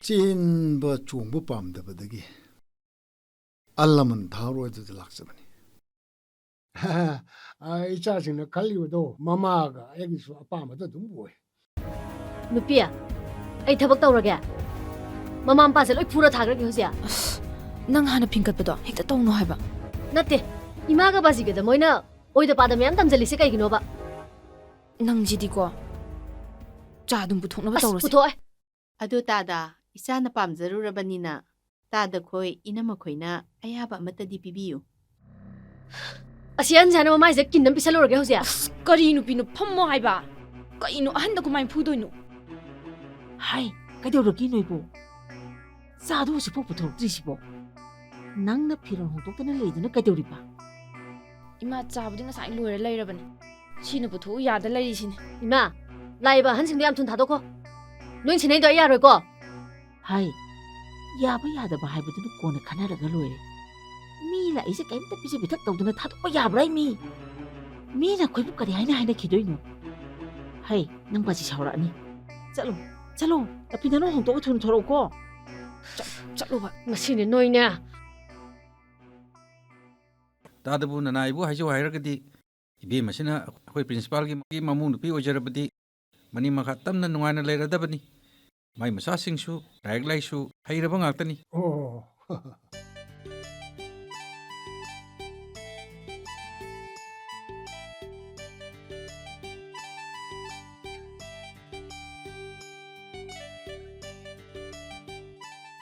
ꯆꯦꯟꯕ ꯆꯣꯡꯕ ꯄꯥꯝꯗꯕꯗꯒꯤ ꯑꯍꯜ ꯂꯃꯟ ꯊꯥꯔꯣꯏꯗꯨꯗ ꯂꯥꯛꯆꯕꯅꯤ꯫ ꯑ, ꯏꯆꯥꯁꯤꯡꯅ ꯈꯜꯂꯤꯕꯗꯣ ꯃꯃꯥꯒ ꯑꯩꯒꯤꯁꯨ ꯑꯄꯥꯝꯕꯗ ꯑꯗꯨꯝ ꯑꯣꯏ꯫ ꯅꯨꯄꯤ, ꯑꯩ ꯊꯕꯛ ꯇꯧꯔꯒꯦ꯫ ꯃꯃꯥ ꯃꯄꯥꯁꯦ ꯂꯣꯏ ꯐꯨꯔ ꯊꯥꯈ꯭ꯔꯒꯦ ꯍꯧꯖꯤꯛ꯫ ꯑꯁ, ꯅꯪ ꯍꯥꯟꯅ ꯐꯤꯡꯒꯠꯄꯗꯣ ꯍꯦꯛꯇ ꯇꯧꯅꯨ ꯍꯥꯏꯕ꯫ ꯅꯠꯇꯦ, ꯏꯃꯥꯒ ꯕꯥꯖꯤꯒꯗ ꯃꯣꯏꯅ ꯑꯣꯏꯗ ꯄꯥꯗ ꯃꯌꯥꯝ ꯇꯝꯖꯜꯂꯤꯁꯦ ꯀꯩꯒꯤꯅꯣꯕ? ꯅꯪꯁꯤꯗꯤꯀꯣ, ꯆꯥ ꯑꯗꯨꯝ ꯄꯨꯊꯣꯛꯅꯕ ꯑꯁ, ꯇꯧꯔꯁꯦ꯫ ꯄꯨꯊꯣꯛꯑꯣꯏ꯫ ꯑꯗꯨ ꯇꯥꯗ, ꯏꯆꯥꯅ ꯄꯥꯝꯖꯔꯨꯔꯕꯅꯤꯅ ꯇꯥꯗ ꯈꯣꯏ ꯏꯅꯝꯃ ꯈꯣꯏꯅ ꯑꯌꯥꯕ ꯑꯃꯠꯇꯗꯤ ꯄꯤꯕꯤꯌꯨ꯫ ꯑꯁꯤ ꯑꯍꯟꯁꯦ ꯍꯥꯟꯅ ꯃꯃꯥꯏꯁꯦ ꯀꯤꯟ ꯑꯃ ꯄꯤꯁꯜꯂꯨꯔꯒꯦ ꯍꯧꯖꯤꯛ꯫ ꯑꯁ, ꯀꯔꯤ ꯅꯨꯄꯤꯅꯣ? ꯐꯝꯃꯣ ꯍꯥꯏꯕ꯫ ꯀꯩꯅꯣ ꯑꯍꯟꯗ ꯀꯃꯥꯏꯅ ꯐꯨꯗꯣꯏꯅꯣ? ꯍꯥꯏ, ꯀꯩꯗꯧꯔꯒꯦ ꯅꯣꯏꯕꯣ? ꯆꯥꯗꯣ ꯍꯧꯖꯤꯛꯐꯥꯎ ꯄꯨꯊꯣꯔꯛꯇ꯭ꯔꯤꯁꯤꯕꯣ? ꯅꯪꯅ ꯐꯤꯔꯣꯜ ꯍꯣꯡꯗꯣꯛꯇꯅ ꯂꯩꯗꯨꯅ ꯀꯩꯗꯧꯔꯤꯕ? ꯏꯃꯥ, ꯆꯥꯕꯨꯗꯤ ꯉꯁꯥꯏ ꯂꯣꯏꯔ ꯂꯩꯔꯕꯅꯤ꯫ ꯁꯤꯅ ꯄꯨꯊꯣꯛꯎ ꯌꯥꯗ ꯂꯩꯔꯤꯁꯤꯅꯤ꯫ ꯏꯃꯥ, ꯂꯥꯛꯏꯕ ꯑꯍꯟꯁꯤꯡꯗꯣ ꯌꯥꯝ ꯊꯨꯅ ꯊꯥꯗꯣꯛꯈꯣ꯫ ꯅꯣꯏ ꯁꯤꯟꯅꯩꯗꯣ ꯑꯩ ꯌꯥꯔꯣꯏꯀꯣ꯫ ꯍꯥꯏ, ꯌꯥꯕ ꯌꯥꯗꯕ ꯍꯥꯏꯕꯗꯨꯅ ꯀꯣꯟꯅ ꯈꯟꯅꯔꯒ ꯂꯣꯏꯔꯦ꯫ ꯃꯤ ꯂꯥꯛꯏꯁꯦ ꯀꯩꯝꯇ ꯄꯤꯖ ꯄꯤꯊꯛ ꯇꯧꯗꯅ ꯊꯥꯗꯣꯛꯄ ꯌꯥꯕ꯭ꯔꯥ ꯃꯤ? ꯃꯤꯅ ꯑꯩꯈꯣꯏꯕꯨ ꯀꯔꯤ ꯍꯥꯏꯅ ꯍꯥꯏꯅꯈꯤꯗꯣꯏꯅꯣ? ꯍꯩ, ꯅꯪ ꯄꯥꯖꯤ ꯁꯥꯎꯔꯛꯑꯅꯤ꯫ ꯆꯠꯂꯣ, ꯆꯠꯂꯣ꯫ ꯂꯄꯤꯅ, ꯅꯪ ꯍꯣꯡꯗꯣꯛꯑꯒ ꯊꯨꯅ ꯊꯣꯔꯛꯎꯀꯣ꯫ ꯆꯠ-, ꯆꯠꯂꯣꯕ꯫ ꯉꯁꯤꯅꯦ ꯅꯣꯏꯅꯦ꯫ ꯇꯥꯗꯕꯨ ꯅꯅꯥꯏꯕꯨ ꯍꯥꯏꯖꯧ ꯍꯥꯏꯔꯒꯗꯤ, ꯏꯕꯦꯝꯃꯁꯤꯅ ꯑꯩꯈꯣꯏ ꯄ꯭ꯔꯤꯟꯁꯤꯄꯥꯜꯒꯤ ꯃꯃꯧ ꯅꯨꯄꯤ ꯑꯣꯏꯖꯔꯕꯗꯤ, ꯃꯅꯤꯡ ꯃꯈꯥ ꯇꯝꯅ ꯅꯨꯡꯉꯥꯏꯅ ꯂꯩꯔꯗꯕꯅꯤ꯫ ꯃꯥꯏ ꯃꯆꯥꯁꯤꯡꯁꯨ ꯂꯥꯏꯔꯤꯛ ꯂꯥꯏꯁꯨ ꯍꯩꯔꯕ ꯉꯥꯛꯇꯅꯤ꯫ ꯑꯣ꯫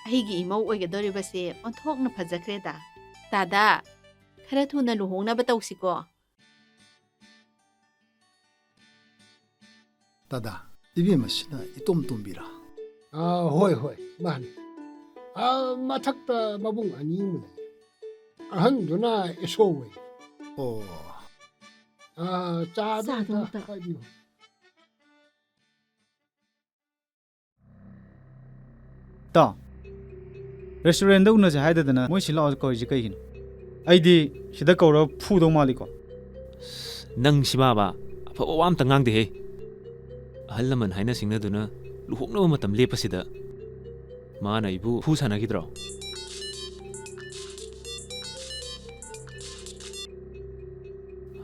ꯑꯩꯒꯤ ꯏꯃꯧ ꯑꯣꯏꯒꯗꯧꯔꯤꯕꯁꯦ ꯑꯣꯟꯊꯣꯛꯅ ꯐꯖꯈ꯭ꯔꯦꯗ꯫ ꯗꯥꯗꯥ, ꯈꯔ ꯊꯨꯅ ꯂꯨꯍꯣꯡꯅꯕ ꯇꯧꯁꯤꯀꯣ꯫ ꯗꯥꯗꯥ, ꯏꯕꯦꯝꯃꯁꯤꯅ ꯏꯇꯣꯝ ꯇꯣꯝꯕꯤꯔꯥ? ꯑꯥ, ꯍꯣꯏ, ꯍꯣꯏ, ꯃꯥꯅꯤ꯫ ꯑꯥ, ꯃꯊꯛꯇ ꯃꯕꯨꯡ ꯑꯅꯤ ꯑꯃ ꯂꯩ꯫ ꯑꯍꯟꯗꯨꯅ ꯑꯦꯁ ꯑꯣ ꯑꯣꯏ꯫ ꯑꯣ꯫ ꯑꯥ, ꯆꯥꯗꯨ ꯆꯥꯗꯨ ꯑꯝꯇ ꯑꯝꯇ꯫ ꯄꯥꯏꯕꯤꯌꯨ꯫ ꯇꯥꯎ, ꯔꯦꯁꯇꯨꯔꯦꯟꯗ ꯎꯅꯁꯦ ꯍꯥꯏꯗꯗꯅ ꯃꯣꯏ ꯁꯤ ꯂꯥꯛꯑꯣ ꯀꯧꯔꯤꯁꯦ ꯀꯩꯒꯤꯅꯣ? ꯑꯩꯗꯤ ꯁꯤꯗ ꯀꯧꯔ ꯐꯨꯗꯧ ꯃꯥꯜꯂꯤꯀꯣ꯫ ꯅꯪ ꯁꯤꯃꯥꯕ ꯑꯐꯕ ꯋꯥ ꯑꯝꯇ ꯉꯥꯡꯗꯦꯍꯦ꯫ ꯑꯍꯜ ꯂꯃꯟ ꯍꯥꯏꯅ ꯁꯤꯡꯅꯗꯨꯅ ꯂꯨꯍꯣꯡꯅꯕ ꯃꯇꯝ ꯂꯦꯞꯄꯁꯤꯗ ꯃꯥꯅ ꯑꯩꯕꯨ ꯐꯨ ꯁꯥꯟꯅꯈꯤꯗ꯭ꯔꯣ?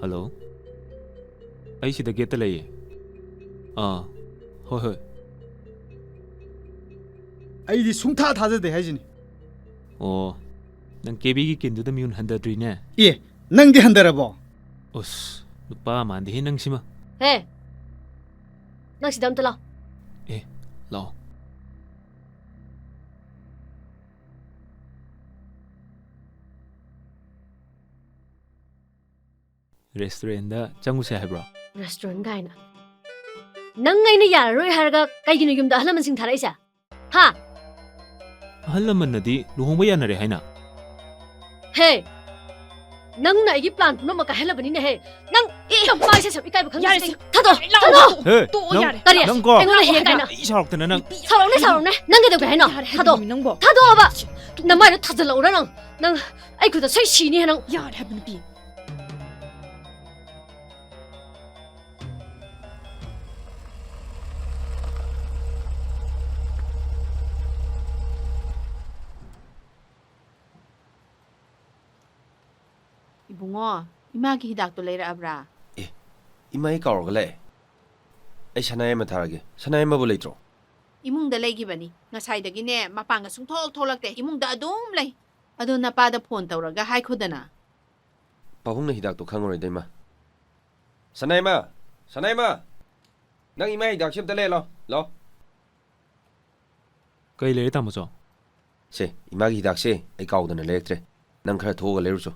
ꯍꯜꯂꯣ? ꯑꯩ ꯁꯤꯗ ꯒꯦꯠꯇ ꯂꯩꯌꯦ꯫ ꯑꯥ, ꯍꯣꯏ, ꯍꯣꯏ꯫ ꯑꯩꯗꯤ ꯁꯨꯡꯊꯥ ꯊꯥꯖꯗꯦ ꯍꯥꯏꯁꯤꯅꯤ꯫ ꯑꯣ, ꯅꯪ ꯀꯦꯕꯤꯒꯤ ꯀꯤꯟꯗꯨꯗ ꯃꯤꯍꯨꯟ ꯍꯟꯗꯗ꯭ꯔꯤꯅꯦ? ꯑꯦ, ꯅꯪꯗꯤ ꯍꯟꯗꯔꯕꯣ? ꯎꯁ, ꯅꯨꯄꯥ ꯃꯥꯟꯗꯦꯍꯦ ꯅꯪꯁꯤꯃ꯫ ꯍꯦ, ꯅꯪ ꯁꯤꯗ ꯑꯝꯇ ꯂꯥꯎ꯫ ꯑꯦ, ꯂꯥꯛꯑꯣ꯫ ꯔꯦꯁꯇꯨꯔꯦꯟꯗ ꯆꯪꯉꯨꯁꯦ ꯍꯥꯏꯕ꯭ꯔꯣ? ꯔꯦꯁꯇꯨꯔꯦꯟ ꯀꯥꯏꯅ꯫ ꯅꯪ ꯑꯩꯅ ꯌꯥꯔꯔꯣꯏ ꯍꯥꯏꯔꯒ ꯀꯩꯒꯤꯅꯣ ꯌꯨꯝꯗ ꯑꯍꯜ ꯂꯃꯟꯁꯤꯡ ꯊꯥꯔꯛꯏꯁꯦ? ꯍꯥ? ꯑꯍꯜ ꯂꯃꯟꯅꯗꯤ ꯂꯨꯍꯣꯡꯕ ꯌꯥꯅꯔꯦ ꯍꯥꯏꯅ꯫ ꯍꯦ! ꯅꯪꯅ ꯑꯩꯒꯤ ꯄ꯭ꯂꯥꯟ ꯄꯨꯝꯅꯃꯛ ꯀꯥꯏꯍꯜꯂꯕꯅꯤꯅꯦ ꯍꯦ! ꯅꯪ ꯑꯦ! ꯅꯃꯥꯏꯁꯦ ꯁꯛ ꯏꯀꯥꯏꯕ ꯈꯪꯗ꯭ꯔꯤꯁꯦ ꯌꯥꯔꯦꯁꯦ꯫ ꯀꯩ-, ꯊꯥꯗꯣꯛꯑꯣ! ꯌꯥꯔꯦ, ꯊꯥꯗꯣꯛꯑꯣ! ꯂꯥꯛꯑꯣ, ꯍꯦ, ꯇꯣꯛꯑꯣ, ꯅꯪ, ꯌꯥꯔꯦ꯫ ꯀꯔꯤ? ꯅꯪꯀꯣ꯫ ꯑꯩꯉꯣꯟꯗ ꯍꯦꯛ ꯀꯥꯏꯅ꯫ ꯅꯨꯄꯤ ꯁꯥꯎꯔꯛꯇꯅ ꯅꯪ꯫ ꯅꯨꯄꯤ ꯁꯥꯎꯔꯛꯅꯦ, ꯁꯥꯎꯔꯛꯅꯦ꯫ ꯅꯪ ꯀꯩꯗꯧꯒꯦ ꯍꯥꯏꯅꯣ? ꯌꯥꯔꯦ ꯊꯥꯗꯣꯛꯑꯣ꯫ ꯍꯥꯏꯕꯅꯤ ꯅꯪꯕꯣ꯫ ꯊꯥꯗꯣꯛꯑꯣꯕ! ꯅꯃꯥꯏꯗꯣ ꯊꯥꯖꯤꯜꯂꯛꯎꯔ ꯅꯪ? ꯅꯪ ꯑꯩ ꯈꯨꯠꯇ ꯁꯣꯏ ꯁꯤꯅꯤ ꯍꯦ ꯅꯪ꯫ ꯌꯥꯔꯦ ꯍꯥꯏꯕ ꯅꯨꯄꯤ꯫ ꯏꯕꯨꯡꯉꯣ, ꯏꯃꯥꯒꯤ ꯍꯤꯗꯥꯛꯇꯣ ꯂꯩꯔꯛꯑꯕ꯭ꯔꯥ? ꯑꯦ, ꯏꯃꯥ, ꯑꯩ ꯀꯥꯎꯔꯒ ꯂꯥꯛꯑꯦ꯫ ꯑꯩ ꯁꯅꯥꯌꯥꯏꯃ ꯊꯥꯔꯒꯦ꯫ ꯁꯅꯥꯌꯥꯏꯃꯕꯨ ꯂꯩꯇ꯭ꯔꯣ? ꯏꯃꯨꯡꯗ ꯂꯩꯈꯤꯕꯅꯤ꯫ ꯉꯁꯥꯏꯗꯒꯤꯅꯦ ꯃꯄꯥꯟꯒ ꯁꯨꯡꯊꯣꯛ ꯊꯣꯛꯂꯛꯇꯦ꯫ ꯏꯃꯨꯡꯗ ꯑꯗꯨꯝ ꯂꯩ꯫ ꯑꯗꯣ ꯅꯄꯥꯗ ꯐꯣꯟ ꯇꯧꯔꯒ ꯍꯥꯏꯈꯣꯗꯅ꯫ ꯄꯥꯕꯨꯡꯅ ꯍꯤꯗꯥꯛꯇꯣ ꯈꯪꯉꯔꯣꯏꯗ, ꯏꯃꯥ꯫ ꯁꯅꯥꯌꯥꯏꯃ! ꯁꯅꯥꯌꯥꯏꯃ! ꯅꯪ ꯏꯃꯥ ꯍꯤꯗꯥꯛꯁꯦ ꯑꯝꯇ ꯂꯩꯍꯜꯂꯣ꯫ ꯂꯥꯎ꯫ ꯀꯩ ꯂꯩꯔꯦ, ꯇꯥꯃꯣꯆꯧ? ꯁꯦ, ꯏꯃꯥꯒꯤ ꯍꯤꯗꯥꯛꯁꯦ ꯑꯩ ꯀꯥꯎꯗꯅ ꯂꯩꯔꯛꯇ꯭ꯔꯦ꯫ ꯅꯪ ꯈꯔ ꯊꯣꯛꯑꯒ ꯂꯩꯔꯨꯆꯣ꯫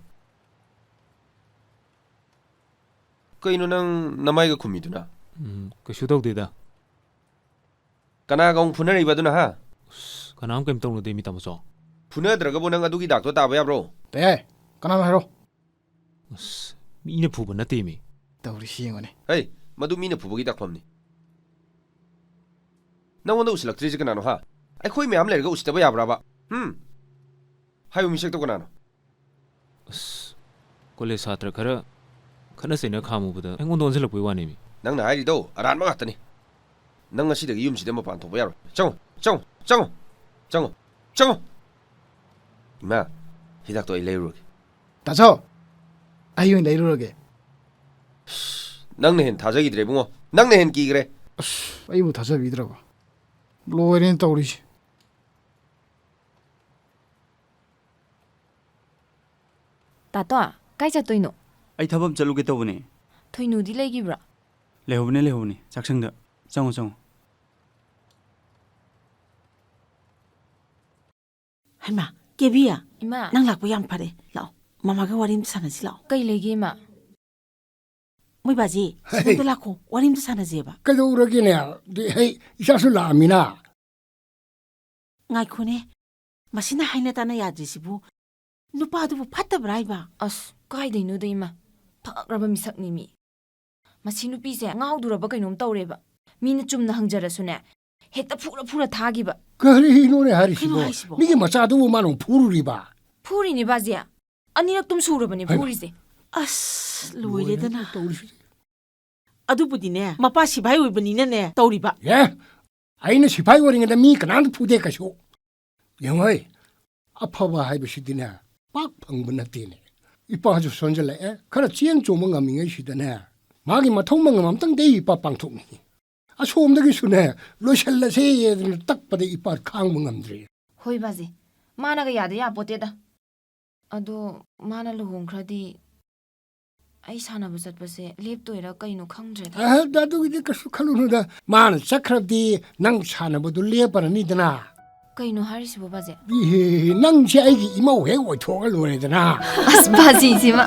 ꯀꯩꯅꯣ ꯅꯪ ꯅꯃꯥꯏꯒ ꯈꯨꯝꯃꯤꯗꯨꯅ? ꯎꯝ, ꯀꯩꯁꯨ ꯇꯧꯗꯦꯗ꯫ ꯀꯅꯥꯒ ꯑꯃꯨꯛ ꯐꯨꯅꯔꯤꯕ ꯑꯗꯨꯅ, ꯍꯥ? ꯑꯁ, ꯀꯅꯥꯝ ꯀꯩꯝ ꯇꯧꯅꯗꯦ ꯃꯤ, ꯇꯥꯃꯣꯆꯧ꯫ ꯐꯨꯅꯗ꯭ꯔꯒꯕꯨ ꯅꯪ ꯑꯗꯨꯒꯤ ꯗꯥꯛꯇꯣ ꯇꯥꯕ ꯌꯥꯕ꯭ꯔꯣ? ꯇꯥꯏ꯫ ꯀꯅꯥꯅꯣ ꯍꯥꯏꯔꯣ? ꯑꯁ, ꯃꯤꯅ ꯐꯨꯕ ꯅꯠꯇꯦ ꯃꯤ꯫ ꯇꯧꯔꯤꯁꯤ ꯌꯦꯡꯉꯨꯅꯦ꯫ ꯍꯩ, ꯃꯗꯨ ꯃꯤꯅ ꯐꯨꯕꯒꯤ ꯗꯥꯛꯐꯝꯅꯤ꯫ ꯅꯪꯉꯣꯟꯗ ꯎꯁꯤꯜꯂꯛꯇ꯭ꯔꯤꯁꯦ ꯀꯅꯥꯅꯣ, ꯍꯥ? ꯑꯩꯈꯣꯏ ꯃꯌꯥꯝ ꯂꯩꯔꯒ ꯎꯁꯤꯠꯇꯕ ꯌꯥꯕ꯭ꯔꯥꯕ? ꯍꯨꯝ? ꯍꯥꯏꯌꯨ, ꯃꯤꯁꯛꯇꯣ ꯀꯅꯥꯅꯣ? ꯑꯁ, ꯀꯣꯂꯦꯖ ꯁꯥꯇ꯭ꯔ ꯈꯔ ꯈꯠꯅ ꯆꯩꯅ ꯈꯥꯝꯃꯨꯕꯗ ꯑꯩꯉꯣꯟꯗ ꯑꯣꯟꯁꯤꯜꯂꯛꯄꯩ ꯋꯥꯅꯦꯃꯤ꯫ ꯅꯪꯅ ꯍꯥꯏꯔꯤꯗꯣ ꯑꯔꯥꯟꯕ ꯉꯥꯛꯇꯅꯤ꯫ ꯅꯪ ꯉꯁꯤꯗꯒꯤ ꯌꯨꯝꯁꯤꯗ ꯃꯄꯥꯟ ꯊꯣꯛꯄ ꯌꯥꯔꯣꯏ꯫ ꯆꯪꯉꯣ, ꯆꯪꯉꯣ, ꯆꯪꯉꯣ, ꯆꯪꯉꯣ, ꯆꯪꯉꯣ꯫ ꯏꯃꯥ, ꯍꯤꯗꯥꯛꯇꯣ ꯑꯩ ꯂꯩꯔꯨꯔꯒꯦ꯫ ꯇꯥꯆꯧ, ꯑꯩ ꯑꯣꯏꯅ ꯂꯩꯔꯨꯔꯒꯦ꯫ ꯅꯪꯅ ꯍꯦꯟꯅ ꯊꯥꯖꯈꯤꯗ꯭ꯔꯦ ꯏꯕꯨꯡꯉꯣ, ꯅꯪꯅ ꯍꯦꯟꯅ ꯀꯤꯈ꯭ꯔꯦ꯫ ꯑꯁ, ꯑꯩꯕꯨ ꯊꯥꯖꯕꯤꯗ꯭ꯔꯕ? ꯂꯣꯏꯔꯦꯅ ꯇꯧꯔꯤꯁꯦ꯫ ꯇꯥꯇꯣ, ꯀꯥꯏ ꯆꯠꯇꯣꯏꯅꯣ? ꯑꯩ ꯊꯕꯛ ꯑꯃ ꯆꯠꯂꯨꯒꯦ ꯇꯧꯕꯅꯦ꯫ ꯊꯣꯏꯅꯨꯗꯤ ꯂꯩꯈꯤꯕ꯭ꯔꯥ? ꯂꯩꯍꯧꯕꯅꯦ, ꯂꯩꯍꯧꯕꯅꯦ꯫ ꯆꯥꯛꯁꯪꯗ꯫ ꯆꯪꯉꯣ, ꯆꯪꯉꯣ꯫ ꯍꯩꯃꯥ, ꯀꯦꯕꯤ, ꯏꯃꯥ꯫ ꯅꯪ ꯂꯥꯛꯄ ꯌꯥꯝ ꯐꯔꯦ꯫ ꯂꯥꯛꯑꯣ, ꯃꯃꯥꯒ ꯋꯥꯔꯤ ꯑꯃ ꯁꯥꯟꯅꯁꯤ ꯂꯥꯛꯑꯣ꯫ ꯀꯩ ꯂꯩꯒꯦ, ꯏꯃꯥ? ꯃꯣꯏ ꯕꯥꯖꯤ, ꯍꯩ꯫ ꯁꯤꯗ ꯂꯥꯛꯈꯣ, ꯋꯥꯔꯤ ꯑꯃꯇ ꯁꯥꯟꯅꯁꯦꯕ꯫ ꯀꯩꯗꯧꯔꯒꯦꯅꯦ? ꯍꯩ, ꯏꯆꯥꯁꯨ ꯂꯥꯛꯑꯃꯤꯅ꯫ ꯉꯥꯏꯈꯣꯅꯦ, ꯃꯁꯤꯅ ꯍꯥꯏꯅ ꯇꯥꯅ ꯌꯥꯗ꯭ꯔꯤꯁꯤꯕꯨ ꯅꯨꯄꯥꯗꯨꯕꯨ ꯐꯠꯇꯕ꯭ꯔꯥ ꯍꯥꯏꯕ? ꯑꯁ, ꯀꯥꯏꯗꯩꯅꯣꯗ ꯏꯃꯥ, ꯐꯈ꯭ꯔꯕ ꯃꯤꯁꯛꯅꯤ ꯃꯤ꯫ ꯃꯁꯤ ꯅꯨꯄꯤꯁꯦ ꯉꯥꯎꯗꯨꯔꯕ ꯀꯩꯅꯣꯝ ꯇꯧꯔꯦꯕ꯫ ꯃꯤꯅ ꯆꯨꯝꯅ ꯍꯪꯖꯔꯁꯨꯅꯦ, ꯍꯦꯛꯇ ꯐꯨꯔ ꯐꯨꯔ ꯊꯥꯈꯤꯕ꯫ ꯀꯔꯤꯅꯣꯅꯦ ꯍꯥꯏꯔꯤꯁꯤꯕꯣ? ꯀꯩꯅꯣ ꯍꯥꯏꯁꯤꯕꯣ? ꯃꯤꯒꯤ ꯃꯆꯥꯗꯨꯕꯨ ꯃꯥꯅ ꯑꯃꯨꯛ ꯐꯨꯔꯨꯔꯤꯕ? ꯐꯨꯔꯤꯅꯦ ꯕꯥꯖꯤ, ꯑꯅꯤꯔꯛꯇꯨꯝ ꯁꯨꯔꯕꯅꯦ ꯍꯩꯃꯥ꯫ ꯐꯨꯔꯤꯁꯦ꯫ ꯑꯁ, ꯂꯣꯏꯔꯦꯗꯅ꯫ ꯂꯣꯏꯔꯦ ꯇꯧꯔꯤꯁꯤꯗꯤ꯫ ꯑꯗꯨꯕꯨꯗꯤꯅꯦ, ꯃꯄꯥ ꯁꯤꯐꯥꯏ ꯑꯣꯏꯕꯅꯤꯅꯅꯦ ꯇꯧꯔꯤꯕ꯫ ꯑꯦ, ꯑꯩꯅ ꯁꯤꯐꯥꯏ ꯑꯣꯏꯔꯤꯉꯩꯗ ꯃꯤ ꯀꯅꯥꯝꯇ ꯐꯨꯗꯦ ꯀꯩꯁꯨ꯫ ꯌꯦꯡꯉꯣꯍꯦ, ꯑꯐꯕ ꯍꯥꯏꯕꯁꯤꯗꯤꯅꯦ, ꯄꯥꯛ ꯐꯪꯕ ꯅꯠꯇꯦꯅꯦ꯫ ꯏꯄꯥꯁꯨ ꯁꯣꯟꯖꯜꯂꯛꯑꯦ, ꯈꯔ ꯆꯦꯟ ꯆꯣꯡꯕ ꯉꯝꯃꯤꯉꯩꯁꯤꯗꯅꯦ, ꯃꯥꯒꯤ ꯃꯊꯧ ꯃꯉꯝ ꯑꯝꯇꯪꯗꯤ ꯏꯄꯥ ꯄꯥꯡꯊꯣꯛꯅꯤꯡꯉꯤ꯫ ꯑꯁꯣꯝꯗꯒꯤꯁꯨꯅꯦ, ꯂꯣꯏꯁꯜꯂꯁꯦ ꯍꯥꯏꯗꯅ ꯇꯛꯄꯗ ꯏꯄꯥ ꯈꯥꯡꯕ ꯉꯝꯗ꯭ꯔꯦ꯫ ꯍꯣꯏ ꯕꯥꯖꯤ, ꯃꯥꯅꯒ ꯌꯥꯗ ꯌꯥꯄꯣꯠꯇꯦꯗ꯫ ꯑꯗꯣ ꯃꯥꯅ ꯂꯨꯍꯣꯡꯈ꯭ꯔꯗꯤ ꯑꯩ ꯁꯥꯟꯅꯕ ꯆꯠꯄꯁꯦ ꯂꯦꯞꯇꯣꯏꯔꯥ ꯀꯩꯅꯣ ꯈꯪꯗ꯭ꯔꯦꯗ꯫ ꯑꯍ, ꯑꯗꯨꯒꯤꯗꯤ ꯀꯩꯁꯨ ꯈꯜꯂꯨꯅꯨꯗ꯫ ꯃꯥꯅ ꯆꯠꯈ꯭ꯔꯕꯗꯤ ꯅꯪ ꯁꯥꯟꯅꯕꯗꯨ ꯂꯦꯞꯄꯔꯅꯤꯗꯅ꯫ ꯀꯩꯅꯣ ꯍꯥꯏꯔꯤꯁꯤꯕꯣ ꯕꯥꯖꯤ? ꯏꯍꯦ, ꯅꯪꯁꯦ ꯑꯩꯒꯤ ꯏꯃꯧ ꯍꯦꯛ ꯑꯣꯏꯊꯣꯛꯑ ꯂꯣꯏꯔꯦꯗꯅ꯫ ꯑꯁ ꯕꯥꯖꯤꯁꯤꯃ꯫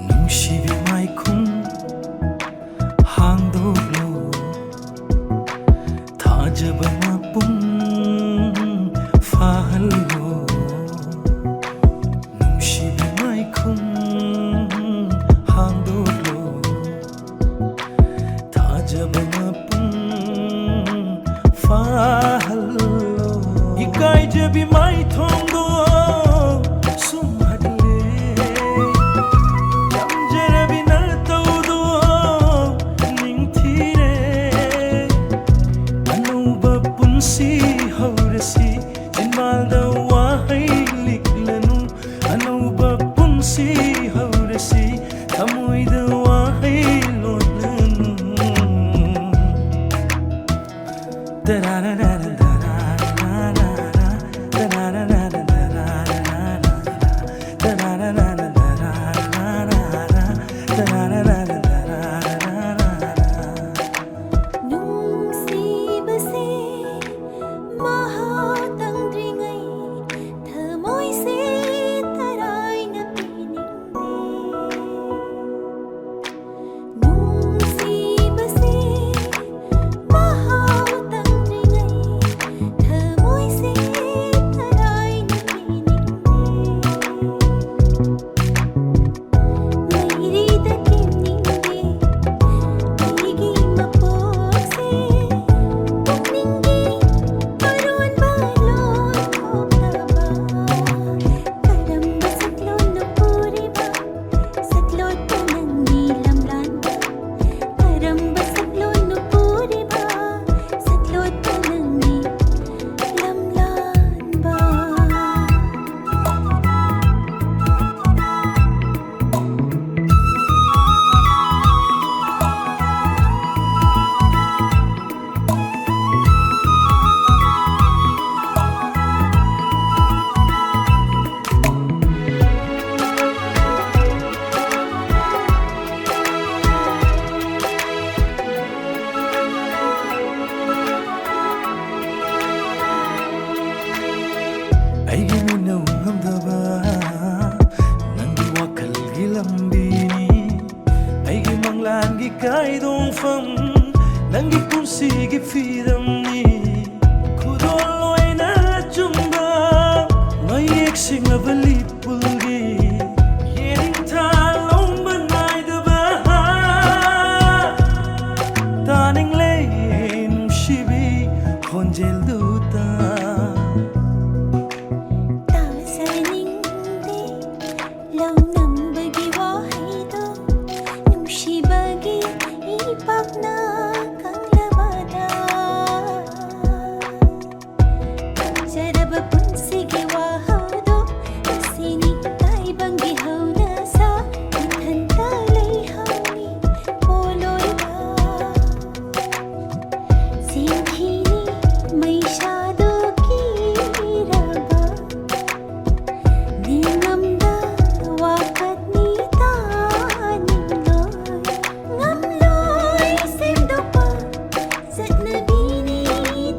ꯅꯨꯡꯁꯤꯕꯤ ꯃꯥꯏꯈꯨꯝ ꯍꯥꯡꯗꯣꯛꯂꯣ, ꯊꯥꯖꯕ ꯃꯄꯨꯡ ꯐꯥꯍꯜꯂꯣ꯫ ꯅꯨꯡꯁꯤꯕꯤ ꯃꯥꯏꯈꯨꯝ ꯍꯥꯡꯗꯣꯛꯂꯣ, ꯊꯥꯖꯕ ꯃꯄꯨꯡ ꯐꯥꯍꯜꯂꯣ꯫ ꯏꯀꯥꯏꯖꯕꯤ ꯃꯥꯏꯊꯣꯡꯗꯣ ꯁꯨꯝꯍꯠꯂꯦ, ꯆꯝꯖꯔꯕꯤ ꯅꯇꯧꯗꯣ ꯅꯤꯡꯊꯤꯔꯦ꯫ ꯑꯅꯧꯕ ꯄꯨꯟꯁꯤ ꯍꯧꯔꯁꯤ, ꯆꯤꯟꯕꯥꯜꯗ ꯋꯥꯍꯩ ꯂꯤꯛꯂꯅꯨ꯫ ꯑꯅꯧꯕ ꯄꯨꯟꯁꯤ ꯍꯧꯔꯁꯤ, ꯊꯃꯣꯏꯗ ꯋꯥꯍꯩ ꯂꯣꯠꯂꯅꯨ꯫ ꯅꯨꯡꯁꯤꯕꯁꯦ ꯃꯍꯥ ꯇꯪꯗ꯭ꯔꯤꯉꯩ ꯅꯪꯒꯤ ꯄꯨꯟꯁꯤꯒꯤ ꯐꯤꯔꯝꯅꯤ ꯈꯨꯗꯣꯜ ꯑꯣꯏꯅ ꯆꯨꯝꯕ ꯃꯌꯦꯛ ꯁꯦꯡꯂꯕ ꯂꯤꯄꯨꯜꯒꯤ ꯌꯦꯅꯤꯡꯊꯥ ꯂꯣꯝꯕ ꯅꯥꯏꯗꯕ ꯇꯥꯅꯤꯡꯂꯦ ꯅꯨꯡꯁꯤꯕꯤ ꯈꯣꯟꯖꯦꯜꯗꯨ ꯇꯥ ꯇꯥꯖꯅꯤꯡꯗꯦ ꯂꯧ ꯅꯝꯕꯒꯤ ꯋꯥꯍꯩꯗꯣ ꯅꯨꯡꯁꯤꯕꯒꯤ ꯏꯄꯥꯛꯅ ꯀꯪꯂꯕꯗ ꯇꯝꯖꯔꯕ ꯄꯨꯟꯁꯤꯒꯤ ꯋꯥꯍꯧꯗꯣ ꯑꯁꯤꯅꯤ ꯇꯥꯏꯕꯪꯒꯤ ꯍꯧꯅꯁꯥ ꯏꯊꯟꯇ ꯂꯩꯍꯧꯅꯤ ꯄꯣꯂꯣꯏꯕ ꯆꯦꯟꯈꯤꯅꯤ ꯃꯩꯁꯥꯗꯣ ꯀꯤꯔꯕ ꯅꯤꯡꯉꯝꯗ ꯋꯥꯀꯠꯅꯤ ꯇꯥꯅꯤꯡꯂꯣꯏ ꯉꯝꯂꯣꯏ ꯁꯦꯝꯗꯣꯛꯄ ꯆꯠꯅꯕꯤꯅꯤ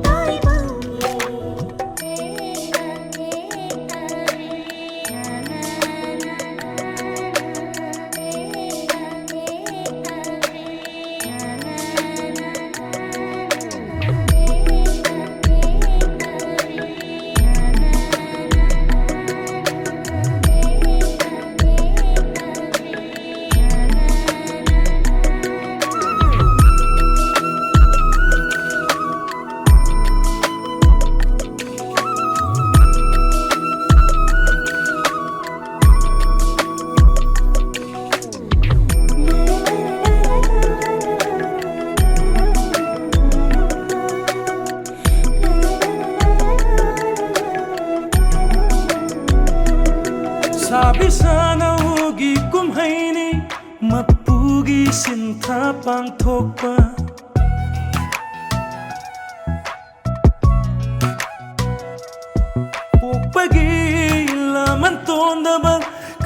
ꯇꯥꯏꯕꯪꯒꯤ ꯁꯥꯕꯤ ꯁꯥꯅꯧꯒꯤ ꯀꯨꯝꯍꯩꯅꯤ ꯃꯄꯨꯒꯤ ꯁꯤꯟꯊꯥ ꯄꯥꯡꯊꯣꯛꯄ ꯄꯣꯛꯄꯒꯤ ꯂꯃꯟ ꯇꯣꯟꯗꯕ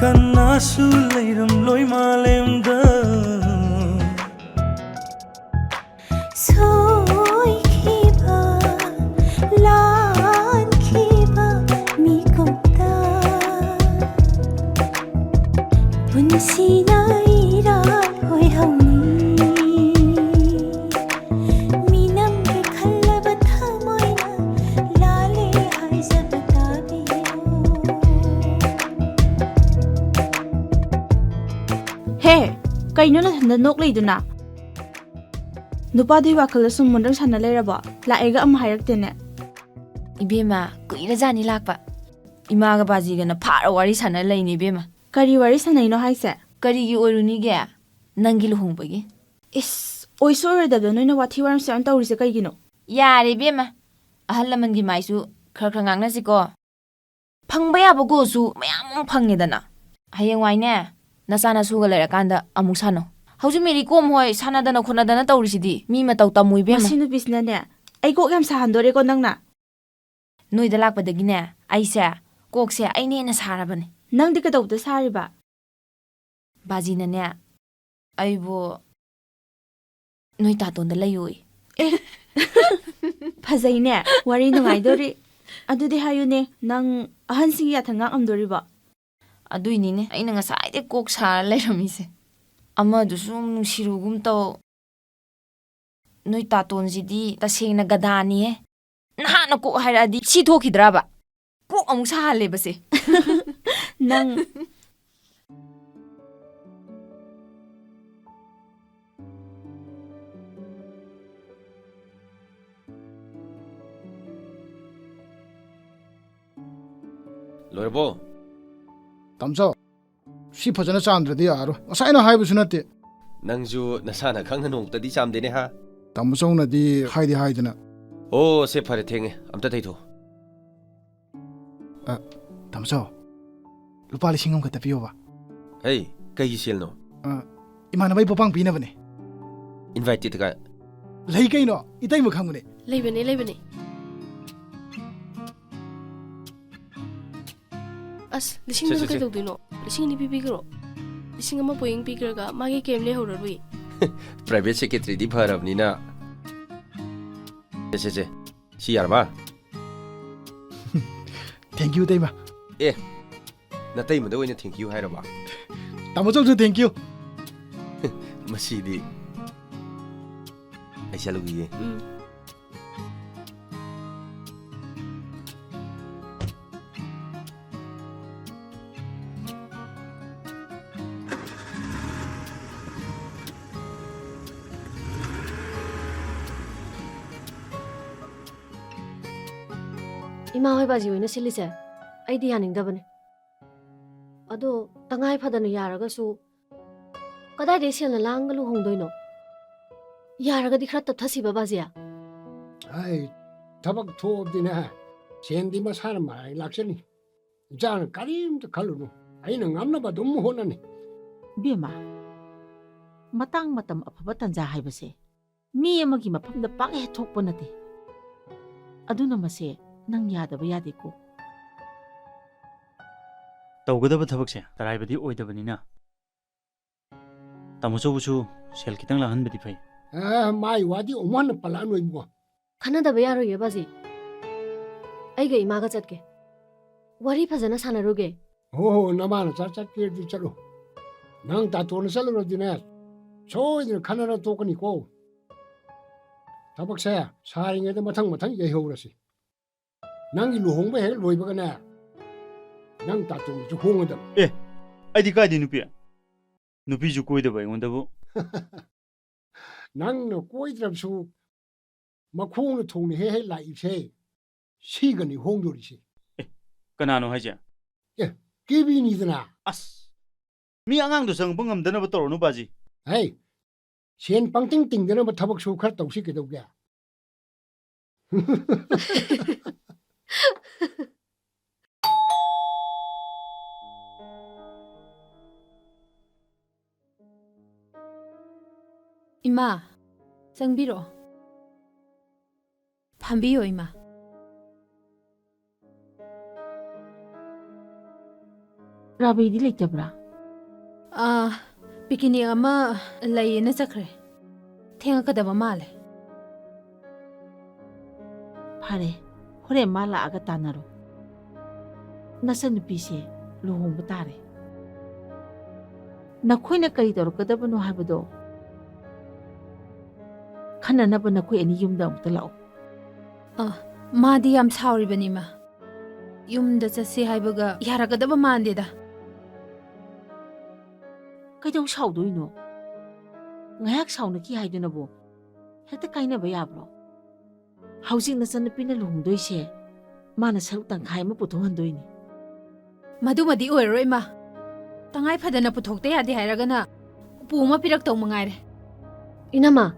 ꯀꯅꯥꯁꯨ ꯂꯩꯔꯝꯂꯣꯏ ꯃꯥꯂꯦꯝꯗ ꯁꯣꯏꯈꯤꯕ ꯂꯥꯟꯈꯤꯕ ꯃꯤꯀꯨꯞꯇ ꯄꯨꯟꯁꯤꯅ ꯏꯔꯥꯜ ꯑꯣꯏꯍꯧꯅꯤ ꯀꯩꯅꯣ ꯅꯊꯟꯗ ꯅꯣꯛ ꯂꯩꯗꯨꯅ? ꯅꯨꯄꯥꯗꯨꯒꯤ ꯋꯥꯈꯜꯗ ꯁꯨꯝ ꯃꯨꯟꯗ꯭ꯔꯪ ꯁꯥꯟꯅ ꯂꯩꯔꯕꯣ? ꯂꯥꯛꯑꯦꯒ ꯑꯃ ꯍꯥꯏꯔꯛꯇꯦꯅꯦ꯫ ꯏꯕꯦꯝꯃ, ꯀꯨꯏꯔꯖꯥꯠꯅꯤ ꯂꯥꯛꯄ꯫ ꯏꯃꯥꯒ ꯕꯥꯖꯤꯒꯅ ꯐꯥꯔ ꯋꯥꯔꯤ ꯁꯥꯟꯅ ꯂꯩꯅꯤ ꯏꯕꯦꯝꯃ꯫ ꯀꯔꯤ ꯋꯥꯔꯤ ꯁꯥꯟꯅꯩꯅꯣ ꯍꯥꯏꯁꯦ? ꯀꯔꯤꯒꯤ ꯑꯣꯏꯔꯨꯅꯤꯒꯦ? ꯅꯪꯒꯤ ꯂꯨꯍꯣꯡꯕꯒꯤ꯫ ꯏꯁ, ꯑꯣꯏꯁꯨ ꯑꯣꯏꯔꯣꯏꯗꯕꯗ ꯅꯣꯏꯅ ꯋꯥꯊꯤ ꯋꯥꯔꯦꯝ ꯁꯨꯌꯥꯝ ꯇꯧꯔꯤꯁꯦ ꯀꯩꯒꯤꯅꯣ? ꯌꯥꯔꯦ ꯏꯕꯦꯝꯃ, ꯑꯍꯜ ꯂꯃꯟꯒꯤ ꯃꯥꯏꯁꯨ ꯈꯔ ꯈꯔ ꯉꯥꯡꯅꯁꯤꯀꯣ꯫ ꯐꯪꯕ ꯌꯥꯕ ꯒꯣꯜꯁꯨ ꯃꯌꯥꯝ ꯑꯃ ꯐꯪꯉꯦꯗꯅ꯫ ꯍꯌꯦꯡꯋꯥꯏꯅꯦ, ꯅꯆꯥ ꯅꯁꯨꯒ ꯂꯩꯔꯀꯥꯟꯗ ꯑꯃꯨꯛ ꯁꯥꯟꯅꯧ꯫ ꯍꯧꯖꯤꯛ ꯃꯦꯔꯤ ꯀꯣꯝ ꯍꯣꯏ ꯁꯥꯟꯅꯗꯅ ꯈꯣꯠꯅꯗꯅ ꯇꯧꯔꯤꯁꯤꯗꯤ ꯃꯤ ꯃꯇꯧ ꯇꯝꯃꯨ ꯏꯕꯦꯝꯃ꯫ ꯃꯁꯤ ꯅꯨꯄꯤꯁꯤꯅꯅꯦ, ꯑꯩ ꯀꯣꯛ ꯌꯥꯝ ꯁꯥꯍꯟꯗꯣꯔꯦꯀꯣ ꯅꯪꯅ꯫ ꯅꯣꯏꯗ ꯂꯥꯛꯄꯗꯒꯤꯅꯦ, ꯑꯩꯁꯦ ꯀꯣꯛꯁꯦ ꯑꯩꯅ ꯍꯦꯟꯅ ꯁꯥꯔꯕꯅꯦ꯫ ꯅꯪꯗꯤ ꯀꯩꯗꯧꯕꯗ ꯁꯥꯔꯤꯕ? ꯕꯥꯖꯤꯅꯅꯦ, ꯑꯩꯕꯨ ꯅꯣꯏ ꯇꯥꯇꯣꯟꯗ ꯂꯩꯌꯣꯌꯦ꯫ ꯑꯦ, ꯐꯖꯩꯅꯦ, ꯋꯥꯔꯤ ꯅꯨꯡꯉꯥꯏꯗꯣꯔꯤ꯫ ꯑꯗꯨꯗꯤ ꯍꯥꯏꯌꯨꯅꯦ, ꯅꯪ ꯑꯍꯟꯁꯤꯡꯒꯤ ꯌꯥꯊꯪ ꯉꯥꯛ ꯉꯝꯗꯣꯔꯤꯕꯣ? ꯑꯗꯨꯏꯅꯤꯅꯦ ꯑꯩꯅ ꯉꯁꯥꯏꯗꯩ ꯀꯣꯛ ꯁꯥꯔ ꯂꯩꯔꯝꯃꯤꯁꯦ꯫ ꯑꯃꯗꯨꯁꯨ ꯅꯨꯡꯁꯤꯔꯨꯒꯨꯝ ꯇꯧ꯫ ꯅꯣꯏ ꯇꯥꯇꯣꯟꯁꯤꯗꯤ ꯇꯁꯦꯡꯅ ꯒꯗꯥꯅꯤꯍꯦ꯫ ꯅꯍꯥꯟꯅ ꯀꯣꯛ ꯍꯥꯏꯔꯛꯑꯗꯤ ꯁꯤ ꯊꯣꯛꯈꯤꯗ꯭ꯔꯕ? ꯀꯣꯛ ꯑꯃꯨꯛ ꯁꯥꯍꯜꯂꯦꯕꯁꯦ꯫ ꯅꯪ ꯂꯣꯏꯔꯕꯣ? ꯇꯥꯃꯣꯆꯧ, ꯁꯤ ꯐꯖꯅ ꯆꯥꯝꯗ꯭ꯔꯗꯤ ꯌꯥꯔꯔꯣꯏ꯫ ꯉꯁꯥꯏꯅ ꯍꯥꯏꯕꯁꯨ ꯅꯠꯇꯦ꯫ ꯅꯪꯁꯨ ꯅꯁꯥꯅ ꯈꯪꯅ ꯅꯣꯡꯃꯇꯗꯤ ꯆꯥꯝꯗꯦꯅꯦ ꯍꯥ? ꯇꯥꯃꯣꯆꯧꯅꯗꯤ ꯍꯥꯏꯗꯤ ꯍꯥꯏꯗꯅ꯫ ꯑꯣ, ꯁꯦ ꯐꯔꯦ, ꯊꯦꯡꯉꯦ, ꯑꯝꯇ ꯊꯩꯊꯣꯛ꯫ ꯑ, ꯇꯥꯃꯣꯆꯧ, ꯂꯨꯄꯥ ꯂꯤꯁꯤꯡ ꯑꯃꯈꯛꯇ ꯄꯤꯌꯣꯕ꯫ ꯍꯩ, ꯀꯩꯒꯤ ꯁꯦꯜꯅꯣ? ꯑ, ꯏꯃꯥꯟꯅꯕ ꯑꯩ ꯄꯣꯄꯥꯡ ꯄꯤꯅꯕꯅꯦ꯫ Invited ꯀꯥꯏ? ꯂꯩ ꯀꯩꯅꯣ, ꯏꯇꯩꯃ ꯈꯪꯕꯅꯦ꯫ ꯂꯩꯕꯅꯦ, ꯂꯩꯕꯅꯦ꯫ ꯑꯁ, ꯂꯤꯁꯤꯡ ꯁꯦ, ꯑꯃꯗꯣ ꯁꯦ, ꯁꯦ꯫ ꯀꯩꯗꯧꯗꯣꯏꯅꯣ? ꯂꯤꯁꯤꯡ ꯑꯅꯤ ꯄꯤꯕꯤꯈ꯭ꯔꯣ꯫ ꯂꯤꯁꯤꯡ ꯑꯃ ꯄꯣꯌꯦꯡ ꯄꯤꯈ꯭ꯔꯒ ꯃꯥꯒꯤ ꯀꯔꯤꯝ ꯂꯩꯍꯧꯔꯔꯣꯏ꯫ Private secretaryꯗꯤ ꯐꯔꯕꯅꯤꯅ꯫ ꯁꯦ, ꯁꯦ, ꯁꯦ꯫ ꯁꯤ ꯌꯥꯔꯕ? Thank you, ꯏꯇꯩꯃ꯫ ꯑꯦ, ꯅꯇꯩꯃꯗ ꯑꯣꯏꯅ thank you ꯍꯥꯏꯔꯕ? ꯇꯥꯃꯣꯆꯧꯁꯨ thank you꯫ ꯃꯁꯤꯗꯤ꯫ ꯑꯩ ꯆꯠꯂꯨꯈꯤꯒꯦ꯫ ꯎꯝ꯫ ꯏꯃꯥ ꯍꯣꯏ ꯕꯥꯖꯤ ꯍꯣꯏꯅ ꯁꯤꯜꯂꯤꯁꯦ ꯑꯩꯗꯤ ꯌꯥꯅꯤꯡꯗꯕꯅꯦ꯫ ꯑꯗꯣ ꯇꯉꯥꯏ ꯐꯗꯅ ꯌꯥꯔꯒꯁꯨ ꯀꯗꯥꯏꯗꯩ ꯁꯦꯜꯅ ꯂꯥꯡꯒ ꯂꯨꯍꯣꯡꯗꯣꯏꯅꯣ? ꯌꯥꯔꯒꯗꯤ ꯈꯔ ꯇꯞꯊꯁꯤꯕ ꯕꯥꯖꯤ꯫ ꯑꯩ ꯊꯕꯛ ꯊꯣꯛꯑꯕꯗꯤꯅꯦ, ꯁꯦꯟꯗꯤ ꯃꯁꯥꯅ ꯃꯔꯥꯏ ꯂꯥꯛꯆꯅꯤ꯫ ꯏꯆꯥꯅ ꯀꯔꯤꯝꯇ ꯈꯜꯂꯨꯅꯨ, ꯑꯩꯅ ꯉꯝꯅꯕ ꯑꯗꯨꯝ ꯍꯣꯠꯅꯅꯤ꯫ ꯏꯕꯦꯝꯃ, ꯃꯇꯥꯡ ꯃꯇꯝ ꯑꯐꯕ ꯇꯟꯖꯥ ꯍꯥꯏꯕꯁꯦ ꯃꯤ ꯑꯃꯒꯤ ꯃꯐꯝꯗ ꯄꯥꯛ ꯍꯦꯛ ꯊꯣꯛꯄ ꯅꯠꯇꯦ꯫ ꯑꯗꯨꯅ ꯃꯁꯦ ꯅꯪ ꯌꯥꯗꯕ ꯌꯥꯗꯦꯀꯣ꯫ ꯇꯧꯒꯗꯕ ꯊꯕꯛꯁꯦ ꯇꯔꯥꯏꯕꯗꯤ ꯑꯣꯏꯗꯕꯅꯤꯅ ꯇꯥꯃꯣꯆꯧꯕꯁꯨ ꯁꯦꯜ ꯈꯤꯇꯪ ꯂꯥꯡꯍꯟꯕꯗꯤ ꯐꯩ꯫ ꯑꯦ, ꯃꯥꯏ ꯋꯥꯗꯤ ꯑꯃꯨꯛ ꯍꯟꯅ ꯄꯜꯂꯛꯑꯅꯨ ꯏꯕꯨꯡꯉꯣ꯫ ꯈꯟꯅꯗꯕ ꯌꯥꯔꯣꯏꯌꯦ ꯕꯥꯖꯤ꯫ ꯑꯩꯒ ꯏꯃꯥꯒ ꯆꯠꯀꯦ꯫ ꯋꯥꯔꯤ ꯐꯖꯅ ꯁꯥꯟꯅꯔꯨꯒꯦ꯫ ꯍꯣ ꯍꯣ, ꯅꯃꯥꯅ ꯆꯠ ꯆꯠꯀꯦꯗꯤ ꯆꯠꯂꯣ꯫ ꯅꯪ ꯇꯥꯇꯣꯟꯅ ꯆꯠꯂꯨꯔꯗꯤꯅꯦ, ꯁꯣꯏꯗꯅ ꯈꯟꯅꯔ ꯇꯣꯛꯀꯅꯤꯀꯣ꯫ ꯊꯕꯛꯁꯦ ꯁꯥꯔꯤꯉꯩꯗ ꯃꯊꯪ ꯃꯊꯪ ꯌꯩꯍꯧꯔꯁꯤ꯫ ꯅꯪꯒꯤ ꯂꯨꯍꯣꯡꯕ ꯍꯦꯛ ꯂꯣꯏꯕꯒꯅꯦ, ꯅꯪ ꯇꯥꯇꯣꯟꯁꯨ ꯍꯣꯡꯒꯗꯕ꯫ ꯑꯦ, ꯑꯩꯗꯤ ꯀꯥꯏꯗꯩ ꯅꯨꯄꯤ? ꯅꯨꯄꯤꯁꯨ ꯀꯣꯏꯗꯕ ꯑꯩꯉꯣꯟꯗꯕꯨ꯫ ꯅꯪꯅ ꯀꯣꯏꯗ꯭ꯔꯕꯁꯨ ꯃꯈꯣꯡꯅ ꯊꯣꯡꯅ ꯍꯦꯛ ꯍꯦꯛ ꯂꯥꯛꯏꯁꯦ ꯁꯤꯒꯅꯤ ꯍꯣꯡꯗꯣꯔꯤꯁꯦ꯫ ꯑꯦ, ꯀꯅꯥꯅꯣ ꯍꯥꯏꯁꯦ? ꯑꯦ, ꯀꯦꯕꯤꯅꯤꯗꯅ꯫ ꯑꯁ, ꯃꯤ ꯑꯉꯥꯡꯗꯣ ꯆꯪꯉꯛꯄ ꯉꯝꯗꯅꯕ ꯇꯧꯔꯅꯨ ꯕꯥꯖꯤ꯫ ꯍꯩ, ꯁꯦꯟ ꯄꯪꯇꯤꯡ ꯇꯤꯡꯗꯅꯕ ꯊꯕꯛꯁꯨ ꯈꯔ ꯇꯧꯁꯤ ꯀꯩꯗꯧꯒꯦ? ꯏꯃꯥ, ꯆꯪꯕꯤꯔꯛꯑꯣ꯫ ꯐꯝꯕꯤꯌꯣ, ꯏꯃꯥ꯫ ꯔꯥꯕꯤꯗꯤ ꯂꯩꯇꯕ꯭ꯔꯥ? ꯑꯥ, ꯄꯤꯀꯤꯅꯤꯛ ꯑꯃ ꯂꯩꯌꯦꯅ ꯆꯠꯈ꯭ꯔꯦ꯫ ꯊꯦꯡꯉꯛꯀꯗꯕ ꯃꯥꯜꯂꯦ꯫ ꯐꯔꯦ, ꯍꯣꯔꯦꯟ ꯃꯥ ꯂꯥꯛꯑꯒ ꯇꯥꯟꯅꯔꯣ꯫ ꯅꯆꯟꯅꯨꯄꯤꯁꯦ ꯂꯨꯍꯣꯡꯕ ꯇꯥꯔꯦ꯫ ꯅꯈꯣꯏꯅ ꯀꯔꯤ ꯇꯧꯔꯛꯀꯗꯕꯅꯣ ꯍꯥꯏꯕꯗꯣ ꯈꯟꯅꯅꯕ ꯅꯈꯣꯏ ꯑꯅꯤ ꯌꯨꯝꯗ ꯑꯃꯨꯛꯇ ꯂꯥꯛꯑꯣ꯫ ꯑ, ꯃꯥꯗꯤ ꯌꯥꯝ ꯁꯥꯎꯔꯤꯕꯅꯤ, ꯏꯃꯥ꯫ ꯌꯨꯝꯗ ꯆꯠꯁꯤ ꯍꯥꯏꯕꯒ ꯌꯥꯔꯛꯀꯗꯕ ꯃꯥꯟꯗꯦꯗ꯫ ꯀꯩꯗꯧ ꯁꯥꯎꯗꯣꯏꯅꯣ? ꯉꯥꯏꯍꯥꯛ ꯁꯥꯎꯅꯈꯤ ꯍꯥꯏꯗꯨꯅꯕꯨ ꯍꯦꯛꯇ ꯀꯥꯏꯅꯕ ꯌꯥꯕ꯭ꯔꯣ? ꯍꯧꯖꯤꯛ ꯅꯆꯟꯅꯨꯄꯤꯅ ꯂꯨꯍꯣꯡꯗꯣꯏꯁꯦ ꯃꯥꯅ ꯁꯔꯨꯛ ꯇꯪꯈꯥꯏ ꯑꯃ ꯄꯨꯊꯣꯛꯍꯟꯗꯣꯏꯅꯤ꯫ ꯃꯗꯨꯃꯗꯤ ꯑꯣꯏꯔꯔꯣꯏ, ꯏꯃꯥ꯫ ꯇꯉꯥꯏ ꯐꯗꯅ ꯄꯨꯊꯣꯛꯇ ꯌꯥꯗꯦ ꯍꯥꯏꯔꯒꯅ ꯎꯄꯨ ꯑꯃ ꯄꯤꯔꯛꯇꯧ ꯃꯉꯥꯏꯔꯦ꯫ ꯏꯅꯝꯃ,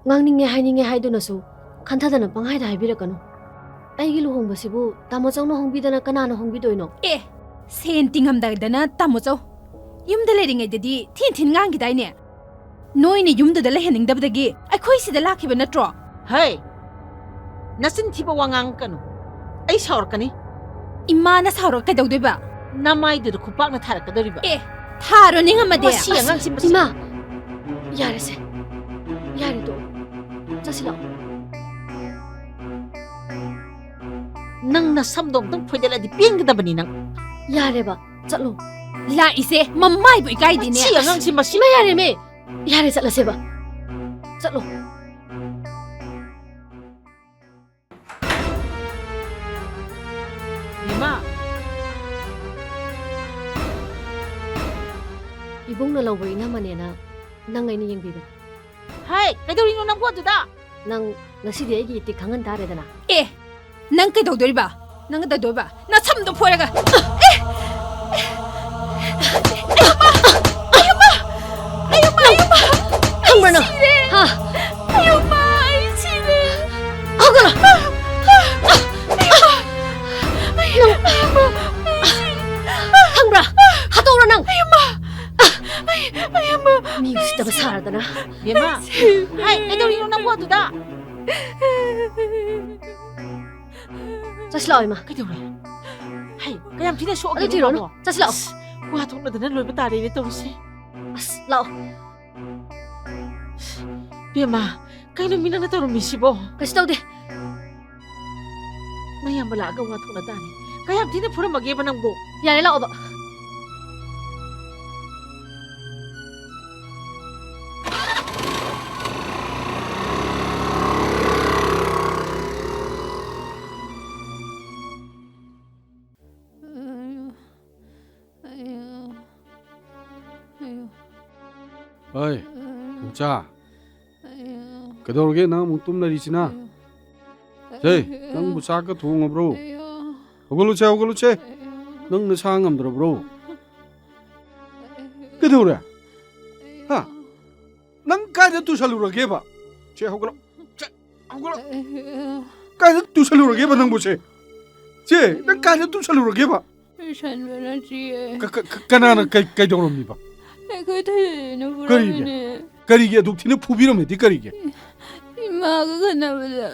ꯉꯥꯡꯅꯤꯡꯉꯦ ꯍꯥꯏꯅꯤꯡꯉꯦ ꯍꯥꯏꯗꯨꯅꯁꯨ ꯈꯟꯊꯗꯅ ꯄꯪꯍꯥꯏꯗ ꯍꯥꯏꯕꯤꯔꯛꯀꯅꯨ꯫ ꯑꯩꯒꯤ ꯂꯨꯍꯣꯡꯕꯁꯤꯕꯨ ꯇꯥꯃꯣ ꯆꯧꯅ ꯍꯣꯡꯕꯤꯗꯅ ꯀꯅꯥꯅ ꯍꯣꯡꯕꯤꯗꯣꯏꯅꯣ? ꯑꯦ, ꯁꯦꯟ ꯇꯤꯡꯉꯝꯗꯥꯏꯗꯅ ꯇꯥꯃꯣ ꯆꯧ꯫ ꯌꯨꯝꯗ ꯂꯩꯔꯤꯉꯩꯗꯗꯤ ꯊꯤꯟ ꯊꯤꯟ ꯉꯥꯡꯈꯤꯗꯥꯏꯅꯦ? ꯅꯣꯏꯅ ꯌꯨꯝꯗꯨꯗ ꯂꯩꯍꯟꯅꯤꯡꯗꯕꯗꯒꯤ ꯑꯩꯈꯣꯏ ꯁꯤꯗ ꯂꯥꯛꯈꯤꯕ ꯅꯠꯇ꯭ꯔꯣ? ꯍꯩ! ꯅꯆꯤꯟ ꯊꯤꯕ ꯋꯥ ꯉꯥꯡꯉꯛꯀꯅꯨ꯫ ꯑꯩ ꯁꯥꯎꯔꯛꯀꯅꯤ꯫ ꯏꯃꯥꯅ ꯁꯥꯎꯔꯒ ꯀꯩꯗꯧꯗꯣꯏꯕ? ꯅꯃꯥꯏꯗꯨꯗ ꯈꯨꯄꯥꯛꯅ ꯊꯥꯔꯛꯀꯗꯧꯔꯤꯕ꯫ ꯑꯦ, ꯊꯥꯔꯣ ꯅꯤꯡꯉꯝꯃꯗꯤ꯫ ꯃꯁꯤ ꯑꯉꯥꯡꯁꯤ, ꯃꯁꯤ꯫ ꯏꯃꯥ! ꯌꯥꯔꯦꯁꯦ꯫ ꯌꯥꯔꯦ, ꯇꯣꯛꯑꯣ꯫ ꯆꯠꯁꯤ ꯂꯥꯛꯑꯣ꯫ ꯅꯪ ꯅꯁꯝꯗꯣ ꯑꯝꯇꯪ ꯐꯣꯏꯗꯠꯂꯗꯤ ꯄꯦꯟꯒꯗꯕꯅꯤ ꯅꯪ꯫ ꯌꯥꯔꯦꯕ, ꯆꯠꯂꯣ꯫ ꯂꯥꯛꯏꯁꯦ ꯃꯃꯥꯏꯕꯨ ꯏꯀꯥꯏꯗꯦꯅꯦ꯫ ꯃꯁꯤ ꯑꯉꯥꯡꯁꯤ, ꯃꯁꯤ꯫ ꯏꯃꯥ, ꯌꯥꯔꯦꯃꯦ꯫ ꯌꯥꯔꯦ, ꯆꯠꯂꯁꯦꯕ꯫ ꯆꯠꯂꯣ꯫ ꯏꯃꯥ! ꯏꯕꯨꯡꯅ ꯂꯧꯕ ꯏꯅꯝꯃꯅꯦꯅ ꯅꯪ ꯑꯩꯅ ꯌꯦꯡꯕꯤꯕꯅꯤ꯫ ꯍꯩ, ꯀꯩꯗꯧꯔꯤꯅꯣ ꯅꯪꯕꯨ ꯑꯗꯨꯗ? ꯅꯪ ꯉꯁꯤꯗꯤ ꯑꯩꯒꯤ ꯏꯇꯤꯛ ꯈꯪꯍꯟ ꯇꯥꯔꯦꯗꯅ꯫ ꯑꯦ, ꯅꯪ ꯀꯩꯗꯧꯗꯣꯏꯕ? ꯅꯪ ꯀꯩꯗꯧꯗꯣꯏꯕ? ꯅꯁꯝꯗꯣ ꯐꯣꯏꯔꯒ꯫ ꯑꯦ! ꯑꯌꯨꯝꯕ! ꯑꯌꯨꯝꯕ! ꯑꯌꯨꯝꯕ! ꯑꯌꯨꯝꯕ! ꯈꯪꯕ꯭ꯔ ꯅꯪ? ꯑꯩ ꯁꯤꯔꯦ! ꯍꯥ? ꯑꯌꯨꯝꯕ! ꯑꯩ ꯁꯤꯔꯦ! ꯍꯧꯒꯠꯂꯣ! ꯑꯌꯨꯝꯕ! ꯑꯌꯨꯝꯕ! ꯑꯩ ꯁꯤꯔꯦ! ꯈꯪꯕ꯭ꯔꯥ? ꯍꯥꯠꯇꯣꯛꯎꯔꯣ ꯅꯪ! ꯑꯌꯨꯝꯕ! ꯑꯩ, ꯑꯌꯨꯝꯕ! ꯃꯤ ꯎꯁꯤꯠꯇꯕ ꯁꯥꯔꯗꯅ꯫ ꯕꯦꯝꯃ! ꯍꯩ, ꯀꯩꯗꯧꯔꯤꯅꯣ ꯅꯪꯕꯨ ꯑꯗꯨꯗ? ꯆꯠꯁꯤ ꯂꯥꯛꯑꯣ, ꯏꯃꯥ꯫ ꯀꯩꯗꯧꯔꯦ? ꯍꯩ, ꯀꯌꯥꯝ ꯊꯤꯅ ꯁꯣꯛꯑꯒꯦ ꯑꯗꯨ ꯊꯤꯔꯣꯅꯨ꯫ ꯅꯪꯕꯣ? ꯆꯠꯁꯤ ꯂꯥꯛꯑꯣ꯫ ꯑꯁ, ꯋꯥ ꯊꯣꯛꯅꯗꯅ ꯂꯣꯏꯕ ꯇꯥꯔꯦꯅꯦ ꯇꯧꯔꯤꯁꯦ꯫ ꯑꯁ, ꯂꯥꯛꯑꯣ꯫ ꯕꯦꯝꯃ, ꯀꯩꯅꯣ ꯃꯤ ꯅꯪꯅ ꯇꯧꯔꯝꯃꯤꯁꯤꯕꯣ? ꯀꯩꯁꯨ ꯇꯧꯗꯦ꯫ ꯅꯌꯥꯝꯕ ꯂꯥꯛꯑꯒ ꯋꯥ ꯊꯣꯛꯅ ꯇꯥꯔꯦ꯫ ꯀꯌꯥꯝ ꯊꯤꯅ ꯐꯨꯔꯝꯃꯒꯦꯕ ꯅꯪꯕꯣ? ꯌꯥꯔꯦ, ꯂꯥꯛꯑꯣꯕ꯫ ꯍꯣꯏ, ꯏꯆꯥ꯫ ꯀꯩꯗꯧꯔꯒꯦ ꯅꯪ ꯑꯃꯨꯛ ꯇꯨꯝ ꯂꯩꯔꯤꯁꯤꯅ? ꯍꯦ, ꯅꯪꯕꯨ ꯆꯥꯛꯀ ꯊꯣꯡꯉꯕ꯭ꯔꯣ? ꯍꯧꯒꯠꯂꯨꯁꯦ, ꯍꯧꯒꯠꯂꯨꯁꯦ꯫ ꯅꯪ ꯅꯁꯥ ꯉꯝꯗ꯭ꯔꯕ꯭ꯔꯣ? ꯀꯩꯗꯧꯔꯦ? ꯍꯥ? ꯅꯪ ꯀꯥꯏꯗ ꯇꯨꯁꯜꯂꯨꯔꯒꯦꯕ? ꯁꯦ, ꯍꯧꯒꯠꯂꯣ꯫ ꯁꯦ, ꯍꯧꯒꯠꯂꯣ꯫ ꯀꯥꯏꯗ ꯇꯨꯁꯜꯂꯨꯔꯒꯦꯕ ꯅꯪꯕꯨ ꯁꯦ? ꯁꯦ, ꯅꯪ ꯀꯥꯏꯗ ꯇꯨꯁꯜꯂꯨꯔꯒꯦꯕ? ꯂꯣꯏꯁꯟꯕ ꯅꯠꯇꯤꯌꯦ꯫ ꯀ-, ꯀ-, ꯀ-, ꯀꯅꯥꯅ ꯀꯩ-, ꯀꯩꯗꯧꯔꯝꯃꯤꯕ? ꯑꯩꯈꯣꯏ ꯊꯣꯏꯅ ꯀꯔꯤꯒꯤ? ꯐꯨꯔꯝꯃꯤꯅꯦ꯫ ꯀꯔꯤꯒꯤ ꯑꯗꯨꯛ ꯊꯤꯅ ꯐꯨꯕꯤꯔꯝꯃꯤꯗꯤ ꯀꯔꯤꯒꯤ? ꯏꯃꯥꯒ ꯈꯠꯅꯕꯗ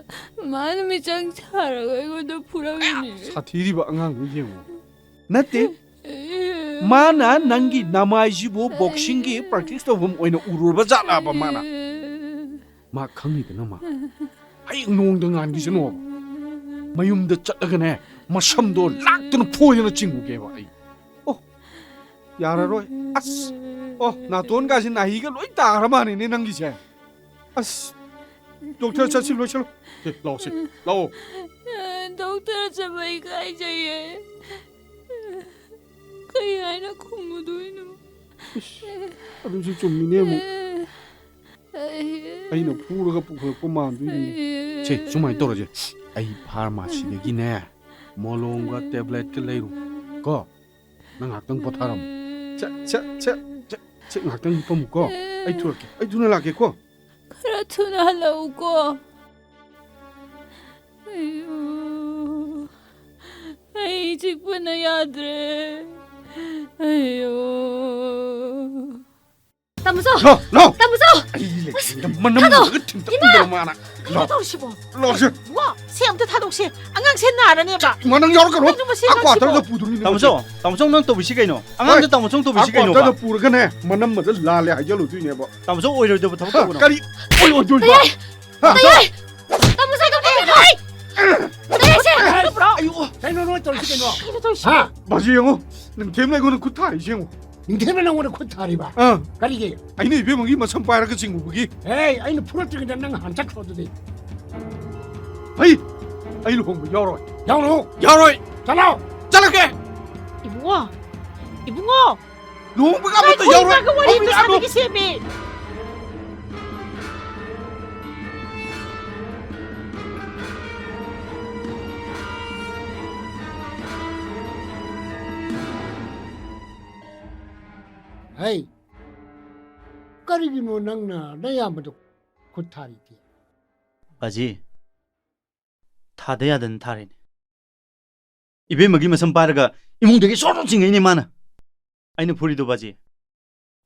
ꯃꯥꯅ ꯃꯤꯆꯪ ꯁꯥꯔꯒ ꯑꯩꯉꯣꯟꯗ ꯐꯨꯔꯝꯃꯤꯅꯦ꯫ ꯁꯥꯊꯤꯔꯤꯕ ꯑꯉꯥꯡꯗꯣ ꯌꯦꯡꯉꯣ꯫ ꯅꯠꯇꯦ, ꯃꯥꯅ ꯅꯪꯒꯤ ꯅꯃꯥꯏꯁꯤꯕꯨ boxingꯒꯤ practice ꯇꯧꯐꯝ ꯑꯣꯏꯅ ꯎꯔꯨꯔꯕ ꯖꯥꯠꯂꯕ ꯃꯥꯅ? ꯃꯥ ꯈꯪꯉꯤꯗꯅ ꯃꯥ꯫ ꯍꯌꯦꯡ ꯅꯣꯡꯗ ꯉꯥꯟꯈꯤꯁꯅꯣꯕ꯫ ꯃꯌꯨꯝꯗ ꯆꯠꯂꯒꯅꯦ, ꯃꯁꯝꯗꯣ ꯂꯥꯛꯇꯅ ꯐꯣꯏꯗꯅ ꯆꯤꯡꯉꯨꯒꯦꯕ ꯑꯩ꯫ ꯑꯣ, ꯌꯥꯔꯔꯣꯏ꯫ ꯑꯁ, ꯑꯣ, ꯅꯥꯇꯣꯟꯒꯥꯁꯦ ꯅꯥꯍꯤꯒ ꯂꯣꯏ ꯇꯥꯈ꯭ꯔ ꯃꯥꯜꯂꯦꯅꯦ ꯅꯪꯒꯤꯁꯦ꯫ ꯑꯁ, doctor ꯆꯠꯁꯤ, ꯂꯣꯏꯁꯤꯜꯂꯣ꯫ ꯁꯦ, ꯂꯥꯛꯑꯣ ꯁꯦ, ꯂꯥꯛꯑꯣ꯫ Doctor ꯆꯠꯄ ꯏꯀꯥꯏꯖꯩꯌꯦ꯫ ꯀꯩ ꯍꯥꯏꯅ ꯈꯨꯝꯃꯨꯗꯣꯏꯅꯣ? ꯏꯁ, ꯑꯗꯨꯁꯨ ꯆꯨꯝꯃꯤꯅꯦ ꯑꯃꯨꯛ꯫ ꯑꯩꯅ ꯐꯨꯔꯒ ꯄꯨꯈꯠꯂꯛꯄ ꯃꯥꯟꯗꯣꯏꯅꯤ꯫ ꯁꯦ, ꯁꯨꯃꯥꯏꯅ ꯇꯧꯔꯁꯦ꯫ ꯑꯩ pharmacyꯗꯒꯤꯅꯦ, ꯃꯣꯂꯣꯝꯒ tabletꯀ ꯂꯩꯔꯨ, ꯀꯣ? ꯅꯪ ꯉꯥꯏꯍꯥꯛꯇꯪ ꯄꯣꯊꯥꯔꯝꯃꯨ꯫ ꯁꯦ, ꯁꯦ, ꯁꯦ, ꯁꯦ, ꯁꯦ, ꯉꯥꯏꯍꯥꯛꯇꯪ ꯍꯤꯞꯄꯝꯃꯨꯀꯣ꯫ ꯑꯩ ꯊꯨꯔꯛꯀꯦ꯫ ꯑꯩ ꯊꯨꯅ ꯂꯥꯛꯀꯦꯀꯣ꯫ ꯈꯔ ꯊꯨꯅ ꯍꯜꯂꯛꯎꯀꯣ꯫ ꯑꯩꯌꯣ, ꯑꯩ ꯆꯤꯛꯄꯅ ꯌꯥꯗ꯭ꯔꯦ꯫ ꯑꯩꯌꯣ꯫ ꯇꯥꯃꯣꯆꯧ! ꯂꯥꯎ, ꯂꯥꯎ! ꯇꯥꯃꯣꯆꯧ! ꯑꯩ ꯂꯩ, ꯑꯁ, ꯃꯅꯝ ꯊꯥꯗꯣꯛ! ꯂꯣꯏꯔꯒ ꯊꯤꯟꯇꯠ ꯏꯃꯥ! ꯊꯤꯟꯇꯠ ꯃꯥꯅ꯫ ꯀꯩꯅꯣ ꯂꯥꯎ꯫ ꯇꯧꯔꯤꯁꯤꯕꯣ? ꯂꯥꯎꯁꯦ꯫ ꯋꯥ, ꯁꯦ ꯑꯝꯇ ꯊꯥꯗꯣꯛꯁꯦ꯫ ꯑꯉꯥꯡꯁꯦ ꯅꯥꯔꯅꯦꯕ꯫ ꯏꯃꯥ, ꯅꯪ ꯌꯥꯎꯔꯛꯀꯅꯣ꯫ ꯅꯪꯁꯨ ꯃꯁꯤ ꯑꯥ, ꯑꯉꯥꯡꯁꯤꯕꯣ? Quarterꯗ ꯄꯨꯗꯣꯔꯤꯅꯦ ꯇꯥꯃꯣꯆꯧ, ꯃꯁꯦ꯫ ꯇꯥꯃꯣꯆꯧ, ꯅꯪ ꯇꯧꯕꯤꯁꯤ ꯀꯩꯅꯣ? ꯑꯉꯥꯡꯗ ꯍꯣꯏ꯫ ꯇꯥꯃꯣꯆꯧ ꯇꯧꯕꯤꯁꯤ ꯑꯥ, ꯀꯩꯅꯣꯕ? Quarterꯗ ꯄꯨꯔꯒꯅꯦ, ꯃꯅꯝ ꯑꯗ ꯂꯥꯜꯂꯦ ꯍꯥꯏꯖꯜꯂꯨꯗꯣꯏꯅꯦꯕ꯫ ꯇꯥꯃꯣꯆꯧ, ꯑꯣꯏꯔꯣꯏꯗꯕ ꯊꯕꯛ ꯍꯥ, ꯇꯧꯒꯅꯣ꯫ ꯀꯔꯤ ꯑꯣꯏꯔꯣꯏꯗꯣꯏꯕ? ꯇꯥꯏꯌꯦ꯫ ꯍꯥ? ꯇꯥꯃꯣꯆꯧ, ꯇꯥꯃꯣꯆꯧ, ꯇꯥꯃꯣꯆꯧ! ꯇꯥꯏꯌꯦ, ꯁꯦ! ꯑꯌꯣ! ꯀꯩꯅꯣ ꯅꯣꯏ ꯇꯧꯔꯤꯁꯤ ꯀꯩꯅꯣ? ꯀꯩꯅꯣ ꯇꯧꯔꯤꯁꯤ? ꯍꯥ? ꯕꯥꯖꯤ ꯌꯦꯡꯉꯣ, ꯅꯤꯡꯊꯦꯝꯅ ꯑꯩꯉꯣꯟꯗ ꯈꯨꯠ ꯊꯥꯔꯤꯁꯤ ꯌꯦꯡꯉꯣ꯫ ꯅꯤꯡꯊꯦꯝꯅ ꯅꯪꯉꯣꯟꯗ ꯈꯨꯠ ꯊꯥꯔꯤꯕ? ꯑꯥ꯫ ꯀꯔꯤꯒꯤ? ꯑꯩꯅ ꯏꯕꯦꯝꯃꯒꯤ ꯃꯁꯝ ꯄꯥꯏꯔꯒ ꯆꯤꯡꯉꯨꯕꯒꯤ꯫ ꯍꯦ, ꯑꯩꯅ ꯐꯨꯔꯛꯇ꯭ꯔꯤꯉꯩꯗ ꯅꯪ ꯍꯥꯟꯅ ꯆꯠꯈ꯭ꯔꯣ ꯑꯗꯨꯗꯤ꯫ ꯍꯩ! ꯑꯩ ꯂꯨꯍꯣꯡꯕ ꯌꯥꯎꯔꯣꯏ꯫ ꯌꯥꯎꯔꯨ! ꯌꯥꯎꯔꯣꯏ! ꯆꯠꯂꯣ! ꯆꯠꯂꯒꯦ! ꯏꯕꯨꯡꯉꯣ! ꯏꯕꯨꯡꯉꯣ! ꯂꯨꯍꯣꯡꯕꯒ ꯑꯃꯠꯇ ꯉꯥꯏꯈꯣ, ꯌꯥꯎꯔꯣꯏ! ꯏꯃꯥꯒ ꯋꯥꯔꯤ ꯑꯝꯇ ꯍꯧꯕꯤꯔꯛꯑꯅꯨ! ꯁꯥꯟꯅꯈꯤꯁꯦꯃꯤ꯫ ꯍꯩ, ꯀꯔꯤꯒꯤꯅꯣ ꯅꯪꯅ ꯅꯌꯥꯝꯕꯗ ꯈꯨꯠ ꯊꯥꯔꯤꯗꯤ? ꯕꯥꯖꯤ, ꯊꯥꯗ ꯌꯥꯗꯅ ꯊꯥꯔꯤꯅꯦ꯫ ꯏꯕꯦꯝꯃꯒꯤ ꯃꯁꯝ ꯄꯥꯏꯔꯒ ꯏꯃꯨꯡꯗꯒꯤ ꯁꯣꯠ ꯁꯣꯠ ꯆꯤꯡꯉꯛꯏꯅꯦ ꯃꯥꯅ꯫ ꯑꯩꯅ ꯐꯨꯔꯤꯗꯣ ꯕꯥꯖꯤ,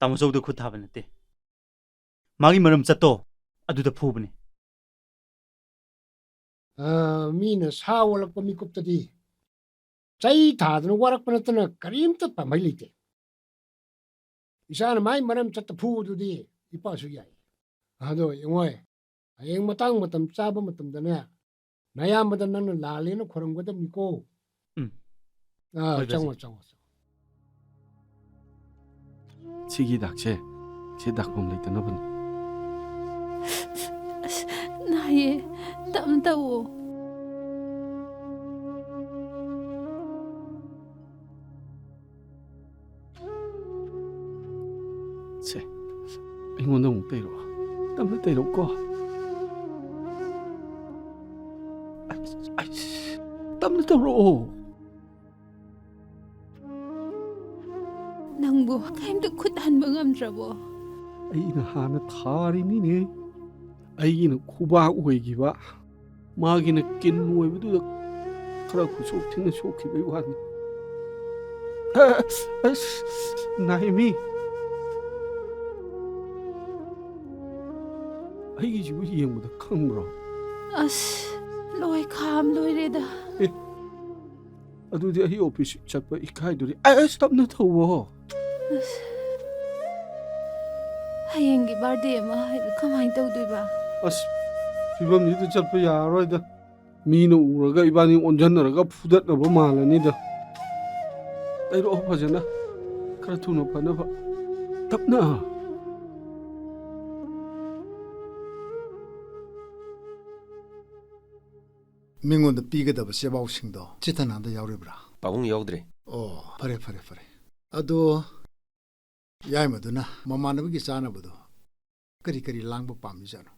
ꯇꯥꯃꯣꯆꯧꯗ ꯈꯨꯠ ꯊꯥꯕ ꯅꯠꯇꯦ꯫ ꯃꯥꯒꯤ ꯃꯔꯝ ꯆꯠꯇꯣ ꯑꯗꯨꯗ ꯐꯨꯕꯅꯤ꯫ ꯑ, ꯃꯤꯅ ꯁꯥ ꯑꯣꯜꯂꯛꯄ ꯃꯤꯀꯨꯞꯇꯗꯤ ꯆꯩ ꯊꯥꯗꯅ ꯋꯥꯔꯛꯄ ꯅꯠꯇꯅ ꯀꯔꯤꯝꯇ ꯄꯥꯝꯕꯩ ꯂꯩꯇꯦ꯫ ꯏꯆꯥꯅ ꯃꯥꯏ ꯃꯔꯝ ꯆꯠꯇ ꯐꯨꯕꯗꯨꯗꯤ ꯏꯄꯥꯁꯨ ꯌꯥꯏ꯫ ꯑꯗꯣ ꯌꯦꯡꯉꯣꯏ, ꯍꯌꯦꯡ ꯃꯇꯥꯡ ꯃꯇꯝ ꯆꯥꯕ ꯃꯇꯝꯗꯅꯦ, ꯅꯌꯥꯝꯕꯗ ꯅꯪꯅ ꯂꯥꯜꯂꯦꯅ ꯈꯣꯏꯔꯝꯒꯗꯕꯅꯤꯀꯣ꯫ ꯎꯝ꯫ ꯑꯥ, ꯍꯣꯏ, ꯆꯪꯉꯣ, ꯕꯥꯖꯤ꯫ ꯆꯪꯉꯣ, ꯆꯪꯉꯣ꯫ ꯁꯤꯒꯤ ꯍꯤꯗꯥꯛꯁꯦ, ꯁꯤ ꯗꯥꯛꯐꯝ ꯂꯩꯇꯅꯕꯅꯤ꯫ ꯑꯁ, ꯅꯥꯏꯌꯦ꯫ ꯇꯞꯅ ꯇꯧꯋꯣ꯫ ꯁꯦ, ꯑꯩꯉꯣꯟꯗ ꯑꯃꯨꯛ ꯇꯩꯔꯛꯑꯣ꯫ ꯇꯞꯅ ꯇꯩꯔꯛꯎꯀꯣ꯫ ꯑꯁ, ꯑꯁ, ꯇꯞꯅ ꯇꯧꯔꯛꯑꯣ꯫ ꯅꯪꯕꯨ ꯀꯔꯤꯝꯇ ꯈꯨꯠ ꯍꯟꯕ ꯉꯝꯗ꯭ꯔꯕꯣ? ꯑꯩꯅ ꯍꯥꯟꯅ ꯊꯥꯔꯤꯅꯤꯅꯦ꯫ ꯑꯩꯒꯤꯅ ꯈꯨꯕꯥꯛ ꯑꯣꯏꯈꯤꯕ, ꯃꯥꯒꯤꯅ ꯀꯤꯟ ꯑꯣꯏꯕꯗꯨꯗ ꯈꯔ ꯈꯨꯁꯣꯛ ꯊꯤꯅ ꯁꯣꯛꯈꯤꯕꯩ ꯋꯥꯅꯤ꯫ ꯑꯁ, ꯑꯁ, ꯅꯥꯏꯃꯤ꯫ ꯑꯩꯒꯤꯁꯤꯕꯨ ꯌꯦꯡꯕꯗ ꯈꯪꯕ꯭ꯔꯣ? ꯑꯁ, ꯂꯣꯏ ꯈꯥꯝ ꯂꯣꯏꯔꯦꯗ꯫ ꯑꯦ, ꯑꯗꯨꯗꯤ ꯑꯩ ꯑꯣꯐꯤꯁ ꯆꯠꯄ ꯏꯀꯥꯏꯗꯣꯔꯤ꯫ ꯑꯁ, ꯇꯞꯅ ꯊꯧꯋꯣ꯫ ꯑꯁ, ꯍꯌꯦꯡꯒꯤ ꯕꯥꯔꯗꯦ ꯑꯃ ꯍꯥꯏꯕ ꯀꯃꯥꯏꯅ ꯇꯧꯗꯣꯏꯕ? ꯑꯁ, ꯐꯤꯕꯝꯁꯤꯗ ꯆꯠꯄ ꯌꯥꯔꯔꯣꯏꯗ꯫ ꯃꯤꯅ ꯎꯔꯒ ꯏꯕꯥꯅꯤ ꯑꯣꯟꯁꯤꯟꯅꯔꯒ ꯐꯨꯗꯠꯅꯕ ꯃꯥꯜꯂꯅꯤꯗ꯫ ꯇꯩꯔꯛꯑꯣ ꯐꯖꯅ, ꯈꯔ ꯊꯨꯅ ꯐꯅꯕ꯫ ꯇꯞꯅ꯫ ꯃꯤꯉꯣꯟꯗ ꯄꯤꯒꯗꯕ ꯆꯦꯕꯥꯎꯁꯤꯡꯗꯣ ꯆꯤꯊꯅꯥꯗ ꯌꯥꯎꯔꯤꯕ꯭ꯔꯥ? ꯄꯥꯕꯨꯡ ꯌꯥꯎꯗ꯭ꯔꯦ꯫ ꯑꯣ, ꯐꯔꯦ, ꯐꯔꯦ, ꯐꯔꯦ꯫ ꯑꯗꯣ ꯌꯥꯏꯃꯗꯨꯅ ꯃꯃꯥꯟꯅꯕꯒꯤ ꯆꯥꯅꯕꯗꯣ ꯀꯔꯤ ꯀꯔꯤ ꯂꯥꯡꯕ ꯄꯥꯝꯃꯤꯖꯥꯠꯅꯣ?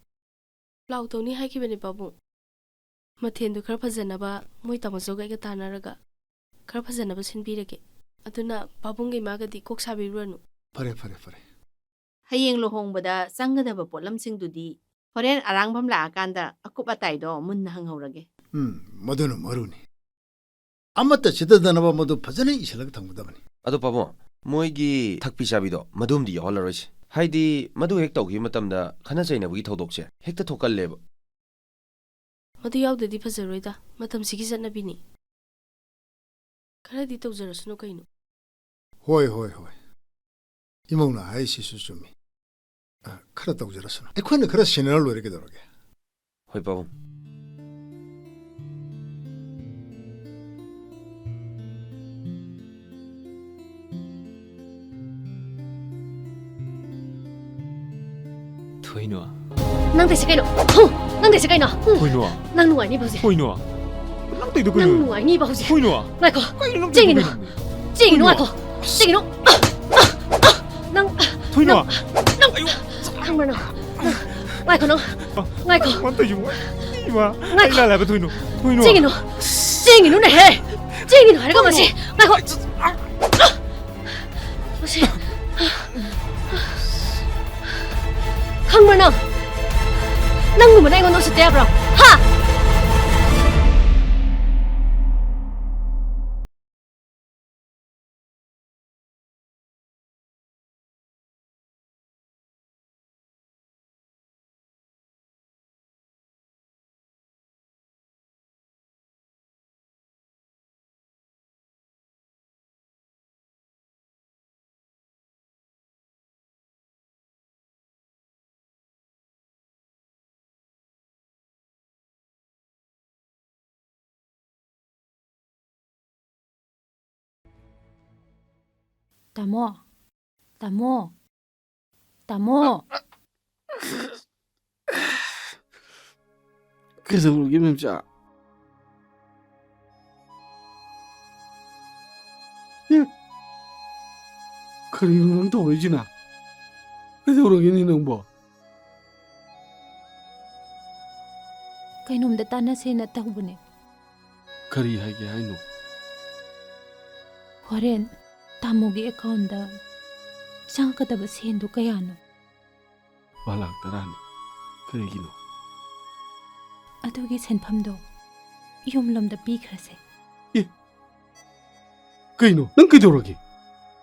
ꯄ꯭ꯂꯥꯎ ꯇꯧꯅꯤ ꯍꯥꯏꯈꯤꯕꯅꯦ, ꯄꯥꯕꯨꯡ꯫ ꯃꯊꯦꯜꯗꯨ ꯈꯔ ꯐꯖꯅꯕ ꯃꯣꯏ ꯇꯥꯃꯣꯆꯧꯒ ꯑꯩꯒ ꯇꯥꯟꯅꯔꯒ ꯈꯔ ꯐꯖꯅꯕ ꯁꯤꯟꯕꯤꯔꯒꯦ꯫ ꯑꯗꯨꯅ ꯄꯥꯕꯨꯡꯒ ꯏꯃꯥꯒꯗꯤ ꯀꯣꯛ ꯁꯥꯕꯤꯔꯨꯔꯅꯨ꯫ ꯐꯔꯦ, ꯐꯔꯦ, ꯐꯔꯦ꯫ ꯍꯌꯦꯡ ꯂꯨꯍꯣꯡꯕꯗ ꯆꯪꯒꯗꯕ ꯄꯣꯠꯂꯝꯁꯤꯡꯗꯨꯗꯤ ꯍꯣꯔꯦꯟ ꯑꯔꯥꯡꯕꯝ ꯂꯥꯛꯑꯀꯥꯟꯗ ꯑꯀꯨꯞ ꯑꯇꯥꯏꯗꯣ ꯃꯨꯟꯅ ꯍꯪꯍꯧꯔꯒꯦ꯫ ꯎꯝ, ꯃꯗꯨꯅ ꯃꯔꯨꯅꯤ꯫ ꯑꯃꯠꯇ ꯆꯤꯠꯊꯗꯅꯕ ꯃꯗꯨ ꯐꯖꯅ ꯏꯁꯤꯜꯂꯒ ꯊꯝꯒꯗꯕꯅꯤ꯫ ꯑꯗꯣ ꯄꯥꯕꯨꯡ, ꯃꯣꯏꯒꯤ ꯊꯛꯄꯤ ꯆꯥꯕꯤꯗꯣ ꯃꯗꯨꯝꯗꯤ ꯌꯥꯎꯍꯜꯂꯔꯣꯏꯁꯦ꯫ ꯍꯥꯏꯗꯤ ꯃꯗꯨ ꯍꯦꯛ ꯇꯧꯈꯤꯕ ꯃꯇꯝꯗ ꯈꯠꯅ ꯆꯩꯅꯕꯒꯤ ꯊꯧꯗꯣꯛꯁꯦ ꯍꯦꯛꯇ ꯊꯣꯛꯀꯜꯂꯦꯕ꯫ ꯃꯗꯨ ꯌꯥꯎꯗ꯭ꯔꯗꯤ ꯐꯖꯔꯣꯏꯗ, ꯃꯇꯝꯁꯤꯒꯤ ꯆꯠꯅꯕꯤꯅꯤ꯫ ꯈꯔꯗꯤ ꯇꯧꯖꯔꯁꯅꯨ ꯀꯩꯅꯣ꯫ ꯍꯣꯏ, ꯍꯣꯏ, ꯍꯣꯏ꯫ ꯏꯃꯧꯅ ꯍꯥꯏꯔꯤꯁꯤꯁꯨ ꯆꯨꯝꯃꯤ꯫ ꯑ, ꯈꯔ ꯇꯧꯖꯔꯁꯅꯨ꯫ ꯑꯩꯈꯣꯏꯅ ꯈꯔ ꯁꯦꯟꯅꯔ ꯂꯣꯏꯔꯦ ꯀꯩꯗꯧꯔꯒꯦ? ꯍꯣꯏ, ꯄꯥꯕꯨꯡ꯫ ꯊꯣꯏꯅꯣ꯫ ꯅꯪ ꯇꯧꯏꯁꯦ ꯀꯩꯅꯣ? ꯍꯨ! ꯅꯪ ꯇꯧꯏꯁꯦ ꯀꯩꯅꯣ? ꯍꯨ! ꯊꯣꯏꯅꯣ꯫ ꯅꯪ ꯅꯨꯡꯉꯥꯏꯅꯤꯕ ꯍꯧꯖꯤꯛ꯫ ꯊꯣꯏꯅꯣ꯫ ꯅꯪ ꯇꯧꯏꯗꯣ ꯅꯪ ꯀꯩꯅꯣ? ꯅꯨꯡꯉꯥꯏꯅꯤꯕ ꯍꯧꯖꯤꯛ꯫ ꯊꯣꯏꯅꯣ꯫ ꯉꯥꯏꯈꯣ꯫ ꯀꯩꯅꯣ ꯅꯪ ꯆꯦꯡꯒꯤꯅꯣ꯫ ꯇꯧꯏꯗꯣ ꯀꯩꯅꯣ? ꯆꯦꯡꯒꯤꯅꯣ, ꯊꯣꯏꯅꯣ꯫ ꯉꯥꯏꯈꯣ꯫ ꯆꯦꯡꯒꯤꯅꯣ꯫ ꯅꯪ, ꯊꯣꯏꯅꯣ꯫ ꯅꯪ, ꯅꯪ, ꯑꯌꯣ꯫ ꯈꯪꯕ꯭ꯔꯥ ꯅꯪ? ꯅꯪ, ꯉꯥꯏꯈꯣ ꯅꯪ꯫ ꯉꯥꯏꯈꯣ꯫ ꯀꯩꯅꯣ ꯇꯧꯏꯁꯤꯕꯣ? ꯏꯃꯥ, ꯉꯥꯏꯈꯣ꯫ ꯑꯩ ꯂꯥꯜꯂꯦ ꯍꯥꯏꯕ ꯊꯣꯏꯅꯣ꯫ ꯊꯣꯏꯅꯣ꯫ ꯆꯦꯡꯒꯤꯅꯣ꯫ ꯆꯦꯡꯒꯤꯅꯣꯅꯦꯍꯦ꯫ ꯆꯦꯡꯒꯤꯅꯣ ꯍꯥꯏꯔꯒ ꯃꯁꯤ꯫ ꯉꯥꯏꯈꯣ꯫ ꯃꯁꯤ꯫ ꯈꯪꯕ꯭ꯔꯥ ꯅꯪ? ꯅꯪꯒꯨꯝꯕꯅ ꯑꯩꯉꯣꯟꯗ ꯎꯁꯤꯠꯇ ꯌꯥꯕ꯭ꯔꯣ? ꯍꯥ? ꯇꯥꯃꯣ, ꯇꯥꯃꯣ, ꯇꯥꯃꯣ꯫ ꯀꯩꯗꯧꯔꯒꯦ, ꯃꯦꯝꯆꯥ? ꯑꯦ? ꯀꯔꯤꯅꯣ ꯅꯪ ꯇꯧꯔꯛꯏꯁꯤꯅ? ꯀꯩꯗꯧꯔꯒꯦꯅꯦ ꯅꯪꯕꯣ? ꯀꯩꯅꯣꯝꯗ ꯇꯥꯟꯅꯁꯦꯅ ꯇꯧꯕꯅꯦ꯫ ꯀꯔꯤ ꯍꯥꯏꯒꯦ ꯍꯥꯏꯅꯣ? ꯍꯣꯔꯦꯟ ꯇꯥꯃꯣꯒꯤ ꯑꯦꯀꯥꯎꯟꯗ ꯆꯪꯉꯛꯀꯗꯕ ꯁꯦꯟꯗꯨ ꯀꯌꯥꯅꯣ? ꯂꯨꯄꯥ ꯂꯥꯈ ꯇꯔꯥꯅꯤ꯫ ꯀꯔꯤꯒꯤꯅꯣ? ꯑꯗꯨꯒꯤ ꯁꯦꯟꯐꯝꯗꯣ ꯌꯨꯝꯂꯣꯝꯗ ꯄꯤꯈ꯭ꯔꯁꯦ꯫ ꯑꯦ, ꯀꯩꯅꯣ? ꯅꯪ ꯀꯩꯗꯧꯔꯒꯦ?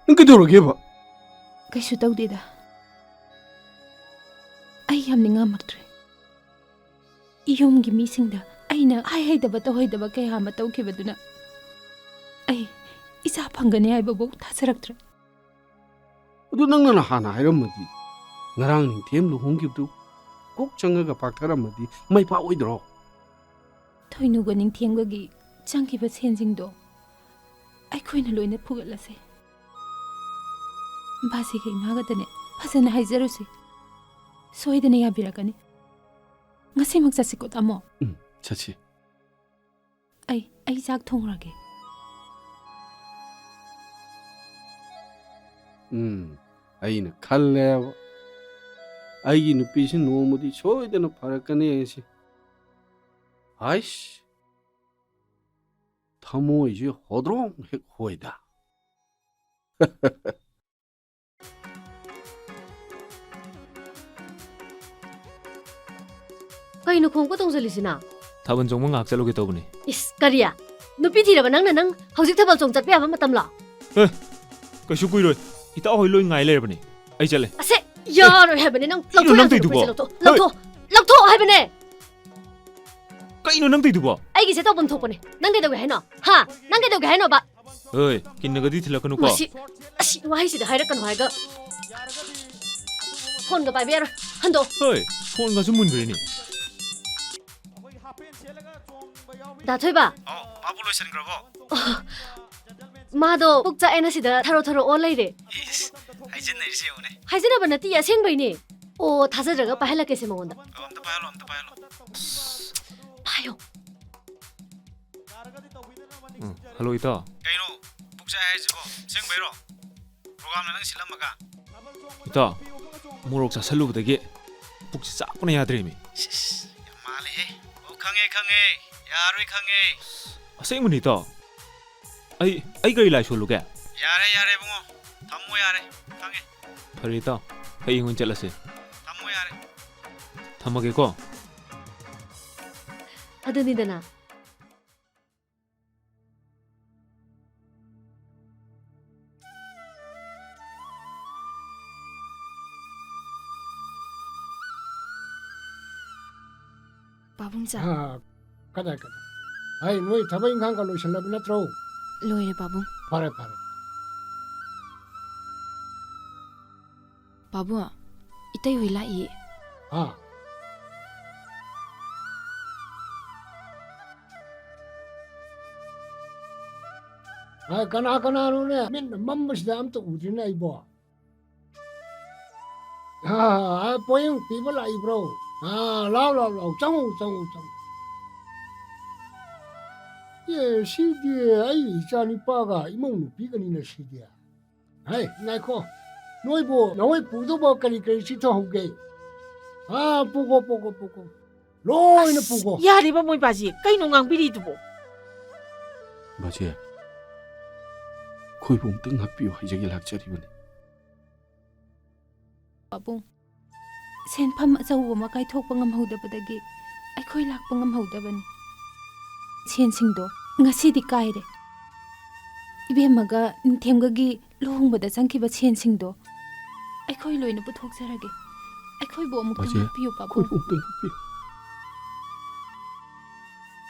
ꯅꯪ ꯀꯩꯗꯧꯔꯒꯦꯕ? ꯀꯩꯁꯨ ꯇꯧꯗꯦꯗ꯫ ꯑꯩ ꯌꯥꯝ ꯅꯤꯡꯉꯝꯃꯛꯇ꯭ꯔꯦ꯫ ꯌꯨꯝꯒꯤ ꯃꯤꯁꯤꯡꯗ ꯑꯩꯅ ꯍꯥꯏꯍꯩꯗꯕ ꯇꯧꯍꯩꯗꯕ ꯀꯌꯥ ꯑꯃ ꯇꯧꯈꯤꯕꯗꯨꯅ ꯑꯩ ꯏꯆꯥ ꯐꯪꯒꯅꯤ ꯍꯥꯏꯕꯕꯨ ꯊꯥꯖꯔꯛꯇ꯭ꯔꯦ꯫ ꯑꯗꯨ ꯅꯪꯅ ꯍꯥꯟꯅ ꯍꯥꯏꯔꯝꯃꯗꯤ, ꯉꯔꯥꯡ ꯅꯤꯡꯊꯦꯝ ꯂꯨꯍꯣꯡꯈꯤꯕꯗꯨ ꯀꯣꯛ ꯆꯪꯉꯒ ꯄꯥꯛꯊꯔꯝꯃꯗꯤ ꯃꯩ ꯐꯥꯛꯑꯣꯏꯗ꯭ꯔꯣ? ꯊꯣꯏꯅꯨꯒ ꯅꯤꯡꯊꯦꯝꯒꯒꯤ ꯆꯪꯈꯤꯕ ꯁꯦꯟꯁꯤꯡꯗꯣ ꯑꯩꯈꯣꯏꯅ ꯂꯣꯏꯅ ꯐꯨꯒꯠꯂꯁꯦ꯫ ꯕꯥꯖꯤꯒ ꯏꯃꯥꯒꯗꯅꯦ ꯐꯖꯅ ꯍꯥꯏꯖꯔꯨꯁꯤ꯫ ꯁꯣꯏꯗꯅ ꯌꯥꯕꯤꯔꯛꯀꯅꯤ꯫ ꯉꯁꯤꯃꯛ ꯆꯠꯁꯤꯀꯣ, ꯇꯥꯃꯣ꯫ ꯎꯝ, ꯆꯠꯁꯤ꯫ ꯑꯩ, ꯑꯩ ꯆꯥꯛ ꯊꯣꯡꯉꯨꯔꯒꯦ꯫ ꯎꯝ, ꯑꯩꯅ ꯈꯜꯂꯦꯕ, ꯑꯩꯒꯤ ꯅꯨꯄꯤꯁꯤ ꯅꯣꯡꯃꯗꯤ ꯁꯣꯏꯗꯅ ꯐꯔꯛꯀꯅꯤ ꯍꯥꯏꯁꯤ꯫ ꯍꯥꯏꯁ, ꯊꯃꯣꯏꯁꯤ ꯍꯣꯗ꯭ꯔꯣꯡ ꯍꯦꯛ ꯍꯣꯏꯗ꯫ ꯀꯩꯅꯣ ꯈꯣꯡꯎꯞꯀ ꯇꯣꯡꯁꯤꯜꯂꯤꯁꯤꯅ? ꯊꯥꯕꯜ ꯆꯣꯡꯕ ꯉꯥꯏꯍꯥꯛ ꯆꯠꯂꯨꯒꯦ ꯇꯧꯕꯅꯦ꯫ ꯏꯁ, ꯀꯔꯤ? ꯅꯨꯄꯤ ꯊꯤꯔꯕ ꯅꯪꯅ ꯅꯪ ꯍꯧꯖꯤꯛ ꯊꯥꯕꯜ ꯆꯣꯡ ꯆꯠꯄ ꯌꯥꯕ ꯃꯇꯝꯂꯣ? ꯑꯦ, ꯀꯩꯁꯨ ꯀꯨꯏꯔꯣꯏ꯫ ꯏꯇꯥꯎ ꯍꯣꯏ ꯂꯣꯏ ꯉꯥꯏ ꯂꯩꯔꯕꯅꯦ꯫ ꯑꯩ ꯆꯠꯂꯦ꯫ ꯑꯁꯦ, ꯌꯥꯔꯣꯏ ꯍꯥꯏꯕꯅꯦ ꯅꯪ꯫ ꯀꯩꯅꯣ ꯂꯧꯊꯣꯛ ꯅꯪ ꯌꯥꯗ꯭ꯔꯣ ꯇꯧꯏꯗꯨꯕꯣ? ꯐꯨꯔꯤꯠꯁꯦ ꯂꯧꯊꯣꯛ꯫ ꯍꯣꯏ꯫ ꯂꯧꯊꯣꯛ꯫ ꯂꯧꯊꯣꯛꯑꯣ ꯍꯥꯏꯕꯅꯦ꯫ ꯀꯩꯅꯣ ꯅꯪ ꯇꯧꯏꯗꯨꯕꯣ? ꯑꯩꯒꯤꯁꯦ ꯇꯧꯐꯝ ꯊꯣꯛꯄꯅꯦ꯫ ꯅꯪ ꯀꯩꯗꯧꯒꯦ ꯍꯥꯏꯅꯣ? ꯍꯥ? ꯅꯪ ꯀꯩꯗꯧꯒꯦ ꯍꯥꯏꯅꯣꯕ? ꯍꯣꯏ, ꯀꯤꯟꯅꯒꯗꯤ ꯊꯤꯜꯂꯛꯀꯅꯨꯀꯣ꯫ ꯃꯁꯤ, ꯑꯁꯤ ꯋꯥꯍꯩꯁꯤꯗ ꯍꯥꯏꯔꯛꯀꯅꯨ ꯍꯥꯏꯔꯒ꯫ ꯐꯣꯟꯒ ꯄꯥꯏꯕ ꯌꯥꯔꯣꯏ꯫ ꯍꯟꯗꯣꯛ꯫ ꯍꯣꯏ, ꯐꯣꯟꯒꯁꯨ ꯃꯨꯟꯈ꯭ꯔꯦꯅꯦ꯫ ꯗꯥ ꯊꯣꯏꯕ꯫ ꯑꯧ, ꯃꯥꯕꯨ ꯂꯣꯏꯁꯤꯟꯈ꯭ꯔꯕꯣ? ꯑꯣ, ꯃꯥꯗꯣ ꯄꯨꯛ ꯆꯥꯛꯑꯦꯅ ꯁꯤꯗ ꯊꯔꯣ ꯊꯔꯣ ꯑꯣ ꯂꯩꯔꯦ꯫ ꯏꯁ, ꯍꯥꯏꯖꯤꯟꯅꯔꯤꯁꯦ ꯌꯦꯡꯉꯨꯅꯦ꯫ ꯍꯥꯏꯖꯤꯟꯅꯕ ꯅꯠꯇꯤꯌꯦ, ꯑꯁꯦꯡꯕꯩꯅꯦ꯫ ꯑꯣ, ꯊꯥꯖꯗ꯭ꯔꯒ ꯄꯥꯏꯍꯜꯂꯛꯀꯦꯁꯦ ꯃꯉꯣꯟꯗ꯫ ꯑꯣ, ꯑꯝꯇ ꯄꯥꯏꯍꯜꯂꯣ, ꯑꯝꯇ ꯄꯥꯏꯍꯜꯂꯣ꯫ ꯄꯥꯏꯌꯣ꯫ ꯎꯝ, ꯍꯜꯂꯣ, ꯏꯇꯥꯎ꯫ ꯀꯩꯅꯣ? ꯄꯨꯛ ꯆꯥꯛꯑꯦ ꯍꯥꯏꯁꯤꯕꯣ? ꯑꯁꯦꯡꯕꯩꯔꯣ? ꯄ꯭ꯔꯣꯒꯥꯝꯅ ꯅꯪ ꯁꯤꯜꯂꯝꯃꯒ? ꯏꯇꯥꯎ, ꯃꯣꯔꯣꯛ ꯆꯥꯁꯜꯂꯨꯕꯗꯒꯤ ꯄꯨꯛꯁꯤ ꯆꯥꯛꯄꯅ ꯌꯥꯗ꯭ꯔꯦꯃꯤ꯫ ꯁꯤꯁ, ꯌꯥꯝ ꯃꯥꯜꯂꯦꯍꯦ꯫ ꯑꯣ, ꯈꯪꯉꯦ, ꯈꯪꯉꯦ꯫ ꯌꯥꯔꯣꯏ, ꯈꯪꯉꯦ꯫ ꯑꯁꯦꯡꯕꯅꯤ, ꯏꯇꯥꯎ꯫ ꯑꯩ, ꯑꯩ ꯀꯔꯤ ꯂꯥꯏ ꯁꯣꯜꯂꯨꯒꯦ? ꯌꯥꯔꯦ, ꯌꯥꯔꯦ, ꯏꯕꯨꯡꯉꯣ꯫ ꯊꯝꯃꯣ, ꯌꯥꯔꯦ꯫ ꯈꯪꯉꯦ꯫ ꯐꯔꯦ, ꯏꯇꯥꯎ꯫ ꯍꯌꯦꯡ ꯑꯣꯏꯅ ꯆꯠꯂꯁꯦ꯫ ꯊꯝꯃꯣ ꯌꯥꯔꯦ꯫ ꯊꯝꯃꯒꯦꯀꯣ꯫ ꯑꯗꯨꯅꯤꯗꯅ꯫ ꯄꯥꯕꯨꯡꯆꯥ꯫ ꯑꯥ, ꯀꯗꯥꯏ, ꯀꯗꯥꯏ? ꯍꯩ, ꯅꯣꯏ ꯊꯕꯛ ꯏꯪꯈꯥꯡꯒ ꯂꯣꯏꯁꯤꯜꯂꯕ ꯅꯠꯇ꯭ꯔꯣ? ꯂꯣꯏꯔꯦ, ꯄꯥꯕꯨꯡ꯫ ꯐꯔꯦ, ꯐꯔꯦ꯫ ꯄꯥꯕꯨꯡ, ꯏꯇꯩ ꯍꯣꯏ ꯂꯥꯛꯏꯌꯦ꯫ ꯍꯥ? ꯍꯥ, ꯀꯅꯥ ꯀꯅꯥꯅꯣꯅꯦ? ꯃꯤꯠꯅ ꯃꯝꯕꯁꯤꯗ ꯑꯝꯇ ꯎꯗ꯭ꯔꯤꯅꯦ ꯑꯩꯕꯣ꯫ ꯑꯥ, ꯑꯥ, ꯄꯣꯌꯦꯡ ꯄꯤꯕ ꯂꯥꯛꯏꯕ꯭ꯔꯣ? ꯑꯥ, ꯂꯥꯎ, ꯂꯥꯎ, ꯂꯥꯎ, ꯆꯪꯉꯨ, ꯆꯪꯉꯨ, ꯆꯪꯉꯨ꯫ ꯑꯦ, ꯁꯤꯗꯤ ꯑꯩ ꯏꯆꯥ ꯅꯨꯄꯥꯒ ꯏꯃꯧ ꯅꯨꯄꯤꯒꯅꯤꯅ ꯁꯤꯗꯤ꯫ ꯍꯩ, ꯉꯥꯏꯈꯣ, ꯅꯣꯏꯕꯨ ꯅꯈꯣꯏ ꯄꯨꯗꯧꯕ ꯀꯔꯤ ꯀꯔꯤ ꯁꯤꯠꯊꯍꯧꯒꯦ? ꯑꯥ, ꯄꯨꯈꯣ, ꯄꯨꯈꯣ, ꯄꯨꯈꯣ꯫ ꯂꯣꯏꯅ ꯑꯁ, ꯄꯨꯈꯣ꯫ ꯌꯥꯔꯦꯕ ꯃꯣꯏ ꯕꯥꯖꯤ, ꯀꯩꯅꯣ ꯉꯥꯡꯕꯤꯔꯤꯗꯨꯕꯣ? ꯕꯥꯖꯤ, ꯑꯩꯈꯣꯏꯕꯨ ꯑꯃꯨꯛꯇꯪ ꯉꯥꯛꯄꯤꯌꯨ ꯍꯥꯏꯖꯒꯦ ꯂꯥꯛꯆꯔꯤꯕꯅꯤ꯫ ꯄꯥꯕꯨꯡ, ꯁꯦꯟꯐꯝ ꯑꯆꯧꯕ ꯑꯃ ꯀꯥꯏꯊꯣꯛꯄ ꯉꯝꯍꯧꯗꯕꯗꯒꯤ ꯑꯩꯈꯣꯏ ꯂꯥꯛꯄ ꯉꯝꯍꯧꯗꯕꯅꯤ꯫ ꯁꯦꯟꯁꯤꯡꯗꯣ ꯉꯁꯤꯗꯤ ꯀꯥꯏꯔꯦ꯫ ꯏꯕꯦꯝꯃꯒ ꯅꯤꯡꯊꯦꯝꯒꯒꯤ ꯂꯨꯍꯣꯡꯕꯗ ꯆꯪꯈꯤꯕ ꯁꯦꯟꯁꯤꯡꯗꯣ ꯑꯩꯈꯣꯏ ꯂꯣꯏꯅ ꯄꯨꯊꯣꯛꯆꯔꯒꯦ꯫ ꯑꯩꯈꯣꯏꯕꯨ ꯑꯃꯨꯛꯇ ꯃꯁꯦ, ꯉꯥꯛꯄꯤꯌꯨ, ꯄꯥꯕꯨꯡ꯫ ꯑꯩꯈꯣꯏꯕꯨ ꯑꯃꯨꯛꯇ ꯉꯥꯛꯄꯤꯌꯨ꯫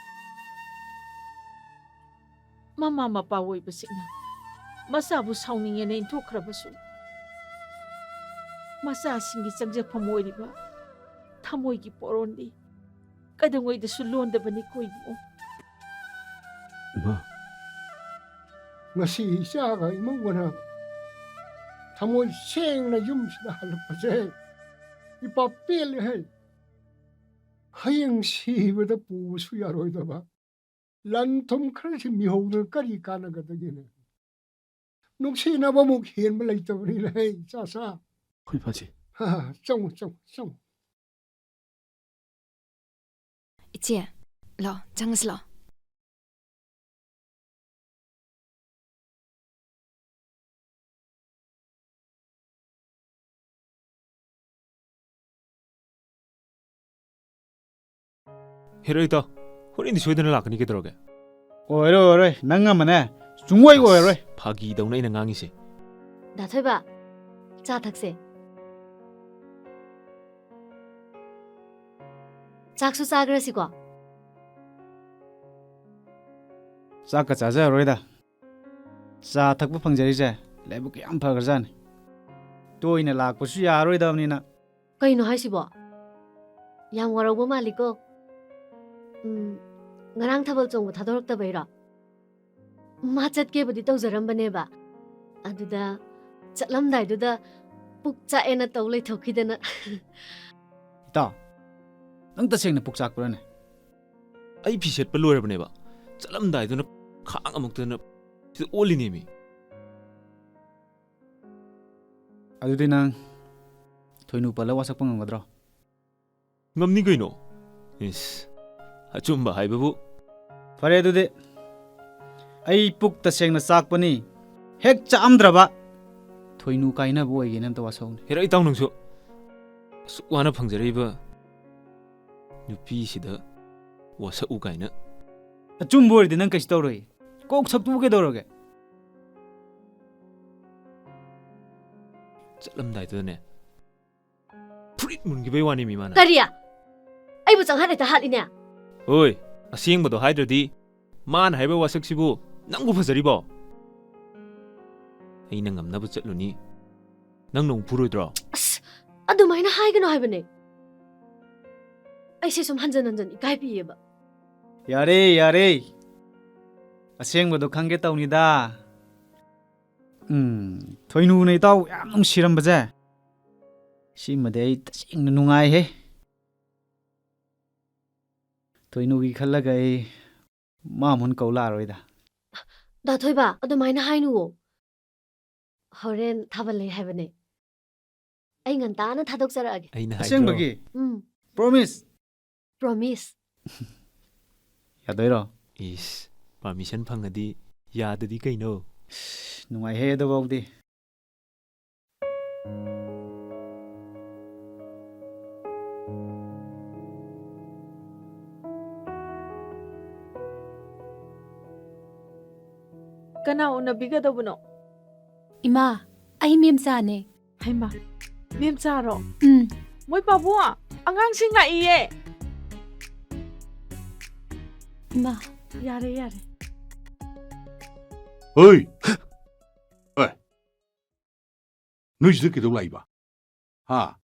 ꯃꯃꯥ ꯃꯄꯥ ꯑꯣꯏꯕꯁꯤꯡꯅ ꯃꯆꯥꯕꯨ ꯁꯥꯎꯅꯤꯡꯉꯦꯅ ꯏꯟꯊꯣꯛꯈ꯭ꯔꯕꯁꯨ, ꯃꯆꯥꯁꯤꯡꯒꯤ ꯆꯪꯖꯐꯝ ꯑꯣꯏꯔꯤꯕ ꯊꯃꯣꯏꯒꯤ ꯄꯣꯔꯣꯟꯗꯤ ꯀꯩꯗꯧꯉꯩꯗꯁꯨ ꯂꯣꯟꯗꯕꯅꯤ ꯀꯣꯏꯕꯨ꯫ ꯏꯃꯥ꯫ ꯉꯁꯤ ꯏꯆꯥꯒ ꯏꯃꯧꯒꯅ ꯊꯃꯣꯏ ꯁꯦꯡꯅ ꯌꯨꯝꯁꯤꯗ ꯍꯜꯂꯛꯄꯁꯦ ꯏꯄꯥ ꯄꯦꯜꯂꯦ ꯍꯦ꯫ ꯍꯌꯦꯡ ꯁꯤꯕꯗ ꯄꯨꯕꯁꯨ ꯌꯥꯔꯣꯏꯗꯕ ꯂꯟ ꯊꯨꯝ ꯈꯔꯁꯤ ꯃꯤꯍꯧꯗꯅ ꯀꯔꯤ ꯀꯥꯟꯅꯒꯗꯒꯦꯅꯦ? ꯅꯨꯡꯁꯤꯅꯕꯃꯨꯛ ꯍꯦꯟꯕ ꯂꯩꯇꯕꯅꯤꯅꯦ ꯍꯦ, ꯏꯆꯥ ꯁꯥ꯫ ꯍꯣꯏ, ꯄꯥꯖꯤ꯫ ꯍꯥ, ꯍꯥ, ꯆꯪꯉꯨ, ꯆꯪꯉꯨ, ꯆꯪꯉꯨ꯫ ꯏꯆꯦ, ꯂꯥꯛꯑꯣ, ꯆꯪꯉꯁꯤ ꯂꯥꯛꯑꯣ꯫ ꯍꯦꯔꯣ ꯏꯇꯥꯎ, ꯍꯣꯔꯦꯟꯗꯤ ꯁꯣꯏꯗꯅ ꯂꯥꯛꯀꯅꯤ, ꯀꯩꯗꯧꯔꯒꯦ? ꯑꯣꯏꯔꯣꯏ, ꯑꯣꯏꯔꯣꯏ, ꯅꯪ ꯑꯃꯅꯦ ꯁꯨꯡꯑꯣꯏ ꯑꯁ, ꯑꯣꯏꯔꯣꯏ꯫ ꯐꯥꯒꯤꯗꯧꯅ ꯑꯩꯅ ꯉꯥꯡꯉꯤꯁꯦ꯫ ꯗꯥ ꯊꯣꯏꯕ, ꯆꯥ ꯊꯛꯁꯦ꯫ ꯆꯥꯛꯁꯨ ꯆꯥꯈ꯭ꯔꯁꯤꯀꯣ꯫ ꯆꯥꯛꯀ ꯆꯥꯖꯔꯔꯣꯏꯗ꯫ ꯆꯥ ꯊꯛꯄ ꯐꯪꯖꯔꯤꯁꯦ ꯂꯥꯏꯕꯛ ꯌꯥꯝ ꯐꯈ꯭ꯔꯖꯥꯠꯅꯤ꯫ ꯇꯣꯏꯅ ꯂꯥꯛꯄꯁꯨ ꯌꯥꯔꯔꯣꯏꯗꯕꯅꯤꯅ꯫ ꯀꯩꯅꯣ ꯍꯥꯏꯁꯤꯕꯣ? ꯌꯥꯝ ꯋꯥꯔꯧꯕ ꯃꯥꯜꯂꯤꯀꯣ꯫ ꯎꯝ, ꯉꯔꯥꯡ ꯊꯥꯕꯜ ꯆꯣꯡꯕ ꯊꯥꯗꯣꯔꯛꯇꯕꯩꯔꯣ? ꯃꯥ ꯆꯠꯀꯦꯕꯨꯗꯤ ꯇꯧꯖꯔꯝꯕꯅꯦꯕ꯫ ꯑꯗꯨꯗ ꯆꯠꯂꯝꯗꯥꯏꯗꯨꯗ ꯄꯨꯛ ꯆꯥꯛꯑꯦꯅ ꯇꯧ ꯂꯩꯊꯣꯛꯈꯤꯗꯅ꯫ ꯏꯇꯥꯎ, ꯅꯪ ꯇꯁꯦꯡꯅ ꯄꯨꯛ ꯆꯥꯛꯄ꯭ꯔꯥꯅꯦ? ꯑꯩ ꯐꯤ ꯁꯦꯠꯄ ꯂꯣꯏꯔꯕꯅꯦꯕ꯫ ꯆꯠꯂꯝꯗꯥꯏꯗꯨꯅ ꯈꯥꯡ ꯑꯃꯨꯛꯇꯅ ꯁꯤꯗ ꯑꯣꯜꯂꯤꯅꯦꯃꯤ꯫ ꯑꯗꯨꯗꯤ ꯅꯪ ꯊꯣꯏꯅꯨ ꯄꯜꯂ ꯋꯥꯁꯛꯄ ꯉꯝꯒꯗ꯭ꯔꯣ? ꯉꯝꯅꯤ ꯀꯩꯅꯣ꯫ ꯏꯁ, ꯑꯆꯨꯝꯕ ꯍꯥꯏꯕꯕꯨ꯫ ꯐꯔꯦ ꯑꯗꯨꯗꯤ, ꯑꯩ ꯄꯨꯛ ꯇꯁꯦꯡꯅ ꯆꯥꯛꯄꯅꯤ꯫ ꯍꯦꯛ ꯆꯥꯛꯑꯝꯗ꯭ꯔꯕ ꯊꯣꯏꯅꯨ ꯀꯥꯏꯅꯕ ꯑꯣꯏꯒꯦꯅ ꯑꯝꯇ ꯋꯥꯁꯧꯅꯦ꯫ ꯍꯦꯔꯥ ꯏꯇꯥꯎ, ꯅꯪꯁꯨ ꯑꯁꯨꯛ ꯋꯥꯅ ꯐꯪꯖꯔꯛꯏꯕ ꯅꯨꯄꯤꯁꯤꯗ ꯋꯥꯁꯛꯎ ꯀꯥꯏꯅ꯫ ꯑꯆꯨꯝꯕ ꯑꯣꯏꯔꯗꯤ ꯅꯪ ꯀꯩꯁꯨ ꯇꯧꯔꯣꯏ꯫ ꯀꯣꯛ ꯁꯛꯇꯨꯕꯨ ꯀꯩꯗꯧꯔꯒꯦ? ꯆꯠꯂꯝꯗꯥꯏꯗꯨꯗꯅꯦ, ꯐꯨꯔꯤꯠ ꯃꯨꯟꯈꯤꯕꯩ ꯋꯥꯅꯤ ꯃꯤ ꯃꯥꯅ꯫ ꯀꯔꯤ? ꯑꯩꯕꯨ ꯆꯪꯍꯟ ꯍꯦꯛꯇ ꯍꯥꯠꯂꯤꯅꯦ꯫ ꯍꯣꯏ, ꯑꯁꯦꯡꯕꯗꯣ ꯍꯥꯏꯗ꯭ꯔꯗꯤ ꯃꯥꯅ ꯍꯥꯏꯕ ꯋꯥꯁꯛꯁꯤꯕꯨ ꯅꯪꯕꯨ ꯐꯖꯔꯤꯕꯣ? ꯑꯩꯅ ꯉꯝꯅꯕ ꯆꯠꯂꯨꯅꯤ, ꯅꯪꯅ ꯑꯃꯨꯛ ꯐꯨꯔꯣꯏꯗ꯭ꯔꯣ? ꯑꯁ, ꯑꯗꯨꯃꯥꯏꯅ ꯍꯥꯏꯒꯅꯣ ꯍꯥꯏꯕꯅꯦ꯫ ꯑꯩꯁꯦ ꯁꯨꯝ ꯍꯟꯖꯟ ꯍꯟꯖꯟ ꯏꯀꯥꯏ ꯄꯤꯌꯦꯕ꯫ ꯌꯥꯔꯦ, ꯌꯥꯔꯦ꯫ ꯑꯁꯦꯡꯕꯗꯣ ꯈꯪꯒꯦ ꯇꯧꯅꯤꯗ꯫ ꯎꯝ, ꯊꯣꯏꯅꯨꯅ ꯏꯇꯥꯎ ꯌꯥꯝ ꯅꯨꯡꯁꯤꯔꯝꯕꯁꯦ꯫ ꯁꯤꯃꯗꯤ ꯑꯩ ꯇꯁꯦꯡꯅ ꯅꯨꯡꯉꯥꯏꯍꯦ꯫ ꯊꯣꯏꯅꯨꯒꯤ ꯈꯜꯂꯒ ꯑꯩ ꯃꯥ ꯃꯍꯨꯟ ꯀꯧ ꯂꯥꯛꯑꯔꯣꯏꯗ꯫ ꯗꯥ ꯊꯣꯏꯕ, ꯑꯗꯨꯃꯥꯏꯅ ꯍꯥꯏꯅꯨꯋꯣ꯫ ꯍꯣꯔꯦꯟ ꯊꯥꯕꯜ ꯂꯩ ꯍꯥꯏꯕꯅꯦ꯫ ꯑꯩ ꯉꯟꯇꯥꯅ ꯊꯥꯗꯣꯛꯆꯔꯛꯑꯒꯦ꯫ ꯑꯩꯅ ꯍꯥꯏꯗ꯭ꯔꯣ? ꯑꯁꯦꯡꯕꯒꯤ? ꯎꯝ꯫ Promise? Promise꯫ ꯌꯥꯗꯣꯏꯔꯣ? ꯏꯁ, permission ꯐꯪꯉꯗꯤ ꯌꯥꯗꯗꯤ ꯀꯩꯅꯣ? ꯏꯁ, ꯅꯨꯡꯉꯥꯏꯍꯦ ꯑꯗꯨꯐꯥꯎꯗꯤ꯫ ꯀꯅꯥ ꯎꯅꯕꯤꯒꯗꯧꯕꯅꯣ? ꯏꯃꯥ, ꯑꯩ ꯃꯦꯝꯆꯥꯅꯦ꯫ ꯍꯩꯃꯥ, ꯃꯦꯝꯆꯥꯔꯣ? ꯎꯝ꯫ ꯃꯣꯏ ꯄꯥꯕꯨꯡ, ꯑꯉꯥꯡꯁꯤꯡ ꯂꯥꯛꯏꯌꯦ꯫ ꯏꯃꯥ꯫ ꯌꯥꯔꯦ, ꯌꯥꯔꯦ꯫ ꯍꯣꯏ꯫ ꯑꯦ, ꯅꯣꯏꯁꯤꯗ ꯀꯩꯗꯧ ꯂꯥꯛꯏꯕ? ꯍꯥ?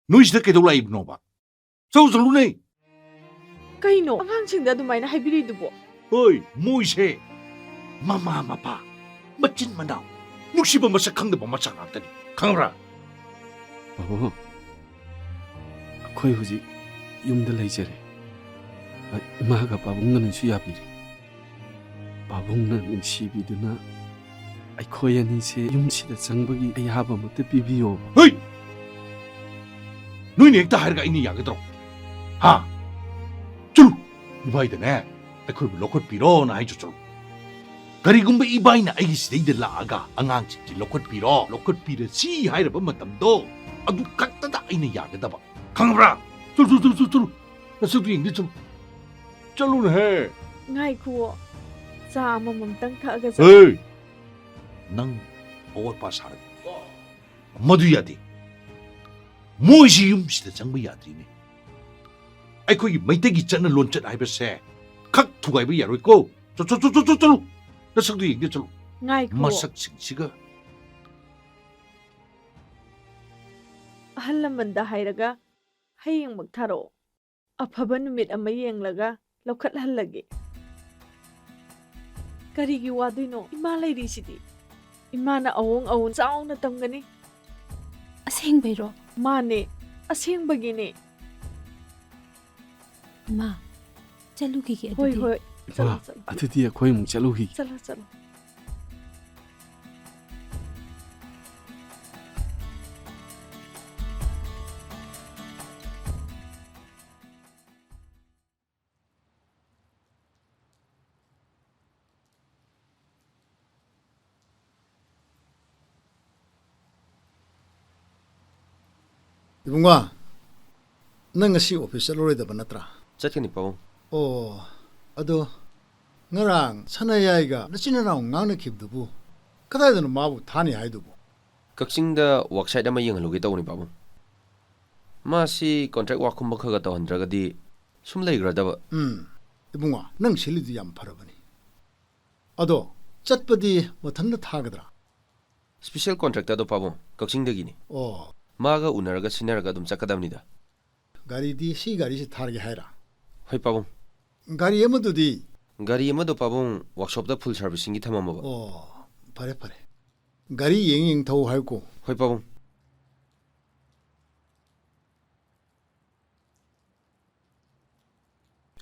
ꯅꯣꯏꯁꯤꯗ ꯀꯩꯗꯧ ꯂꯥꯛꯏꯕꯅꯣꯕ? ꯆꯧ ꯆꯠꯂꯨꯅꯦ꯫ ꯀꯩꯅꯣ ꯑꯉꯥꯡꯁꯤꯡꯗ ꯑꯗꯨꯃꯥꯏꯅ ꯍꯥꯏꯕꯤꯔꯤꯗꯨꯕꯣ? ꯍꯣꯏ, ꯃꯣꯏꯁꯦ ꯃꯃꯥ ꯃꯄꯥ, ꯃꯆꯤꯟ ꯃꯅꯥꯎ, ꯅꯨꯡꯁꯤꯕ ꯃꯁꯛ ꯈꯪꯗꯕ ꯃꯆꯥ ꯉꯥꯛꯇꯅꯤ, ꯈꯪꯕ꯭ꯔꯥ? ꯄꯥꯕꯨꯡ, ꯑꯩꯈꯣꯏ ꯍꯧꯖꯤꯛ ꯌꯨꯝꯗ ꯂꯩꯖꯔꯦ꯫ ꯏꯃꯥꯒ ꯄꯥꯕꯨꯡꯒꯅꯁꯨ ꯌꯥꯕꯤꯔꯦ꯫ ꯄꯥꯕꯨꯡꯅ ꯅꯨꯡꯁꯤꯕꯤꯗꯨꯅ ꯑꯩꯈꯣꯏ ꯑꯅꯤꯁꯦ ꯌꯨꯝꯁꯤꯗ ꯆꯪꯕꯒꯤ ꯑꯌꯥꯕ ꯑꯃꯠꯇ ꯄꯤꯕꯤꯌꯣꯕ꯫ ꯍꯩ! ꯅꯣꯏꯅ ꯍꯦꯛꯇ ꯍꯥꯏꯔꯒ ꯑꯩꯅ ꯌꯥꯒꯗ꯭ꯔꯣ? ꯍꯥ? ꯆꯠꯂꯨ! ꯏꯕꯥꯏꯗꯅꯦ, ꯑꯩꯈꯣꯏꯕꯨ ꯂꯧꯈꯠꯄꯤꯔꯣꯅ ꯍꯥꯏꯖꯧ, ꯆꯠꯂꯨ꯫ ꯀꯔꯤꯒꯨꯝꯕ ꯏꯕꯥꯏꯅ ꯑꯩꯒꯤ ꯁꯤꯗꯩꯗ ꯂꯥꯛꯑꯒ ꯑꯉꯥꯡꯁꯤꯡꯁꯦ ꯂꯧꯈꯠꯄꯤꯔꯣ, ꯂꯧꯈꯠꯄꯤꯔꯁꯤ ꯍꯥꯏꯔꯕ ꯃꯇꯝꯗꯣ, ꯑꯗꯨ ꯈꯛꯇꯗ ꯑꯩꯅ ꯌꯥꯒꯗꯕ꯫ ꯈꯪꯕ꯭ꯔꯥ? ꯆꯠꯂꯨ, ꯆꯠꯂꯨ, ꯆꯠꯂꯨ, ꯆꯠꯂꯨ꯫ ꯅꯁꯛꯇꯨ ꯌꯦꯡꯒꯦ, ꯆꯠꯂꯨ꯫ ꯆꯠꯂꯨꯅꯦꯍꯦ꯫ ꯉꯥꯏꯈꯨꯑꯣ꯫ ꯆꯥ ꯑꯃꯃꯝꯇꯪ ꯊꯛꯑꯒ ꯆꯠꯂꯨ꯫ ꯍꯦ! ꯅꯪ ꯑꯋꯣꯠꯄ ꯁꯥꯔꯛꯀꯅꯨ꯫ ꯃꯗꯨ ꯌꯥꯗꯦ꯫ ꯃꯣꯏꯁꯤ ꯌꯨꯝꯁꯤꯗ ꯆꯪꯕ ꯌꯥꯗ꯭ꯔꯤꯅꯦ꯫ ꯑꯩꯈꯣꯏꯒꯤ ꯃꯩꯇꯩꯒꯤ ꯆꯠꯅ ꯂꯣꯟꯆꯠ ꯍꯥꯏꯕꯁꯦ ꯈꯛ ꯊꯨꯒꯥꯏꯕ ꯌꯥꯔꯣꯏꯀꯣ꯫ ꯆꯣ, ꯆꯣ, ꯆꯣ, ꯆꯣ, ꯆꯣ, ꯆꯠꯂꯨ꯫ ꯅꯁꯛꯇꯨ ꯌꯦꯡꯒꯦ ꯆꯠꯂꯨ꯫ ꯉꯥꯏꯈꯣ꯫ ꯃꯁꯛꯁꯤꯡꯁꯤꯒ꯫ ꯑꯍꯜ ꯂꯃꯟꯗ ꯍꯥꯏꯔꯒ ꯍꯌꯦꯡꯃꯛ ꯊꯥꯔꯛꯑꯣ꯫ ꯑꯐꯕ ꯅꯨꯃꯤꯠ ꯑꯃ ꯌꯦꯡꯂꯒ ꯂꯧꯈꯠꯍꯜꯂꯒꯦ꯫ ꯀꯔꯤꯒꯤ ꯋꯥꯗꯣꯏꯅꯣ? ꯏꯃꯥ ꯂꯩꯔꯤꯁꯤꯗꯤ꯫ ꯏꯃꯥꯅ ꯑꯋꯣꯡ ꯑꯋꯣꯟ ꯆꯥꯎꯅ ꯇꯝꯒꯅꯤ꯫ ꯑꯁꯦꯡꯕꯩꯔꯣ? ꯃꯥꯅꯦ, ꯑꯁꯦꯡꯕꯒꯤꯅꯦ꯫ ꯏꯃꯥ, ꯆꯠꯂꯨꯈꯤꯒꯦ ꯍꯣꯏ, ꯑꯗꯨꯗꯤ꯫ ꯍꯣꯏ꯫ ꯆꯠꯂꯣ, ꯏꯃꯥ, ꯆꯠꯂꯣ꯫ ꯑꯗꯨꯗꯤ ꯑꯩꯈꯣꯏ ꯑꯃꯨꯛ ꯆꯠꯂꯨꯈꯤꯒꯦ꯫ ꯆꯠꯂꯣ, ꯆꯠꯂꯣ꯫ ꯏꯕꯨꯡꯉꯣ, ꯅꯪ ꯉꯁꯤ office ꯆꯠꯂꯔꯣꯏꯗꯕ ꯅꯠꯇ꯭ꯔꯥ? ꯆꯠꯀꯅꯤ, ꯄꯥꯕꯨꯡ꯫ ꯑꯣ, ꯑꯗꯣ ꯉꯔꯥꯡ ꯁꯅꯥꯌꯥꯏꯒ ꯅꯆꯤꯟ ꯅꯅꯥꯎ ꯉꯥꯡꯅꯈꯤꯕꯗꯨꯕꯨ ꯀꯗꯥꯏꯗꯅꯣ ꯃꯥꯕꯨ ꯊꯥꯅꯤ ꯍꯥꯏꯗꯨꯕꯨ? ꯀꯛꯆꯤꯡꯗ ꯋꯥꯛꯁꯥꯏꯠ ꯑꯃ ꯌꯦꯡꯍꯜꯂꯨꯒꯦ ꯇꯧꯕꯅꯤ, ꯄꯥꯕꯨꯡ꯫ ꯃꯥꯁꯤ ꯀꯣꯟꯇ꯭ꯔꯦꯛ ꯋꯥꯛꯀꯨꯝꯕ ꯈꯔ ꯈꯔ ꯇꯧꯍꯟꯗ꯭ꯔꯒꯗꯤ ꯁꯨꯝ ꯂꯩꯈ꯭ꯔꯗꯕ꯫ ꯎꯝ, ꯏꯕꯨꯡꯉꯣ, ꯅꯪ ꯁꯤꯜꯂꯤꯗꯨ ꯌꯥꯝ ꯐꯔꯕꯅꯤ꯫ ꯑꯗꯣ ꯆꯠꯄꯗꯤ ꯃꯊꯟꯇ ꯊꯥꯒꯗ꯭ꯔꯥ? ꯁ꯭ꯄꯤꯁꯦꯜ ꯀꯣꯟꯇ꯭ꯔꯦꯛꯇꯔꯗꯣ, ꯄꯥꯕꯨꯡ, ꯀꯛꯆꯤꯡꯗꯒꯤꯅꯤ꯫ ꯑꯣ꯫ ꯃꯥꯒ ꯎꯅꯔꯒ ꯁꯤꯟꯅꯔꯒ ꯑꯗꯨꯝ ꯆꯠꯀꯗꯕꯅꯤꯗ꯫ ꯒꯥꯔꯤꯗꯤ ꯁꯤ ꯒꯥꯔꯤꯁꯤ ꯊꯥꯔꯒꯦ ꯍꯥꯏꯔꯥ? ꯍꯣꯏ, ꯄꯥꯕꯨꯡ꯫ ꯒꯥꯔꯤ ꯑꯃꯗꯨꯗꯤ? ꯒꯥꯔꯤ ꯑꯃꯗꯣ, ꯄꯥꯕꯨꯡ, ꯋꯥꯛꯁꯣꯞꯇ ꯐꯨꯜ ꯁꯥꯔꯚꯤꯁꯤꯡꯒꯤ ꯊꯝꯃꯝꯃꯕ꯫ ꯑꯣ, ꯐꯔꯦ, ꯐꯔꯦ꯫ ꯒꯥꯔꯤ ꯌꯦꯡ ꯌꯦꯡ ꯊꯧ ꯍꯥꯏꯌꯨꯀꯣ꯫ ꯍꯣꯏ, ꯄꯥꯕꯨꯡ꯫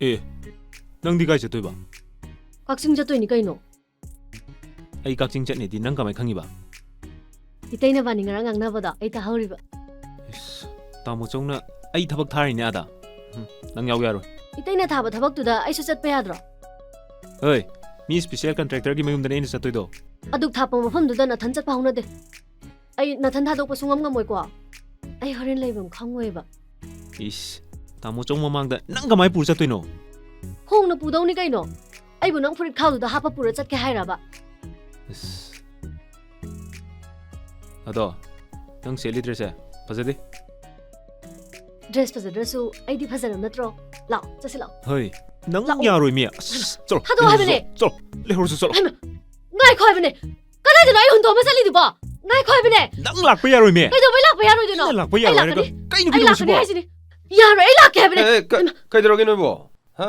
ꯑꯦ, ꯅꯪꯗꯤ ꯀꯥꯏ ꯆꯠꯇꯣꯏꯕ? ꯀꯛꯆꯤꯡ ꯆꯠꯇꯣꯏꯅꯤ ꯀꯩꯅꯣ꯫ ꯑꯩ ꯀꯛꯆꯤꯡ ꯆꯠꯅꯤꯗꯤ ꯅꯪ ꯀꯃꯥꯏ ꯈꯪꯉꯤꯕ? ꯏꯇꯩ ꯅꯕꯥꯅꯤ ꯉꯔꯥꯡ ꯉꯥꯡꯅꯕꯗꯣ ꯑꯩ ꯇꯥꯍꯧꯔꯤꯕ꯫ ꯏꯁ, ꯇꯥꯃꯣ ꯆꯧꯅ ꯑꯩ ꯊꯕꯛ ꯊꯥꯔꯤꯅꯦ ꯑꯥꯗ꯫ ꯎꯝ, ꯅꯪ ꯌꯥꯎ ꯌꯥꯔꯣꯏ꯫ ꯏꯇꯩꯅ ꯊꯥꯕ ꯊꯕꯛꯇꯨꯗ ꯑꯩꯁꯨ ꯆꯠꯄ ꯌꯥꯗ꯭ꯔꯣ? ꯍꯣꯏ, ꯃꯤ ꯁ꯭ꯄꯤꯁꯦꯜ ꯀꯟꯇ꯭ꯔꯦꯛꯇꯔꯒꯤ ꯃꯌꯨꯝꯗꯅꯦ ꯑꯩꯅ ꯆꯠꯇꯣꯏꯗꯣ꯫ ꯑꯗꯨꯛ ꯊꯥꯞꯄ ꯃꯐꯝꯗꯨꯗ ꯅꯊꯟ ꯆꯠꯄ ꯍꯧꯅꯗꯦ꯫ ꯑꯩ ꯅꯊꯟ ꯊꯥꯗꯣꯛꯄ ꯁꯨꯡꯉꯝ ꯉꯝꯃꯣꯏꯀꯣ꯫ ꯑꯩ ꯍꯣꯔꯦꯟ ꯂꯩꯐꯝ ꯈꯪꯉꯣꯏꯕ꯫ ꯏꯁ, ꯇꯥꯃꯣ ꯆꯧ ꯃꯃꯥꯡꯗ ꯅꯪ ꯀꯃꯥꯏ ꯄꯨꯔ ꯆꯠꯇꯣꯏꯅꯣ? ꯈꯣꯡꯅ ꯄꯨꯗꯧꯅꯤ ꯀꯩꯅꯣ꯫ ꯑꯩꯕꯨ ꯅꯪ ꯐꯨꯔꯤꯠ ꯈꯥꯎꯗꯨꯗ ꯍꯥꯞꯄ ꯄꯨꯔ ꯆꯠꯀꯦ ꯍꯥꯏꯔꯕ? ꯏꯁ꯫ ꯑꯗꯣ, ꯅꯪ ꯁꯦꯠꯂꯤ ꯗ꯭ꯔꯦꯁꯁꯦ ꯐꯖꯗꯦ꯫ ꯗ꯭ꯔꯦꯁ ꯐꯖꯗ꯭ꯔꯁꯨ ꯑꯩꯗꯤ ꯐꯖꯔꯕ ꯅꯠꯇ꯭ꯔꯣ? ꯂꯥꯛꯑꯣ, ꯆꯠꯁꯤ ꯂꯥꯛꯑꯣ꯫ ꯍꯣꯏ, ꯅꯪ ꯂꯥꯛꯑꯣ꯫ ꯌꯥꯔꯣꯏꯃꯤ꯫ ꯑꯁ, ꯆꯠꯂꯣ, ꯊꯥꯗꯣꯛꯑꯣ ꯂꯩꯍꯧꯔꯁꯤ ꯍꯥꯏꯕꯅꯦ꯫ ꯆꯠꯂꯣ, ꯂꯩꯍꯧꯔꯁꯤ ꯆꯠꯂꯣ꯫ ꯍꯩꯃꯥ, ꯉꯥꯏꯈꯣ ꯍꯥꯏꯕꯅꯦ꯫ ꯀꯗꯥꯏꯗꯅꯣ ꯑꯩ ꯍꯨꯟꯗꯣꯛꯑꯝꯃ ꯆꯠꯂꯤꯗꯨꯕꯣ? ꯉꯥꯏꯈꯣ ꯍꯥꯏꯕꯅꯦ꯫ ꯅꯪ ꯂꯥꯛꯄ ꯌꯥꯔꯣꯏꯃꯤ꯫ ꯀꯩꯗꯧꯕꯩ ꯂꯥꯛꯄ ꯌꯥꯔꯣꯏꯗꯣꯏꯅꯣ? ꯅꯪ ꯂꯥꯛꯄ ꯑꯩ ꯌꯥꯔꯣꯏ ꯍꯥꯏꯔꯒ ꯂꯥꯛꯀꯅꯤ꯫ ꯀꯩꯅꯣ ꯑꯩ ꯂꯥꯛꯀꯅꯤ ꯄꯤꯔꯝꯃꯤꯁꯤꯕꯣ? ꯍꯥꯏꯁꯤꯅꯤ꯫ ꯌꯥꯔꯣꯏ, ꯑꯩ ꯂꯥꯛꯀꯦ ꯍꯥꯏꯕꯅꯦ꯫ ꯑꯦ, ꯑꯦ, ꯀ-, ꯍꯩꯃꯥ꯫ ꯀꯩꯗꯧꯔꯒꯦ ꯅꯣꯏꯕꯣ? ꯍꯥ?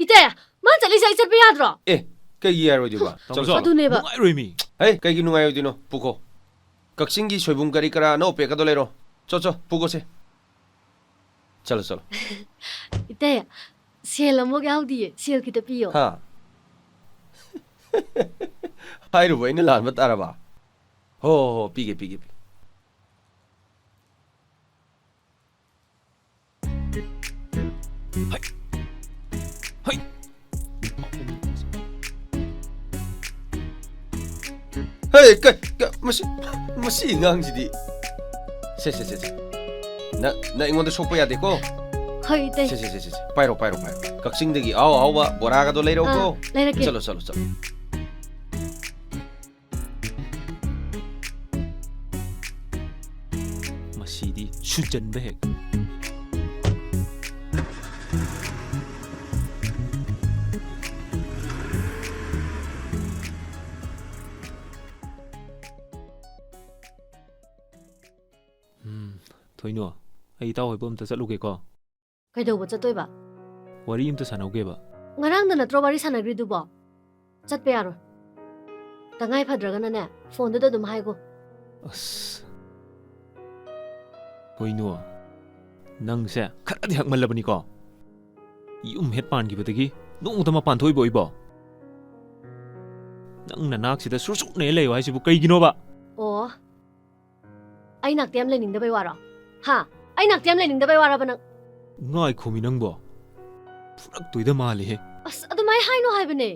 ꯏꯇꯩ, ꯃꯥ ꯆꯠꯂꯤꯁꯦ ꯑꯩ ꯆꯠꯄ ꯌꯥꯗ꯭ꯔꯣ? ꯑꯦ, ꯀꯩꯒꯤ ꯌꯥꯔꯣꯏꯗꯣꯏꯕ? ꯆꯠꯂꯣ, ꯆꯠꯂꯣ꯫ ꯑꯗꯨꯅꯦꯕ꯫ ꯅꯨꯡꯉꯥꯏꯔꯣꯏꯃꯤ꯫ ꯍꯩ, ꯀꯩꯒꯤ ꯅꯨꯡꯉꯥꯏꯔꯣꯏꯗꯣꯏꯅꯣ? ꯄꯨꯈꯣ꯫ ꯀꯛꯆꯤꯡꯒꯤ ꯁꯣꯏꯕꯨꯝ ꯀꯔꯤ ꯀꯔꯥ ꯑꯅꯧ ꯑꯄꯦꯠꯀꯗꯣ ꯂꯩꯔꯣ꯫ ꯆꯣ, ꯆꯣ, ꯄꯨꯈꯣꯁꯦ꯫ ꯆꯠꯂꯣ, ꯆꯠꯂꯣ꯫ ꯏꯇꯩ, ꯁꯦꯜ ꯑꯃꯨꯛ ꯌꯥꯎꯗꯤꯌꯦ꯫ ꯁꯦꯜ ꯈꯤꯇ ꯄꯤꯌꯣ꯫ ꯍꯥ? ꯍꯥꯏꯔꯨꯕ ꯑꯩꯅ ꯂꯥꯟꯕ ꯇꯥꯔꯕ? ꯍꯣ, ꯍꯣ, ꯍꯣ, ꯄꯤꯒꯦ, ꯄꯤꯒꯦ, ꯄꯤꯒꯦ꯫ ꯍꯩ꯫ ꯍꯩ꯫ ꯍꯩ, ꯀ-, ꯀ-, ꯃꯁꯤ, ꯃꯁꯤ ꯑꯉꯥꯡꯁꯤꯗꯤ꯫ ꯁꯦ, ꯁꯦ, ꯁꯦ, ꯁꯦ꯫ ꯅ-, ꯅꯪ ꯑꯩꯉꯣꯟꯗ ꯁꯣꯛꯄ ꯌꯥꯗꯦꯀꯣ? ꯍꯣꯏ, ꯏꯇꯩ꯫ ꯁꯦ, ꯁꯦ, ꯁꯦ, ꯁꯦ, ꯁꯦ꯫ ꯄꯥꯏꯔꯣ, ꯄꯥꯏꯔꯣ, ꯄꯥꯏꯔꯣ꯫ ꯀꯛꯆꯤꯡꯗꯒꯤ ꯑꯍꯥꯎ ꯑꯍꯥꯎꯕ ꯕꯣꯔꯥꯒꯗꯣ ꯂꯩꯔꯛꯎꯀꯣ꯫ ꯑꯥ, ꯂꯩꯔꯛꯀꯦ꯫ ꯆꯠꯂꯣ, ꯆꯠꯂꯣ, ꯆꯠꯂꯣ꯫ ꯃꯁꯤꯗꯤ ꯁꯨꯖꯟꯕ ꯍꯦꯛ꯫ ꯎꯝ, ꯊꯣꯏꯅꯣ, ꯑꯩ ꯏꯇꯥꯎ ꯍꯣꯏꯕꯨ ꯑꯝꯇ ꯆꯠꯂꯨꯒꯦꯀꯣ꯫ ꯀꯩꯗꯧꯕ ꯆꯠꯇꯣꯏꯕ? ꯋꯥꯔꯤ ꯑꯝꯇ ꯁꯥꯟꯅꯧꯒꯦꯕ꯫ ꯉꯔꯥꯡꯗ ꯅꯠꯇ꯭ꯔꯣ ꯋꯥꯔꯤ ꯁꯥꯟꯅꯈ꯭ꯔꯤꯗꯨꯕꯣ? ꯆꯠꯄ ꯌꯥꯔꯣꯏ꯫ ꯇꯉꯥꯏ ꯐꯗ꯭ꯔꯒꯅꯅꯦ, ꯐꯣꯟꯗꯨꯗ ꯑꯗꯨꯝ ꯍꯥꯏꯒꯣ꯫ ꯑꯁ꯫ ꯀꯩꯅꯣ? ꯅꯪꯁꯦ ꯈꯔꯗꯤ ꯍꯛꯃꯜꯂꯕꯅꯤꯀꯣ? ꯌꯨꯝ ꯍꯦꯛ ꯄꯥꯟꯈꯤꯕꯗꯒꯤ ꯅꯣꯡꯃꯇ ꯃꯄꯥꯟ ꯊꯣꯛꯏꯕꯣ ꯑꯩꯕꯣ? ꯅꯪ ꯅꯅꯥꯛꯁꯤꯗ ꯁꯨꯔ ꯁꯨꯔꯅꯦ ꯂꯩꯌꯣ ꯍꯥꯏꯁꯤꯕꯨ ꯀꯩꯒꯤꯅꯣꯕ? ꯑꯣ, ꯑꯩ ꯅꯥꯛꯇ ꯌꯥꯝ ꯂꯩꯅꯤꯡꯗꯕꯩ ꯋꯥꯔꯣ? ꯍꯥ? ꯑꯩ ꯅꯥꯛꯇ ꯌꯥꯝ ꯂꯩꯅꯤꯡꯗꯕꯩ ꯋꯥꯔꯕ ꯅꯪ? ꯉꯥꯏꯈꯣꯃꯤ ꯅꯪꯕꯣ꯫ ꯐꯨꯔꯛꯇꯣꯏꯗ ꯃꯥꯜꯂꯤꯍꯦ꯫ ꯑꯁ, ꯑꯗꯨꯃꯥꯏ ꯍꯥꯏꯅꯣ ꯍꯥꯏꯕꯅꯦ꯫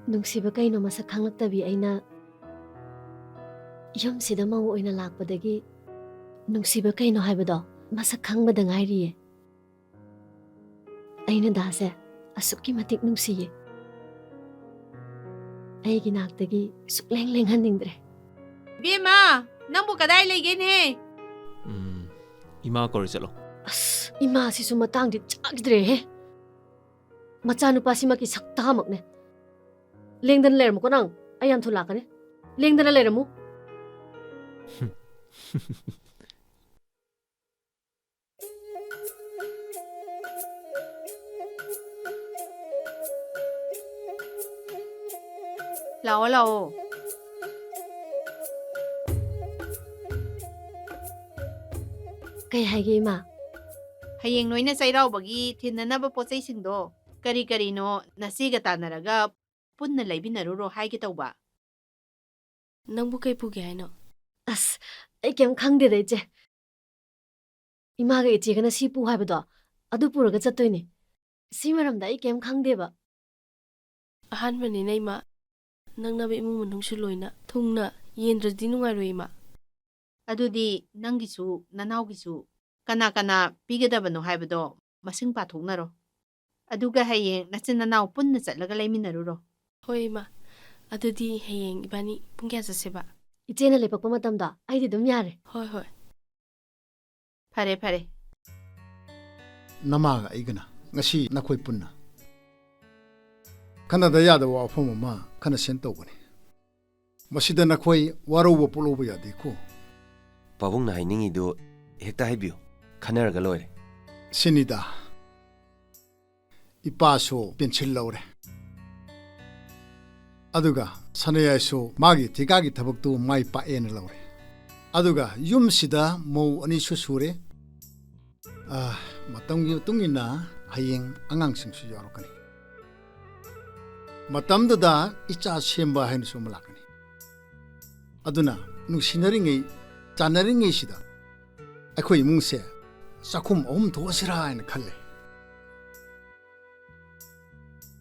ꯅꯨꯡꯁꯤꯕ ꯀꯩꯅꯣ ꯃꯁꯛ ꯈꯪꯂꯛꯇꯕꯤ ꯑꯩꯅ ꯌꯨꯝꯁꯤꯗ ꯃꯧ ꯑꯣꯏꯅ ꯂꯥꯛꯄꯗꯒꯤ ꯅꯨꯡꯁꯤꯕ ꯀꯩꯅꯣ ꯍꯥꯏꯕꯗꯣ ꯃꯁꯛ ꯈꯪꯕꯗ ꯉꯥꯏꯔꯤꯌꯦ꯫ ꯑꯩꯅ ꯗꯥꯁꯦ ꯑꯁꯨꯛꯀꯤ ꯃꯇꯤꯛ ꯅꯨꯡꯁꯤꯌꯦ꯫ ꯑꯩꯒꯤ ꯅꯥꯛꯇꯒꯤ ꯁꯨꯛꯂꯦꯡ ꯂꯦꯡꯍꯟꯅꯤꯡꯗ꯭ꯔꯦ꯫ ꯕꯦꯝꯃ, ꯅꯪꯕꯨ ꯀꯗꯥꯏ ꯂꯩꯒꯦꯅꯦ? ꯎꯝ, ꯏꯃꯥ ꯀꯧꯔ ꯆꯠꯂꯣ꯫ ꯑꯁ, ꯏꯃꯥꯁꯤꯁꯨ ꯃꯇꯥꯡꯗꯤ ꯆꯥꯈꯤꯗ꯭ꯔꯦꯍꯦ꯫ ꯃꯆꯥꯅꯨꯄꯥꯁꯤꯃꯛꯀꯤ ꯁꯛꯇꯥꯃꯛꯅꯦ꯫ ꯂꯦꯡꯗꯅ ꯂꯩꯔꯝꯃꯨꯀꯣ ꯅꯪ꯫ ꯑꯩ ꯌꯥꯝ ꯊꯨꯅ ꯂꯥꯛꯀꯅꯤ꯫ ꯂꯦꯡꯗꯅ ꯂꯩꯔꯝꯃꯨ꯫ ꯂꯥꯛꯑꯣ, ꯂꯥꯛꯑꯣ꯫ ꯀꯩ ꯍꯥꯏꯒꯦ, ꯏꯃꯥ? ꯍꯌꯦꯡ ꯅꯣꯏꯅ ꯆꯩꯔꯥꯎꯕꯒꯤ ꯊꯤꯟꯅꯅꯕ ꯄꯣꯠꯆꯩꯁꯤꯡꯗꯣ ꯀꯔꯤ ꯀꯔꯤꯅꯣ ꯅꯆꯦꯒ ꯇꯥꯟꯅꯔꯒ ꯄꯨꯟꯅ ꯂꯩꯃꯤꯟꯅꯔꯨꯔꯣ ꯍꯥꯏꯒꯦ ꯇꯧꯕ꯫ ꯅꯪꯕꯨ ꯀꯩ ꯄꯨꯒꯦ ꯍꯥꯏꯅꯣ? ꯑꯁ, ꯑꯩ ꯀꯩꯝ ꯈꯪꯗꯦꯗ, ꯏꯆꯦ꯫ ꯏꯃꯥꯒ ꯏꯆꯦꯒꯅ ꯁꯤ ꯄꯨ ꯍꯥꯏꯕꯗꯣ, ꯑꯗꯨ ꯄꯨꯔꯒ ꯆꯠꯇꯣꯏꯅꯦ꯫ ꯁꯤ ꯃꯔꯝꯗ ꯑꯩ ꯀꯩꯝ ꯈꯪꯗꯦꯕ꯫ ꯑꯍꯥꯟꯕꯅꯤꯅ, ꯏꯃꯥ, ꯅꯛꯅꯕ ꯏꯃꯨꯡ ꯃꯅꯨꯡꯁꯨ ꯂꯣꯏꯅ ꯊꯨꯡꯅ ꯌꯦꯟꯗ꯭ꯔꯗꯤ ꯅꯨꯡꯉꯥꯏꯔꯣꯏ, ꯏꯃꯥ꯫ ꯑꯗꯨꯗꯤ ꯅꯪꯒꯤꯁꯨ ꯅꯅꯥꯎꯒꯤꯁꯨ ꯀꯅꯥ ꯀꯅꯥ ꯄꯤꯒꯗꯕꯅꯣ ꯍꯥꯏꯕꯗꯣ ꯃꯁꯤꯡ ꯄꯥꯊꯣꯛꯅꯔꯣ꯫ ꯑꯗꯨꯒ ꯍꯌꯦꯡ ꯅꯆꯤꯟ ꯅꯅꯥꯎ ꯄꯨꯟꯅ ꯆꯠꯂꯒ ꯂꯩꯃꯤꯟꯅꯔꯨꯔꯣ꯫ ꯍꯣꯏ, ꯏꯃꯥ꯫ ꯑꯗꯨꯗꯤ ꯍꯌꯦꯡ ꯏꯕꯥꯅꯤ ꯄꯨꯡ ꯀꯌꯥ ꯆꯠꯁꯦꯕ? ꯏꯆꯦꯅ ꯂꯦꯞꯄꯛꯄ ꯃꯇꯝꯗ ꯑꯩꯗꯤ ꯑꯗꯨꯝ ꯌꯥꯔꯦ꯫ ꯍꯣꯏ, ꯍꯣꯏ꯫ ꯐꯔꯦ, ꯐꯔꯦ꯫ ꯅꯃꯥꯒ ꯑꯩꯒꯅ ꯉꯁꯤ ꯅꯈꯣꯏ ꯄꯨꯟꯅ ꯈꯟꯅꯗ ꯌꯥꯗꯕ ꯋꯥꯐꯝ ꯑꯃ ꯈꯟꯅ ꯁꯦꯟ ꯇꯧꯒꯅꯤ꯫ ꯃꯁꯤꯗ ꯅꯈꯣꯏ ꯋꯥꯔꯧꯕ ꯄꯣꯛꯂꯧꯕ ꯌꯥꯗꯦꯀꯣ꯫ ꯄꯥꯕꯨꯡꯅ ꯍꯥꯏꯅꯤꯡꯉꯤꯗꯨ ꯍꯦꯛꯇ ꯍꯥꯏꯕꯤꯌꯨ, ꯈꯟꯅꯔꯒ ꯂꯣꯏꯔꯦ꯫ ꯁꯤꯅꯤꯗ, ꯏꯄꯥꯁꯨ ꯄꯦꯟꯁꯤꯜ ꯂꯧꯔꯦ, ꯑꯗꯨꯒ ꯁꯅꯥꯌꯥꯏꯁꯨ ꯃꯥꯒꯤ ꯊꯤꯀꯥꯒꯤ ꯊꯕꯛꯇꯨ ꯃꯥꯏ ꯄꯥꯛꯑꯦꯅ ꯂꯧꯔꯦ, ꯑꯗꯨꯒ ꯌꯨꯝꯁꯤꯗ ꯃꯧ ꯑꯅꯤꯁꯨ ꯁꯨꯔꯦ꯫ ꯑꯥ, ꯃꯇꯝꯒꯤ ꯃꯇꯨꯡ ꯏꯟꯅ ꯍꯌꯦꯡ ꯑꯉꯥꯡꯁꯤꯡꯁꯨ ꯌꯥꯎꯔꯛꯀꯅꯤ꯫ ꯃꯇꯝꯗꯨꯗ ꯏꯆꯥ ꯁꯦꯝꯕ ꯍꯥꯏꯅꯁꯨ ꯑꯃ ꯂꯥꯛꯀꯅꯤ꯫ ꯑꯗꯨꯅ ꯅꯨꯡꯁꯤꯅꯔꯤꯉꯩ, ꯆꯥꯟꯅꯔꯤꯉꯩꯁꯤꯗ ꯑꯩꯈꯣꯏ ꯏꯃꯨꯡꯁꯦ ꯆꯥꯛꯈꯨꯝ ꯑꯍꯨꯝ ꯊꯣꯛꯑꯁꯤꯔꯥ ꯍꯥꯏꯅ ꯈꯜꯂꯦ꯫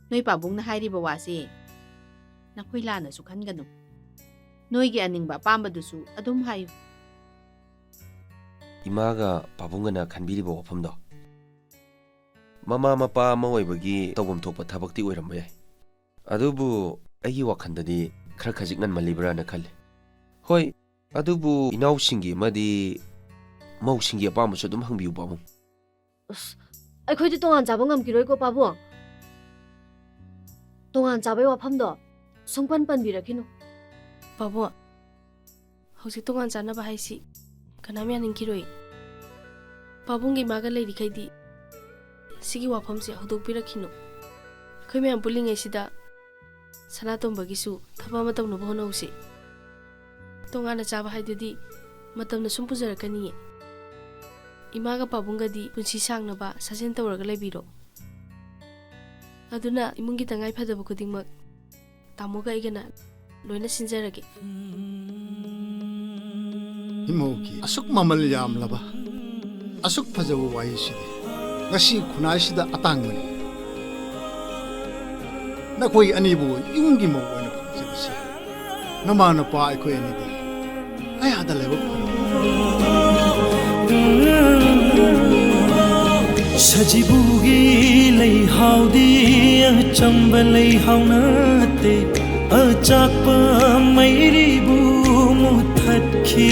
ꯅꯣꯏ ꯄꯥꯕꯨꯡꯅ ꯍꯥꯏꯔꯤꯕ ꯋꯥꯁꯤ ꯅꯈꯣꯏ ꯂꯥꯟꯅꯁꯨ ꯈꯟꯒꯅꯨ꯫ ꯅꯣꯏꯒꯤ ꯑꯅꯤꯡꯕ ꯑꯄꯥꯝꯕꯗꯨꯁꯨ ꯑꯗꯨꯝ ꯍꯥꯏꯌꯨ꯫ ꯏꯃꯥꯒ ꯄꯥꯕꯨꯡꯒꯅ ꯈꯟꯕꯤꯔꯤꯕ ꯋꯥꯐꯝꯗꯣ, ꯃꯃꯥ ꯃꯄꯥ ꯑꯃ ꯑꯣꯏꯕꯒꯤ ꯇꯧꯐꯝ ꯊꯣꯛꯄ ꯊꯕꯛꯇꯤ ꯑꯣꯏꯔꯝꯕ ꯌꯥꯏ꯫ ꯑꯗꯨꯕꯨ ꯑꯩꯒꯤ ꯋꯥꯈꯜꯗꯗꯤ ꯈꯔ ꯈꯖꯤꯛ ꯉꯟꯃꯜꯂꯤꯕ꯭ꯔꯥꯅ ꯈꯜꯂꯤ꯫ ꯍꯣꯏ, ꯑꯗꯨꯕꯨ ꯏꯅꯥꯎꯁꯤꯡꯒꯤ ꯑꯃꯗꯤ ꯃꯧꯁꯤꯡꯒꯤ ꯑꯄꯥꯝꯕꯁꯨ ꯑꯗꯨꯝ ꯍꯪꯕꯤꯌꯨ, ꯄꯥꯕꯨꯡ꯫ ꯑꯁ, ꯑꯩꯈꯣꯏꯗꯤ ꯇꯣꯉꯥꯟ ꯆꯥꯕ ꯉꯝꯈꯤꯔꯣꯏꯀꯣ, ꯄꯥꯕꯨꯡ꯫ ꯇꯣꯉꯥꯟ ꯆꯥꯕꯒꯤ ꯋꯥꯐꯝꯗꯣ ꯁꯨꯡꯄꯟ ꯄꯟꯕꯤꯔꯛꯈꯤꯅꯨ꯫ ꯄꯥꯕꯨꯡ, ꯍꯧꯖꯤꯛ ꯇꯣꯉꯥꯟ ꯆꯥꯅꯕ ꯍꯥꯏꯁꯤ ꯀꯅꯥꯝ ꯌꯥꯅꯤꯡꯈꯤꯔꯣꯏ꯫ ꯄꯥꯕꯨꯡꯒꯤ ꯏꯃꯥꯒ ꯂꯩꯔꯤꯈꯩꯗꯤ ꯁꯤꯒꯤ ꯋꯥꯐꯝꯁꯦ ꯍꯧꯗꯣꯛꯄꯤꯔꯛꯈꯤꯅꯨ꯫ ꯑꯩꯈꯣꯏ ꯃꯌꯥꯝ ꯄꯨꯜꯂꯤꯉꯩꯁꯤꯗ ꯁꯅꯥꯇꯣꯝꯕꯒꯤꯁꯨ ꯊꯕꯛ ꯑꯃ ꯇꯧꯅꯕ ꯍꯣꯠꯅꯧꯁꯦ꯫ ꯇꯣꯉꯥꯟꯅ ꯆꯥꯕ ꯍꯥꯏꯗꯨꯗꯤ ꯃꯇꯝꯅ ꯁꯨꯝ ꯄꯨꯖꯔꯛꯀꯅꯤꯌꯦ꯫ ꯏꯃꯥꯒ ꯄꯥꯕꯨꯡꯒꯗꯤ ꯄꯨꯟꯁꯤ ꯁꯥꯡꯅꯕ ꯁꯥꯖꯦꯜ ꯇꯧꯔꯒ ꯂꯩꯕꯤꯔꯣ꯫ ꯑꯗꯨꯅ ꯏꯃꯨꯡꯒꯤ ꯇꯉꯥꯏ ꯐꯗꯕ ꯈꯨꯗꯤꯡꯃꯛ ꯇꯥꯃꯣꯒ ꯑꯩꯒꯅ ꯂꯣꯏꯅ ꯁꯤꯟꯖꯔꯒꯦ꯫ ꯏꯃꯧꯒꯤ ꯑꯁꯨꯛ ꯃꯃꯜ ꯌꯥꯝꯂꯕ, ꯑꯁꯨꯛ ꯐꯖꯕ ꯋꯥꯍꯩꯁꯤꯗꯤ ꯉꯁꯤ ꯈꯨꯟꯅꯥꯏꯁꯤꯗ ꯑꯇꯥꯡꯕꯅꯤ꯫ ꯑꯩꯈꯣꯏ ꯑꯅꯤꯕꯨ ꯌꯨꯝꯒꯤ ꯃꯧ ꯑꯣꯏꯅ ꯐꯪꯖꯕꯁꯤ ꯅꯃꯥ ꯅꯄꯥ ꯑꯩꯈꯣꯏ ꯑꯅꯤꯗꯤ ꯀꯌꯥꯗ ꯂꯥꯏꯕꯛ ꯐꯔꯕ꯫ ꯁꯖꯤꯕꯨꯒꯤ ꯂꯩꯍꯥꯎꯗꯤ ꯑꯆꯝꯕ ꯂꯩꯍꯥꯎ ꯅꯠꯇꯦ, ꯑꯆꯥꯛꯄ ꯃꯩꯔꯤꯕꯨ ꯃꯨꯊꯠꯈꯤ꯫